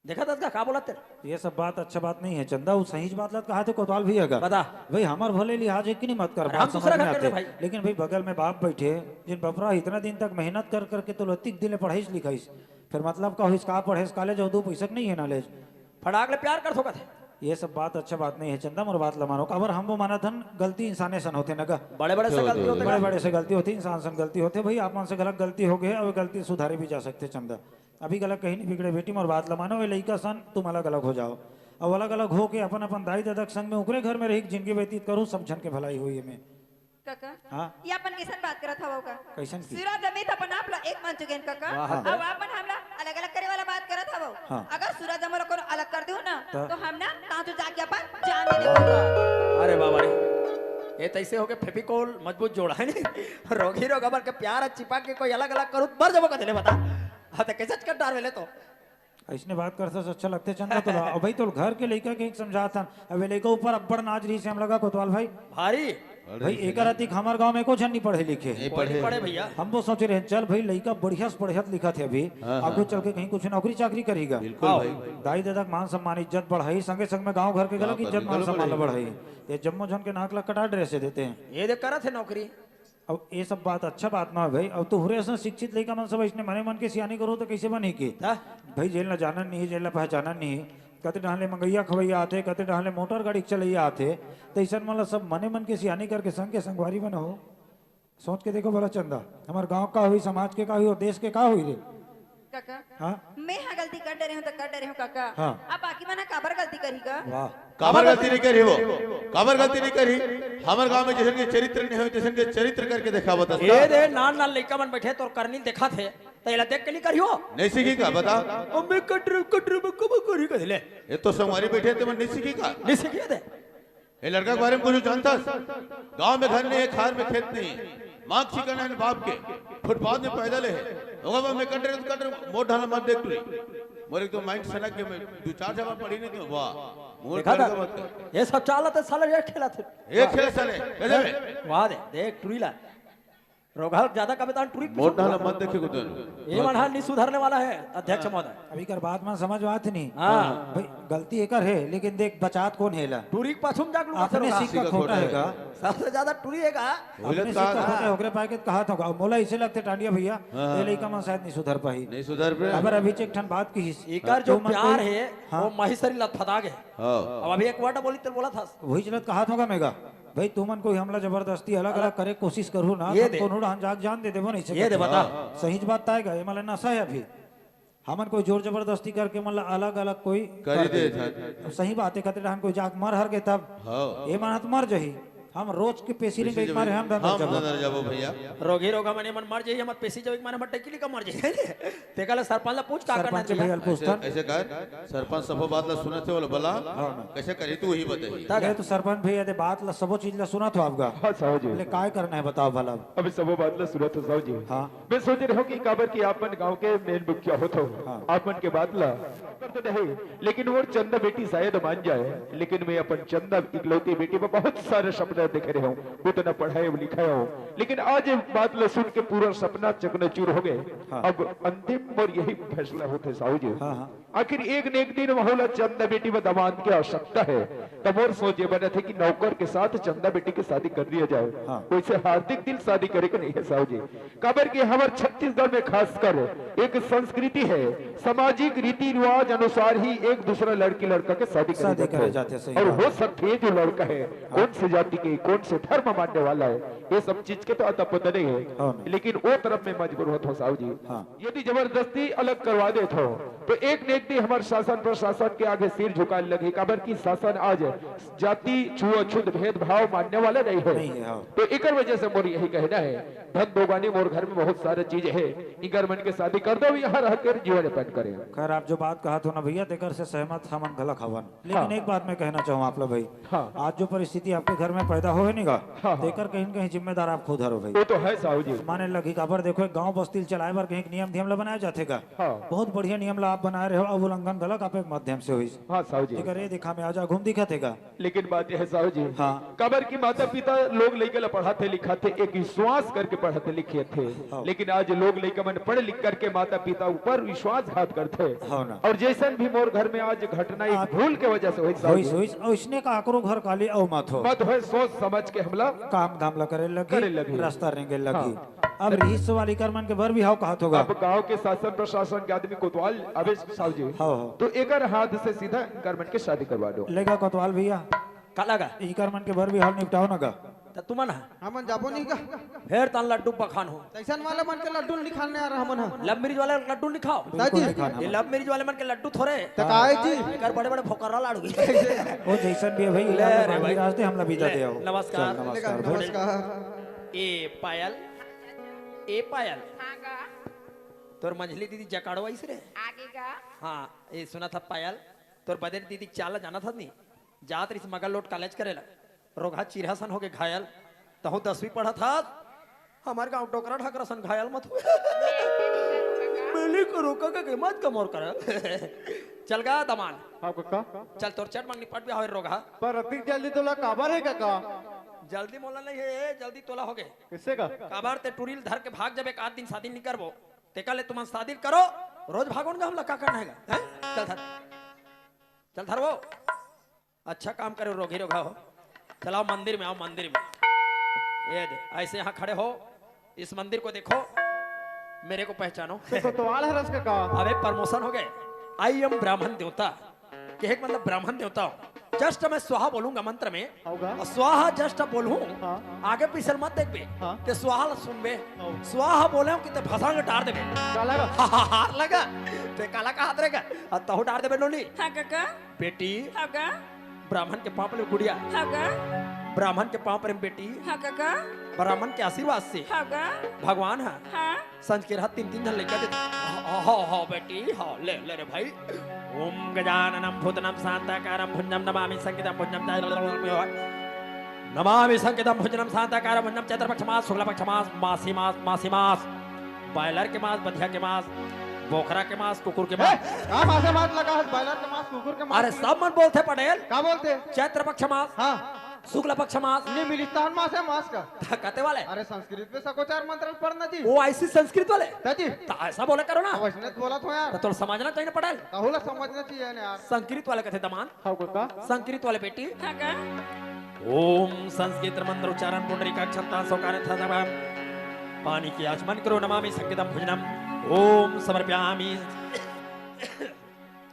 देखत हस का, का बोलत हे? ये सब बात अच्छा बात नहीं हे चंदा, वो सही बात ला कहा थे कोतवाल भैया का। बता। भाई हमर भले लिहाज हे कि नहीं मत कर, अरे बात हम दूसरा समझ में घर के आथे। भाई। लेकिन भाई बगल में बाप बैठे, जिन बपरा इतना दिन तक मेहनत कर करके तोला अतिक दिन ले पढ़ाइस लिखाइस, फिर मतलब का होइस, का पढ़ेस, कॉलेज अउ दू पैसा के नहीं हे नॉलेज। फटाक ले प्यार करत हों कथे। ये सब बात अच्छा बात नहीं हे चंदा, मोर बात ला मानो। काबर हम वो मानत हन, गलती इंसाने सन होथे न गा। बड़े-बड़े से गलती होथे। बड़े-बड़े से गलती होथे, इंसान सन गलती होथे। भाई आप मन से गलत गलती हो गे, अउ गलती सुधारे भी जा सकथे चंदा। अभी गलत कहीं नहीं बिगड़े बेटी, मोर बात ला मानो, ये लइका सन तुम अलग-अलग हो जाओ। अउ अलग-अलग होके अपन-अपन दाई ददा के संग में उकरे घर में रही के जिंदगी व्यतीत करो, सब झन के भलाई होही एमे। कका, हाँ? ये अपन कइसन बात करत हवव का? कइसन की? सूरज अमित अपन आप ला एक मान चुके हैं कका। वाह। अब आप मन हमला अलग-अलग करे वाला बात करत हवव। हाँ। अगर सूरज हमला कोनो अलग कर दिहू ना, तो? तो हम ना तांचो जाके अपन जान दे देबो। अरे बाबा रे, ये तैसे हो गए फेविकोल मजबूत जोड़ा है नहीं? रोगी रोग हमर के प्यार चिपा के कोई अलग-अलग करू, मर जाबो कथे ले बता। हाँ, तो कैसे कर डार वेले तो? अइसने बात करथस अच्छा लगथे चंदा तोला। अब भाई तोर घर के लइका के एक समझात हन, अब ये लइका ऊपर अब्बड़ नाज रहिस हे हमला का कोतवाल भाई। भारी। भाई एकर अतिक हमर गांव में एको झन नहीं पढ़े लिखे हे। नहीं पढ़े। पढ़े भैया। हम वो सोचे रहे चल भाई लइका बढ़िया से पढ़त लिखत हे अभी, हाँ, आगू हाँ। चल के कहीं कुछ नौकरी चाकरी करही गा। बिल्कुल आओ। भाई। दाई ददा के मान सम्मान इज्जत बढ़ाही, संगे संग में गांव घर के घलो गांव घर इज्जत के मान घलो सम्मान ला बढ़ाही। बढ़ाही। ये जम्मो झन के नाक ला कटा ड्रेस देते हैं। ये देख करत हे नौकरी। अब ये सब बात अच्छा बात ना हे भाई। अब तो हुरे असन शिक्षित लइका मन सब अइसने मने मन के सियानी करो तो कैसे बनही के? हाँ। भाई जेन ला जानन नहीं, जेन ला पहचानन नहीं, कते डहन ले मंगइया खवइया आथे, कते डहन ले मोटर गाड़ी के चलइया आथे, तो अइसन मन ला सब मने मन के सियानी करके संग के संगवारी बनाओ। सोच के देखो भला चंदा, हमर गांव का होही, समाज के का होही अउ देश के का होही रे? काका, हाँ? मैं हा गलती कर डरे हूँ तो कर डरे हूँ काका। हाँ। अब बाकी मन हा काबर गलती करही का? वाह। काबर गलती नहीं करही वो? काबर गलती नहीं करही? हमर गांव में जैसन के चरित्र नहीं हो, तैसन के चरित्र करके देखावत हस ए का? दे, नान नान लइका मन बैठे तोर करनी देखाथे, त एला देख के नहीं करही वो? नहीं सीखही का, बता। अब मैं कटर, कटर में कब करही कह ले। ये तो संगवारी बैठे, ते मन नहीं सीखही का? नहीं सीखही दे। ये लड़का के बारे में कुछ जानथस? गांव में घर नहीं हे, खार में खेत नहीं हे, माँ के चिकन हे बाप के, फुटपाथ में पैदल हे, ओकर बाद में कटर, कटर, मोर ढाला मत देख टूरी। मोर एक तो माइंड सनक के मैं दू चार जगह पढ़ी नहीं तो वाह। मोर देखा घर था? का मत कर। ये सब चालत हे साला, ये खेलत हे। ये खेल साले, कैसे बे? वाह दे, देख टुरी ला। रोगहा ज्यादा कबे तान टुरी मोर पीछू ढाला मत देखे को तेन। ये मन हा नहीं सुधरने वाला है, अध्यक्ष महोदय। अभी कर बात मन समझ में आत नहीं। हाँ। भाई, गलती एकर है, लेकिन देख, बचात कौन है ला? टुरी के पाछू में जाके लुका अपने सरो। सीख का सीखा खोटा खोटा है। है का? सबसे ज्यादा टुरी है का? बोले अपने तो सीख का कहा। खोटा है, ओकरे पाए के कहा था का? मोला इसे लगते टांडिया भैया, हाँ। ये लइका मन शायद नहीं सुधर पाही। नहीं सुधर पे। अबर अभी एक ठन बात की एकर जो तो मन प्यार कोई है, हाँ। वो महेश्वरी लथपथा गे। हाँ। अब अभी एक वर्ड बोली तो बोला था। वही चलत कहा था का मेगा? भाई, तुमन कोई हमला जबरदस्ती अलग-अलग अलग करे कोशिश करू ना, ये तो दे। कोनो डहान जाग जान दे देबो नहीं ये दे सकत। बता। हाँ। सही बात ताय गा, ये मला नशा है अभी। हमन कोई जोर जबरदस्ती करके मतलब अलग-अलग कोई कर कर दे दे। था। अब सही बात है, कते डहान कोई जाग मर हर के तब। हाँ। ये मन ह तो मर जही। हम रोज के पेशी पेशी लेके जब मारे हम धंधा हम जब। धंधा जाबो भैया। रोगी रोगा मने मन मर जही, हमर पेशी जब एक मारे हमर टैकी लेके मर जही। तेका ले सरपंच ला पूछ का करना सरपंच चाहिए। भैया ला ऐसे, पूछथन। ऐसे कर, सरपंच सबो बात ला सुनत हे, बोले, "बला, हाँ ना। कैसे करी तू वही बताही।" तक ये तो सरपंच भैया दे बात ला, सबो चीज ला सुनत हो आपका। हाँ, साहू जी। बोले, "काय करना है बताओ भला।" अभी सबो बात ला सुनत हो, साहू जी। हाँ। मैं सोच रहे हूँ कि काबर की आप मन गाँव के मेन मुखिया हो तो हाँ। आप मन के बात ला कर तो नहीं, लेकिन वो चंदा बेटी शायद मान जाए, लेकिन मैं अपन चंदा इकलौती बेटी में बहुत सारे सपने देखे रहे हूँ, उतना पढ़ाए लिखाए हूँ, लेकिन आज ये बात ला सुन के पूरा सपना चकनाचूर हो गए। हाँ। अब अंतिम और यही फैसला होते साहू जी। हाँ, हाँ। आखिर एक न एक दिन वहुला चंदा बेटी में दमांद की आवश्यकता है। तब और सोचे बने थे कि नौकर के साथ चंदा बेटी की शादी कर दिया जाए। हाँ। वैसे हार्दिक दिल शादी करे के नहीं है साहू जी। काबर के हमर छत्तीसगढ़ में खासकर एक संस्कृति है, सामाजिक रीति रिवाज अनुसार ही एक दूसरा लड़की लड़का के शादी करे शादी जाथे। करे जाथे, सही और बात हो है। सकथे ये जो लड़का है, हाँ। कौन से जाति के, कौन से धर्म मानने वाला है, ये सब चीज के तो अता पता नहीं है। हाँ। लेकिन वो तरफ में मजबूर होत हो साहू जी। हाँ। यदि जबरदस्ती अलग करवा देत हो, तो एक न एक दिन हमर शासन प्रशासन के आगे सिर झुकाए लगही, काबर कि शासन आज जाति छुआछूत भेदभाव मानने वाला नहीं है। नहीं है, हाँ। तो एकर वजह से मोर यही कहना है, धन दोगानी मोर घर में बहुत सारे चीज है, इकर मन के शादी कर दो, यहाँ रह कर जीवन यापन करें। खैर, आप जो बात कहा थो ना भैया, तेकर से सहमत हमन घलक हवन, लेकिन हाँ। एक बात मैं कहना चाहूँ आप ला भाई, हाँ। आज जो परिस्थिति आपके घर में पैदा होहे नी गा, हाँ, हाँ। तेकर कहीं न कहीं जिम्मेदार आप खुद हरो भाई। वो तो है साहू जी। माने लगी काबर देखो, एक गांव बस्ती ल चलाए बर कहीं एक नियम धियम ला बनाया जाथे गा। हाँ। बहुत बढ़िया नियम ला आप बनाए रहे हो, अब उल्लंघन घलक आप एक माध्यम से होइस। हाँ साहू जी। तेकर ये दिखा में आज घूम दिखत हे गा। लेकिन बात यह है साहू जी, हाँ। काबर की माता पिता लोग लइका ला पढ़ाथे लिखाथे, एक विश्वास करके पढ़ाथे लिखाथे, हाँ। लेकिन आज लोग लइका मन पढ़ लिख करके माता पिता ऊपर विश्वासघात करथे। हाँ ना। और जैसन भी मोर घर में आज घटना एक आप भूल के वजह से होइस साहू होइस, जी। होइस, और इसने का आकरो घर काली अउ मत हो। मत होए, सोच समझ के हमला काम धाम ला करे लगी, करे लगी। रास्ता रेंगे लगी। हाँ। अब रिहिस सवाल इकर मन के बर बिहाव कहत होगा। अब गांव के शासन प्रशासन के आदमी कोतवाल अबे साहू जी। हाँ, हाँ। तो एकर हाथ से सीधा इकर मन के शादी करवा दो। लेगा कोतवाल भैया। का लगा? इकर मन के बर बिहाव निपटाओ ना गा। त तुमन ह? हमन जाबो नहीं गा। फेर तन लड्डू बखान हो। तैसन वाले मन के लड्डू नहीं खाने आ रहा हमन ह। लव मैरिज वाले लड्डू नहीं खाओ। बिल्कुल दादी। नहीं खाना ये हमन। लव मैरिज वाले मन के लड्डू थोड़े। त काहे जी? एकर बड़े बड़े फोकरा लाड़ू। ओ जैसन भी है भाई, ले रे भाई। राज दे, हमला विदा ले, दे आओ। नमस्कार। चल, नमस्कार भाई। नमस्कार। ए पायल, ए पायल। हाँ गा। तोर मंझली दीदी जकाड़ो आइस रे। आगे गा। हाँ, ए सुना था पायल, तोर बदे दीदी चाल जाना था नहीं। जात रिस मगर लोट कॉलेज करे ला। रोगहा चिरहा सन होके घायल। तहु दसवीं पढ़त हस। हमर गांव डोकरा ढाकरा सन घायल मत हो। मैं नहीं करूँ काका। मैं नहीं करूँ काका के मत कमोर कर। चल गा दमान। हाँ काका। चल तोर चट मंगनी पट भी हवे रोगहा। पर अतिक जल्दी तोला काबर है काका? जल्दी मोला नहीं है, जल्दी तोला होगे। किससे का? काबर ते टुरी ल धर के भाग जबे, एक आध दिन शादी नहीं करबो। तेका ले तुमन शादी करो, रोज भागोन गा हमला का करना है गा? हैं? चल धर। चल धर वो। अच्छा काम करे रोगी रोगा हो। चलाओ मंदिर में, आओ मंदिर में। ये दे, ऐसे यहाँ खड़े हो, इस मंदिर को देखो, मेरे को पहचानो। तो कोतवाल हरस काका। अबे प्रमोशन हो गए। I am ब्राह्मण देवता। कहे के मतलब ब्राह्मण देवता हूँ। जस्ट मैं स्वाहा बोलूंगा मंत्र में। होगा। और स्वाहा जस्ट बोलूं, हाँ। आगे पीछे मत देखबे। हाँ। ते स्वाहा ला सुनबे। हाँ। स्वाहा बोले कि ते भसांग डार देबे। काला का? हार लगा। ते काला का हाथ रहेगा? और तहु डार देबे नोनी। हाँ काका। बेटी। हाँ गा। ब्राह्मण के पांव परे गुड़िया। हाँ गा। ब्राह्मण के पांव परे बेटी। हाँ काका। ब्राह्मण के आशीर्वाद से। हाँ गा। भगवान है। हाँ। संज के रहत तीन तीन झन लइका देथे। हाँ, हाँ, हाँ, बेटी, हाँ, ले, ले रे भाई। ओम गजाननम भूतनम शांताकारम भुजनम नमामि संकितम भुजनम। नमामि संकितम भुजनम शांताकारम भुजनम। चैत्र पक्ष मास, शुक्ल पक्ष मास, मासी मास, मासी मास, बॉयलर के मास, बधिया के मास, बोकरा के मांस, कुकुर के ए, मांस। का मांस है, मांस लगा है, बॉयलर के मांस, कुकुर के मांस। अरे, सब मन बोलथे पटेल। का बोलथे? चैत्र पक्ष मांस, हाँ। शुक्ल पक्ष मांस। नहीं मिलिस तहन मांस है, मांस का। त कते वाले? अरे, संस्कृत में सकोचार मंत्र पढ़ना जी। वो ऐसी संस्कृत वाले? त जी। त ऐसा बोले करो ना। अब वैसने तो बोला था यार। त तोला समझना चाहिए ना पटेल। कहूला समझना चाहिए ना यार। संस्कृत वाले कथे दमान। हाँ, काका। संस्कृत वाले बेटी। हाँ का? ओम संस्कृत मंत्र उच्चारण पुंडरीकाक्षं तां सौकारे था। पानी की आचमन करो, नमामि संकेतं भोजनम। ओम समर्पयामि।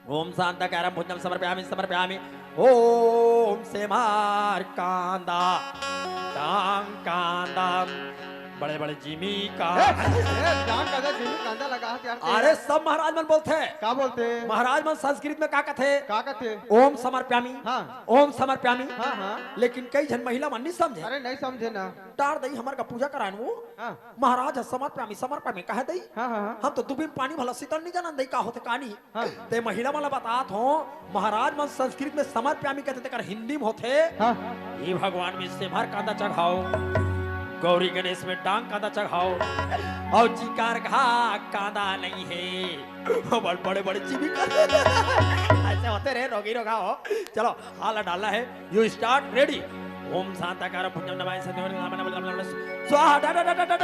ओम शांताकारं भोजनम समर्पयामि, समर्पयामि। ओम सेमार कांदा, डांग कांदा, बड़े बड़े जिमी का। ए, ए, डांग कांदा, जिमी कांदा लगा है यार। अरे, सब महाराज मन बोलथे। का बोलथे? महाराज मन संस्कृत में का कथे? का कथे? ओम समर्पयामि। हाँ। ओम समर्पयामि। हाँ, हाँ। लेकिन कई झन महिला मन नहीं समझे। अरे, नहीं समझे ना। डार दई हमर का पूजा करान वो। हाँ। महाराज ह समर्पयामि, समर्पयामि कहे दई। हाँ, हाँ, हाँ। हम तो दुबिन पानी भला शीतल नहीं जानन दई का होथे का नहीं। हाँ। ते महिला मन ला बतात हो, महाराज मन संस्कृत में समर्पयामि कथे, तेकर हिंदी में होथे। हाँ। हे भगवान में सेमार कांदा चघाओ, गौरी गणेश में डांग कांदा चघाओ, और चिकार घा कांदा नहीं है। बड़ बड़े बड़े जीवी कर ऐसे होते रहे रोगी रोगा हो। चलो, हाला डालना है। You start, ready। ओम शांताकार पुंजम नमाय सत्य स्वाहा। डा, डा, डा, डा।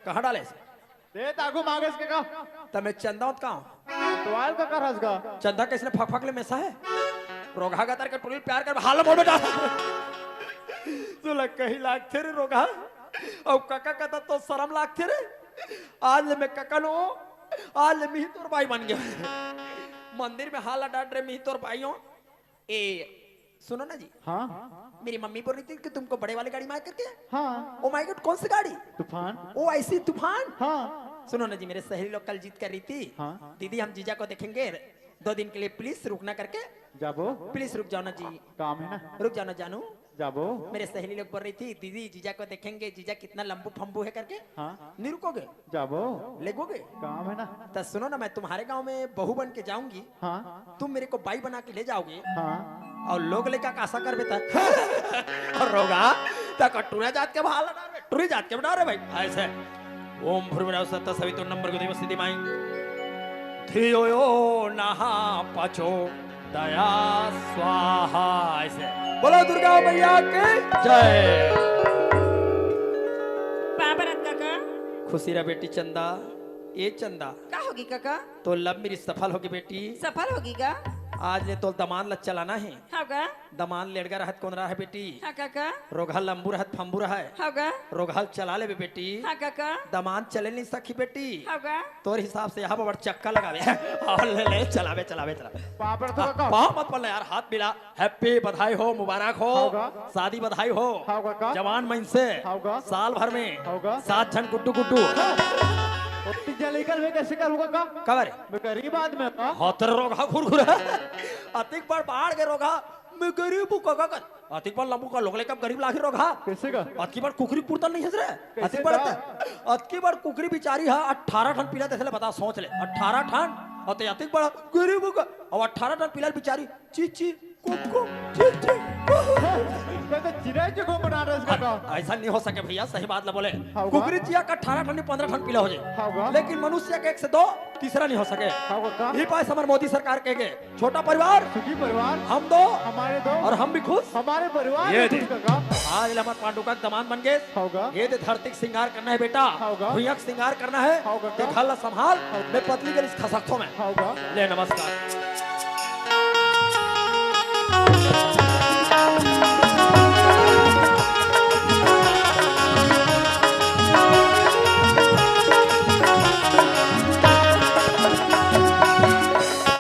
कहाँ डाले? दे ताकू मांगेस के का? त मैं चंदा होत का हूँ? तो आल का कर हंस गा? चंदा कैसने फक फक ले मेसा है? रोगहा गतर के टुरी प्यार कर हाल मोड़ बेटा। तोला कहीं लागथे रे रोगहा? अउ कका कता तो शरम लागथे रे। आज ले मैं कका नो, आज ले मिही तोर बाई बन गया। मंदिर में हाला डाट रे मिही तोर बाई हो। ए, सुनो ना जी। हाँ। मेरी मम्मी बोल रही थी कि तुमको बड़े वाली गाड़ी में आए करके। हाँ। ओ माय गॉड, कौन सी गाड़ी? तूफान। ओ, ऐसी तूफान? हाँ। सुनो ना जी, मेरे सहेली लोग कल जिद कर रही थी। हाँ। दीदी, हम जीजा को देखेंगे दो दिन के लिए, प्लीज रुकना करके। जाबो। प्लीज रुक जाओ ना जी। काम है ना। रुक जाओ ना जानू। जाबो। मेरे सहेली लोग बोल रही थी, दीदी जीजा को देखेंगे, जीजा कितना लंबू फंबू है करके। हाँ। नहीं रुकोगे? जाबो। लेगोगे? काम है ना। तो सुनो ना, मैं तुम्हारे गांव में बहू बन के जाऊंगी। हाँ। तुम मेरे को बाई बना के ले जाओगे। हाँ। और लोग लेकर का आशा कर बेटा। और रोगा, तक टूरा जात के बहाल ना रे, टूरी जात के बना रे भाई। ऐसे। ओम भूर्भुवः सत्ता सवितुर नंबर को देव सिद्धि माई। धियो यो नहा पचो दया स्वाहा। ऐसे। बोलो दुर्गा मैया की जय। पाँव परत काका। खुशी रह बेटी चंदा। ए चंदा। का होगी काका? तो लव मेरी सफल होगी बेटी। सफल होगी का? आज ले तो दमान ला चलाना है। हाँ का? दमान लेड़गा रहत कोन रहा है बेटी? हाँ काका। रोगहा लंबू रहत फंबू रहा है। हाँ का? रोगहा चला लेबे बेटी। हाँ काका। दमान चले नहीं सकी बेटी। हाँ का? तोर हिसाब से यहाँ पर चक्का लगावे। और ले ले चलावे चलावे चलावे। पाँव परत काका। पाँव मत पड़ना यार, हाथ मिला। हैप्पी, बधाई हो, मुबारक हो। हाँ का? शादी बधाई हो। हाँ काका। जवान मन से। हाँ का? साल भर में। हाँ का? सात झन गुड्डू गुड्डू। ओती जल्दी कर मैं कैसे करूँगा का? कबर? मैं गरीब आदमी हूँ का? होतर रोगहा घुरघुरा। अतिक बड़ बाढ़ के रोगहा। मैं गरीब हूँ काका कर। अतिक बड़ लंबू का लोग लेकर गरीब लाही रोगहा। कैसे का? अतकी बड़ कुकरी पुरतल नहीं हंस रहे। कैसे अतिक बड़ का? अतकी बड़ कुकरी बिचारी हा अठारह ठन पिला देखे ले बता सोच ले। अठारह ठन। और ते अतिक बड़ गरीब हूँ का। अब अठारह ठन पिला बिचारी ची ची कुकु ची ची। मैं तो चिड़ै चुको बना रहा इसका का। ऐसा नहीं हो सके भैया, सही बात ला बोले। हाँ, कुकरी चिया का अठारह ठन पन्द्रह ठन पिला हो जाए। हाँ, लेकिन मनुष्य के एक से दो तीसरा नहीं हो सके। हाँ, का? यही पास हमारे मोदी सरकार कहेंगे। छोटा परिवार, सुखी परिवार, हम दो, हमारे दो, और हम भी खुश। हमारे परिवार ये भी दे। खुश काका। आज ले हमर पांडु का दमान बन गए। होगा। ये दे धरती के श्रृंगार करना है बेटा। होगा। भुइयां के श्रृंगार करना है। होगा ते का? घर ला संभाल, होगा। मैं पतली गली से खसकथो मैं। होगा। ले नमस्कार।